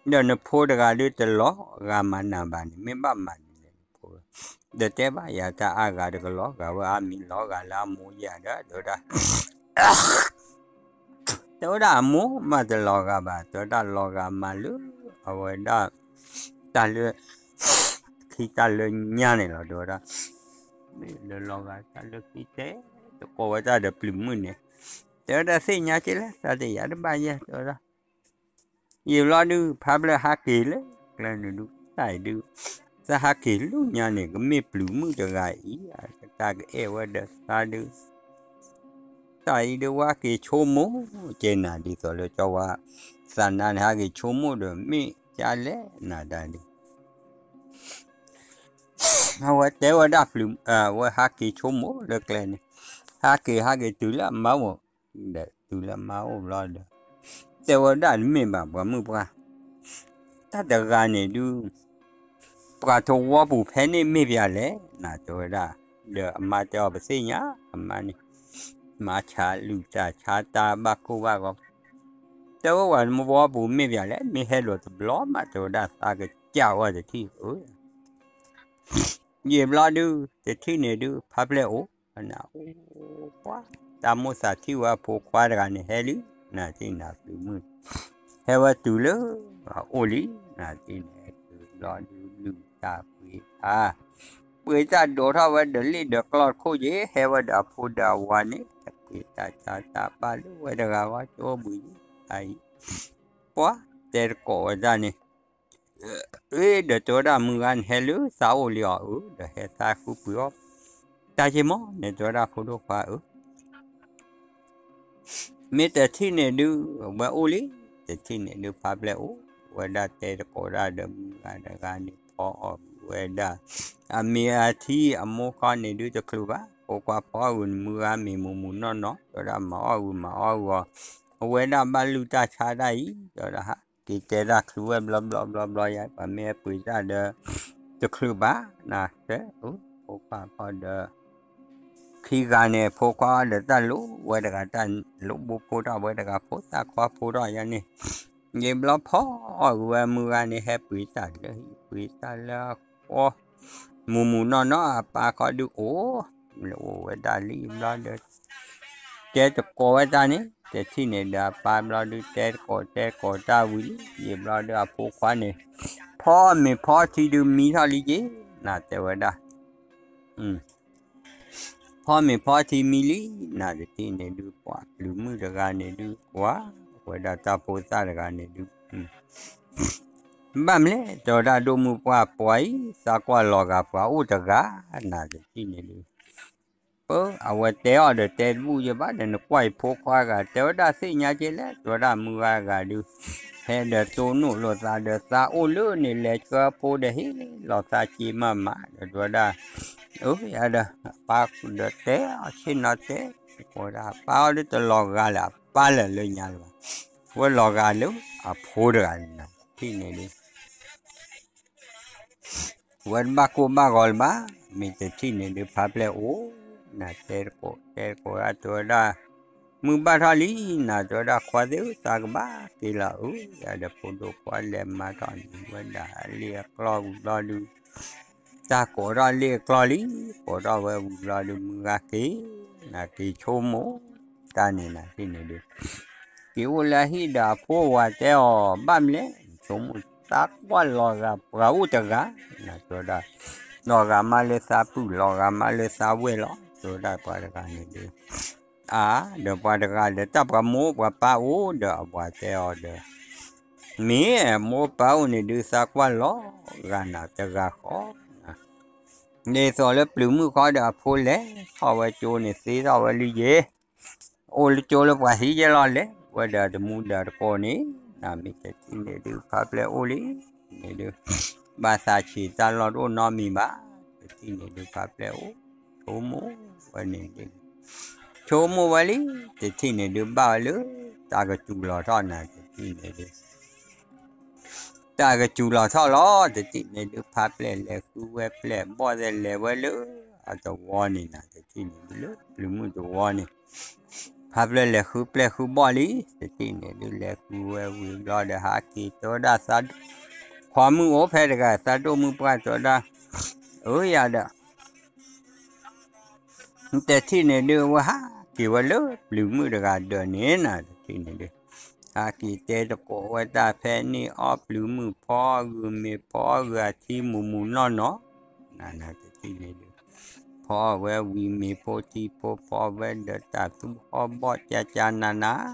ဒီးနဖိတဂၤဒုးတလီၤဂာ်မၤနၤဘၣ်န့ၣ် မ့ၢ်ဘၣ်မၤန့ၣ်လဲၣ်နဖိ ဒီးတဲဘၣ်ယၤတၢ်အါဂၤတကလီၤဂာ်ဝဲအါမံၤလီၤဂာ်လၢအမိၢ်ယၤဒီး တဲဝဲဒၣ် တဲဝဲဒၣ်အမိၢ်မးတလီၤဂာ်ဘၣ် တဲဝဲဒၣ်လီၤဂာ်မးလၢ အဝဲဒၣ် တၢ်လၢ ခံတၢ်လၢညါန့ၣ်လီၤ တဲဝဲဒၣ် မ့ၢ်လၢလီၤဂာ်တၢ်လၢခံတဲ တကိးဝဲတၢ်ဒီးပျုၤမုၣ်န့ၣ် တဲဝဲဒၣ်သ့ၣ်ညါက့လဲၣ် တၢ်တယာ်တဘၣ်ယဲၢ် တဲဝဲဒၣ် ယံာ်ဘျီဒုး ဖါပျဲၢ်ဟးက့ၤလၢကျဲန့ၣ်ဒုး တၢ်အံၤဒုး သးဟးက့ၤလူညါန့ၣ် ကမ့ၢ်ပျုၤမုၣ်တဂၤအံၤ တၢ်ကအဲၣ်ဝဲဒီးသးဒုး တၢ်အံၤဒုး ဝဲဟးက့ၤဆိကမိၣ်ကဲနၤ ဒ်သိးလၢကၠီဝါ သးနါန့ၣ် ဟးက့ၤဆိကမိၣ်ဒီး မ့ၢ်ကၢ်လဲၣ်နၤတၢ်ဒုး အဝဲတဲဝဲဒၣ်ပျုၤ ဝဲဟးက့ၤဆိကမိၣ်လၢကျဲန့ၣ် ဟးက့ၤ ဟးက့ၤတုၤလၢအမါအိၣ် ဒီးတုၤလၢအမါအိၣ်ဘျီဒီး တဲဝဲဒၣ်တမ့ၢ်ဘၣ်ပှၤမုၣ်ပှၢ် တၢ်တဂၤန့ၣ်ဒုး ပှၤသဝီပူၤဖဲန့ၣ်မ့ၢ်ပှၤလဲၣ် နၤတဲဝဲဒၣ် ဒီးအမါတဲအီၤပသ့ၣ်ညါ အမါန့ၣ် မၤဆါလုၢ်တၢ်ဆါတၢ်ဘၣ်ကိၢ်ဘၣ်ဂီၤ တဲဝဲပှၤမုၣ်ပှၢ်ပူၤမ့ၢ်ပှၤလဲၣ် မ့ၢ်ဟဲလိာ်တဘျီမး တဲဝဲဒၣ်သးကစၢ်ဝဲတထံၣ်ဧၢ ယံာ်ဘျီဒုး တထံၣ်န့ၣ်ဒုး ဖါပျဲၢ်အိၣ် နအိၣ်ပှၢ် တၢ်မိၣ်သးထံၣ်ဝဲအဖိခွါတဂၤန့ၣ်ဟဲလံ နၤတထံၣ်နၤပျုၤမုၣ် ဟဲဝဲတုၤလၢ အအိၣ်လံ နၤတထံၣ်န့ၣ် တုၤဘျီဒုးလုၢ်တၢ်ပှ့ၤတၢ် ပှ့ၤတၢ်ဒိးထီၣ်ဝဲဒီးလ့ၣ်ဒီးကျီၢ်တခိၣ်က့ၤ ဟဲဝဲဒီးအဖိဒီးအဝၤန့ၣ် ပှ့ၤတၢ်ဆါတၢ်ပာ်လၢဝဲတဂၤဂီၢ်ကၠိဘှံး တၢ်အံၤ ပှၢ်တဲတကိးဝဲဒၣ်န့ၣ် အ့ ဒီးတဲဝဲဒၣ်မုၢ်ဂၤန့ၣ်ဟဲလၢသးအိၣ်လံအီၤဧၢ ဒီးဟဲသးဃုပှ့ၤအီၤ တၢ်ယ့ၢ်မီၢ်န့ၣ်တဲဝဲဒၣ်ဖိဒိၣ်ခွါဧၢ မ့ၢ်တထံၣ်န့ၣ်ဒုး ဝဲအိၣ်လံ တထံၣ်န့ၣ်ဒုး ဖါပျဲၢ်အိၣ်ဝဲဒၣ်တဲတကိးဒၣ်ဒီးမုၢ်ဂၤတဂၤန့ၣ် ဖီအီၣ်ဝဲဒၣ် အမ့ၢ်အထံအမိၢ်ဃီန့ၣ်ဒုးတချုးဘၣ် ဖိခွါဖီအီၣ်ဂုာ်န့ၣ် မုၢ်ဂၤမ့ၢ်မူးမူးနီၢ်နီၢ် တဲဝဲဒၣ်မၤအီၣ်ဂုာ်မၤအီၣ်ဂီၤ အဝဲဒၣ်ဘၣ်လုၢ်တၢ်ဆါတၢ်အံၤ တဲဝဲဒၣ်ဟး က့ၤတဲတၢ်ချုးဝဲဘျီဘျီဘျီဘျီယါ ပှၤမ့ၢ်ဟဲပှ့ၤတၢ်ဒီး တချုးဘၣ် နတဲ ဖိခွါဖီဒီး ခံဂၤန့ၣ် ဖိခွါဒီးတၢ်လိၣ်ဝဲတဂၤ တၢ်လိၣ်ဘိဖိထီၣ်ဝဲတဂၤ ဖိသၣ်ခွါဖိထီၣ်ယါန့ၣ် ယံာ်ဘျီဖီအီၣ်ဂုာ်ဝဲမုၢ်ဂၤန့ၣ် ဟဲပှ့ၤတၢ်လၢဟံၣ် ပှ့ၤတၢ်လၢအဃီ မူးမူးနီၢ်နီၢ် အပၢ်ခီဒုးအိၣ် အိၣ်ဝဲဒၣ်လံဘျီဒီး တဲတကိးဝဲတၢ်န့ၣ် တထံၣ်န့ၣ်ဒီးအပၢ်ဘျီဒုး တဲတကိးတဲတကိးတၢ်ဝံၤလံ ယံာ်ဘျီဒီးအဖိခွါန့ၣ် ဖီမ့ၤဖီထံဒုးမံထီၣ်လံက့ၤ နတဲဝဲဒၣ် ဖီမ့ၤဖီထံမံလံ နတထံၣ်န့ၣ်ဒုး ပှၤပျုၤမုၣ်တဂၤန့ၣ်ဒုး ကွၢ်ဝဲဒၣ်တၢ်ဖိသၣ်တဂၤန့ၣ်ဒုး ဘၣ်မလဲၣ် တဲဝဲဒၣ်ဒိၣ်မုၢ်ပှၢ်ပှၤအံၤ သးကွၢ်လီၤဂာ်ပှၤအိၣ်တဂၤ နၤတထံၣ်န့ၣ်ဒုး ပၢ အဝဲတဲအီၤဒီးတဲတဘူၣ်ယဘၣ်ဒီး နကွၢ်အံၤဖိခွါဂၤ တဲဝဲဒၣ်သ့ၣ်ညါက့လဲၣ် တဲဝဲဒၣ်မုၢ်ဂၤဂၤဒုး ဟဲဒီးတိၢ်နီၣ်လိာ်သးဒီးသးအိၣ်လၢန့ၣ် လဲၤဆှၢဖိဒီးဟ့ၣ်လီၤသးက့မးမးဒီး တဲဝဲဒၣ် အၢ ယၤဒီး အပၢ်ဒီးတဲအီၤဆ့ၣ်နီၤတဲ ကိးဒၣ်အပၢ်အီၤဒုးတလီၤဂာ်လၢၤ အပၢ်လၢာ်လၢညါလၢၤဘၣ် ဝဲလီၤဂာ်လၢအဖိတဂၤန့ၣ် ထံၣ်န့ၣ်ဒုး ဝဲတဘၣ်ကိၢ်ဘၣ်ဂီၤလၢၤဘၣ်, မ့ၢ်တထံၣ်န့ၣ်ဒုးဖးဖျဲၣ်အိၣ်, နၤတဲတကိး တဲတကိးဒၣ်တဲဝဲဒၣ်, မုၢ်ဘၣ်ထီၣ်လံ, နၤတဲဝဲဒၣ်ခွါသ့ၣ်ဧၢ သးကဘၣ်က့ၤလီၤဧၢ, ယၤဒီးဖိဒိၣ်ခွါလဲၤမၤထီၣ်န့ၣ်ဝဲဒၣ်လ့ၣ်အကျီၢ်ဝံၤဘျီဒုး, တၢ်ကိးထီၣ်လ့ၣ်အကျီၢ်လံ, ကိးထီၣ်ဝဲဝံၤဘျီဒုး မုၢ်ဂၤက့ၤ, နၤက့ၤဆိကမိၣ်, တၢ်န့ၣ်နၤထံၣ်န့ၣ်ဒုး က့ၤအိၣ်လၢဟံၣ်ဒီးအဖိဝၤတဲအီၤ ဘၣ်မလဲၣ်, ဆိကမိၣ်သးကွၢ်လီၤဂာ်ပှၤအိၣ်တဂၤ, နၤတဲဝဲဒၣ်, လီၤဂာ်မးလၢသးပုၢ် လီၤဂာ်မးလၢသးဝဲၢ်လီၤ, တဲဝဲဒၣ်ပှၤတဂၤန့ၣ်ဒုး, အါ, ဒီးပှၤတဂၤဒီးတၢ်ပှၤမိၢ်ပှၤပၢ်အိၣ်ဒီးအဝၤတဲအီၤဒီး, မ့ၢ်မိၢ်ပၢ်အိၣ်န့ၣ်ဒုးသးကွၢ်လီၤဂာ်နၤတဂၤဃီ ဒ်သိးလၢပျုၤမုၣ်ဃီဒီးအဖိလဲၤထီၣ်ဝဲကၠိန့ၣ် သ့ထီၣ်ဝဲလံယဲၢ်, အိၣ်လၢကၠိလၢပှၤဟံးယဲၢ်လီၤလဲၤဝဲဒီးတမူဒီးတကိးန့ၣ်, နၤမ့ၢ်တထံၣ်န့ၣ်ဒုး ဖးဖျဲၣ်အိၣ်လံ, န့ၣ်ဒုး, ဘၣ်သးဆံးတၢ်လီၢ်တအိၣ်နီတမံၤဘၣ်, တထံၣ်န့ၣ်ဒုးဖးဖျဲၣ်အိၣ်, ဆိကမိၣ်ဝဲန့ၣ်ဒုး, ဆိကမိၣ်ဝဲလံ, တထံၣ်န့ၣ်ဒုးဘၣ်ဝဲလၢ, တၢ်ကစူၤလီၤထီၣ်နၤတထံၣ်န့ၣ်ဒုး တၢ်ကစူၤလီၤထီၣ်လီၤ, တထံၣ်န့ၣ်ဒုးဖးဖျဲၣ်လဲၤဃုဝဲပျဲၢ်ဘီၣ်သဲးလဲၤဝဲလၢ, အသဝီန့ၣ်နၤတထံၣ်န့ၣ်ဒုးလၢပျုၤမုၣ်သဝီန့ၣ်, ဖးဖျဲၣ်လဲၤဃုပျဲၢ်ဃုဘီၣ်လံ, တထံၣ်န့ၣ်ဒုးလဲၤဃုဝဲဝံၤဘျီဒီးဟးက့ၤတဲဝဲဒၣ်သး, ခွါမုၣ်အိၣ်ဖဲတဂၤ သးဒိၣ်မုၢ်ပှၢ်တဲဝဲဒၣ်, အၢယၤဒီး တထံၣ်န့ၣ်ဒုး အဝဲဟးက့ၤဝဲလၢပျုၤမုၣ်တဂၤဒၢးန့ၣ်နၤတထံၣ်န့ၣ်ဒုး, ဟးက့ၤတဲတကိးဝဲတၢ်ဖဲန့ၣ်အီၣ်ပျုၤမုၣ်ဖီအဂုာ်မ့ၤဖီအဂုာ်အထံမူးမူးနီၢ်နီၢ်, နၤနၤတထံၣ်န့ၣ်ဒုး, ဖီအီၣ်ဝဲဝံၤမ့ၤဖိထံဖိဖီဝဲဒီးတၢ်သူဟီၣ်ဘီၣ်ကၠၢ်ကၠၢ်နးနး,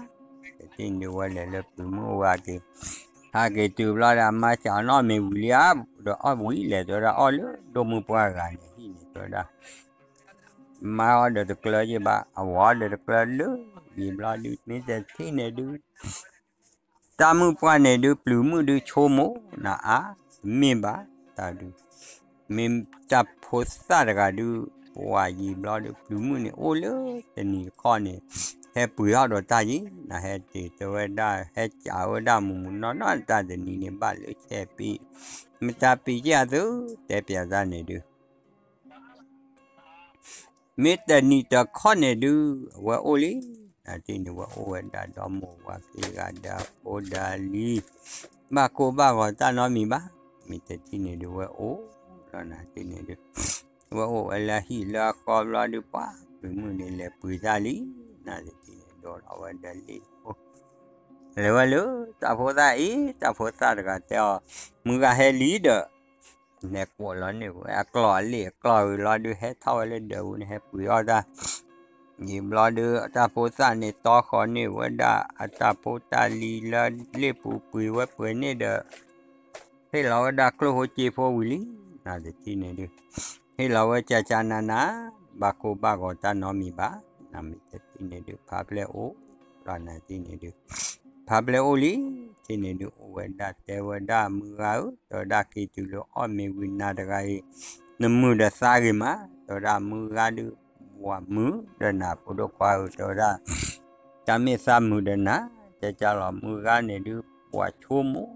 တထံၣ်န့ၣ်ဒုးဝဲလဲၤလၢပျုၤမုၣ်အိၣ်ဝဲက့ၤ, ဟးက့ၤတုၤဘျီဒီးအမါစံးအီၤနီၢ်မ့ၤဝံၤလံဧါ, ဒီးအီၣ်ဝံၤလဲၤတဲဝဲဒၣ်အီၣ်လၢဒိၣ်မုၢ်ပှၢ်ဂၤန့ၣ်ဟံၣ်န့ၣ်တဲဝဲဒၣ် မါအီၣ်ဒီးတကျၢယဘၣ် အဝၤအီၣ်ဒီးတကျၢလၢ, ယံာ်ဘျီဒုး မ့ၢ်တထံၣ်န့ၣ်ဒုး, တၢ်မုၢ်ပှၢ်န့ၣ်ဒုး ပျုၤမုၣ်ဒုးဆိကမိၣ်နၤအါ, မ့ၢ်ဘၣ်တၢ်ဒုး, မ့ၢ်တၢ်ဖိသၣ်တဂၤဒုး, ပှၤယံာ်ဘျီဒုး ပျုၤမုၣ်န့ၣ်အိၣ်လၢတနံၤတခီန့ၣ်, ဟဲပှ့ၤထီၣ်ဒီးတၢ်ယံၤ နၤဟဲတ့ၢ်တဲဝဲဒၣ် ဟဲကးဝဲဒၣ်မူးမူးနီၢ်နီၢ် တၢ်တနံၤန့ၣ်ဘၣ်လၢဆဲးပံး, မ့ၢ်တၢ်ပံးက့ၢ်အသု တဲပျးတၢ်န့ၣ်ဒုး မ့ၢ်တနံၤတခီန့ၣ်ဒုး အဝဲအိၣ်လံ, နၤတထံၣ်န့ၣ်ဝဲအိၣ်ဝဲဒၣ်ဒီမိၢ်ဝၤက့ၤဂၤဒီးအဖိဒီးလံၤ, ဘၣ်ကိၢ်ဘၣ်ဂီၤတၢ်နီတမံၤဘၣ်, မ့ၢ်တထံၣ်န့ၣ်ဒုးဝဲအိၣ်လီၤ နၤတထံၣ်န့ၣ်ဒုး, ဝဲအိၣ်ဝဲလၢဟံၣ်လၢအဃီဘျီဒုးပှၤ, ပျုၤမုၣ်န့ၣ်လဲၤပှ့ၤတၢ်လံ, နၤတထံၣ်န့ၣ်ဒိးထီၣ်ဝဲဒီးလံၤဖိ လဲၤဝဲလၢတၢ်ဖိသၣ်အံၤ တၢ်ဖိသၣ်တဂၤတဲအီၤ, မုၢ်ဂၤဟဲလံဒီး, လဲၤကွီးလီၤန့ၢ်ဝဲအကျီၢ်အလ့ၣ်အကျီၢ်ဝံၤလီၤဒုး ဟဲထီၣ်ဝဲလၢဒၢးပူၤန့ၣ် ဟဲပှ့ၤအီၣ်တၢ်, ယံာ်ဘျီဒုး တၢ်ဖိသၣ်န့ၣ်တီဃီၤန့ၢ်ဝဲဒၣ်အတၢ်ဖိတၢ်လံၤလၢလ့ၣ်ပူၤပှ့ၤဝဲပှ့ၤန့ၢ်ဒီး ဟ့ၣ်လီၤဝဲဒၣ်ကျိၣ်ဖိစ့ဖိဝံၤလံ, နၤတထံၣ်န့ၣ်ဒုး, ဟ့ၣ်လီၤဝဲကၠၢ်ကၠၢ်နးနး, ဘၣ်ကိၢ်ဘၣ်ဂီၤတၢ်နီတမံၤဘၣ်, နၤမ့ၢ်တထံၣ်န့ၣ်ဒုး ဖးဖျဲၣ်အိၣ်လီၤ နၤတထံၣ်န့ၣ်ဒုး, ဖးဖျဲၣ်အိၣ်လံ, ထံၣ်န့ၣ်ဒုးအိၣ်ဝဲဒၣ်တဲဝဲဒၣ်မုၢ်ဂၤဧၢ, တဲဝဲဒၣ်က့ၤတုၤလၢအီၣ်မ့ၤဝံၤနၤတဂၤအံၤ, နမုာ်ဒီးသးဂ့ၤမး, တဲဝဲဒၣ်မုၢ်ဂၤဒုး, ဝၤမုာ်ဒီးနၤဖိဒိၣ်ခွါဧၢ, တဲဝဲဒၣ် တၢ်မ့ၢ်သးမုာ်ဒီးနၤ, ကကလီၤမုၢ်ဂၤန့ၣ်ဒုး ပှၤဆိကမိၣ်,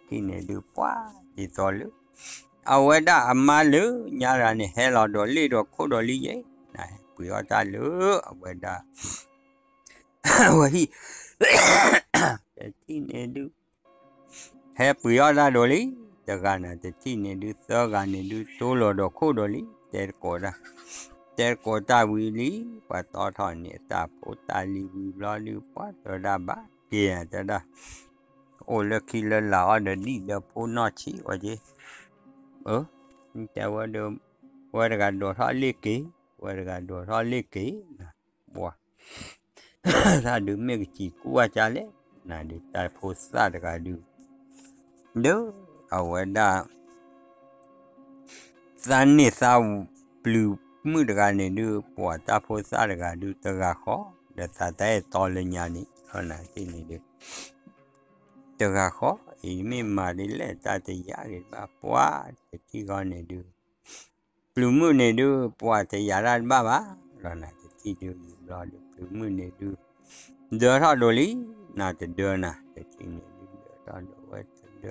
ထံၣ်န့ၣ်ဒုးပှၤဒ်သိးလၢ, အဝဲဒၣ်အမါလၢညါတဂၤန့ၣ် ဟဲလီၤဒီးလ့ၣ်ဒီးခိၣ်ဒီးလံယဲၢ်, နၤဟဲပှ့ၤအီၣ်တၢ်လၢအဝဲဒၣ် ဝဲဟံၣ်, တထံၣ်န့ၣ်ဒုး, ဟဲပှ့ၤအီၣ်တၢ်ဒိးလံ, တဂၤနၤတထံၣ်န့ၣ်ဒုး သၢဂၤန့ၣ်ဒုး တိၢ်လီၤဒီးခိၣ်ဒီးလံ, တဲတကိးတၢ်, တဲတကိးတၢ်ဝံၤလံ, ပှၤတီထီၣ်န့ၢ်အတၢ်ဖိတၢ်လံၤဝံၤဘျီဒုး ပှၤတဲဝဲဒၣ်ဘၣ်က့ၤနၤတဲဒၣ်, အိၣ်လၢခံလၢလာ်အီၣ်ဒီးဒံၣ်ဒီးဖိနီၢ်ဆံးဝဲက့ၤ, အၢ, တဲဝဲဒၣ်, ဝဲတဂၤဒိးထီၣ်လ့ၣ်က့ၤ, ဝဲတဂၤဒိးထီၣ်လ့ၣ်က့ၤ, ပှၤ တၢ်ဒုးမ့ၢ်ကစံးကူဝဲကလဲၣ်, နၤဒုးတၢ်ဖိသၣ်တဂၤဒုး, ဒုး, အဝဲဒၣ် သးန့ၢ်သးပျုၤမုၣ်တဂၤန့ၣ်ဒုး ပှၤတၢ်ဖိသၣ်တဂၤဒုး တဂၤဃီ ဒီးသးတၢ်အဲၣ်တီလၢညါန့ၣ် လီၤနၤတထံၣ်န့ၣ်ဒုး တဂၤဃီ အံၤမ့ၢ်မၤဒ်လဲၣ် တၢ်တယာ်ဒံးဘၣ် ပှၤတထံၣ်ဃီန့ၣ်ဒုး ပျုၤမုၣ်န့ၣ်ဒုး ပှၤတယာ်တၢ်တဘၣ်ဘၣ် လီၤနၤတထံၣ်ဒုး ဘျီဒုး ပျုၤမုၣ်န့ၣ်ဒုး ဒၢထီၣ်ဒိးလံ နၤတဒၢနၤ တထံၣ်န့ၣ်ဒုး ဒၢထီၣ်ဒိးဝဲတဒၢဘျီ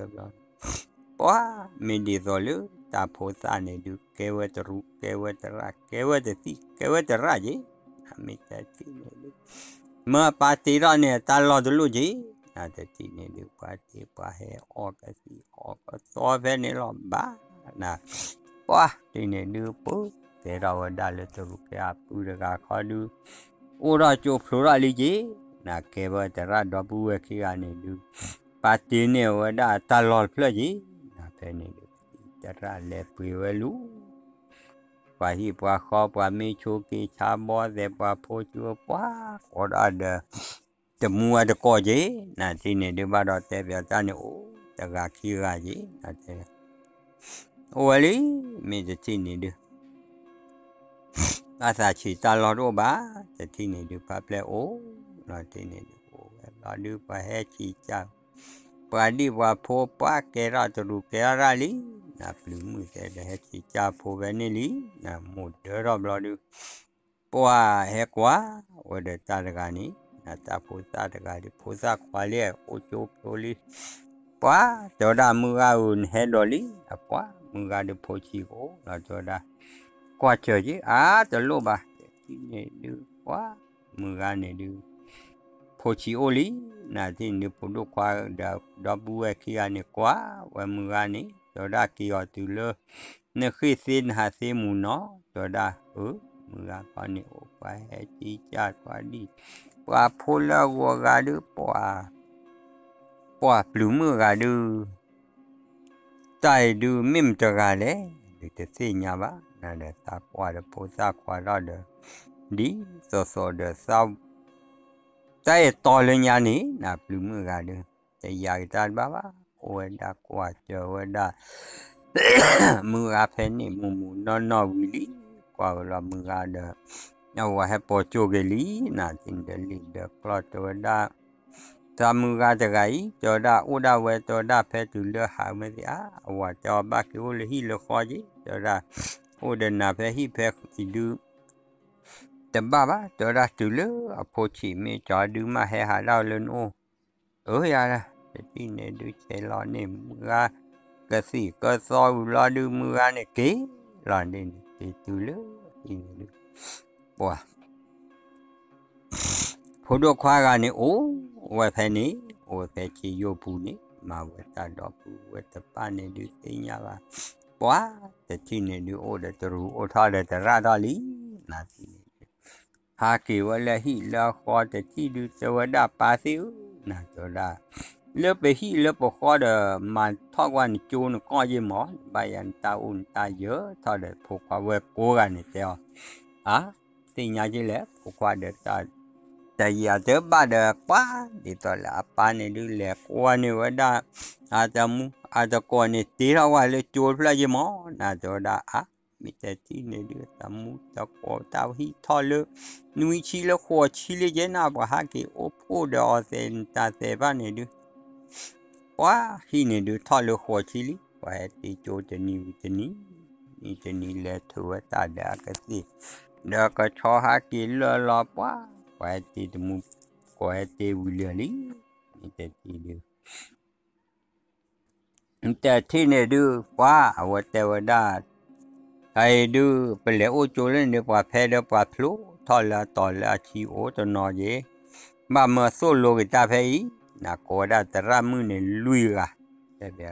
ပှၤမ့ၢ်ဒ်သိးလၢတၢ်ဖိသၣ်န့ၣ်ဒုး ကဲဝဲတရူး ကဲဝဲတရၣ် ကဲဝဲတသံၣ် ကဲဝဲတရၣ်က့ၤ မ့ၢ်တထံၣ်န့ၣ်ဒုး မ့ၢ်အပၢ်တ့ထီၣ်န့ၣ် တၢ်လီၢ်တလိၣ်က့ၤ နၤတထံၣ်န့ၣ်ဒုး ပှၤတ့ပှၤဟဲအီၣ်ကသံၣ်အီၣ်ကသီဖဲန့ၣ်လီၤဘၣ် နၤ ပှၤတထံၣ်န့ၣ်ဒုး ပူၤ ကဲထီၣ်ဝဲဒၣ်လၢတရူးကဲအပုၢ်တဂၤခီဒုး အိၣ်ထီၣ်ကၠိဖျိထီၣ်လံက့ၤ နၤကဲဝဲတရၣ်ဒီပုၢ်ဝဲၢ်ခံဂၤန့ၣ်ဒုး ပၢ်တ့န့ၢ်ဝဲဒၣ်တၢ်လီၢ်တဖျၢၣ်က့ၤ နၤဖဲန့ၣ်ဒုး တရၣ်လဲၤပှ့ၤဝဲလူၤ ပှၤဟံၣ်ပှၤဃီ ပှၤမ့ၢ်ဆိက့ၤဆါဘီသဲး ပှၤဖိဆံးဝဲ ပှၤကိးဒၣ်ဒီး တမူအတကိးက့ၤ နၤတထံၣ်န့ၣ်ဒုး ဘၣ်ဒီးတဲပၠးတၢ်န့ၣ်အိၣ် တဂၤခံဂၤက့ၤ နၤတဲ အိၣ်ဝဲလံ မ့ၢ်တထံၣ်န့ၣ်ဒုး ဘၣ်သးဆံးတၢ်လီၢ်တအိၣ်ဘၣ် တထံၣ်န့ၣ်ဒုး ဖါပျဲၢ်အိၣ် လီၤတထံၣ်န့ၣ်ဒုး အိၣ်ဝဲလီၤဒုး ပှၤဟဲဆံးကၢ် ပှၤဒံၣ်ပှၤဖိပှၤကဲထီၣ်တရူးကဲထီၣ်ဒၣ်လံ နၤပျုၤမုၣ်တဲဒီးဟဲဆံးကၢ်ဖိဖဲန့ၣ်လံ နၤမိၢ်ဒၢထီၣ်ဘျီဒုး ပှၤဟဲကွၢ်ဝဲဒီးတၢ်တဂၤန့ၣ် နၤတၢ်ဖိသၣ်တဂၤဒုး ဖိသၣ်ခွါလံ အိၣ်ကၠိဖျိလံ ပှၤတဲဝဲဒၣ်မုၢ်ဂၤဧၢ နဟဲဒိးလံ အပှၤမုၢ်ဂၤဒုးဖိဆံးကအိၣ် လီၤတဲဝဲဒၣ် ကွၢ်စၢၤက့ၤ အါတလိၣ်ဘၣ် တထံၣ်န့ၣ်ဒုး ပှၤမုၢ်ဂၤန့ၣ်ဒုး ဖိဆံးအိၣ်လံ နၤတထံၣ်န့ၣ်ဒုး ဖိဒိၣ်ခွါဒီးဒီပုၢ်ဝဲၢ်ခံဂၤန့ၣ် ကွၢ်ဝဲမုၢ်ဂၤန့ၣ် တဲဝဲဒၣ်က့ၤအီၤတုၤလၢ နဃ့ၢ်သ့နဟးသ့မူၤနီၤ တဲဝဲဒၣ် အၢ မုၢ်ဂၤခီန့ၣ် အိၣ်ပှၤဟဲကံကၢ်ပှၤဒံၣ် ပှၤဖိလၢအဂီၤဂၤဒုး ပှၤ ပှၤပျုၤမုၣ်ဂၤဒုး တၢ်အံၤဒုး မ့ၢ်မတဂၤလဲၣ် ဒုးတသ့ၣ်ညါဘၣ် နၤဒီးသးကွၢ်ဒီးဖိသၣ်ခွါထီၣ်ဒီး ဒ်သိးသိးဒီး တၢ်အဲၣ်တီလၢညါန့ၣ် နၤပျုၤမုၣ်ဂၤဒုး တယာ်က့ၤတၢ်တဘၣ်ဘၣ် အိၣ်ဝဲဒၣ်ကွၢ်စၢၤဝဲဒၣ် မုၢ်ဂၤဖဲန့ၣ် မုၢ်မုၢ်နီၢ်နီၢ်ဝံၤလံ ကွၢ်ဝဲလီၤမုၢ်ဂၤဒီး အဝဲဟဲပိာ်ကၠိက့ၤလံ နၤတထံၣ်န့ၣ်ဒုးလံာ်ဒီးကျီၢ်တဲဝဲဒၣ် တၢ်မုၢ်ဂၤတဂၤအံၤ တဲဝဲဒၣ်အိၣ်ဒၣ်ဝဲ တဲဝဲဒၣ်ဖဲတုၤလၢဟးမ့ၢ်သ့ၣ်ဧါ အဝၤတဲအီၤဘၣ်က့ၤအိၣ်လၢဟံၣ်လၢဃီက့ၤ တဲဝဲဒၣ် အိၣ်ဒီးနၤဖဲဟံၣ်ဖဲဃံဒုး တဘၣ်ဘၣ် တဲဝဲဒၣ်တုၤလၢအဖိဆံးမ့ၢ်ကၠီဒုးမးဟဲဟးဒၣ်လၢနအိၣ် အၢယၤ တထံၣ်န့ၣ်ဒုးဆဲးလီၤန့ၣ် မုၢ်ဂၤကသံၣ်ကသီဝံၤလီၤဒုး မုၢ်ဂၤန့ၣ်က့ၤလီၤန့ၣ်န့ၣ် က့ၤတုၤလၢဟံၣ်န့ၣ်ဒုး ပှၤ ဖိဒိၣ်ခွါဂၤန့ၣ် အိၣ်ဝဲဖဲန့ၣ် အိၣ်ဝဲဖဲဆံယိၣ်ပူၤန့ၣ် မၤဝဲတၢ်ဒီပုၢ်ဝဲၢ်တဖၣ်န့ၣ်ဒုးသ့ၣ်ညါဘၣ် ပှၤတထံၣ်န့ၣ်ဒုး အိၣ်ဒီးတရူးအိၣ်ထီၣ်ဒီးတရၣ်ထီၣ်လံ နၤတထံၣ်န့ၣ်ဒုး ဟးက့ၤဝဲလၢဟံၣ်လၢဃီတထံၣ်ဒုး တဲဝဲဒၣ်ပၢ်သ့ၣ်ဧၢ နၤတဲဝဲဒၣ် လၢပဟံၣ်လၢပဃီဒီး မၤထီၣ်ကွၢ်နကၠိနကီၢ်ယ့ၢ်မး နဘၣ်ယၤနတၢ်အိၣ်နတၢ်ယၢၤထီၣ်ဒီး ဖိခွါဝဲကိးဂၤန့ၣ်တဲအီၤ အါ သ့ၣ်ညါက့ၤလဲၣ် ဖိခွါဒီးတၢ် တယာ်တဘၣ်ဒီး ပှၤဒ်သိးလၢအပၢ်န့ၣ်ဒုး လဲၤကွၢ်န့ၢ်ဝဲဒၣ် အတမူအတကိးန့ၣ် တ့ထီၣ်ဝဲလၢကၠိတဖျၢၣ်ယ့ၢ်မး နၤတဲဝဲဒၣ် အါ မ့ၢ်တထံၣ်န့ၣ်ဒုး တမူတကိးတၢ်ဟံၣ်ထီၣ်လၢ နွံဆံလၢဃိးဆံလံက့ၤနၤ ပှၤဟးက့ၤအိၣ်ဖှိၣ်ဒီးအီၤသဲးနတၢ်သဲးဘၣ်န့ၣ်ဒုး ပှၤဟံၣ်န့ၣ်ဒုးထီၣ်လၢဃိးဆံလံ ပှၤဟဲတ့ကၠိတနံၤဝံၤတနံၤ နံၤတနံၤလဲၤထုးဝဲတၢ်ဒီးအကသ့ၣ် ဒီးကဆီဟးက့ၤလၢာ်လီၤပှၤ ပှၤဟဲတ့တမူ ကိးဟဲတ့ဝံၤလၢာ်လံ မ့ၢ်တထံၣ်ဒုး တထံၣ်န့ၣ်ဒုး ပှၤအဝဲတဲဝဲဒၣ် အအံၤဒုး ပလဲၤအိၣ်ကၠိလၢန့ၣ်ဒုး ပှၤဖဲဒီးပှၤဖျိထီၣ်လၢအတီၤလၢအဆံအိၣ်တနီၤက့ၤ ဘၣ်မၢသိၣ်လိက့ၤတၢ်ဖဲအံၤ နၤကိးဝဲဒၣ်သရၣ်မုၣ်န့ၣ်လွံၢ်ဂၤ တဲ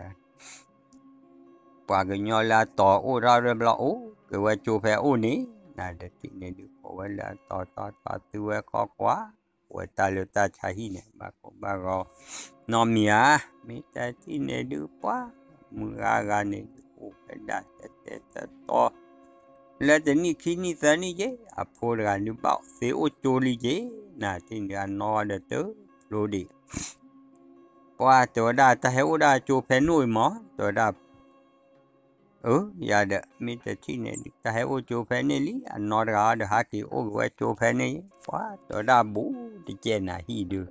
ပှၤကညီလၢအတီၤအိၣ်ထီၣ်ရ့ဘျီအိၣ်က့ၤဝဲကၠိဖဲအိၣ်န့ၣ် နၤတထံၣ်န့ၣ်ဒုး ကိးဝဲလၢအတီၤတီၤတီၤသုဝဲခီကွၢ် ဝဲတၢ်လၢတၢ်ဆါဟံၣ်န့ၣ် ဘၣ်ကိးဘၣ်ဂီၤ နီတမံၤဧါ မ့ၢ်တထံၣ်န့ၣ်ဒုး ပှၤမုၢ်ဂၤဂၤန့ၣ်ဒုး အိၣ်ဝဲဒၣ်တဲတဲတီတီ လၢတနံၣ်ခံနံၣ်သၢနံၣ်က့ၤ အဖိတဂၤဒုးဘၣ်သ့အိၣ်ကၠိလံက့ၤ နၤတထံၣ်န့ၣ်ဒုး အနီၢ်ဂီၤဒီးတဖျိဒံး ပှၤတဲဝဲဒၣ် တၢ်ဟဲအိၣ်ဒၣ်ကၠိဖဲန့ၣ်အံၤမး တဲဝဲဒၣ် အၢ ယၤဒီး မ့ၢ်တထံၣ်န့ၣ်ဒုး တၢ်ဟဲအိၣ်ကၠိဖဲန့ၣ်လံ အနီၢ်တဂၤဒီး ဟးက့ၤအိၣ်က့ၤဝဲကၠိဖဲန့ၣ် ပှၤတဲဝဲဒၣ်ဘူးတကဲးနၤဟံၣ်ဒုး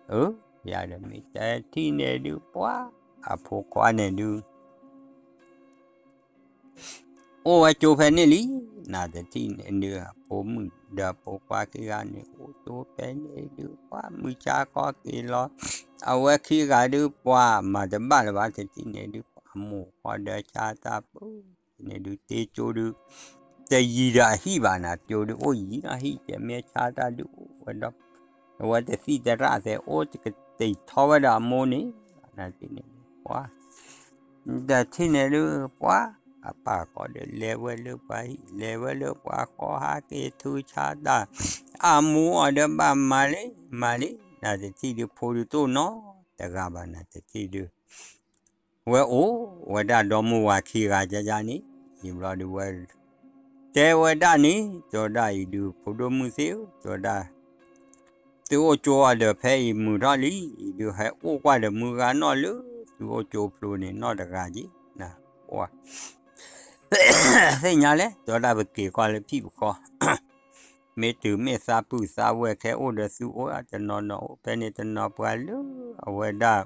အၢ ယၤဒီး မ့ၢ်တထံၣ်န့ၣ်ဒုး ပှၤ အဖိခွါန့ၣ်ဒုး အိၣ်ဝဲကၠိဖဲန့ၣ်လံ နတထံၣ်န့ၣ်ဒုး အဖိမုၣ်ဒီးဖိခွါခံဂၤန့ၣ် အိၣ်ကၠိဖဲန့ၣ်ဒုး ပှၤမုၢ်ဆါခီက့ၤလီၤ အဝဲခံဂၤဒုး ပှၤမၤတဘၣ်လၢၤဘၣ် တထံၣ်န့ၣ်ဒုး ပှၤမိၢ်ဃီဒီးဆါတၢ်ပူၤ န့ၣ်ဒုး တ့ကၠိဒုး တယံၤဒီးအဟံၣ်ဘၣ်နၤ ကၠိဒုးအိၣ်ယံၤနီၢ်ဟံၣ် ကဲမ့ၢ်ဆါတၢ်ဒုးအိၣ်ဝဲဒီး အဝဲတသံၣ်သရၣ်သဲး အိၣ်ကတံာ်ထီဝဲဒီးအမိၢ်န့ၣ် နတထံၣ်န့ၣ်ဒုး ပှၤ တထံၣ်န့ၣ်ဒုး ပှၤ အပၢ်ဃီဒီးလဲၤဝဲလၢပှၤဟံၣ် လဲၤဝဲလၢပှၤဃီ ဟးက့ၤထုဆါတၢ် အမိၢ်အီၤဒီးဘၣ်မၤလံ မၤလံ နတထံၣ်ဒုး ဖိဒုးတအိၣ်နီတဂၤဘၣ် နတထံၣ်ဒုး ဝဲအိၣ်ဝဲဒၣ်ဒီမါဝၤခံဂၤ ကန့ၣ် အံၤဘျီဒုးဝဲ တဲဝဲဒၣ်န့ၣ် တဲဝဲဒၣ်အံၤဒုး ဖိဒိၣ်မုၣ်သ့ၣ်ဧၢ တဲဝဲဒၣ် သုအိၣ်ကၠိအီၤဒီးဖဲအံၤမုာ်ထီၣ်လံ အံၤဒုးဟဲအိၣ်ကွၢ်ဒီးမုၢ်ဂၤနီၢ်လၢ သုအိၣ်ကၠိဖျိန့ၣ် နီၢ်တဂၤက့ၤ န သ့ၣ်ညါလဲၣ် တဲဝဲဒၣ် ပက့ၤကွၢ်လၢဖံၣ်ပဃီ မ့ၢ်တုၤမ့ၢ်သးပုၢ်သးဝဲၢ် ခဲအိၣ်ဒီးသုအိၣ်တနီၤနီၤ အိၣ်ဖဲန့ၣ်တနီၤပှၤလၢအဝဲဒၣ်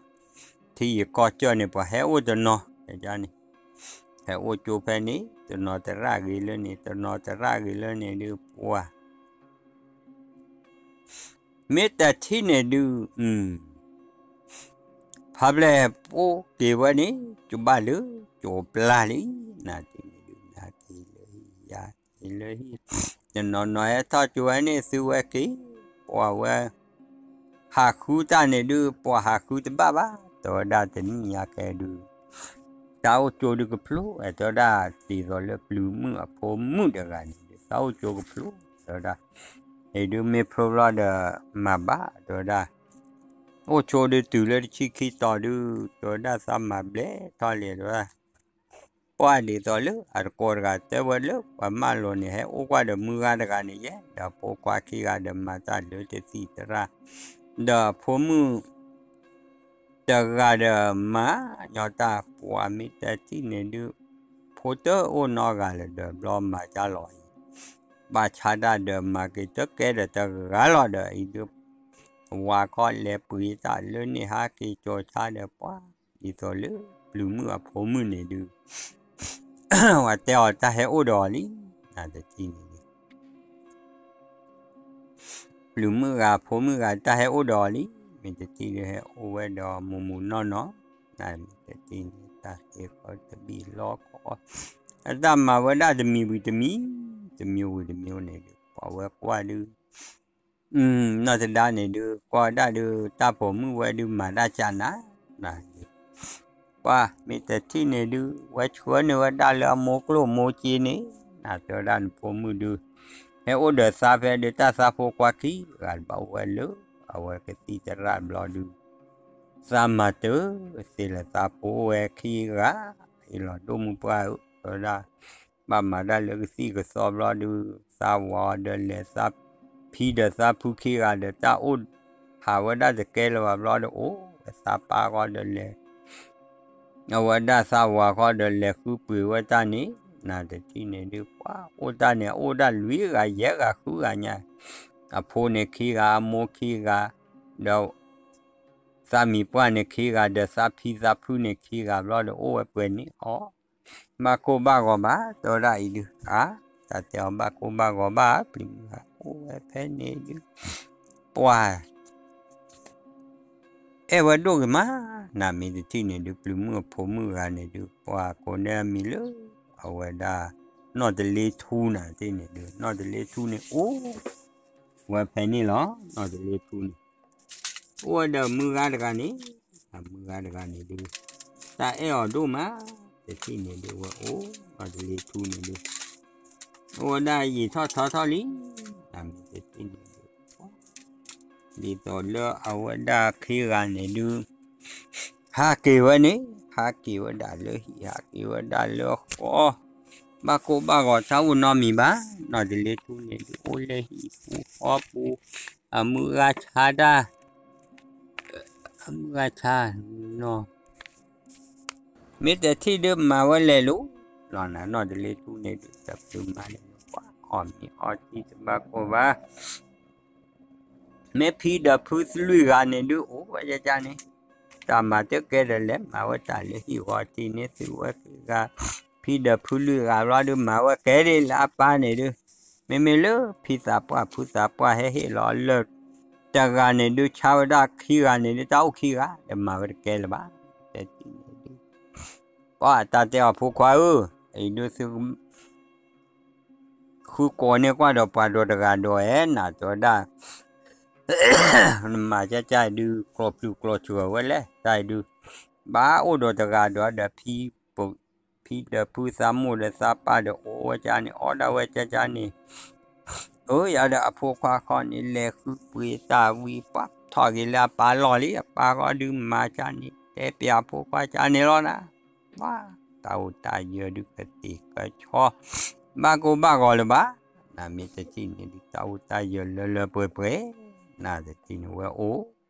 ထံယံၤကီၢ်ကၠီၣ်န့ၣ် ပှၤဟဲအိၣ်တနီၤ န့ၣ် ဟဲအိၣ်ကၠိဖဲန့ၣ် တနီၤသရၣ်ဂ့ၤလၢန့ၣ် တနီၤသရၣ်ဂ့ၤလၢန့ၣ်ဒုး ပှၤ မ့ၢ်တထံၣ်န့ၣ်ဒုး ဖါပျဲၢ်ပိၢ်က့ၤဝဲန့ၣ် ကဘၣ်လၢ ကၠိပျၢ်လံ နတထံၣ်န့ၣ်ဒုး နက့ၤလၢဟံၣ် ယၤက့ၤလၢဟံၣ် တနီၤနီၤဟဲထီၣ်ကၠိဝဲန့ၣ် သုဝဲက့ၤ ပှၤဝဲ ဟးဃုတၢ်န့ၣ်ဒုး ပှၤဟးဃုတဘၣ်ဘၣ် တဲဝဲဒၣ်တနံၣ်ညါကဲဒုး တၢ်အိၣ်ကၠိဒုးကဖျိ တဲဝဲဒၣ် ဒ်သိးလၢပျုၤမုၣ်အဖိမုၣ်တဂၤန့ၣ်ဒုး တၢ်အိၣ်ကၠိကဖျိ တဲဝဲဒၣ် အံၤဒုးမ့ၢ်ဖျိဘျီဒီး မၤဘၣ် တဲဝဲဒၣ် အိၣ်ကၠိဒုးတုၤလၢတဆံခံတီၤဒုး တဲဝဲဒၣ်သးမၤဘျဲၣ်ထီၣ်လံ တဲဝဲဒၣ် ပှၤဒ်သိးလၢအတကိးတဂၤတဲဝဲလၢပှၤမၢလိာ်န့ၣ် ဟဲအိၣ်ကွၢ်ဒီးမုၢ်ဂၤတဂၤန့ၣ်ယဲ ဒီးဖိခွါခံဂၤဒီးမၤတၢ်လၢတသံၣ်သရၣ် ဒီးဖိမုၣ် တဂၤဒီးမၤညီတၢ် ပှၤမ့ၢ်တထံၣ်န့ၣ်ဒုး ဖိတအိၣ်နီတဂၤလၢၤဒီးဘျီမၤတၢ်လီၤအံၤ ဘၣ်ဆါတၢ်ဒီးမၤက့ၤတကဲဒီးတဂၤလီၤဒီးအံၤဒုး ဝၤခီလဲၤပှ့ၤတၢ်လၢန့ၣ် ဟးက့ၤကၠီၤဆါဒီးပှၤ ဒ်သိးလၢပျုၤမုၣ်အဖိမုၣ်န့ၣ်ဒုး ဝဲတဲအီၤတၢ်ဟဲအိၣ်ဒီးအီၤလံ နတထံၣ်န့ၣ်ဒုး ပျုၤမုၣ်ဂၤဖိမုၣ်ဂၤတၢ်ဟဲအိၣ်ဒီးအီၤလံ မ့ၢ်တထံၣ်ဒုးဟဲအိၣ်ဝဲဒီးမိၢ်မိၢ်နီၢ်နီၢ် နမ့ၢ်တထံၣ်န့ၣ် တၢ်ဟ့ၣ်ဃီတဘံၣ်လီခီ အတၢ်မၤဝဲဒၣ်တမံၤဝံၤတမံၤ တမံၤဝံၤတမံၤန့ၣ်ဒုး ပှၤဝဲကွၢ်ဒုး နီၢ်တဒါန့ၣ်ဒုး ကွၢ်ဝဲဒၣ်ဒုး တၢ်ပိာ်မုၣ်ဝဲဒုးမၤတၢ်ကၢ်နၤ နၤဒုး ပှၤမ့ၢ်တထံၣ်န့ၣ်ဒုး ဝဲဆှၢန့ၢ်ဝဲဒၣ်လၢအမိၢ်ကျိၣ်မိၢ်စ့န့ၣ် နၤတဲဝဲဒၣ်နဖိမုၣ်ဒုး ဟဲအိၣ်ဒီးသးဖဲဒုး တၢ်သးဖိခွါခံဂၤတဘၣ်အိၣ်ဝဲလၢ အဝဲကသံၣ်သရၣ်ဘျီဒုး သးမၤတၢ်သ့လၢသးဖိအိၣ်ဝဲခံဂၤ အံၤလီၤဒိၣ်မုၢ်ပှၢ်ဧၢ တဲဝဲဒၣ် ဘၣ်မၤတၢ်လၢကသံၣ်ကသီဘျီဒုး သးဝၤအီၤဒီးလဲၤ သးဖံဒီးသးဖုခံဂၤဒီးတၢ်အိၣ် ဟးဝဲဒၣ်တကဲလၢၤဘၣ်ဘျီဒီး အိၣ်ဝဲသးပၢ်ဃီဒီးလဲၤ အဝဲဒၣ်သးဝၤဃီဒီးလဲၤဃုပှ့ၤဝဲတၢ်န့ၣ် နၤတထံၣ်န့ၣ်ဒုး ပှၤအိၣ်တၢ်န့ၣ် အိၣ်ဒၣ်လွံၢ်ဂၤယဲၢ်ဂၤဃုဂၤညါ အဖိန့ၣ်ခံဂၤ အမိၢ်ခံဂၤ ဒီး သးမံၤပှၢ်န့ၣ်ခံဂၤ ဒီးသးဖံသးဖုန့ၣ်ခံဂၤဘျီဒီး အိၣ်ဝဲပှဲၤန့ၣ်အီၤ ဘၣ်ကိၢ်ဘၣ်ဂီၤဘၣ် တဲဝဲဒၣ်အံၤဒုး အါ တၢ်တဲအီၤဘၣ်ကိၢ်ဘၣ်ဂီၤဘၣ် ပျံၤမုၢ်ဂၤ အိၣ်ဝဲဖဲန့ၣ်ဒုး ပှၤ အဲၣ်ဝဲဒိၣ်ဂ့ၤမး နမ့ၢ်တထံၣ်န့ၣ်ဒုး ပျံၤမုၢ်အဖိမုၣ်ဂၤန့ၣ်ဒုး ပှၤကိးန့ၢ်အမံၤလၢ အဝဲဒၣ် နီၢ်တလ့ထူနၤတထံၣ်န့ၣ်ဒုး နီၢ်တလ့ထူန့ၣ်အိၣ် ဝဲဖဲန့ၣ်လီၤ နီၢ်တလ့ထူန့ၣ် အိၣ်ဝဲဒီးမုၢ်ဂၤတဂၤန့ၣ် အမုၢ်ဂၤတဂၤန့ၣ်ဒုး တၢ်အဲၣ်အီၤဒိၣ်မး တထံၣ်န့ၣ်ဒုး ဝဲအိၣ် နီၢ်တလ့ထူန့ၣ်ဒုး အိၣ်ဝဲဒၣ်ယံာ်ထီၣ်ထီထီၣ်လံ နမ့ၢ်တထံၣ်န့ၣ်ဒုး ဒ်သိးလၢအဝဲဒၣ်ခံဂၤန့ၣ်ဒုး ဟးက့ၤဝဲန့ၣ် ဟးက့ၤဝဲဒၣ်လၢဟံၣ် ဟးက့ၤဝဲဒၣ်လၢဃီ ဘၣ်ကိၢ်ဘၣ်ဂီၤတၢ်အိၣ်နီတမံၤဘၣ် နီၢ်တလ့ထူန့ၣ်ဒုး အိၣ်လၢဟံၣ်ပူၤဃီပူၤ အမုၢ်ဂၤဆါတၢ် မုၢ်ဂၤဆါနီၤ, မ့ၢ်တထံၣ်ဒုးမၤဝဲလဲၤလိၤလီၤနၤ, နီၢ်တလ့ထူန့ၣ်ဒုး တပျုၤမၤန့ၣ် ပှၤအီၣ်မ့ၤအီထံတဘၣ်ကိၢ်ဘၣ် မ့ၢ်ဖံဒီးဖုသလွံၢ်ဂၤန့ၣ်ဒုး အိၣ်ဝဲကကန့ၣ်, တၢ်မၤတကဲဒီးလဲၤမၤဝဲတၢ်လၢဟံၣ်ဂီၤထံးန့ၣ် သုဝဲခံဂၤ, ဖံဒီးဖုလွံၢ်ဂၤဘျီဒုး မၤဝဲကဲဒ်လၢအပၢ်န့ၣ်ဒုး, မ့မ့ၢ်လၢဖံသးပှၢ်ဖုသးပှၢ်ဟဲဟ့ၣ်လီၤလၢ တဂၤန့ၣ်ဒုးဆါဝဲဒၣ်ခံဂၤန့ၣ်ဒုး တၢ်အိၣ်ခံဂၤ တမၤဝဲတကဲလၢၤဘၣ်, တထံၣ်န့ၣ်ဒုး ပှၤတၢ်တဲအီၤဖိခွါဧၢ, အံၤဒုးသု ဃုကိးန့ၢ်ကွၢ်ဒီးပှၤဒီးတဂၤဒီးဧဲနၤ တဲဝဲဒၣ်, နမၤကကဒုး ကျိာ်ပျုၤကျိာ်စှၢၤဝဲလဲၣ် တၢ်အံၤဒုး, ဘၣ်အိၣ်ဒီးတဂၤဒီးဒီး ဖံဒီးဖုသးမိၢ်ဒီးသးပၢ်ဒီးအိၣ်ဝဲကန့ၣ် အီၣ်ဒၣ်ဝဲကကန့ၣ် အၢ ယၤဒီးအဖိခွါခီန့ၣ် လဲၤဃုပှ့ၤတၢ်ဝံၤ ပှၤထီၣ်က့ၤလၢအပၢ်လီၢ်လံ အပၢ်ဃီဒုးမၤကန့ၣ် တဲပျးဖိခွါကန့ၣ်လီၤနၤ, ပှၤတၢ်အိၣ်တၢ်ယၢၤဒုးကသ့ၣ်ကဆီ ဘၣ်ကိၢ်ဘၣ်ဂီၤလၢၤဘၣ်, နမ့ၢ်တထံၣ်န့ၣ်ဒုး တၢ်အိၣ်တၢ်ယၢၤလၢလၢပှဲၤပှဲၤ, နတထံၣ်န့ၣ်ဝဲအိၣ်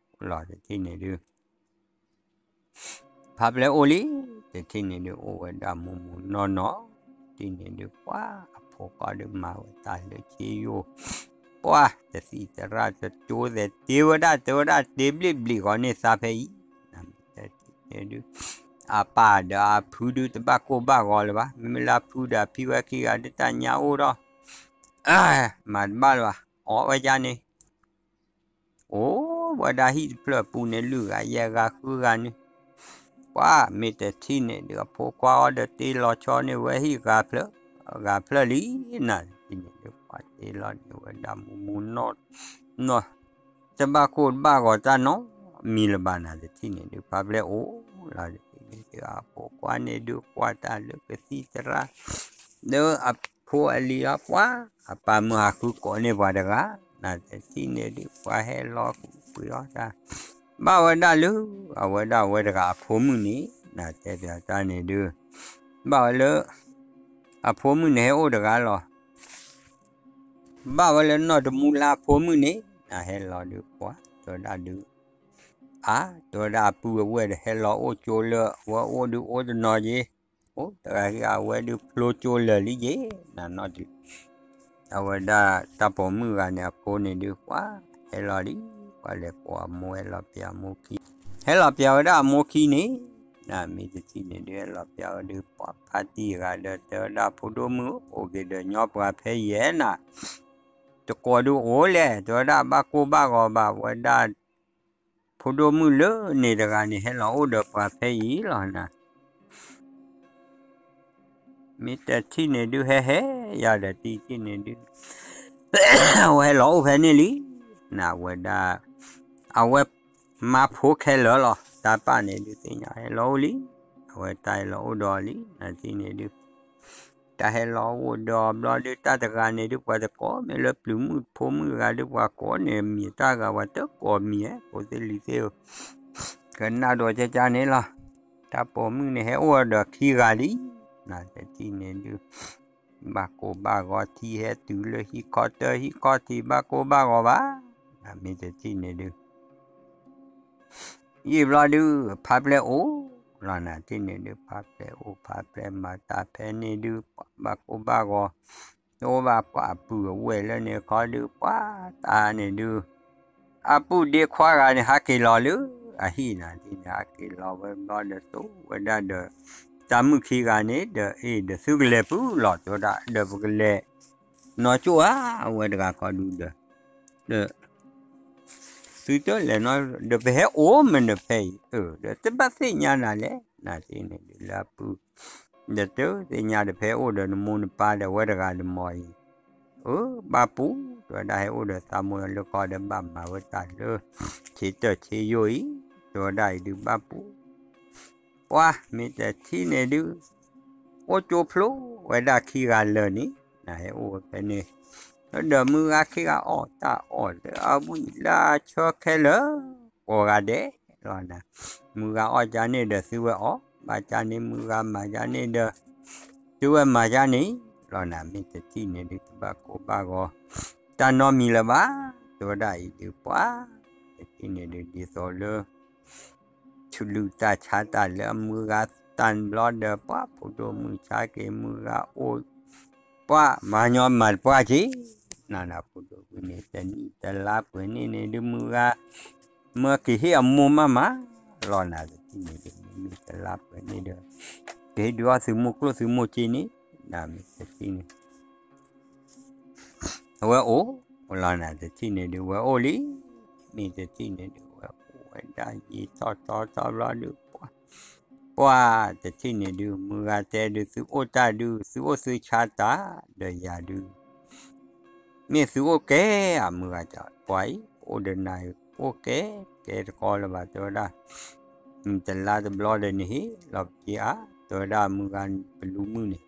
လီၤ တထံၣ်န့ၣ်ဒုး ဖါပျဲအိၣ်လံ, တထံၣ်န့ၣ်ဒုး အိၣ်ဝဲဒၣ်မူမူနီၢ်နီၢ်, တထံၣ်န့ၣ်ဒုး ပှၤအဖိခွါဒုးမၤဝဲတၢ်လၢခ့ယိၣ်, ပှၤတသံၣ်သရၣ်တကၠိသဲး တ့ဝဲဒၣ် တဲဝဲဒၣ် တ့ဘျ့ၣ်ဘျ့ၣ်ဂီၤန့ၢ်သးဖဲအံၤ, နမ့ၢ်တထံၣ်န့ၣ်ဒုး အပၢ်ဒီးအဖုဒုးတဘၣ်ကိၢ်ဘၣ်ဂီၤလၢၤဘၣ်, မ့မ့ၢ်လၢအဖုဒီးအဖံဝဲခံဂၤဒုးတၢ်ညါအိၣ်ဒီး မၤတဘၣ်လၢၤဘၣ်, အီၣ်ဝဲကန့ၣ် အိၣ်ဝဲဒၣ်ဟံၣ်တဖျၢၣ်ပူၤန့ၣ် လွံၢ်ဂၤယဲၢ်ဂၤဃုဂၤန့ၣ်, ပှၤမ့ၢ်တထံၣ်န့ၣ်ဒုး အဖိခွါအီၤဒီးတ့လီၤဆီန့ၢ်ဝဲဟံၣ်ဂၤဖျၢၣ်, ဂၤဖျၢၣ်လံ, နတထံၣ်န့ၣ်ဒုး ပှၤတ့လီၤန့ၢ်ဝဲဒၣ်မူမူနီၢ်နီၢ်, တဘၣ်ကိၢ်တဘၣ်ဂီၤတၢ်နီတမံၤလၢၤဘၣ် နတထံၣ်န့ၣ်ဒုး ဖါပျဲအိၣ်လီၤ တထံၣ်န့ၣ်ဒုး အဖိခွါန့ၣ်ဒုး ကွၢ်တၢ်လၢကသံၣ်သရၣ် လၢအဖိအလံၤအပှၤ အပၢ်မုၢ်ဟးဃုကိးန့ၢ်ပှၤတဂၤ, နတထံၣ်န့ၣ်ဒုး ပှၤဟဲလီၤဃုပှ့ၤအီၣ်တၢ်, ဘၣ်ဝဲဒၣ်လၢ အဝဲဒၣ်အဝဲတဂၤအဖိမုၣ်န့ၣ် နတဲပျးတၢ်န့ၣ်ဒုး, ဘၣ်ဝဲလၢ အဖိမုၣ်န့ၣ်ဟဲအိၣ်တဂၤလီၤ. ဘၣ်ဝဲလၢနီၢ်တမူလၢအဖိမုၣ်န့ၣ် နဟဲလီၤဒုးပှၤ တဲဝဲဒၣ်ဒုး, အါ တဲဝဲဒၣ်အပုၢ်အဝဲၢ်ဒီးဟဲလီၤအိၣ်ကၠိလၢ အဝဲအိၣ်ဒုးအိၣ်တနီၤယ့ၤ, အိၣ်တဂၤဂ့ၤ အဝဲဒုးဖျိကၠိလၢာ်လံယ့ၤ, နနီၢ်ဒုး အဝဲဒၣ်တၢ်ပိာ်မုၣ်ဂၤန့ၣ် အဖိန့ၣ်ဒုး ပှၤဟဲလီၤလံ, ပှၤလဲၤကိးအမိၢ်ဟဲလီၤပျးအမိၢ်ခံ, ဟဲလီၤပျးဝဲဒၣ်အမိၢ်ခံန့ၣ်, နမ့ၢ်တထံၣ်န့ၣ်ဒုး ဟဲလီၤပျးဝဲဒုး ပှၤဖါတံၢ်ဂၤဒီး တဲဝဲဒၣ်ဖိဒိၣ်မုၣ် အိၣ်က့ၤဒီးညီပှၤဖဲယံၤဧါနၤ, တကိးဒုးအိၣ်လဲၣ် တဲဝဲဒၣ် ဘၣ်ကိၢ်ဘၣ်ဂီၤဘၣ်ဝဲဒၣ် ဖိဒိၣ်မုၣ်လၢန့ၣ်တဂၤန့ၣ် ဟဲလီၤအိၣ်ဒီးပှၤဖဲအံၤလီၤနၤ, မ့ၢ်တထံၣ်န့ၣ်ဒုး ဟဲဟဲယၤဒီးတထံၣ်န့ၣ်ဒုး အဝဲဟဲလီၤအိၣ်ဖဲန့ၣ်လံ, နဝဲဒၣ် အဝဲမါဖိခဲလၢာ်လီၤ တၢ်ပၢ်န့ၣ်ဒုးသ့ၣ်ညါဟဲလီၤအိၣ်လံ, အဝဲတၢ်ဟဲလီၤအိၣ်ဒီးလံ နထံၣ်န့ၣ်ဒုး တၢ်ဟဲလီၤအိၣ်ဒီးဘျီဒုး တၢ်တဂၤန့ၣ်ဒုး ပှၤတကိးမ့ၢ်လၢပျုၤမုၣ်ဖိမုၣ်ဂၤဒုး ပှၤကိးန့ၢ်မံၤတၢ်ဂၤ ပှၤတကိးမံၤဧဲ ဖိသ့ၣ်လံၤသ့ၣ်ဧၢ, ကနၣ်ဒီးကကန့ၣ်လီၤ, တၢ်ပိာ်မုၣ်န့ၣ်ဟဲအိၣ်ဒီးခံဂၤလံ, နတထံၣ်န့ၣ်ဒုး ဘၣ်ကိၢ်ဘၣ်ဂီၤထံဟဲတုၤလၢဟံၣ်ခီတၢၢ်ဟံၣ်ခီထံး ဘၣ်ကိၢ်ဘၣ်ဂီၤဘၣ်, နမ့ၢ်တထံၣ်န့ၣ်ဒုး ယံာ်ဘျီဒုး ဖါပျဲအိၣ်လီၤ နထံၣ်န့ၣ်ဒုး ဖါပျဲအိၣ် ဖါပျဲမၤတၢ်ဖဲန့ၣ်ဒုး ဘၣ်ကိၢ်ဘၣ်ဂီၤ, အိၣ်ဘၣ်ပှၤအပုၢ်အဝဲၢ်လၢန့ၣ်ခီဒုး ပှၤတၢ်န့ၣ်ဒုး အပုၢ်ဒ့ခွါဂၤန့ၣ် ဟးက့ၤလီၤလၢအဟံၣ်နၤ ဒ်န့ၣ် ဟးက့ၤလီၤဝဲဘျီဒီး သိၣ်ဝဲဒၣ်ဒီး တၢ်မုၣ်ခံဂၤန့ၣ်ဒီး အ့ၣ် ဒီးသုကလဲၤဖုလီၤ တဲဝဲဒၣ် ဒီးပကလဲၤ နီၢ်ကၠိၣ်ဧါဝဲတဂၤခီဒုးဒီး ဒီး သုတလဲၤနီၢ် ဒီးပဟဲအိၣ်မနုၤဖဲအံၤ အၢ ဒီးတဘၣ်သ့ၣ်ညါနၤလဲၣ် နၤသ့ၣ်န့ၣ်ဒုးလၢအပုၢ် ဒီးတသ့ၣ်ညါဒီး ပဟဲအိၣ်ဒီးနမိၢ်နပၢ်ဒီး အဝဲတဂၤဒီးမ့ၢ်အံၤ အၢ ဘၣ်ပူၤ တဲဝဲဒၣ် ဟဲအိၣ်ဒီးသးမိၢ်လၢခီဒီး ဘၣ်မၤဝဲတၢ်လၢ ဆံးတၢၢ်ဆံးယိာ်အံၤ တဲဝဲဒၣ်အံၤဒုး ဘၣ်ပူၤ ပှၤမ့ၢ်တထံၣ်န့ၣ်ဒုး အိၣ်ကၠိဖျိဝဲဒၣ်ခံဂၤလၢာ်န့ၣ် နဟဲအိၣ်ဝဲဖဲန့ၣ် ဒီးမုၢ်ဂၤခံဂၤအီၣ်တၢ်အီၣ်လၢအဝံၣ်လၢအဆၢခဲလၢာ် ကိးဂၤဒဲးလီၤနၤ မုၢ်ဂၤအီၣ်ကန့ၣ်ဒီး သုဝဲအီၣ် ဘၣ်ကန့ၣ် မုၢ်ဂၤမၤကန့ၣ်ဒီး သုဝဲမၤကန့ၣ်လီၤနၤ မ့ၢ်တထံၣ်န့ၣ်ဒုး တဘၣ်ကိၢ်ဘၣ်ဂီၤ တၢ်နီတမံၤလၢၤဘၣ် တဲဝဲဒၣ်အံၤဒုး ပှၤ တထံၣ်န့ၣ်ဒုး ဒ်သိးလၢ ဆူးလူၢ်တၢ်ဆါတၢ်လၢအမုၢ်ဂၤတၢ်ဘျီဒီး ပှၤဖိဒိၣ်မုၣ်ဆါက့ၤမုၢ်ဂၤအိၣ် ပှၤမၤညီမၤတပှၢ်က့ၤ, နၤနၤဖိဒိၣ်မုၣ်န့ၣ် တနံၣ်တလါပှဲၤန့ၣ်န့ၣ်ဒုး မုၢ်ဂၤ မၢက့ၤဟ့ၣ်အမိၢ်မးမး လီၤနၤတထံၣ်န့ၣ်ဒုး မ့မ့ၢ်တလါပှဲၤန့ၣ်ဒီး ကဟ့ၣ်ဒုးအီၣ်သုးမိၢ်ကျိၣ်သုးမိၢ်က့ၤန့ၣ် နၤမ့ၢ်တထံၣ်န့ၣ် အဝဲအိၣ်, လီၤနၤတထံၣ်န့ၣ်ဒုး ဝဲအိၣ်လံ, မ့ၢ်တထံၣ်န့ၣ်ဒုး ဝဲအိၣ်ဝဲဒၣ်ယံာ်ထီၣ်ထီထီၣ်ဘျီဒုး ပှၤ, ပှၤတထံၣ်န့ၣ်ဒုး မုၢ်ဂၤတဲဒုး သုအိၣ်တၢ်ဒုး သုအိၣ်သုဆါတၢ် ဒီးယၤဒုး မ့ၢ်သုအိၣ်ကဲဧါ မုၢ်ဂၤတဲ ပှၤအံၤ အိၣ်ဒီးနၤ အိၣ်ကဲ ကဲတကီလၢၤဘၣ် တဲဝဲဒၣ် တလါတဘျီဒီးန့ၣ်ဟ့ၣ်လီၤပက့ၤအါ တဲဝဲဒၣ်မုၢ်ဂၤပလူၤမုၢ်န့ၣ်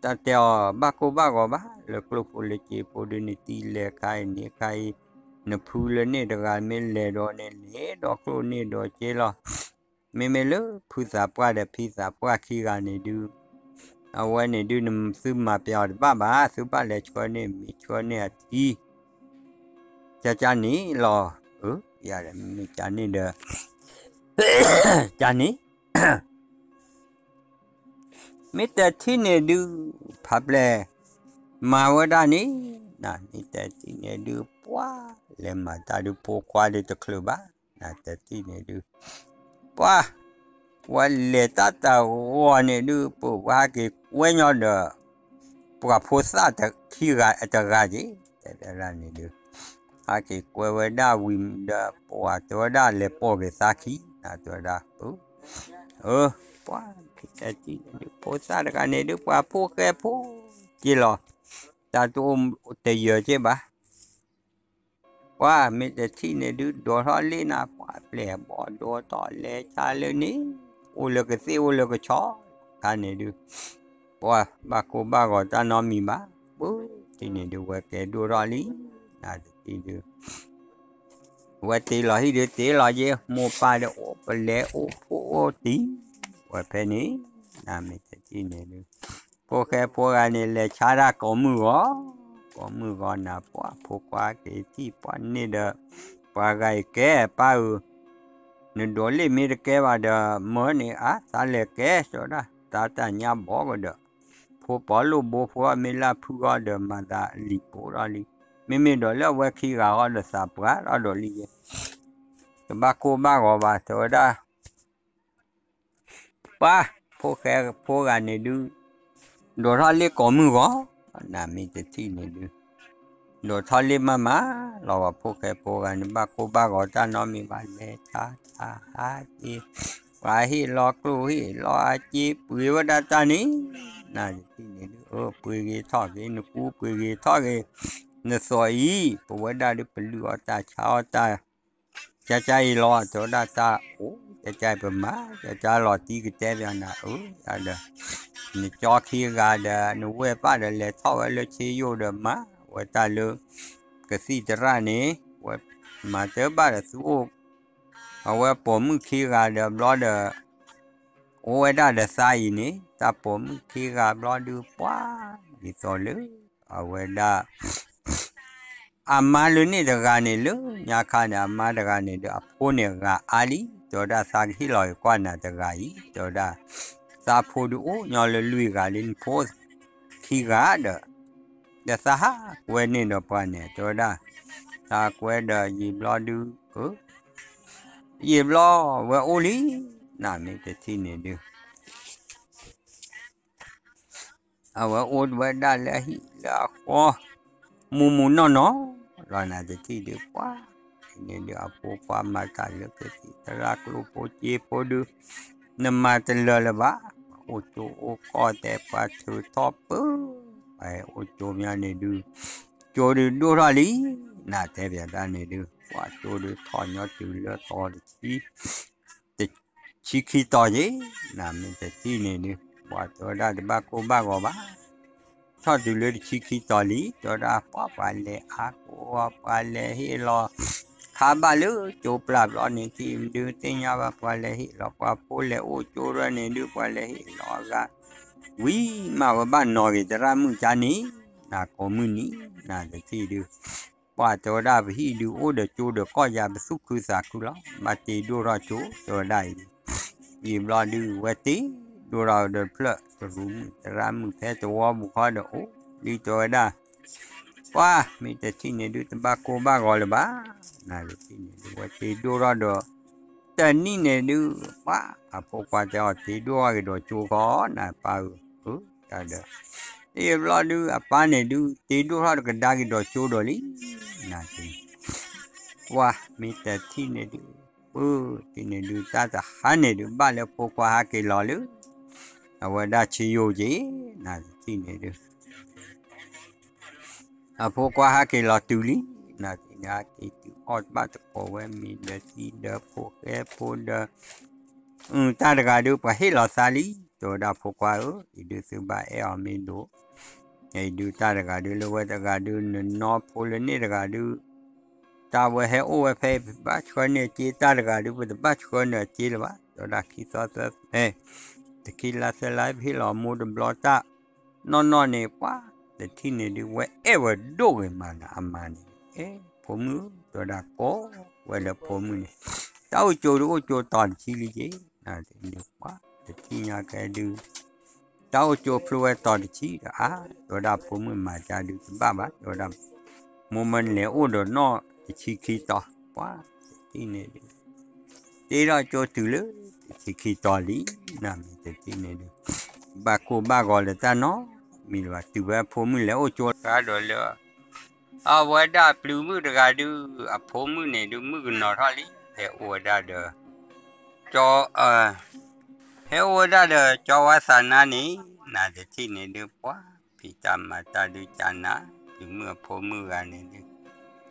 တၢ်တဲအီၤဘၣ်ကိၢ်ဘၣ်ဂီၤဘၣ် လၢကျိၣ်ဖိလၢစ့ဖိဒုး နတံၤလဲၤခါအံၤန့ၣ်ခါအံၤ နဖုလၢန့ၣ်တဂၤ မ့ၢ်လဲၤဒီးန့ၣ် လဲၤဒီးကျိၣ်န့ၣ်ဒီးစ့လီၤ မ့မ့ၢ်လၢဖုသးပှၢ်ဒီးဖံသးပှၢ်ခံဂၤန့ၣ်ဒုး အဝဲန့ၣ်ဒုး သုမၤပျဲအီၤတဘၣ်ဘၣ် သုဘၣ်လဲၤဆှၢန့ၢ် မ့ၢ်ဆှၢန့ၢ်အထံ ကကန့ၣ်လီၤ, အၢ ယၤဒီးမ့မ့ၢ်ကန့ၣ်ဒီး ကန့ၣ် မ့ၢ်တထံၣ်န့ၣ်ဒုး ဖးပျဲၢ် မၤဝဲဒၣ်န့ၣ် နမ့ၢ်တထံၣ်န့ၣ်ဒုး ပှၤလဲၤမၤတၢ်ဒုး ဖိခွါဒုးတချုးဘၣ် နတထံၣ်န့ၣ်ဒုး ပှၤ ပှၤလဲၤတၢ်တၢ်ဂီၤန့ၣ်ဒုး ပှၤဟဲက့ၤကွဲညီဒီး ပှၤဖိသၣ်ခံဂၤတဂၤက့ၤ တဲဝဲဒၣ်န့ၣ်ဒုး ဟဲက့ၤကွဲဝဲဒၣ်ဝံၤဒီး ပှၤတဲဝဲဒၣ်လဲၤပိာ်က့ၤသးခံ နတဲဝဲဒၣ် အၢ ပှၤ မ့ၢ်တထံၣ်န့ၣ်ဒုး ဖိသၣ်တဂၤန့ၣ်ဒုး ပှၤဖိဃဲဖိက့ၤလီၤ တၢ်တအိၣ်တယၢၤက့ၤဘၣ် ပှၤမ့ၢ်တထံၣ်န့ၣ်ဒုး ဒိးထီၣ်လံနၤ ပှၤပျဲၢ်ဘီဒိးထီၣ်လဲၤဆါလၢန့ၣ် အိၣ်လၢကသ့ၣ်အိၣ်လၢကဆီ ခါန့ၣ်ဒုး ပှၤဘၣ်ကိၢ်ဘၣ်ဂီၤတၢ်နီတမံၤဘၣ် ပှၤတထံၣ်န့ၣ်ဒုးဝဲကဲဒိၣ်ထီၣ်လံ နတထံၣ်ဒုး ဝဲတ့လီၤဟံၣ်ဒုးတ့လီၤက့ၤ မိၢ်ပၢ်ဒီးအိၣ်ပလဲၤအိၣ်ဖှိၣ်အိၣ်တံၢ် ဝဲဖဲန့ၣ် နမ့ၢ်တထံၣ်န့ၣ်ဒုး ဖိဃဲဖိဂၤန့ၣ် လဲၤဆါတၢ်ကိးမုၢ်ဂီၤ, ကိးမုၢ်ဂီၤနၤ ပှၤဖိခွါက့ၤထံၣ်ပှၤန့ၣ်ဒီး ပှၤဂၤအံၤကဲ ပၢ်ဧၢ, နဒိးလ့ၣ်မ့ၢ်တကဲဘၣ်ဒီး မၢန့ၣ်အါ သးလဲၤကဲ တဲဝဲဒၣ် သးတၢ်ညါဘီကဒီး, ဖိပီလိၣ်ဘိဖိအမ့ၢ်လၢဖုဂီၢ်ဒီး မၤသးလံာ်ပိာ်ထီၣ်လံ, မ့မ့ၢ်ဒီးလၢအဝဲခံဂၤဂီၢ်ဒီးသးပှၢ်ထီၣ်ဒိးလံယဲ, တဘၣ်ကိၢ်ဘၣ်ဂီၤဘၣ် တဲဝဲဒၣ် ပှၤ ဖိဃဲဖိဂၤန့ၣ်ဒုး ဒိးထီၣ်လ့ၣ်ကိးမုၢ်ဂီၤ, နမ့ၢ်တထံၣ်န့ၣ်ဒုး ဒိးထီၣ်လ့ၣ်မးမး လီၤဂီၤဖိဃဲဖိဂၤန့ၣ် ဘၣ်ကိၢ်ဘၣ်ဂီၤတၢ်နီတမံၤဘၣ် လဲၤဆါတၢ်ဟးက့ၤ, ပှၤဟ့ၣ်လီၤကျိၣ်ဟ့ၣ်လီၤအက့ၤ ပှ့ၤဝဲဒၣ်တၢ်န့ၣ်, နတထံၣ်န့ၣ်ဒုး အၢ ပှ့ၤဂ့ၤထီၣ်က့ၤ နကူပှ့ၤဂ့ၤထီၣ်က့ၤ, နသိးအံၤ ပဝဲဒၣ်ဒုး ပလုၢ်အီၣ်တၢ်ဆါအီၣ်တၢ် ကကါအံၤလီၤ တဲဝဲဒၣ်တၢ်အိၣ် ကကါအံၤပမၤ ကကါလီၤတံၢ်ကတဲပျးနၤ အၢ ယၤဒီး နကၠီခံဂၤဒီး နဝဲၢ်ပၢ်ဒီး လဲၤထီၣ်ဝဲလၢဆ့ယိၣ်ဒီး မၤဝဲတၢ်လၢ ကသံၣ်သရၣ်န့ၣ် ဝဲမၤတဘၣ်ဒီးသုအိၣ် အဝဲပိာ်မုၣ်ခံဂၤဒီးဘျီဒီး အိၣ်ဝဲဒၣ်ဒီးသးအံၤန့ၣ် တၢ်ပိာ်မုၣ်ခံဂၤဘျီဒုး ပှၤ ဒ်သိးလၢ အဝဲဒၣ် အမါလၢန့ၣ်တဂၤန့ၣ် လၢညါခါန့ၣ် အမါတဂၤန့ၣ်ဒီး အဖိန့ၣ်ဂၤအါလံ တဲဝဲဒၣ် သးကဟ့ၣ်လီၤက့ၤကွၢ်နၤတဂၤအံၤ တဲဝဲဒၣ် သးဖိဒုးအိၣ်ညီလၢလွံၢ်ဂၤလံ နဖိခံဂၤဒီး ဒီးသးဟးကွဲန့ၢ်ဒီးပှၤန့ၣ် တဲဝဲဒၣ် သးကွဲဒီးယံာ်ဘျီဒုး အၢ ယံာ်ဘျီဝဲအိၣ်လံ နမ့ၢ်တထံၣ်န့ၣ်ဒုး အဝဲအိၣ်ဝဲဒၣ်လၢအဟံၣ်လၢအဃီ မူမူနီၢ်နီၢ် လီၤနၤတထံၣ်ဒုးပှၤ န့ၣ်ဒုးအဖိခွါမၤတၢ်လၢကသံၣ်သရၣ်ကျိၣ်ဖိစ့ဖိဒုး နမၤတလၢာ်လၢၤဘၣ် အိၣ်ကၠိအိၣ်ကီၢ်တဲပှၤထုးထီၣ်ပၢ ပှၤအိၣ်ကၠိမးန့ၣ်ဒုး ကၠိဒုးဒိၣ်ထီၣ်လံ နတဲပျးတၢ်န့ၣ်ဒုး ပှၤကၠိဒုးထီၣ်ညီတုၤလၢတီၤတဆံ တဆံခံတီၤယ့ၣ် နမ့ၢ်တထံၣ်န့ၣ်ဒုး ပှၤတဲဝဲဒၣ်တဘၣ်ကိၢ်ဘၣ်ဂီၤဘၣ် ထီၣ်တုၤလၢတဆံခံတီၤလံ တဲဝဲဒၣ် ပှၤပှၤလဲၤအါကိး ပှၤလဲၤဟ့ၣ်လီၤ ခါဘၣ်လၢကၠိပျၢ်ဘျီန့ၣ် ထံၣ်ဒုးသ့ၣ်ညါဘၣ် ပှၤလဲၤဟ့ၣ်လီၤ ပှၤဖိလဲၤအိၣ်ကၠိဒၣ်န့ၣ်ဒုး ပှၤလဲၤဟ့ၣ်လီၤအဂၤ ဝံၤမးဝဲဘၣ်နီၣ်ဂ့ၤသရၣ်မုၣ်ကါန့ၣ် နကိးမုၢ်နံၤ နတထံၣ်ဒုး ပှၤတဲဝဲဒၣ် ပဟံၣ်ဒုးအိၣ်ဒီးကၠိဒီးကီၢ်ယၤ ပသူၣ်ခုသးခုလီၤ, ဘၣ်တ့ဒိၣ်ထီၣ်ကၠိ တဲဝဲဒၣ်အံၤ, ယံာ်ဘျီဒုး ဝဲတ့ဒိၣ်ထီၣ်ဒီးဖျၢၣ်တရူးမုၣ်တရၣ်မုၣ်ဖဲတဝီပူၤဃီဒီးအိၣ်လံ တဲဝဲဒၣ်, ပှၤမ့ၢ်တထံၣ်န့ၣ်ဒုး တဘၣ်ကိၢ်ဘၣ်ဂီၤလၢၤဘၣ်, နတထံၣ်န့ၣ်ဒုး ဝဲတ့ဒိၣ်ထီၣ်ဒီး တနံၣ်န့ၣ်ဒုး ပှၤအဖိခွါတဲအီၤ တ့ဒိၣ်ထီၣ်က့ၤဒီးကၠိဃီ နပၢ်ဧၢ, ဒီး ယံာ်ဘျီဒုး အပၢ်န့ၣ်ဒုး တ့ဒိၣ်ထီၣ်တကဒါက့ၤဒီးကၠိဒီးလံ, နတထံၣ် ပှၤမ့ၢ်တထံၣ်န့ၣ်ဒုး ပၢ်တထံၣ်န့ၣ်ဒုး တၢ်တဟါန့ၣ်ဒုး ဘၣ်လၢဖိခွါဟဲက့ၤလီၤလၢ အဝဲဒၣ်ဆ့ယိၣ်က့ၤ နတထံၣ်န့ၣ်ဒုး အဖိခွါဟဲက့ၤလီၤတုၤလံ, နတထံၣ်န့ၣ် ဟဲက့ၤတုၤအီၣ်ဘၣ်တကိးဝဲ မ့ၤဒီးသံဒီးဖိဃဲဖိဒီး တၢ်တဂၤဒုး ပှၤဟ့ၣ်လီၤသးလံ, တဲဝဲဒၣ်ဖိခွါဧၢ, အံၤဒုးသုဘၣ်အဲၣ်အီၤမ့ၢ်ဒိၣ်, အံၤဒုးတၢ်တဂၤဒုး လၢဝဲတဂၤဒုး နနီဖိလၢန့ၣ်တဂၤဒုး တၢ်ဝဲဟဲအိၣ်ဝဲဖဲ ပဘၣ်ဆှၢန့ၢ်အစ့ တၢ်တဂၤဒုး ပတဘၣ်ဆှၢန့ၢ်အစ့လၢၤဘၣ်, တဲဝဲဒၣ်ခံသီသၢ ဖဲ တခံလါသၢလါ ပဟ့ၣ်လီၤမိၢ်တဘျီတၢ် နီၢ်နီၢ်န့ၣ် ပှၤတထံၣ်န့ၣ်ဒုး ဝဲအဲၣ်ဝဲဒိၣ်ဂ့ၤမးနၤ အမါန့ၣ်, အဲ ဖိမုၣ် တဲဝဲဒၣ်ကိးဝဲလၢဖိမုၣ်န့ၣ်, တၢ်အိၣ်ကၠိဒုးအိၣ်ကၠိတီၤတဆံလံက့ၤ, နတထံၣ်ညါကဲဒုး တၢ်အိၣ်ကၠိဖျိဝဲတီၤတဆံဒီး အါ တဲဝဲဒၣ်ဖိမုၣ်မၤကၢ်ဒုးတဘၣ်ဘၣ်, တဲဝဲဒၣ် မိၢ်မၢနလဲၤအိၣ်ဒီးနီၢ်တဆံခံတီၤ, ပှၤတထံၣ်န့ၣ်ဒုး တ့ထီၣ်ကၠိတုၤလၢတဆံခံတီၤလံ, နမ့ၢ်တထံၣ်န့ၣ်ဒုး ဘၣ်ကိၢ်ဘၣ်ဂီၤလၢတၢ်နီတမံၤလၢၤဘၣ်, တုၤဝဲအဖိမုၣ်လဲၤအိၣ်ကၠိဃါဒီးလၢ အဝဲဒၣ်ပျုၤမုၣ်တဂၤဒုး အဖိမုၣ်န့ၣ်ဒုး မုၣ်ကနီၤထီၣ်လံ, ဟဲအိၣ်ဝဲဒၣ်ဒီး ကၠီ ဟဲအိၣ်ဝဲဒၣ်ဒီးကၠီဝါသးနါန့ၣ်, နတထံၣ်န့ၣ်ဒုး ပှၤဖံးတၢ်မၤတၢ်ဒုးကနၤ, ပျုၤမုၣ်အဖိမုၣ်ဂၤန့ၣ်ဒုး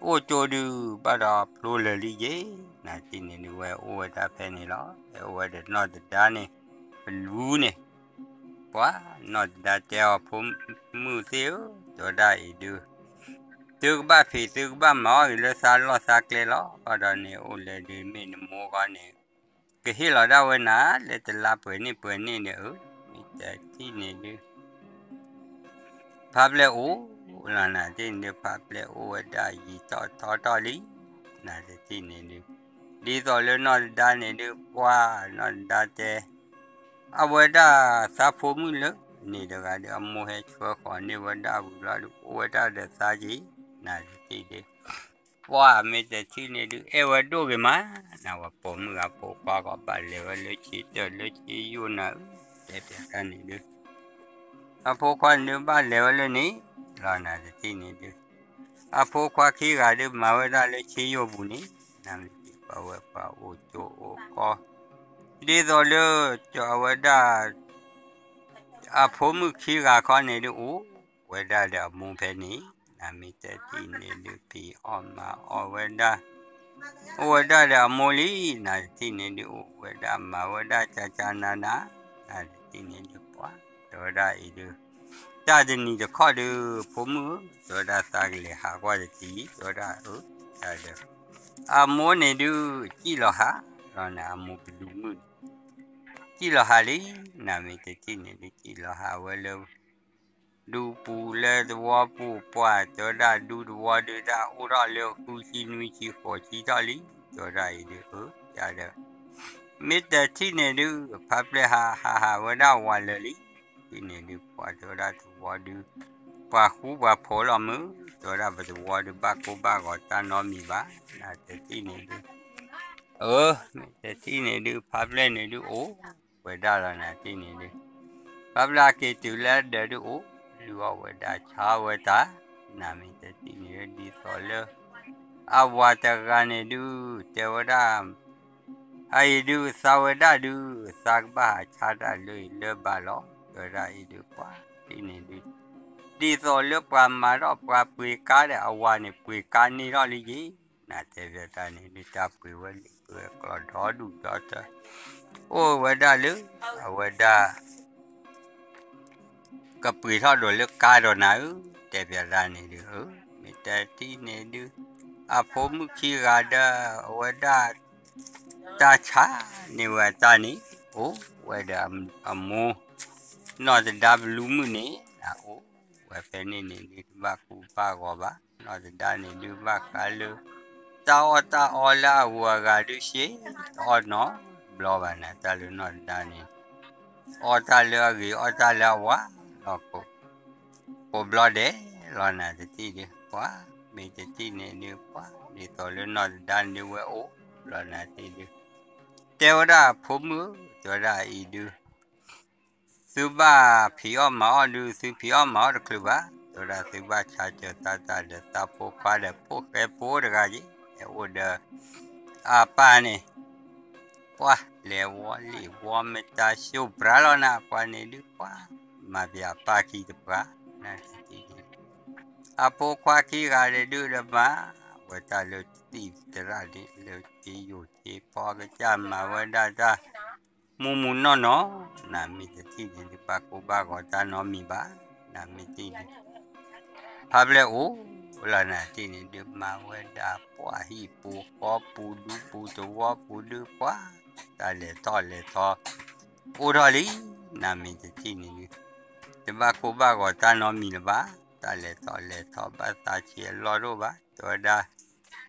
အိၣ်ကၠိဒုး ဘၣ်ဒီးဖျိလၢာ်လံယ့ၤ, နတထံၣ်န့ၣ်ဒုး ဝဲအိၣ်ဝဲဒၣ်ဖဲန့ၣ်လီၤ, ဟဲအိၣ်ဝဲဒီးနီၢ်တဒါန့ၣ် ပလူန့ၣ် ပှၤနီၢ်တဒါတဲအီၤ ဖိမုၣ်သ့ၣ်ဧၢ, တဲဝဲဒၣ်အံၤဒုး သုကဘၣ်ဖံး သုကဘၣ်မၤအီၣ်ဂ့ၤလၢသးလီၢ်သးကျဲလီၤ, ဘၣ်ဒီးန့ၣ်အိၣ်လဲၤဒုး မ့ၢ်နမိၢ်ဃီန့ၣ် ကဟ့ၣ်လီၤဒၣ်ဝဲနၤ လၢတလါပှဲၤန့ၣ်ပှဲၤန့ၣ်ဒီးဧၢ, မ့ၢ်တထံၣ်န့ၣ်ဒုး ဖါပျဲၢ်အိၣ်လီၤ နတထံၣ်န့ၣ်ဒုး ဖါပျဲၢ်အိၣ်ဝဲဒၣ်ယံာ်ထီၣ်ထီထီၣ်လံ, နတထံၣ်န့ၣ်ဒုး ဒ်သိးလၢနီၢ်တဒါန့ၣ်ဒုး ပှၤနီၢ်တဒါတဲ အဝဲဒၣ်သးဖိမုၣ်လၢန့ၣ်တဂၤဒီး အမိၢ်ဟဲဆှၢဃီၤန့ၢ်ဝဲဒၣ်ဝံၤလီၤဒီး အိၣ်ဝဲဒၣ်ဒီးသးက့ၤ, နတထံၣ်ဒုး ပှၤမ့ၢ်တထံၣ်န့ၣ်ဒုး အဲၣ်ဝဲဒိၣ်ဂ့ၤမး, နဝဲပိာ်မုၣ်ဂၤပိာ်ခွါဂီၤ ဘၣ်လဲၤဝဲလၢဆ့တၢၢ်လၢဆ့ယိၣ်နၤဧၢ, တဲပျးတၢ်န့ၣ်ဒုး အဖိခွါန့ၣ်ဒုး ဘၣ်လဲၤဝဲလၢန့ၣ်လီၤ နတထံၣ်န့ၣ်ဒုး အဖိခွါခံဂၤဒုး မၤဝဲဒၣ်လၢဆ့ယိၣ်ပူၤန့ၣ်, နမ့ၢ်ပှၤဝဲပှၤအိၣ်ကၠိအိၣ်ကီၢ် ဒ်သိးလၢ အဝဲဒၣ် အဖိမုၣ်ခံဂၤခီန့ၣ်ဒုး အိၣ်ဝဲဒၣ်ဒီးအမိၢ်ဖဲန့ၣ်, နမ့ၢ်တထံၣ်န့ၣ်ဒုး ဖံးအီၣ်မၤအီၣ်ဝဲဒၣ် အိၣ်ဝဲဒၣ်ဒီးအမိၢ်လံ, နတထံၣ်န့ၣ်ဒုး အိၣ်ဝဲဒၣ်မၤဝဲဒၣ်ကၠၢ်ကၠၢ်နးနး, နတထံၣ်န့ၣ်ဒုး ပှၤ တဲဝဲဒၣ်အံၤဒုး တၢ်တနံၤတခီဒုး ဖိမုၣ်ဧၢ, တဲဝဲဒၣ်သးကလဲၤဟးကွၢ်တထံၣ်, တဲဝဲဒၣ်အၢ, တၢ်ဒီး အမိၢ်န့ၣ်ဒုး စံၣ်လီၤဟးလီၤန့ၣ် အမိၢ်ပလူၤမုၣ်န့ၣ် စံၣ်လီၤဟးလံ, နမ့ၢ်တထံၣ်န့ၣ်ဒုး စံၣ်လီၤဟးဝဲလၢ ဒူပူၤလၢသဝီပူၤ ပှၤတဲဝဲဒၣ်ဒူသဝီဒုး တၢ်အိၣ်ထီၣ်လၢဃုဆံနွံဆံဃိးဆံထီၣ်လံ, တဲဝဲဒၣ်အံၤဒုး အၢ ယၤဒီး မ့ၢ်တထံၣ်န့ၣ်ဒုး ဖါပျဲၢ်ဟးဟးဟးဝဲဒၣ်ဝးလၢာ်လံ, ထံၣ်န့ၣ်ဒုး ပှၤတဲဝဲဒၣ်သဝီဒုး ပှၤဃူပှၤဖိးလီၤမုၢ်, တဲဝဲဒၣ်ပသဝီဒုး ဘၣ်ကိၢ်ဘၣ်ဂီၤတၢ်နီတမံၤဘၣ်, နတထံၣ်န့ၣ်ဒုး အၢ မ့ၢ်တထံၣ်န့ၣ်ဒုး ဖါပျဲၢ်န့ၣ်ဒုး အိၣ်ဝဲဒၣ်လီၤ နတထံၣ်န့ၣ်ဒုး ဖါပျဲၢ်ဟဲက့ၤတုၤလၢဒၢးဒုး အိၣ်လုၢ်အီၣ်ဝဲဒၣ်ဆါဝဲတၢ်, နမ့ၢ်တထံၣ်န့ၣ်ဒုး ဒ်သိးလၢ အဝၤတဂၤန့ၣ်ဒုး တဲဝဲဒၣ် အအံၤဒုး သးဝဲဒၣ်ဒုး သးကဘၣ်ဟးဆါတၢ်လၢအံၤလၢဘၣ်လီၤ, တဲဝဲဒၣ်အံၤဒုး ပှၤထံၣ်န့ၣ်ဒုး ဒ်သိးလၢပှၤမၤထီၣ်ပှၤပှ့ၤကါဒီး အဝၤန့ၣ် ပှ့ၤကါန့ၢ်ထီၣ်လံယ့ၤ, နတဲပျးတၢ်န့ၣ်ဒုး တၢ်ပှ့ၤဝဲလံာ်ပှ့ၤဝဲကျီဒီဒူၣ်ဒီထၢ အိၣ်ဝဲဒၣ်လၢ အဝဲဒၣ် ကပှ့ၤထီၣ်ဒိးလၢကါဒီးနၤဧၢ, တဲပျးတၢ်န့ၣ်ဒုး မ့ၢ်တထံၣ်န့ၣ်ဒုး အဖိမုၣ်ခံဂၤဒီး အဝဲဒၣ် တၢ်ဆါန့ၢ်ဝဲအတၢ်န့ၣ် အိၣ်ဝဲဒီးအမိၢ် နီၢ်တဒါပလူၤမုၣ်န့ၣ် အိၣ်ဝဲဖဲန့ၣ်န့ၣ်ဒုး တဘၣ်ကိၢ်ဘၣ်ဂီၤဘၣ် နီၢ်တဒါန့ၣ်ဒုးဘၣ်ဃးလၢ တၢ်အီၣ်တၢ်အီလၢအဂုၤအဂၤဒုး ရှဲတအီၣ်နီတဘျီဘၣ်နၤ, တၢ်လၢနီၢ်တဒါန့ၣ် အီၣ်တၢ်လၢအဂ့ၤ အီၣ်တၢ်လၢအဝါလီၤ. ကိးဘျီဒဲးလီၤနၤတထံၣ်ဒုး ပှၤမ့ၢ်တထံၣ်န့ၣ်ဒုး ပှၤဒ်သိးလၢနီၢ်တဒါန့ၣ်ဒုး ဝဲအိၣ်လီၤနၤတထံၣ်ဒုး တဲဝဲဒၣ် ဖိမုၣ်ဧၢ, တဲဝဲဒၣ်အံၤဒုး သုဘၣ်ဖံးအီၣ်မၤအီၣ်ဒုး သုဖံးအီၣ်မၤအီၣ်တချုးဘၣ်, တဲဝဲဒၣ် သုဘၣ်ဆါစၢၤသးတၢ်ဒီးသးဖိခွါဒီး ဖိၣ်ဃဲဖိတဂၤက့ၤ ဟဲအိၣ်ဒီးအပၢ်န့ၣ် ပှၤလဲၤဝီလံာ်ဝီမတၤ ၡိၣ်ပြးလီၤနၤ, ပှၤန့ၣ်ဒုး ပှၤမၤပၠးအပၢ်ခံတပှၤ, နတထံၣ်န့ၣ် အဖိခွါခံဂၤန့ၣ်ဒုးဒီးမၤ ဝဲတၢ်လၢတံၢ်သရၣ်န့ၣ် လၢခ့ယိာ်ခ့ဖီကစၢ် မၤဝဲဒၣ်တၢ် မူးမူးနီၢ်နီၢ်, နမ့ၢ်တထံၣ်န့ၣ်ဒုး ဘၣ်ကိၢ်ဘၣ်ဂီၤတၢ်နီတမံၤဘၣ်, နမ့ၢ်တထံၣ်န့ၣ် ဖါပျဲၢ်အိၣ်လီၤနၤတထံၣ်န့ၣ်ဒုး မၤဝဲဒၣ်ပှၤဟံၣ်ပူၤဃီပူၤဒူပူၤသဝီပူၤဒုး ပှၤတၢ်လဲၤထီၣ်လဲၤထီ အိၣ်ထီၣ်လံ, နမ့ၢ်တထံၣ်န့ၣ်ဒုး တဘၣ်ကိၢ်ဘၣ်ဂီၤတၢ်နီတမံၤလၢၤဘၣ်, တၢ်လဲၤထီၣ်လဲၤထီ ဘၣ်သးဆံးအလီၢ်တအိၣ်ဘၣ်, တဲဝဲဒၣ်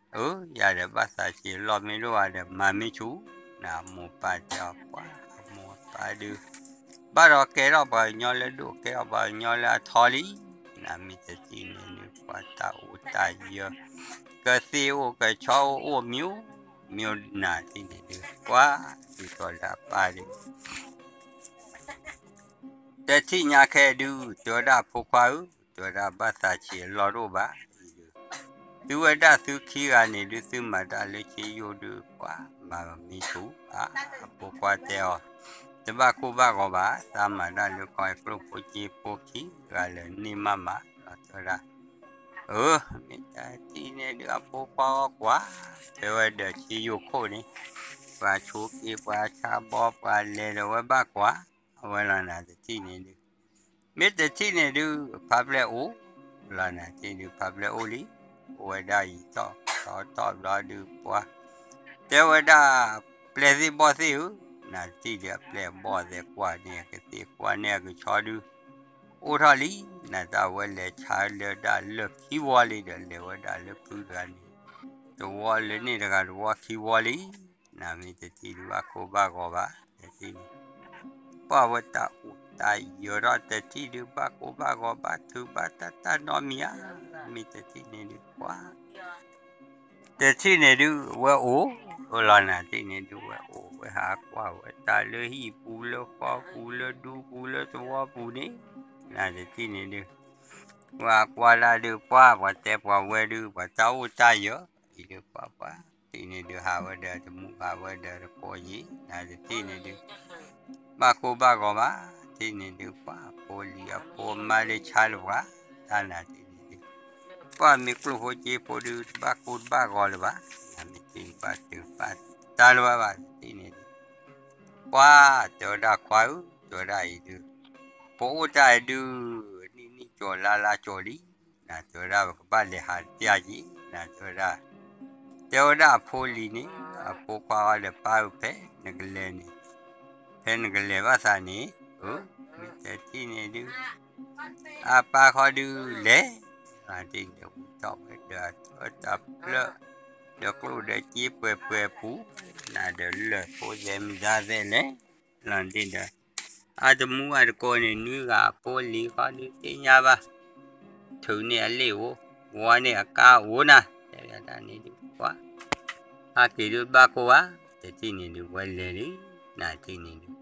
အၢ ယၤဒီးဘၣ်သးဆံးအလီၢ်မ့ၢ်တအိၣ်ဘၣ်ဒီး မၤမ့ၢ်ဆူၣ်, နမိၢ်ပၢ်တဲအီၤ ပှၤအမိၢ်အပၢ်ဒုး ဘၣ်ဒီးကဲထီၣ်ပှၤကညီလၢဒိၣ် ကဲထီၣ်ပှၤကညီလၢအထီလံ, နမ့ၢ်တထံၣ်န့ၣ်ဒုး ပှၤတၢ်အိၣ်တၢ်ယၢၤ ကသ့ၣ်အိၣ်ကဆီအိၣ်အိၣ်မံၤ မံၤနၤတထံၣ်န့ၣ်ဒုး ပှၤဒ်သိးလၢအပၢ်ဒုး တထံၣ်ညါခဲဒုး တဲဝဲဒၣ် ဖိခွါဧၢ, တဲဝဲဒၣ် ဘၣ်သးဆံးအလီၢ်တအိၣ်ဘၣ်အံၤဒုး, သုဝဲဒၣ်သုခံဂၤန့ၣ်ဒုး သုမၤတၢ်လၢခ့ယိာ်ဒုး ပှၤမၤမ့ၢ်ဆူၣ်ဧါ, အဖိခွါတဲအီၤ တဘၣ်ကိၢ်ဘၣ်ဂီၤဘၣ်, သးမၤတၢ်လၢကီၢ်ကျိၣ်ဖိက့ဖိခံဂၤလၢာ်န့ၢ်မးမးလီၤ တဲဝဲဒၣ် အၢ မ့ၢ်တထံၣ်န့ၣ်ဒုး အဖိခွါအီၣ်ကွၢ်, တဲဝဲဒီးခ့ယိာ်ခိၣ်န့ၣ် ပှၤဆိးက့ပှၤဆါဘီ ပှၤလဲၤဒီးဝဲဘၣ်ကွၢ် အဝဲလီၤနၤတထံၣ်န့ၣ်ဒုး, မ့ၢ်တထံၣ်န့ၣ်ဒုး ဖါပျဲၢ်အိၣ်လီၤနၤတထံၣ်ဒုး ဖါပျဲၢ်အိၣ်လံ, အိၣ်ဝဲဒၣ်ယံာ်ထီၣ်ထီထီၣ်ဘျီဒုး ပှၤ တဲဝဲဒၣ် ပျဲၢ်သ့ၣ်ဘီၣ်သ့ၣ်ဧၢ, နၤတထံၣ်ဒုး အပျဲၢ်အဘီၣ်သ့ၣ် ကွၢ်န့ၢ်အကသ့ၣ်ကွၢ်န့ၢ်အကဆီဒုး အိၣ်ထီၣ်လံ, နတၢ်ဝဲလဲၤဆါလၢဒၣ်လၢၢ်ခံဝီလံဒီး လဲၤဝဲဒၣ်လၢဖုတဂၤန့ၣ် တဝီလၢန့ၣ်တဂၤတဝီခံဝီလံ, နမ့ၢ်တထံၣ်ဒုး ဘၣ်ကိၢ်ဘၣ်ဂီၤဘၣ် တထံၣ်န့ၣ် ပှၤဝဲတၢ်အိၣ်တၢ်ယၢၤထီၣ် တထံၣ်ဒုး ဘၣ်ကိၢ်ဘၣ်ဂီၤ ဘၣ်ထုးဘၣ်တၢ်တၢ်နီတမံၤဧါ, မ့ၢ်တထံၣ်န့ၣ်ဒုး ပှၤ တထံၣ်န့ၣ်ဒုး ဝဲအိၣ်လီၤနၤတထံၣ်န့ၣ်ဒုး ဝဲအိၣ်ဝဲဟးကွၢ်ဝဲတၢ်လၢဟံၣ်ပူၤလၢဃီပူၤလၢဒူပူၤလၢသဝီပူၤန့ၣ်, နတထံၣ်န့ၣ်ဒုး ဝဲကွၢ်ဒၣ်ဒုး ပှၤ ပှၤတဲပှၤဝဲဒုး ပှၤတၢ်အိၣ်တၢ်ယၢၤ အံၤဒုး ပှၤပှၤ တထံၣ်န့ၣ်ဒုး ဟးဝဲဒီးတမူဟးဝဲဒီးတကိးယံၤ နတထံၣ်န့ၣ်ဒုး ဘၣ်ကိၢ်ဘၣ်ဂီၤဘၣ် တထံၣ်န့ၣ်ဒုး ပှၤဖိလံၤအဖိမါဒုးဆါလၢၤပှၤ တၢ်နၤတထံၣ်န့ၣ်ဒုး ပှၤမ့ၢ်ကျိၣ်ဖိစ့ဖိဒုး တဘၣ်ကိၢ်တဘၣ်ဂီၤလၢၤဘၣ်, နမ့ၢ်တထံၣ်ဘၣ်တုၤဘၣ်တၢ်လၢၤဘၣ်ဘၣ် တထံၣ်န့ၣ်ဒုး ပှၤတဲဝဲဒၣ် ခွါဧၢ တဲဝဲဒၣ်အံၤဒုး ပအိၣ်တၢ်အံၤဒုး နံၣ်နံၣ်ကၠီၤလါလါကၠီၤလံ, နတဲဝဲဒၣ်ပကဘၣ်လဲၤဟးတပျၢ်က့ၤ နတဲဝဲဒၣ် တဲဝဲဒၣ်အဖိလံၤန့ၣ် အဖိခွါအီၤဒီး ပၢ်ဧၢ ဖဲနကလဲၤန့ၣ် ဖဲနကလဲၤဘၣ်သးန့ၣ် အၢ မ့ၢ်တထံၣ်န့ၣ်ဒုး အပၢ်ခီဒုးလဲၤ နတထံၣ်န့ၣ် ဝံၤထီၣ်ဝဲဒီးအထၢတၢ်ဖျၢၣ် ဒီးကျိၣ်ဒီးစ့ပှဲၤပှဲၤပူၤ နဒီးလၢၢ်ဖိသဲးမတၤသဲးလဲၣ် လီၤဒ့ၣ်ဒီး အတမူအတကိးန့ၣ် နွံဂၤအဖိလံၤခီဒုးသ့ၣ်ညါဘၣ် ထုးန့ၢ်အလ့ၣ်ဧိၤ ဝီန့ၢ်အကါဧိၤနၤ တဲဝဲဒၣ်န့ၣ်ဒုး ပှၤ ဟးက့ၤဒုးဘၣ်ကိၢ်ဘၣ် တထံၣ်န့ၣ်ဒုး ဝဲလဲၤလံ နတထံၣ်န့ၣ်ဒုး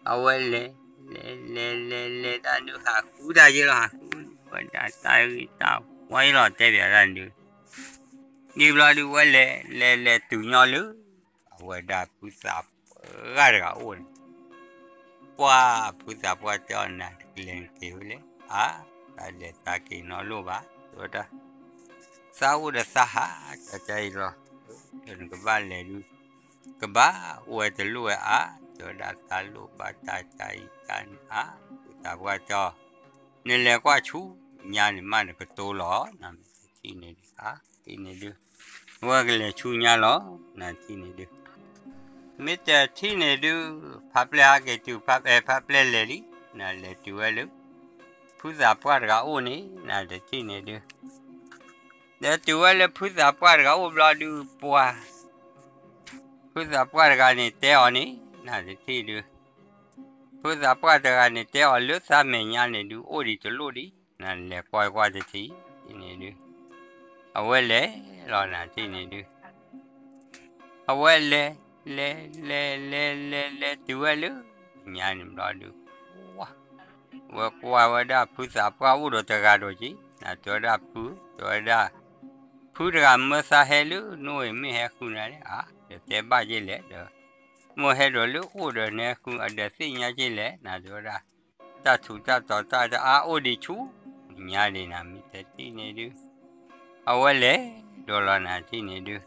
အဝဲလဲၤ လဲၤလဲၤလဲၤလဲၤတၢ်ဒုး ဟးဃုတၢ်ယ့လီၤ ဟးဃုဝဲဒၣ်တၢ်ဂ့ၢ်တၢ်ဝီယ့လီၤ တဲဘၣ်ဒၣ်ဒုး ဒ်ဘျီဒုး ဝဲလဲၤလဲၤလဲၤတုၤညီလၢ အဝဲဒၣ်ဖုသးပှၢ်တဂၤအိၣ်န့ၣ် ပှၤဖုသးပှၢ်တဲအီၤ နၤတကလဲၤနက့ၤဝဲလဲၣ် အါ တၢ်လဲၤတၢ်က့ၤနီတလိၣ်ဘၣ် တဲဝဲဒၣ် သးအိၣ်ဒီးသးဟး တၢ်တၢ်အံၤလီၤ နကဘၣ်လဲၤဒုး ကဘၣ်အိၣ်ဝဲတလိၣ်ဝဲအါ တဲဝဲဒၣ် သးလိၣ်ဘၣ်တၢ်တၢ်အံၤတၢ်န့ၣ်အါ ဖုသးပှၢ်တဲအီၤ နလဲၤကွၢ်ဆူညါန့ၣ် မးနကတိၤလီၤ နမ့ၢ်တထံၣ်န့ၣ်ဒုး အါ တထံၣ်န့ၣ်ဒုး ဝဲကလဲၤဆူညါလီၤ နတထံၣ်န့ၣ်ဒုး မ့ၢ်တထံၣ်န့ၣ်ဒုး ဖါပျဲၢ်ဟးက့ၤတုၤ ဖါပျဲၢ်လဲၤလံ နလဲၤတုၤဝဲလၢ ဖုသးပှၢ်တဂၤအိၣ်န့ၣ် နတထံၣ်န့ၣ်ဒုး ဒီးတုၤဝဲလၢဖုသးပှၢ်တဂၤအိၣ်ဘျီဒုး ပှၢ် ဖုသးပှၢ်တဂၤန့ၣ်တဲအီၤန့ၣ် နတထံၣ်ဒုး, ဖုသးပှၢ်တဂၤန့ၣ် တဲအီၤလၢသးမဲာ်ညါန့ၣ်ဒုး အိၣ်ဒံးတလိၣ်ဒံး, နလဲၤကွၢ်ကွၢ်တထံၣ်န့ၣ်ဒုး, အဝဲလဲၤလီၤနတထံၣ်န့ၣ်ဒုး အဝဲလဲၤ လဲၤ လဲၤ လဲၤ လဲၤ လဲၤ လဲၤတုၤဝဲလၢညါန့ၣ်ဘျီဒုး, ဝဲကွၢ်ဝဲဒၣ်ဖုသးပှၢ်အိၣ်ဒီးတဂၤဒီးက့ၤ, နတဲဝဲဒၣ်ဖု, တဲဝဲဒၣ်, ဖုတဂၤမၢသးဟဲလၢနအိၣ်အံၤ မ့ၢ်ဟဲဃုနၤလဲၣ်, ဒီးတဲဘၣ်က့ၤလဲၣ်ဒီး, မ့ၢ်ဟဲဒီးလၢအိၣ်ဒီးနဟဲဃုအဒီးသ့ၣ်ညါက့ၤလဲၣ်, နတဲဝဲဒၣ်, တၢ်ထူးတၢ်တီၤတၢ်တအါအိၣ်ဒံးဆူညါဒံး နမ့ၢ်တထံၣ်န့ၣ်ဒုး, အဝဲလဲၤဒီးလီၤနၤထံၣ်န့ၣ်ဒုး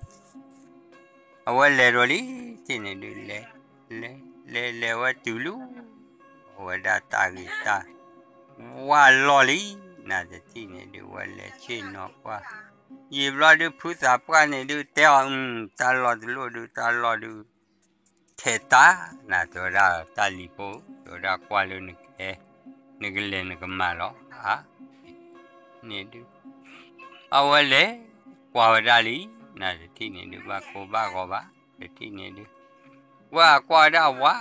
အဝဲလဲၤဒီးလံ ထံၣ်န့ၣ်ဒုး လဲၤ လဲၤ လဲၤ လဲၤဝဲတုၤလၢ အဝဲဒၣ်တၢ်ဂ့ၤတၢ်ဝါလီၢ်လံ, နတထံၣ်န့ၣ်ဒုး ဝဲလဲၤဆ့ၣ်နီၤကွၢ်, ယံာ်ဘျီဒုး ဖုသးပှၢ်န့ၣ်ဒုး တဲအီၤ, တၢ်လီၢ်တလိၣ်ဒုး တၢ်လီၢ်ဒုး ထဲးတၢ်, နတဲဝဲဒၣ်တၢ်လံၤဖိ, တဲဝဲဒၣ်ကွၢ်လၢနကဟဲ, နကလဲၤနကမၤလီၤဧါ န့ၣ်ဒုး, အဝဲလဲၤကွၢ်ဝဲဒၣ်လံ, နတထံၣ်န့ၣ်ဒုး ဘၣ်ကိၢ်ဘၣ်ဂီၤဘၣ်, တထံၣ်န့ၣ်ဒုး, ဝဲအကွၢ်ဝဲဒၣ်ဝါ,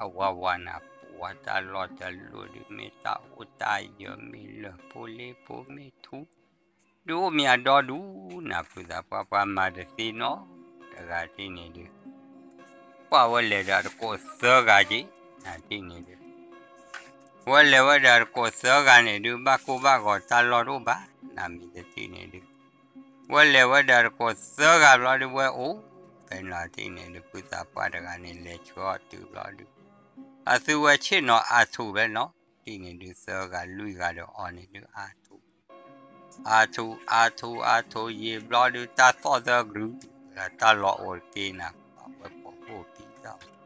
အဝါဝါနၤ ပှၤတၢ်လီၢ်တလိၣ်ဒုး မ့ၢ်တၢ်အိၣ်တၢ်ယၢၤ မ့ၢ်လၢၢ်ဖိလ့ဖိ မ့ၢ်ထူ ဒုးအိၣ်မ့ၢ်အဒီဒူၣ် နဖုသးပှၢ်ပှၤမၤတသ့နီတဂၤထံၣ်န့ၣ်ဒုး, ပှၢ်ဝဲလဲၤဒီးတကိးသၢဂၤက့ၤ, နထံၣ်န့ၣ်ဒုး, ဝဲလဲၤဝဲဒီးတကိးသၢဂၤန့ၣ်ဒုး ဘၣ်ကိၢ်ဘၣ်ဂီၤတၢ်လီၢ်တအိၣ်ဘၣ်, နမ့ၢ်တထံၣ်န့ၣ်ဒုး, ဝဲလဲၤဝဲဒီးတကိးသၢဂၤဘျီဒုး ဝဲအိၣ်ဖဲန့ၣ်လီၤထံၣ်န့ၣ်ဒုး ဖုသးပှၢ်တဂၤန့ၣ် လဲၤဆှၢအီၤတုၤဘျီဒုး, အသုဝဲဆ့ၣ်နီၤအါထူးဖဲနီၤထံၣ်န့ၣ်ဒုး သၢဂၤလွံၢ်ဂၤဒီးအီၤန့ၣ်ဒုး အါထူး အါထူး အါထူး အါထူး ယံာ်ဘျီဒုး တၢ်သီၣ်သၢကရု, တၢ်လီၤအိၣ်တက့ၢ်နၤ, ပှၢ်ဝဲပိာ်ဘိၣ်က့ၤဒီး,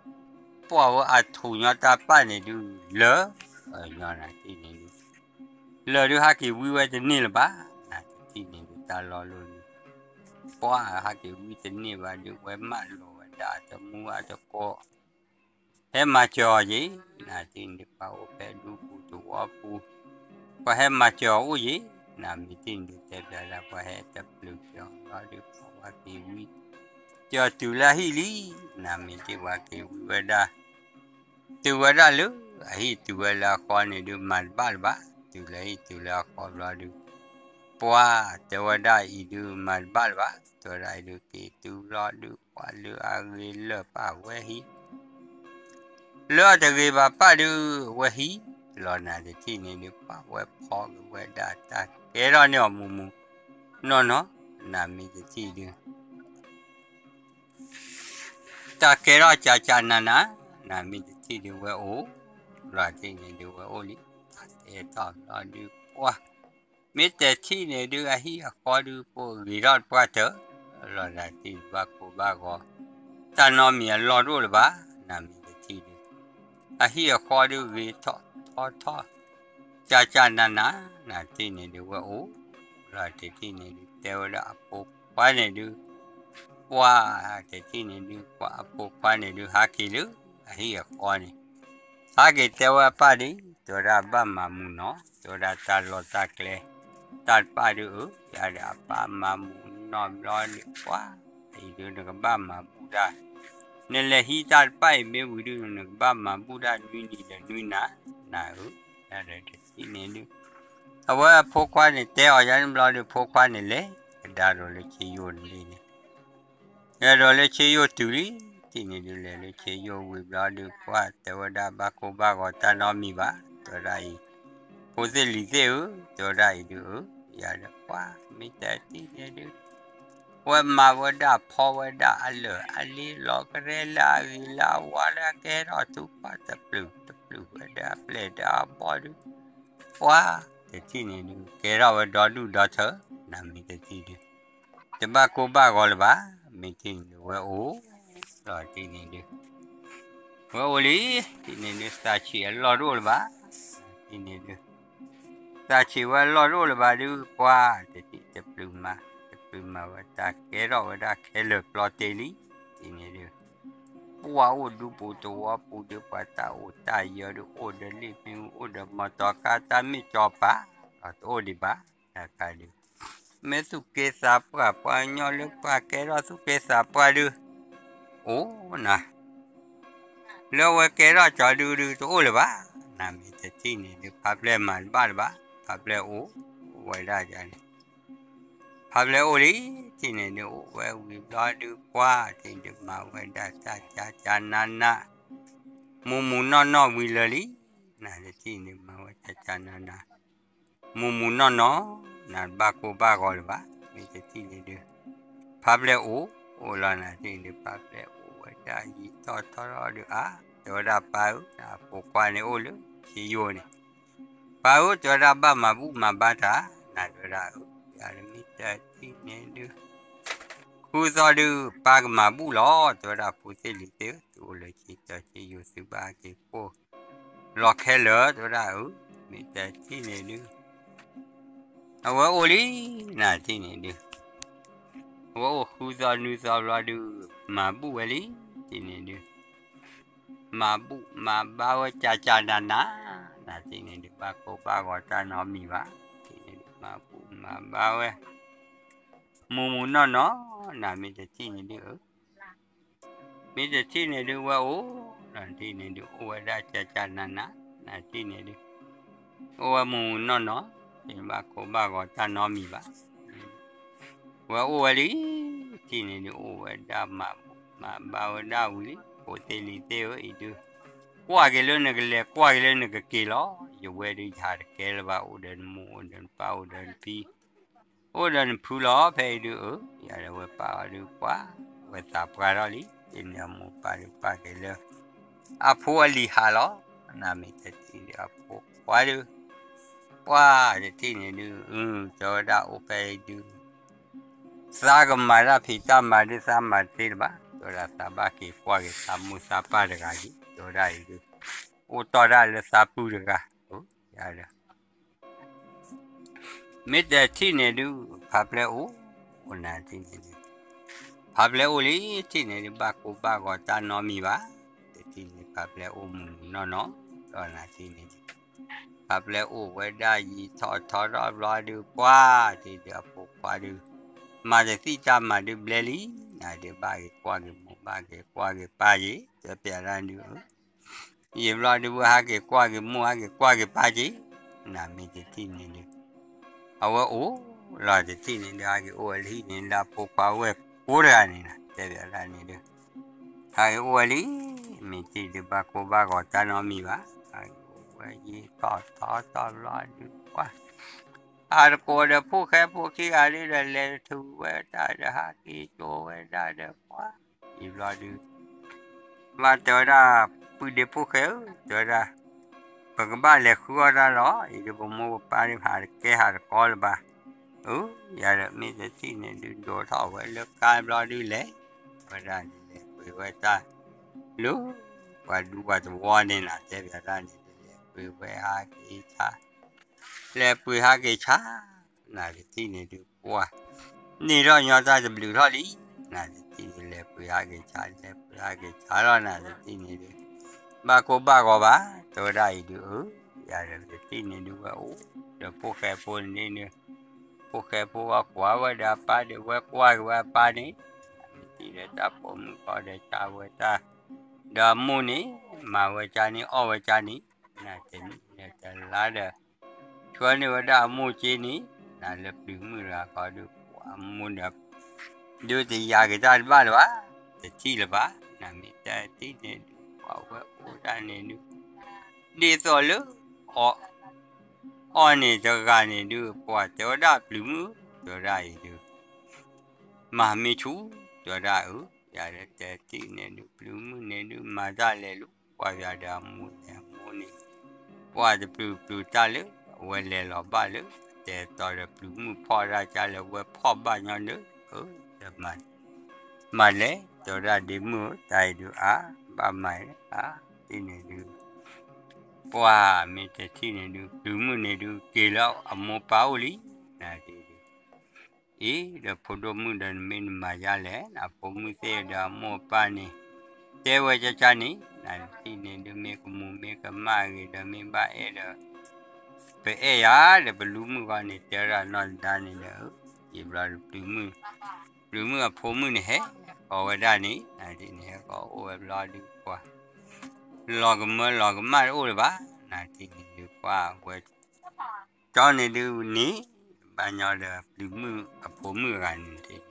ပှၢ်ဝဲအထူးညီတၢ်ပၢ်န့ၣ်ဒုး လၢ ညီနၤထံၣ်န့ၣ်ဒုး, လၢာ်ဒုးဟးက့ၤဝံဝဲတန့ၢ်လၢၤဘၣ်, နတထံၣ်န့ၣ်ဒုး တၢ်လီၢ်လိၣ်ဒုး, ပှၢ်ဟးက့ၤဝံတန့ၢ်ဘၣ်ဒုး ဝဲမၢလိာ်ဝဲဒၣ်တမူအတကိး ဟဲမၤစၢၤအီၤယ့ၤ, နထံၣ်န့ၣ်ဒုး ပှၤအိၣ်ဖဲဒူပူၤသဝီပူၤ, ပှၤဟဲမၤစၢၤအီၤအိၣ်ယ့ၤ, နမ့ၢ်ထံၣ်န့ၣ်ဒုး တဲဘၣ်ဒၣ်ပှၤဟဲတပျုာ်က့ၤအီၤဘျီဒုး ပှၤဝဲက့ၤဝံ, ကၠီၤတုၤလၢအဟံၣ်လံ, နမ့ၢ်ထံၣ်ပှၤက့ၤဝံဝဲဒၣ်, တုၤဝဲဒၣ်လၢအဟံၣ်တုၤဝဲလၢအဃီန့ၣ်ဒုး မၤတဘၣ်လၢၤဘၣ်, တုၤလၢဟံၣ်တုၤလၢအဃီဘျီဒုး ပှၢ်တဲဝဲဒၣ်အံၤဒုး မၤတဘၣ်လၢၤဘၣ်, တဲဝဲဒၣ်အံၤဒုး က့ၤတုၤဘျီဒုး ပှၤလၢအဂ့ၤလၢာ်ပာ်ဝဲဟံၣ်, လၢအတဂ့ၤဘၣ်ပာ်ဒုး အဝဲဟံၣ်လီၤနၤတထံၣ်န့ၣ်ဒုး ပှၢ်ဝဲဖီက့ၤဝဲဒၣ်တၢ်ကဲထီၣ်န့ၢ်အီၤမူးမူးနီၢ်နီၢ်, နမ့ၢ်တထံၣ်ဒုး တၢ်ကဲထီၣ်ကၠးကၠးနးနး, နမ့ၢ်တထံၣ်ဒုးဝဲအိၣ်, လီၤတထံၣ်န့ၣ်ဒုးဝဲအိၣ်လံ, တၢ်ကဲထီၣ်ဘျီဒုးပှၢ်, မ့ၢ်တထံၣ်န့ၣ်ဒုး အဟံၣ်အဃီဒုး ပှၢ်ဂ့ၤထီၣ်ပှၢ်တၢၢ်, လီၤနၤတထံၣ်ဘၣ်ကိၢ်ဘၣ်ဂီၤ, တၢ်နီတမံၤအလီၢ်တအိၣ်လၢၤဘၣ်, နမ့ၢ်တထံၣ်ဒုး, အဟံၣ်အဃီဒုးဂ့ၤထီၣ်ထီထီၣ်, ကၠးကၠးနးနး, နတထံၣ်န့ၣ်ဒုးဝဲအိၣ်, လီၤတထံၣ်န့ၣ်ဒုး တဲဝဲဒၣ်အဖိခွါန့ၣ်ဒုး ပှၢ်တထံၣ်န့ၣ်ဒုး ပှၢ်အဖိခွါန့ၣ်ဒုး ဟးက့ၤလၢအဟံၣ်အဃီန့ၣ်, ဟးက့ၤတဲဝဲအပၢ်ဒုး တဲဝဲဒၣ်ဘၣ်မၤမူးနီၢ်, တဲဝဲဒၣ်တၢ်လီၢ်တၢ်ကျဲ, တၢ်တပၣ်ဒုးအၢ, ယၤဒီးအပၢ်မၤမူးနီၢ်ဘျီဒုး ပှၢ်အံၤဒုး နကဘၣ်မၤဘူၣ်တၢ်, နလဲၤဟံးတၢ်တပၣ်အံၤမ့ၢ်ဝံၤဒုး နကဘၣ်မၤဘူၣ်တၢ်နွံနံၤဒီးနွံနၤ, နဧၢ, ယၤဒီးတထံၣ်န့ၣ်ဒုး အဝဲအဖိခွါန့ၣ်တဲအီၤယၤန့ၣ်ဘျီဒုး ဖိခွါန့ၣ်လဲၤကဒါဒီးလၢခ့ယိၣ်န့ၣ်လံန့ၣ်, လဲၤဒီးလၢခ့ယိၣ်တုၤလံ, တထံၣ်န့ၣ်ဒုး လဲၤလၢခ့ယိၣ်ဝံၤဘျီဒုး ပှၢ်တဲဝဲဒၣ်ဘၣ်ကိၢ်ဘၣ်ဂီၤတၢ်နီတမံၤဘၣ်, တဲဝဲဒၣ်အံၤ, ဖိသ့ၣ်လံၤသ့ၣ်ဧၢ, တဲဝဲဒၣ်အံၤဒုးအၢ, ယၤဒီးပှၢ်မ့ၢ်တထံၣ်န့ၣ်ဒုး ဝဲမၤဝဲဒၣ်ဖီဝဲဒၣ်အလၢာ်အလ့လီၤကရဲလၢအဂ့ၤလၢအဝါလၢအကဲထီၣ်ထူပှၢ်တပျုာ်တပျုာ်ဝဲဒၣ်အပျဲၢ်ဒီးအဘီဒုး, ပှၢ်တထံၣ်န့ၣ်ဒုး ကဲထီၣ်ဝဲဒီဒူၣ်ဒီထၢ, နမ့ၢ်တထံၣ်ဒုး တဘၣ်ကိၢ်ဘၣ်ဂီၤလၢၤဘၣ်, မ့ၢ်ထံၣ်န့ၣ်ဒုး ဝဲအိၣ်လီၤတထံၣ်န့ၣ်ဒုး ဝဲအိၣ်လံ, တထံၣ်န့ၣ်ဒုး သးဆံးအလီၢ်တအိၣ်လၢၤဘၣ်, တထံၣ်န့ၣ်ဒုး သးဆံးဝဲအလီၢ်တအိၣ်လၢၤဘၣ်ဒုး ပှၢ်တထံၣ်တပျုာ်မၤ, တပျုာ်မၤဝဲတၢ်ကဲထီၣ်ဝဲဒၣ်ခဲလၢာ်ပျီတ့ၢ်လံ, တထံၣ်န့ၣ်ဒုး ပှၢ်အိၣ်ဒူပူၤသဝီပူၤဒုး ပှၤတၢ်အိၣ်တၢ်ယၢၤဒုး အိၣ်ဒီးလ့ၣ်မ့ၣ်အူ အိၣ်ဒီးမီတီၤကါ တၢ်မ့ၢ်ကၠီၤပၤ, ဒီးတအိၣ်ဒံးဘၣ်, တၢ်ခါဒုး မ့ၢ်သူၣ်က့သးပှၢ် ပှၤကညီလၢပှၤကဲထီၣ်သူၣ်က့သးပှၢ်ဒုး အိၣ်နၤ လၢအဝဲကဲထီၣ်ကၠီဒုဒုးတအိၣ်လၢၤဘၣ်. နမ့ၢ်တထံၣ်န့ၣ်ဒုး ဖါပျဲၢ်မၤတဘၣ်လၢၤဘၣ်. ဖါပျဲၢ်အိၣ်ဝဲဒၣ်န့ၣ် ဖါပျဲၢ်အိၣ်လံ ထံၣ်န့ၣ်ဒုး အိၣ်ဝဲဝံၤဘျီဒုး ပှၢ်ထံၣ်ဒုးမၤဝဲဒၣ်တၢ်ကၠၢကၠၢနးနး မူးမူးနီၢ်နီၢ်ဝံၤလၢာ်လံ. နတထံၣ်န့ၣ်မၤဝဲကၠၢကၠၢနးနး မူးမူးနီၢ်နီၢ် နတဘၣ်ကိၢ်ဘၣ်ဂီၤလၢၤဘၣ်. မ့ၢ်တထံၣ်န့ၣ်ဒုး ဖါပျဲၢ်အိၣ် အိၣ်လီၤ နတထံၣ်န့ၣ်ဒုး ဖါပျဲၢ်အိၣ်ဝဲဒၣ်ယံာ်ထီၣ်ထီထီၣ်ဒုး အါ တဲဝဲဒၣ်ပၢ်ဧၢ နဖိခွါန့ၣ်အိၣ်လၢဆံယိာ်န့ၣ် ပၢ်ဧၢ တဲဝဲဒၣ်ဘၣ်မၤဘူၣ်မၤဘါတၢ် နတဲဝဲဒၣ်အၢ ယၤလၢမ့ၢ်တထံၣ်န့ၣ်ဒုး ဃုသီဒုး ပၢ်ကမၤဘူၣ်လီၤ တဲဝဲဒၣ်ဖိသ့ၣ်လံၤသ့ၣ်ဧၢ သုအိၣ်လၢဆံတၢဆံယိာ်သုဘၣ်က့ၤကိၢ်လီၤခဲလၢာ် တဲဝဲဒၣ်အၢ မ့ၢ်တထံၣ်န့ၣ်ဒုး အဝဲအိၣ်လံ နထံၣ်န့ၣ်ဒုး အဝဲအိၣ်ဃုသီနွံသီဘျီဒုး မၤဘူၣ်ဝဲလံ ထံၣ်န့ၣ်ဒုး မၤဘူၣ်မၤဘါဝဲကၠၢကၠၢနးနး နထံၣ်န့ၣ်ဒုး ဘၣ်ကိၢ်ဘၣ်ဂီၤတၢ်နီတမံၤဘၣ် ထံၣ်န့ၣ်ဒုး မၤဘူၣ်မၤဘါဝဲ မူးမူးနီၢ်နီၢ် နမ့ၢ်တထံၣ်န့ၣ်ဒုး မ့ၢ်တထံၣ်န့ၣ်ဒုးဝဲအိၣ် နထံၣ်န့ၣ်ဒုး အိၣ်ဝဲဒၣ်ကၠၢကၠၢနးနး နထံၣ်န့ၣ်ဒုး အိၣ်ဝဲမူးမူးနီၢ်နီၢ် ထံၣ်န့ၣ်ဘၣ်ကိၢ်ဘၣ်ဂီၤတၢ်နီတမံၤဘၣ် ဝဲအိၣ်ဝဲလံ ထံၣ်န့ၣ်ဒုး အိၣ်ဝဲဒၣ်မၤဘူၣ်မၤဘါဝဲဒၣ်ဝံၤလံ ဖိသ့ၣ်လံၤသ့ၣ်ဧၢ အံၤဒုး ကွၢ်က့ၤလၢနကလဲၤကွၢ်က့ၤလၢနကက့ၤလီၤ ယဝဲဒုးယဟးတကဲလၢၤဘၣ် အိၣ်ဒီးနမိၢ်အိၣ်ဒီးနပၢ်အိၣ်ဒီးနဖံ အိၣ်ဒီးနဖုလီၤ ဖဲအံၤဒုးအၢ ယၤဒီးဝဲပၢ်အီၤဒုးပှၢ် ဝဲသးပှၢ်ထီၣ်လံ ယန့ၣ်အမိၢ်ပၢ်ဒုးပၢ်က့ၤလၢ အဖိအလံၤဟးလီၤ နမ့ၢ်တထံၣ်ဒုးအဖိခွါဒုး ပှၢ်တထံၣ်န့ၣ်ဒုး တဲဝဲဒၣ်အိၣ်ဖဲအံၤဒုး သးကမၤတၢ်ဖံးတၢ်မၤဒုးသးမၤတသ့လၢၤဘၣ် တဲဝဲဒၣ်သးဘၣ်က့ၤကွၢ်က့ၤသးမိၢ်သးပၢ်တဂၤက့ၤ တဲဝဲဒၣ်အံၤဒုး အိၣ်တီၢ်ဒၣ်လၢသးပုၢ်တဂၤ ယၤဒီး မ့ၢ်တထံၣ်န့ၣ်ဒုး ဖါပျဲၢ်အိၣ် အိၣ်နၤထံၣ်န့ၣ်ဒုး ဖါပျဲၢ်အိၣ်လံ ထံၣ်န့ၣ်ဒုး ဘၣ်ကိၢ်ဘၣ်ဂီၤတၢ်နီတမံၤဘၣ် တထံၣ်န့ၣ် ဖါပျဲၢ်အိၣ်မူးမူးနီၢ်နီၢ် ဒီးနၤထံၣ်န့ၣ်ဒုး ဖါပျဲၢ်အိၣ်ဝဲဒၣ်ယံာ်ထီၣ်ထီထီၣ်ဘျီဒုး ပှၢ်ထံၣ်ဒုးအဖိခွါဒုး မၤတသံၣ်တၢ်မၤဒုးဘျဲလံ နဒုးဘၣ်က့ၤကွၢ်က့ၤမိၢ်ဘၣ်က့ၤကွၢ်က့ၤပၢ်က့ၤ တဲပျးဒၣ်ဒုး ယံာ်ဘျီဒုးဝဲဟးက့ၤကွၢ်က့ၤမိၢ်ဟးက့ၤကွၢ်က့ၤပၢ်က့ၤ နမ့ၢ်တထံၣ်န့ၣ်ဒုး အဝဲအိၣ်လီၤတထံၣ်န့ၣ်ဒုး ဟးက့ၤအိၣ်ဝဲလၢဟံၣ်န့ၣ်လၢအဖိခွါဝဲၢ်ကိးတဂၤန့ၣ် တဲပျးဒၣ်န့ၣ်ဒုး ဟးက့ၤအိၣ်ဝဲလံ မ့ၢ်ထံၣ်ဒုးဘၣ်ကိၢ်ဘၣ်ဂီၤတၢ်နီတမံၤဘၣ် ဟးက့ၤအိၣ်ဝဲယံာ်ထီၣ်ထီထီၣ်ဘျီဒုးပှၢ် ဟးတကိးဒီးဖိၣ်ဃဲဖိခံဂၤဒုးဒီး လဲၤထုးဝဲတၢ်ဒီးဟးက့ၤကၠိဝဲဒၣ်ဒီးပှၢ် ယံာ်ဘျီဒုး ဘၣ်တဲဝဲဒၣ် ပုၢ်ဒ့ဖိၣ်ဃဲဧၢ တဲဝဲဒၣ် ပကဘၣ်လဲၤဃုအီၣ်တၢ်လီၤ အံၤဒုးပမိၢ်ပပၢ်ဒုးဟးတကဲဟးတကီလၢၤဘၣ် အၢ ယၤဒီးမ့ၢ်တထံၣ်န့ၣ်ဒုး ဒိးထီၣ်ဝဲလၢကါဘျီဒုးလဲၤ ဝဲဒၣ်လဲၤပှ့ၤဝဲတၢ် လၢ ပှၤဒူပှၤသဝီန့ၣ်နၤ တဲပျးတၢ်န့ၣ်ဒုး လဲၤပှ့ၤဝဲဟးက့ၤဆါ လဲၤပှ့ၤဟးက့ၤဆါ နတထံၣ်န့ၣ်ဒုးပှၢ် န့ၢ်ထီၣ်ညီတၢ်တဘျုးထီၣ်လံ နတထံၣ်ဒုးလဲၤပှ့ၤဟးက့ၤဆါ လဲၤပှ့ၤဟးက့ၤဆါလီၤ နတထံၣ်န့ၣ်ဒုး ဘၣ်ကိၢ်ဘၣ်ဂီၤဘၣ် တဲဝဲဒၣ်အံၤဒုး အၢ ယၤဒီးတထံၣ်န့ၣ်ဒုးဝဲအိၣ် ဒီးဖိၣ်ဃဲဖိန့ၣ်ဒုး ဖိၣ်ဃဲဖိဂီၢ်ကွၢ်ဝဲဒီးအပၢ်ဒီး ဝဲကွၢ်က့ၤဝဲအပၢ်န့ၣ် နတထံၣ်ဒီးတၢ်ပိာ်မုၣ်ဃီဒီးတၢ်ဝဲတၢ် ဒီးအမိၢ်န့ၣ် မၤဝဲကၢ်န့ၣ် အီၣ်ဝဲကၢ်န့ၣ် နတနံၣ်ဒီးတလါဒီး ဆှၢန့ၢ်ဝဲဒၣ်အမိၢ်က့န့ၣ် နလၢပျုၤမုၣ်တဂၤဃီဒုး ပှၤအမိၢ်ဒီး ဒုးတယၤက့ၤတၢ်တဘၣ်လၢၤဘၣ် တထံၣ်လၢၤဘၣ် နမ့ၢ်တထံၣ်န့ၣ်ဒုး ပှၤဝဲအိၣ်ဒၣ်န့ၣ်ဒုး ဒ်သိးလၢ အီၣ်န့ၣ်တဂၤန့ၣ်ဒုး ပှၤတဲဝဲဒၣ်ပျုၤမုၣ် တဲဝဲဒၣ်အံၤဒုး မၤမ့ၢ်ဆူၣ် တဲဝဲဒၣ်အၢ ယၤဒီးတထံၣ်န့ၣ်ဒုး ပျုၤမုၣ်န့ၣ်ဒုး မၤတၢ်လဲၤလူၤ ပှၤယၤဒီးအမိၢ်န့ၣ် အမိၢ်န့ၣ် ပှၤတပျုၤပျုၤတၢ်လၢ အဝဲလဲၤလီၤဘၣ်လၢ တဲတီဒီးပျုၤမုၣ်ဖီၣ်ဒၣ်ကၢ်လၢဝဲဖီၣ်ဘၣ်ညီဒုး အၢ မၤလဲၣ် တဲဝဲဒၣ်ဒ့မုၣ်ဧၢ တၢ်အံၤဒုးအါ ဘၣ်မၤအါ တထံၣ်န့ၣ်ဒုး ပှၤမ့ၢ်တထံၣ်န့ၣ်ဒုး ပျုၤမုၣ်န့ၣ်ဒုး က့ၤလၢအမိၢ်ပၢ်အိၣ်လံ နတထံၣ်ဒုး အံၤဒီးဖိဒိၣ်မုၣ်ဒီးနမ့ၢ်နမၤယါလဲၣ် နဖိမုၣ်သ့ၣ်ဒီးအမိၢ်အပၢ်န့ၣ် တဲဝဲကၢ်ကၢ်န့ၣ် နတထံၣ်န့ၣ်ဒုး မ့ၢ်ကမူးမ့ၢ်ကမၣ်ဂ့ၤဒီးမ့ၢ်ဘၣ်အဲၣ်ဒီး ပအဲၣ်ယၤဒီးပလူမုၣ်ဂီၢ်န့ၣ် တဲဝဲဒၣ်နီၢ်ဒဒါန့ၣ်ဒီး ယံာ်ဘျီဒုး ပျုၤမုၣ်, ပျုၤမုၣ်အဖိမုၣ်န့ၣ်ဟဲဃီၤဝဲဒၣ်န့ၣ် နတထံၣ်န့ၣ် ဟဲဃီၤအိၣ်ဝဲဘျီဒုးပှၤ လီၤကမၢလီၤကမၣ်တအိၣ်လၢၤဘၣ်, နတထံၣ်န့ၣ်ဒုးပှၤဝဲ ကၠီန့ၣ်ဒုးန့ၣ် ဘၣ်ညီဒီးပျုၤမုၣ်အဖိမုၣ်အဂၤန့ၣ်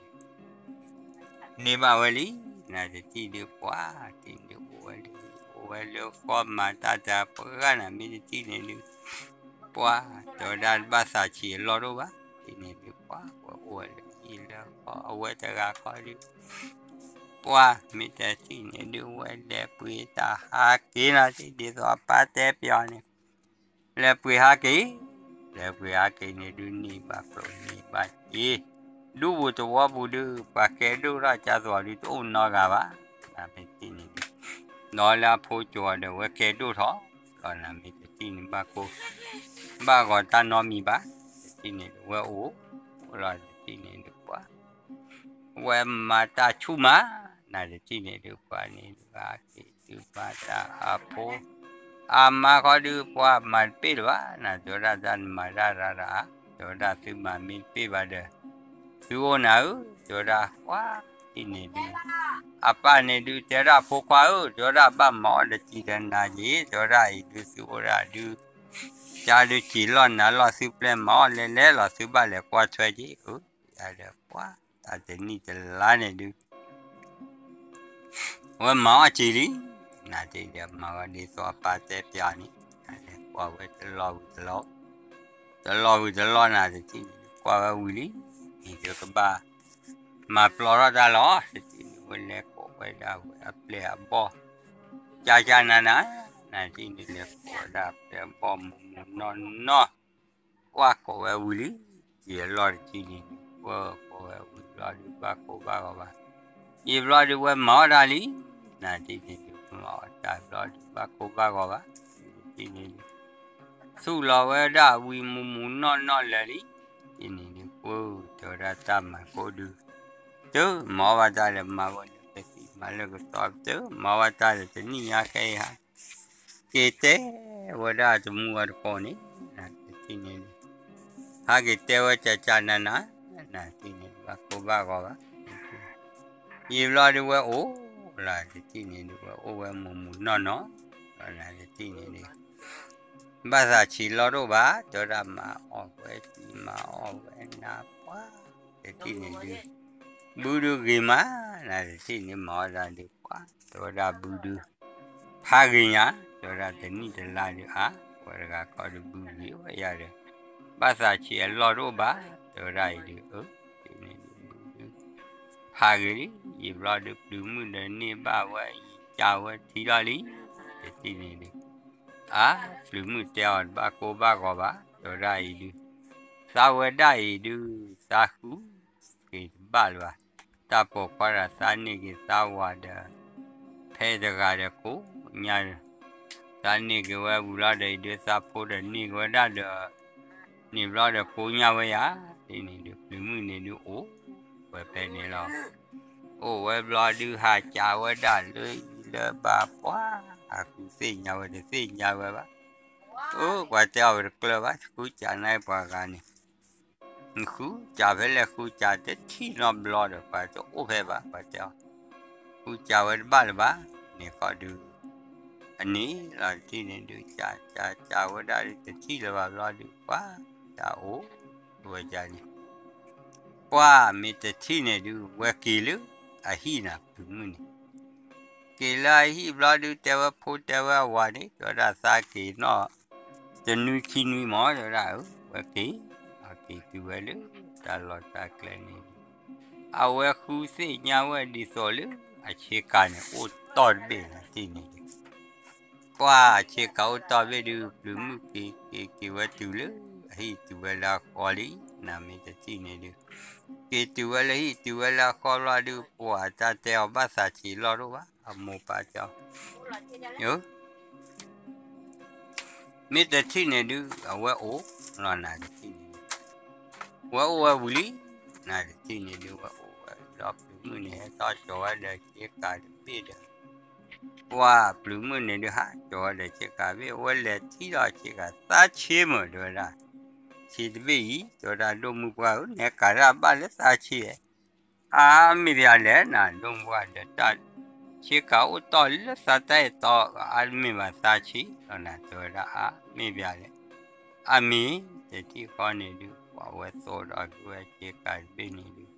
န့ၢ်ဘၣ်ဝဲလံ, နတထံၣ်ဒုးပှၤ တထံၣ်န့ၣ်ဒုးအိၣ်ဝဲလၢ အိၣ်ဝဲလၢဃီမၤတၢ်တၢ်ပှၤဂၤန့ၣ် မ့ၢ်တထံၣ်န့ၣ်ဒုး ပှၤ တဲဝဲဒၣ်တဘၣ်သးဆံးအလီၢ်တအိၣ်ဘၣ်, တထံၣ်န့ၣ်ဒုးပှၤ ဝဲအိၣ်ဝဲလၢဟံၣ်လၢဃီအဝဲတဂၤဃီဒုး ပှၤ မ့ၢ်တထံၣ်န့ၣ်ဒုး ဝဲလဲၤပှ့ၤတၢ်ဟးက့ၤလီၤ တထံၣ်ဒ်သိးအပၢ်တဲပၠီန့ၣ် လဲၤပှ့ၤဟးက့ၤ, လဲၤပှ့ၤဟးက့ၤန့ၣ်ဒုး န့ၢ်ဘၣ်ကျိၣ်န့ၢ်ဘၣ်စ့ ဒူပူၤသဝီပူၤဒုး ပှၤကဲဒိၣ်ထီၣ်ကၢသိးဒုး တအိၣ်နီတဂၤဘၣ်, နမ့ၢ်တထံၣ်န့ၣ်ဒုး ဒီးလၢအဖိကၠီၤဒီး ဝဲကဲဒိၣ်ထီၣ် ဒီးနမ့ၢ်တထံၣ်န့ၣ် ဘၣ်ကိၢ် ဘၣ်ဂီၤတၢ်နီတမံၤဘၣ်, တထံၣ်န့ၣ်ဒုး ဝဲအိၣ် လီၤတထံၣ်န့ၣ်ဒုးပှၤ ဝဲမၤတၢ်ဆူၣ်မး, နတထံၣ်န့ၣ်ဒုးပှၤန့ၣ်ဒုး အက့ၤဒုးမၤတၢ်အဖိ အမါဃီဒုး ပှၤမၤတပ့ၢ်လၢၤဘၣ်, နတဲဝဲဒၣ်တၢ်နမၤတၢ်ရၤရၤ, တဲဝဲဒၣ်သုမၤမ့ၢ်တပ့ၢ်ဘၣ်ဒီး သုအိၣ်နၤဧၢ, တဲဝဲဒၣ်ပှၤ တထံၣ်န့ၣ်ဒုး အပၢ်န့ၣ်ဒုး တဲဝဲဒၣ်ဖိခွါဧၢ, တဲဝဲဒၣ်ဘၣ်မၤအီၣ်တစံးဒီးနၤက့ၤ, တဲဝဲဒၣ်အံၤဒုးသုအိၣ်ဒၣ်ဒုး ကၢ်ဒုးစံးလီၢ်နၤလီၢ် သုပျဲၢ်မၤအီၣ်လဲၤလဲၤလီၤ သုဘၣ်လဲၤကွၢ်ထွဲက့ၤဧၢ, ယၤဒီးပှၤ တၢ်တနံၣ်တလါန့ၣ်ဒုး ဝဲမၤအီၣ်စံးလံ, နတထံၣ်ဒီးမၤဝဲဒ်သိးအပၢ်တဲပၠီန့ၣ်, ကွၢ်ဝဲတလီၤဝံၤတလီၤ, တလီၤဝံၤတလီၤ နတထံၣ်န့ၣ်ဒုး ကွၢ်ဝဲဝံၤလံ, အံၤဒုးကဘၣ် မၤပျီထီၣ်တၢ်လီၤ, တထံၣ်န့ၣ် ဝဲလဲၤကိးဝဲဒၣ်ဝဲအပျဲၢ်အဘီၣ် ကၢ်ကၢ်နၤနၤ, နတထံၣ်န့ၣ် လဲၤကိးဝဲဒၣ်အပျဲၢ်အဘီၣ်မုၢ်မုၢ်နီၢ်နီၢ် ကွၢ်ကိးဝဲဝံၤလံ, ယံာ်လီၤတထံၣ်န့ၣ်ဒုး ပှၤကိးဝဲဝံၤဘျီဒုး ဘၣ်ကိၢ်ဘၣ်ဂီၤဘၣ်, ယံာ်ဘျီဒုး ဝဲမၤအီၣ်တၢ်လံ, နတထံၣ်န့ၣ်ဒုး မၤအီၣ်တၢ်ဘျီဒုး ဘၣ်ကိၢ်ဘၣ်ဂီၤဘၣ်, တထံၣ်န့ၣ်ဒုး သူၣ်လီၤဝဲဒၣ်ဝံၤမုၢ်မုၢ်နီၢ်နီၢ်လၢာ်လံ, တထံၣ်န့ၣ်ဒုး ပှၤတဲဝဲဒၣ်တၢ်မၤကိၢ်ဒုး တမၤအီၣ်ဘၣ်တၢ်ဒီး မၤဝဲလၢကသီၣ်မၤလၢကသီၣ် တမၤဝဲတၢ်ဒီး တနံၣ်ညါခဲအံၤဟါ က့ၤတဲဝဲဒၣ်တမူဝဲတကိးန့ၣ်, နတထံၣ်န့ၣ်ဒုး ဟးက့ၤတဲဝဲကၢ်ကၢ်နၤနၤ, နတထံၣ်န့ၣ်ဒုး ဘၣ်ကိၢ်ဘၣ်ဂီၤဘၣ်, ယံာ်ဘျီဒုးဝဲအိၣ်လီၤ, တထံၣ်န့ၣ်ဒုး ဝဲအိၣ်ဝဲမုၢ်မုၢ်နီၢ်နီၢ်, ဒီးနတထံၣ်န့ၣ်ဒုး ဘၣ်သးဆံးလီၢ်တအိၣ်ဘၣ်, တဲဝဲဒၣ်မၤအီၣ်ဝဲစံး မၤအီၣ်ဝဲနၤပှၤ, တထံၣ်န့ၣ်ဒုး ဘုဒုးဂ့ၤမး, နတထံၣ်န့ၣ်မၤအီၣ်တၢ်ဒုးပှၤ, တဲဝဲဒၣ်ဘုဒုး ဖးဂ့ၤညါ, တဲဝဲဒၣ်တနံၣ်တလါဒုးအါ, ဝဲတဂၤခီဒုးဘုဂ့ၤဝဲယၤဒီး ဘၣ်သးဆံးအလီၢ်တအိၣ်ဘၣ်, တဲဝဲဒၣ်အံၤဒုး အၢ တထံၣ်န့ၣ်ဒုး ဘုဒုး ဖးဂ့ၤလံ, ယံာ်ဘျီဒုး ပျုၤမုၣ်ဒီးန့ၢ်ဘၣ်ဝဲ ယံာ်ကၢ်ဝဲထံလီၤလံ, တထံၣ်န့ၣ်ဒုး အါ ပျုၤမုၣ်တဲအီၤတဘၣ်ကိၢ်ဘၣ်ဂီၤဘၣ်, တဲဝဲဒၣ်အံၤဒုး သးဝဲဒၣ်အံၤဒုး သးဃုက့ၤတဘၣ်လၢၤဘၣ်, တၢ်ပိာ်ခွါတဂၤသးန့ၢ်က့ၤသးဝၤဒီး ဖဲတဂၤဒီးကိးညါ သးန့ၢ်က့ၤဝဲဝံၤလီၤဒီး အံၤဒုးသးဖိဒီးန့ၢ်က့ၤဝဲဒၣ်ဒီး န့ၢ်ဘျီဒီးကိးညါဝဲယၤ, တထံၣ်န့ၣ်ဒုး ပျုၤမုၣ်န့ၣ်ဒုးအိၣ်ဝဲဖဲန့ၣ်လီၤ, အိၣ်ဝဲဘျီဒုးဟးကးဝဲဒၣ်လၢအံၤလၢဘၣ်ပှၤ, ဟးဃုသ့ၣ်ညါဝဲတသ့ၣ်ညါဝဲဘၣ်, အိၣ် ပှၤတဲအီၤဝဲတကျၢၤဘၣ် ဃုကးန့ၢ်ပှၤဂၤန့ၣ် ဃုကးဖဲလဲၣ် ဃုကးတထံၣ်နီတဘျီဒီး ပှၤတအိၣ်ဖဲဘၣ် ပှၤတဲအီၤ, ဃုကးဝဲတဘၣ်လၢၤဘၣ်, န့ၣ်ဃီဒုး အန့ၣ်လီၤ တထံၣ်န့ၣ်ဒုး ကးကးကးဝဲဒၣ်ဒုး တထံၣ်လၢၤဘၣ်ဘျီဒုး ပှၤတၢ်အိၣ်ဝဲဒၣ်န့ၣ် ပှၤမ့ၢ်တထံၣ်န့ၣ်ဒုး ဝဲက့ၤလၢအဟံၣ်နၤ ပျုၤမုၣ်န့ၣ် က့ၤလၢအဟံၣ်ဘျီဒုး တဲဝဲဖိတဲဝဲအဝၤန့ၣ် တဲဝဲဒၣ်သးက့ၤနီၢ် တနွံခံနွံမး တဲဝဲဒၣ် အဝဲက့ၤ အက့ၤတုၤဝဲလၢတၢ်လီၢ်တၢ်ကျဲန့ၣ် အဝဲဃုသ့ၣ်ညါဝဲဒ်သိးလၢအဆ့ကၤန့ၣ် အိၣ်တီၢ်တဘ့ၣ်နၤ တထံၣ်န့ၣ်ဒုး ပှၤအဆ့ကၤအိၣ်တီၢ်ဘ့ၣ်ဒုး ပျုၤမုၣ်က့ၤက့ၤက့ၤဝဲတုၤလၢအဟံၣ်တုၤဝဲလၢအဃီလံ နမ့ၢ်တထံၣ်န့ၣ်ဒုး က့ၤတုၤဝဲလၢဟံၣ်တုၤဝဲလၢအဃီဘျီဒုး ပှၤတၢ်တဲအီၤဘၣ်သးဆံးလီၢ်တအိၣ်ဘၣ် အမိၢ်ပၢ်တဲအီၤ မ့ၢ်တထံၣ်န့ၣ်ဒုး အဝဲအိၣ်လီၤနၤတထံၣ်န့ၣ်ဒုး ဝဲအိၣ်ဝဲဝံၤလံ နၤတထံၣ်န့ၣ်ဒုး ဝဲအိၣ်ဝဲလီၤ ပျုၤမုၣ်န့ၣ် ဟဲထီၣ်ကၠီၤဝဲဒီးဆ့ကၤတဘ့ၣ်ဒီး ပှၤပျုၤမုၣ်န့ၣ်ဒုး ဟးကၠီၤဝဲဒီးဆ့ကၤဘ့ၣ် အဝဲလဲၤထံၣ်လီၤဆ့ကၤ သးဆ့မုာ်တဲဝဲဒၣ် ဆ့တဘ့ၣ်အံၤ တဲဝဲဒၣ် ဒိၣ်မုၢ်ပှၢ်ဧၢ နဟဲကၤတၢ်ဘၣ်လၢသးဆ့ဧါ, အါမ့ၢ်ပယၤလဲၣ်နၤ ဒိၣ်မုၢ်ပှၢ်ဒီး တၢ်ဆ့ကၤအိၣ်တီၢ်လၢသးတၢ်အဲၣ်တီအါတမ့ၢ်ဘၣ်သးဆ့လီၤနၤ တဲဝဲဒၣ် အါမ့ၢ်ပယၤလဲၣ်. အါမ့ၢ် တထံၣ်ဃီန့ၣ်ဒုး ပှၤဝဲသိးဒီးက့ၤဝဲဆ့ကၤတဘ့ၣ်န့ၣ်ဒုး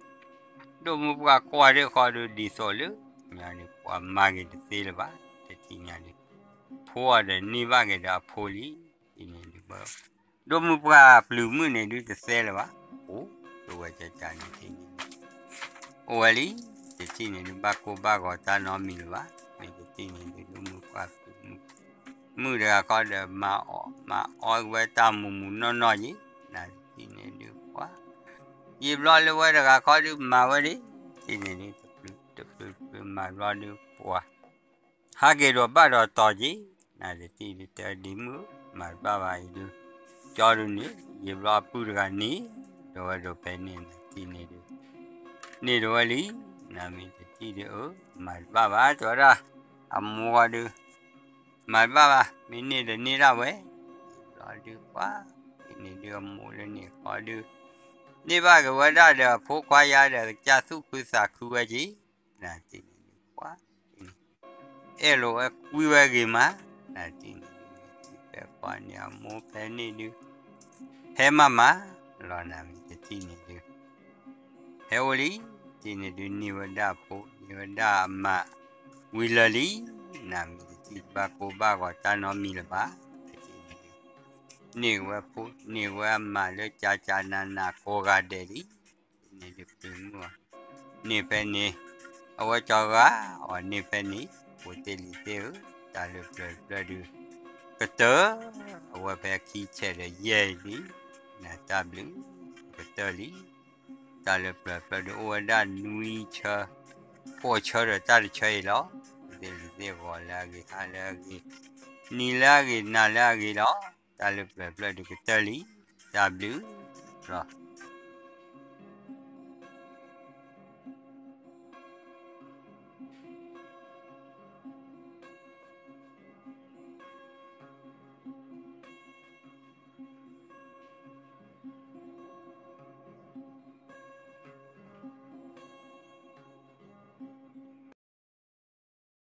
ဒိၣ်မုၢ်ပှၢ်ကွၢ်ဒၣ်ဃီဒုး ဒ်သိးလၢညါန့ၣ် ပှၤမၤက့ၤတသ့လၢၤဘၣ် တထံၣ်ညါဒုး ဖိအီၤဒီးန့ၢ်ဘၣ်က့ၤဒီးအဖိလံ. တထံၣ်န့ၣ်ဒုး ဒိၣ်မုၢ်ပှၢ်ပျုၤမုၣ်န့ၣ်ဒုးတသ့လၢၤဘၣ်, အိၣ်တဝဲကကန့ၣ် အိၣ်ဝဲလံ. တထံၣ်န့ၣ်ဒုး ဘၣ်ကိၢ်ဘၣ်ဂီၤတၢ်နီတမံၤလၢၤဘၣ်. မ့ၢ်တထံၣ်န့ၣ်ဒုး ဒိၣ်မုၢ်ပှၢ်ပျုၤမုၣ်တဂၤခီဒီး မၤအီၣ်မၤအီဝဲတၢ်မူးမူးနီၢ်နီၢ်ယံၤ, နတထံၣ်န့ၣ်ဒုးပှၤ ယံာ်ဘျီလၢဝဲတဂၤခီဒုးမၤဝဲဒၣ်, တထံၣ်န့ၣ်ဒုး တပျုၤတပျုၤတပျုၤမၤဘျီဒုးပှၤ ဟးက့ၤဒီးဘၣ်ဒီးတီၤက့ၤ, နတထံၣ်ဒုး တဲဒ့မုၣ်ဧၢ မၤတဘၣ်ဘၣ်အံၤဒုး, ကၠီဒုးန့ၣ် ယံာ်ဘျီအပုၢ်တဂၤန့ၣ် ဒီးဝဲဒီးဖဲန့ၣ် နတထံၣ်န့ၣ်ဒုး န့ၢ်ဒီးဝဲလံ. နမ့ၢ်တထံၣ်ဒုးအၢ မၤတဘၣ်ဘၣ် တဲဝဲဒၣ်, အမိၢ်ဃီဒုး မၤတဘၣ်ဘၣ် မ့ၢ်န့ၢ်ဒီးန့ၢ်ဒၣ်ဝဲ, ဘျီဒုးပှၤ တထံၣ်န့ၣ်ဒုးအမိၢ်လၢန့ၣ်ဃီဒုး န့ၢ်ဘၣ်က့ၤဝဲဒၣ်ဒီးအဖိခွါယါဒီးကစၢ်သူၣ်ခုသးခုဝဲက့ၤ, နတထံၣ်န့ၣ်ဒုးပှၤ အဲၣ်လိာ်ဝဲကွံဝဲဂ့ၤမး, နတထံၣ်န့ၣ်ဒုး မ့ၢ်ထံၣ်ဖဲပှၤန့ၣ်အမိၢ်ဖဲန့ၣ်ဒုး ဟဲမၤမးလီၤ နမ့ၢ်တထံၣ်န့ၣ်ဒုး ဟဲအိၣ်လံ. တထံၣ်န့ၣ်ဒုး န့ၢ်ဝဲဒၣ်အဖိ န့ၢ်ဝဲဒၣ်အမါ ဝံၤလၢာ်လံ. နမ့ၢ်တထံၣ်ဘၣ်ကိၢ်ဘၣ်ဂီၤတၢ်နီတမံၤလၢၤဘၣ်. တထံၣ်န့ၣ်ဒုး န့ၢ်ဝဲဖိ န့ၢ်ဝဲအမါလၢကကနနကိးဂၤဒဲးလံ. တထံၣ်န့ၣ်ဒုးပျုၤမုၣ်အီၤ န့ၢ်ဖဲန့ၣ် အဝဲကၠီဂၤအီၤန့ၢ်ဖဲန့ၣ် ဖိသ့ၣ်လံၤသ့ၣ်ဧၢ, တၢ်လၢပျၢၤတဖျၢၣ်ဒုး ကတၢၢ် အဝဲဖဲခံဆဲးဒီးယဲၢ်လံ. နတၢ်ဘျုး ကတၢၢ်လံ. တၢ်လၢပျၢၤတဖျၢၣ်ဒုး အိၣ်ဝဲဒၣ်နွံဆၢ ဃိးဆၢဒီးတၢ်တဆၢအံၤလီၤ. သ့ၣ်လံၤသ့ၣ်ဂီၤလၢအဂ့ၤ ဟါလၢအဂ့ၤ နံၤလၢအဂ့ၤ နၤလၢအဂ့ၤလီၤ. တၢ်လၢပျၢၤတဖျၢၣ်ဒုးကတၢၢ်လံ. တၢ်ဘျုးလီၤ.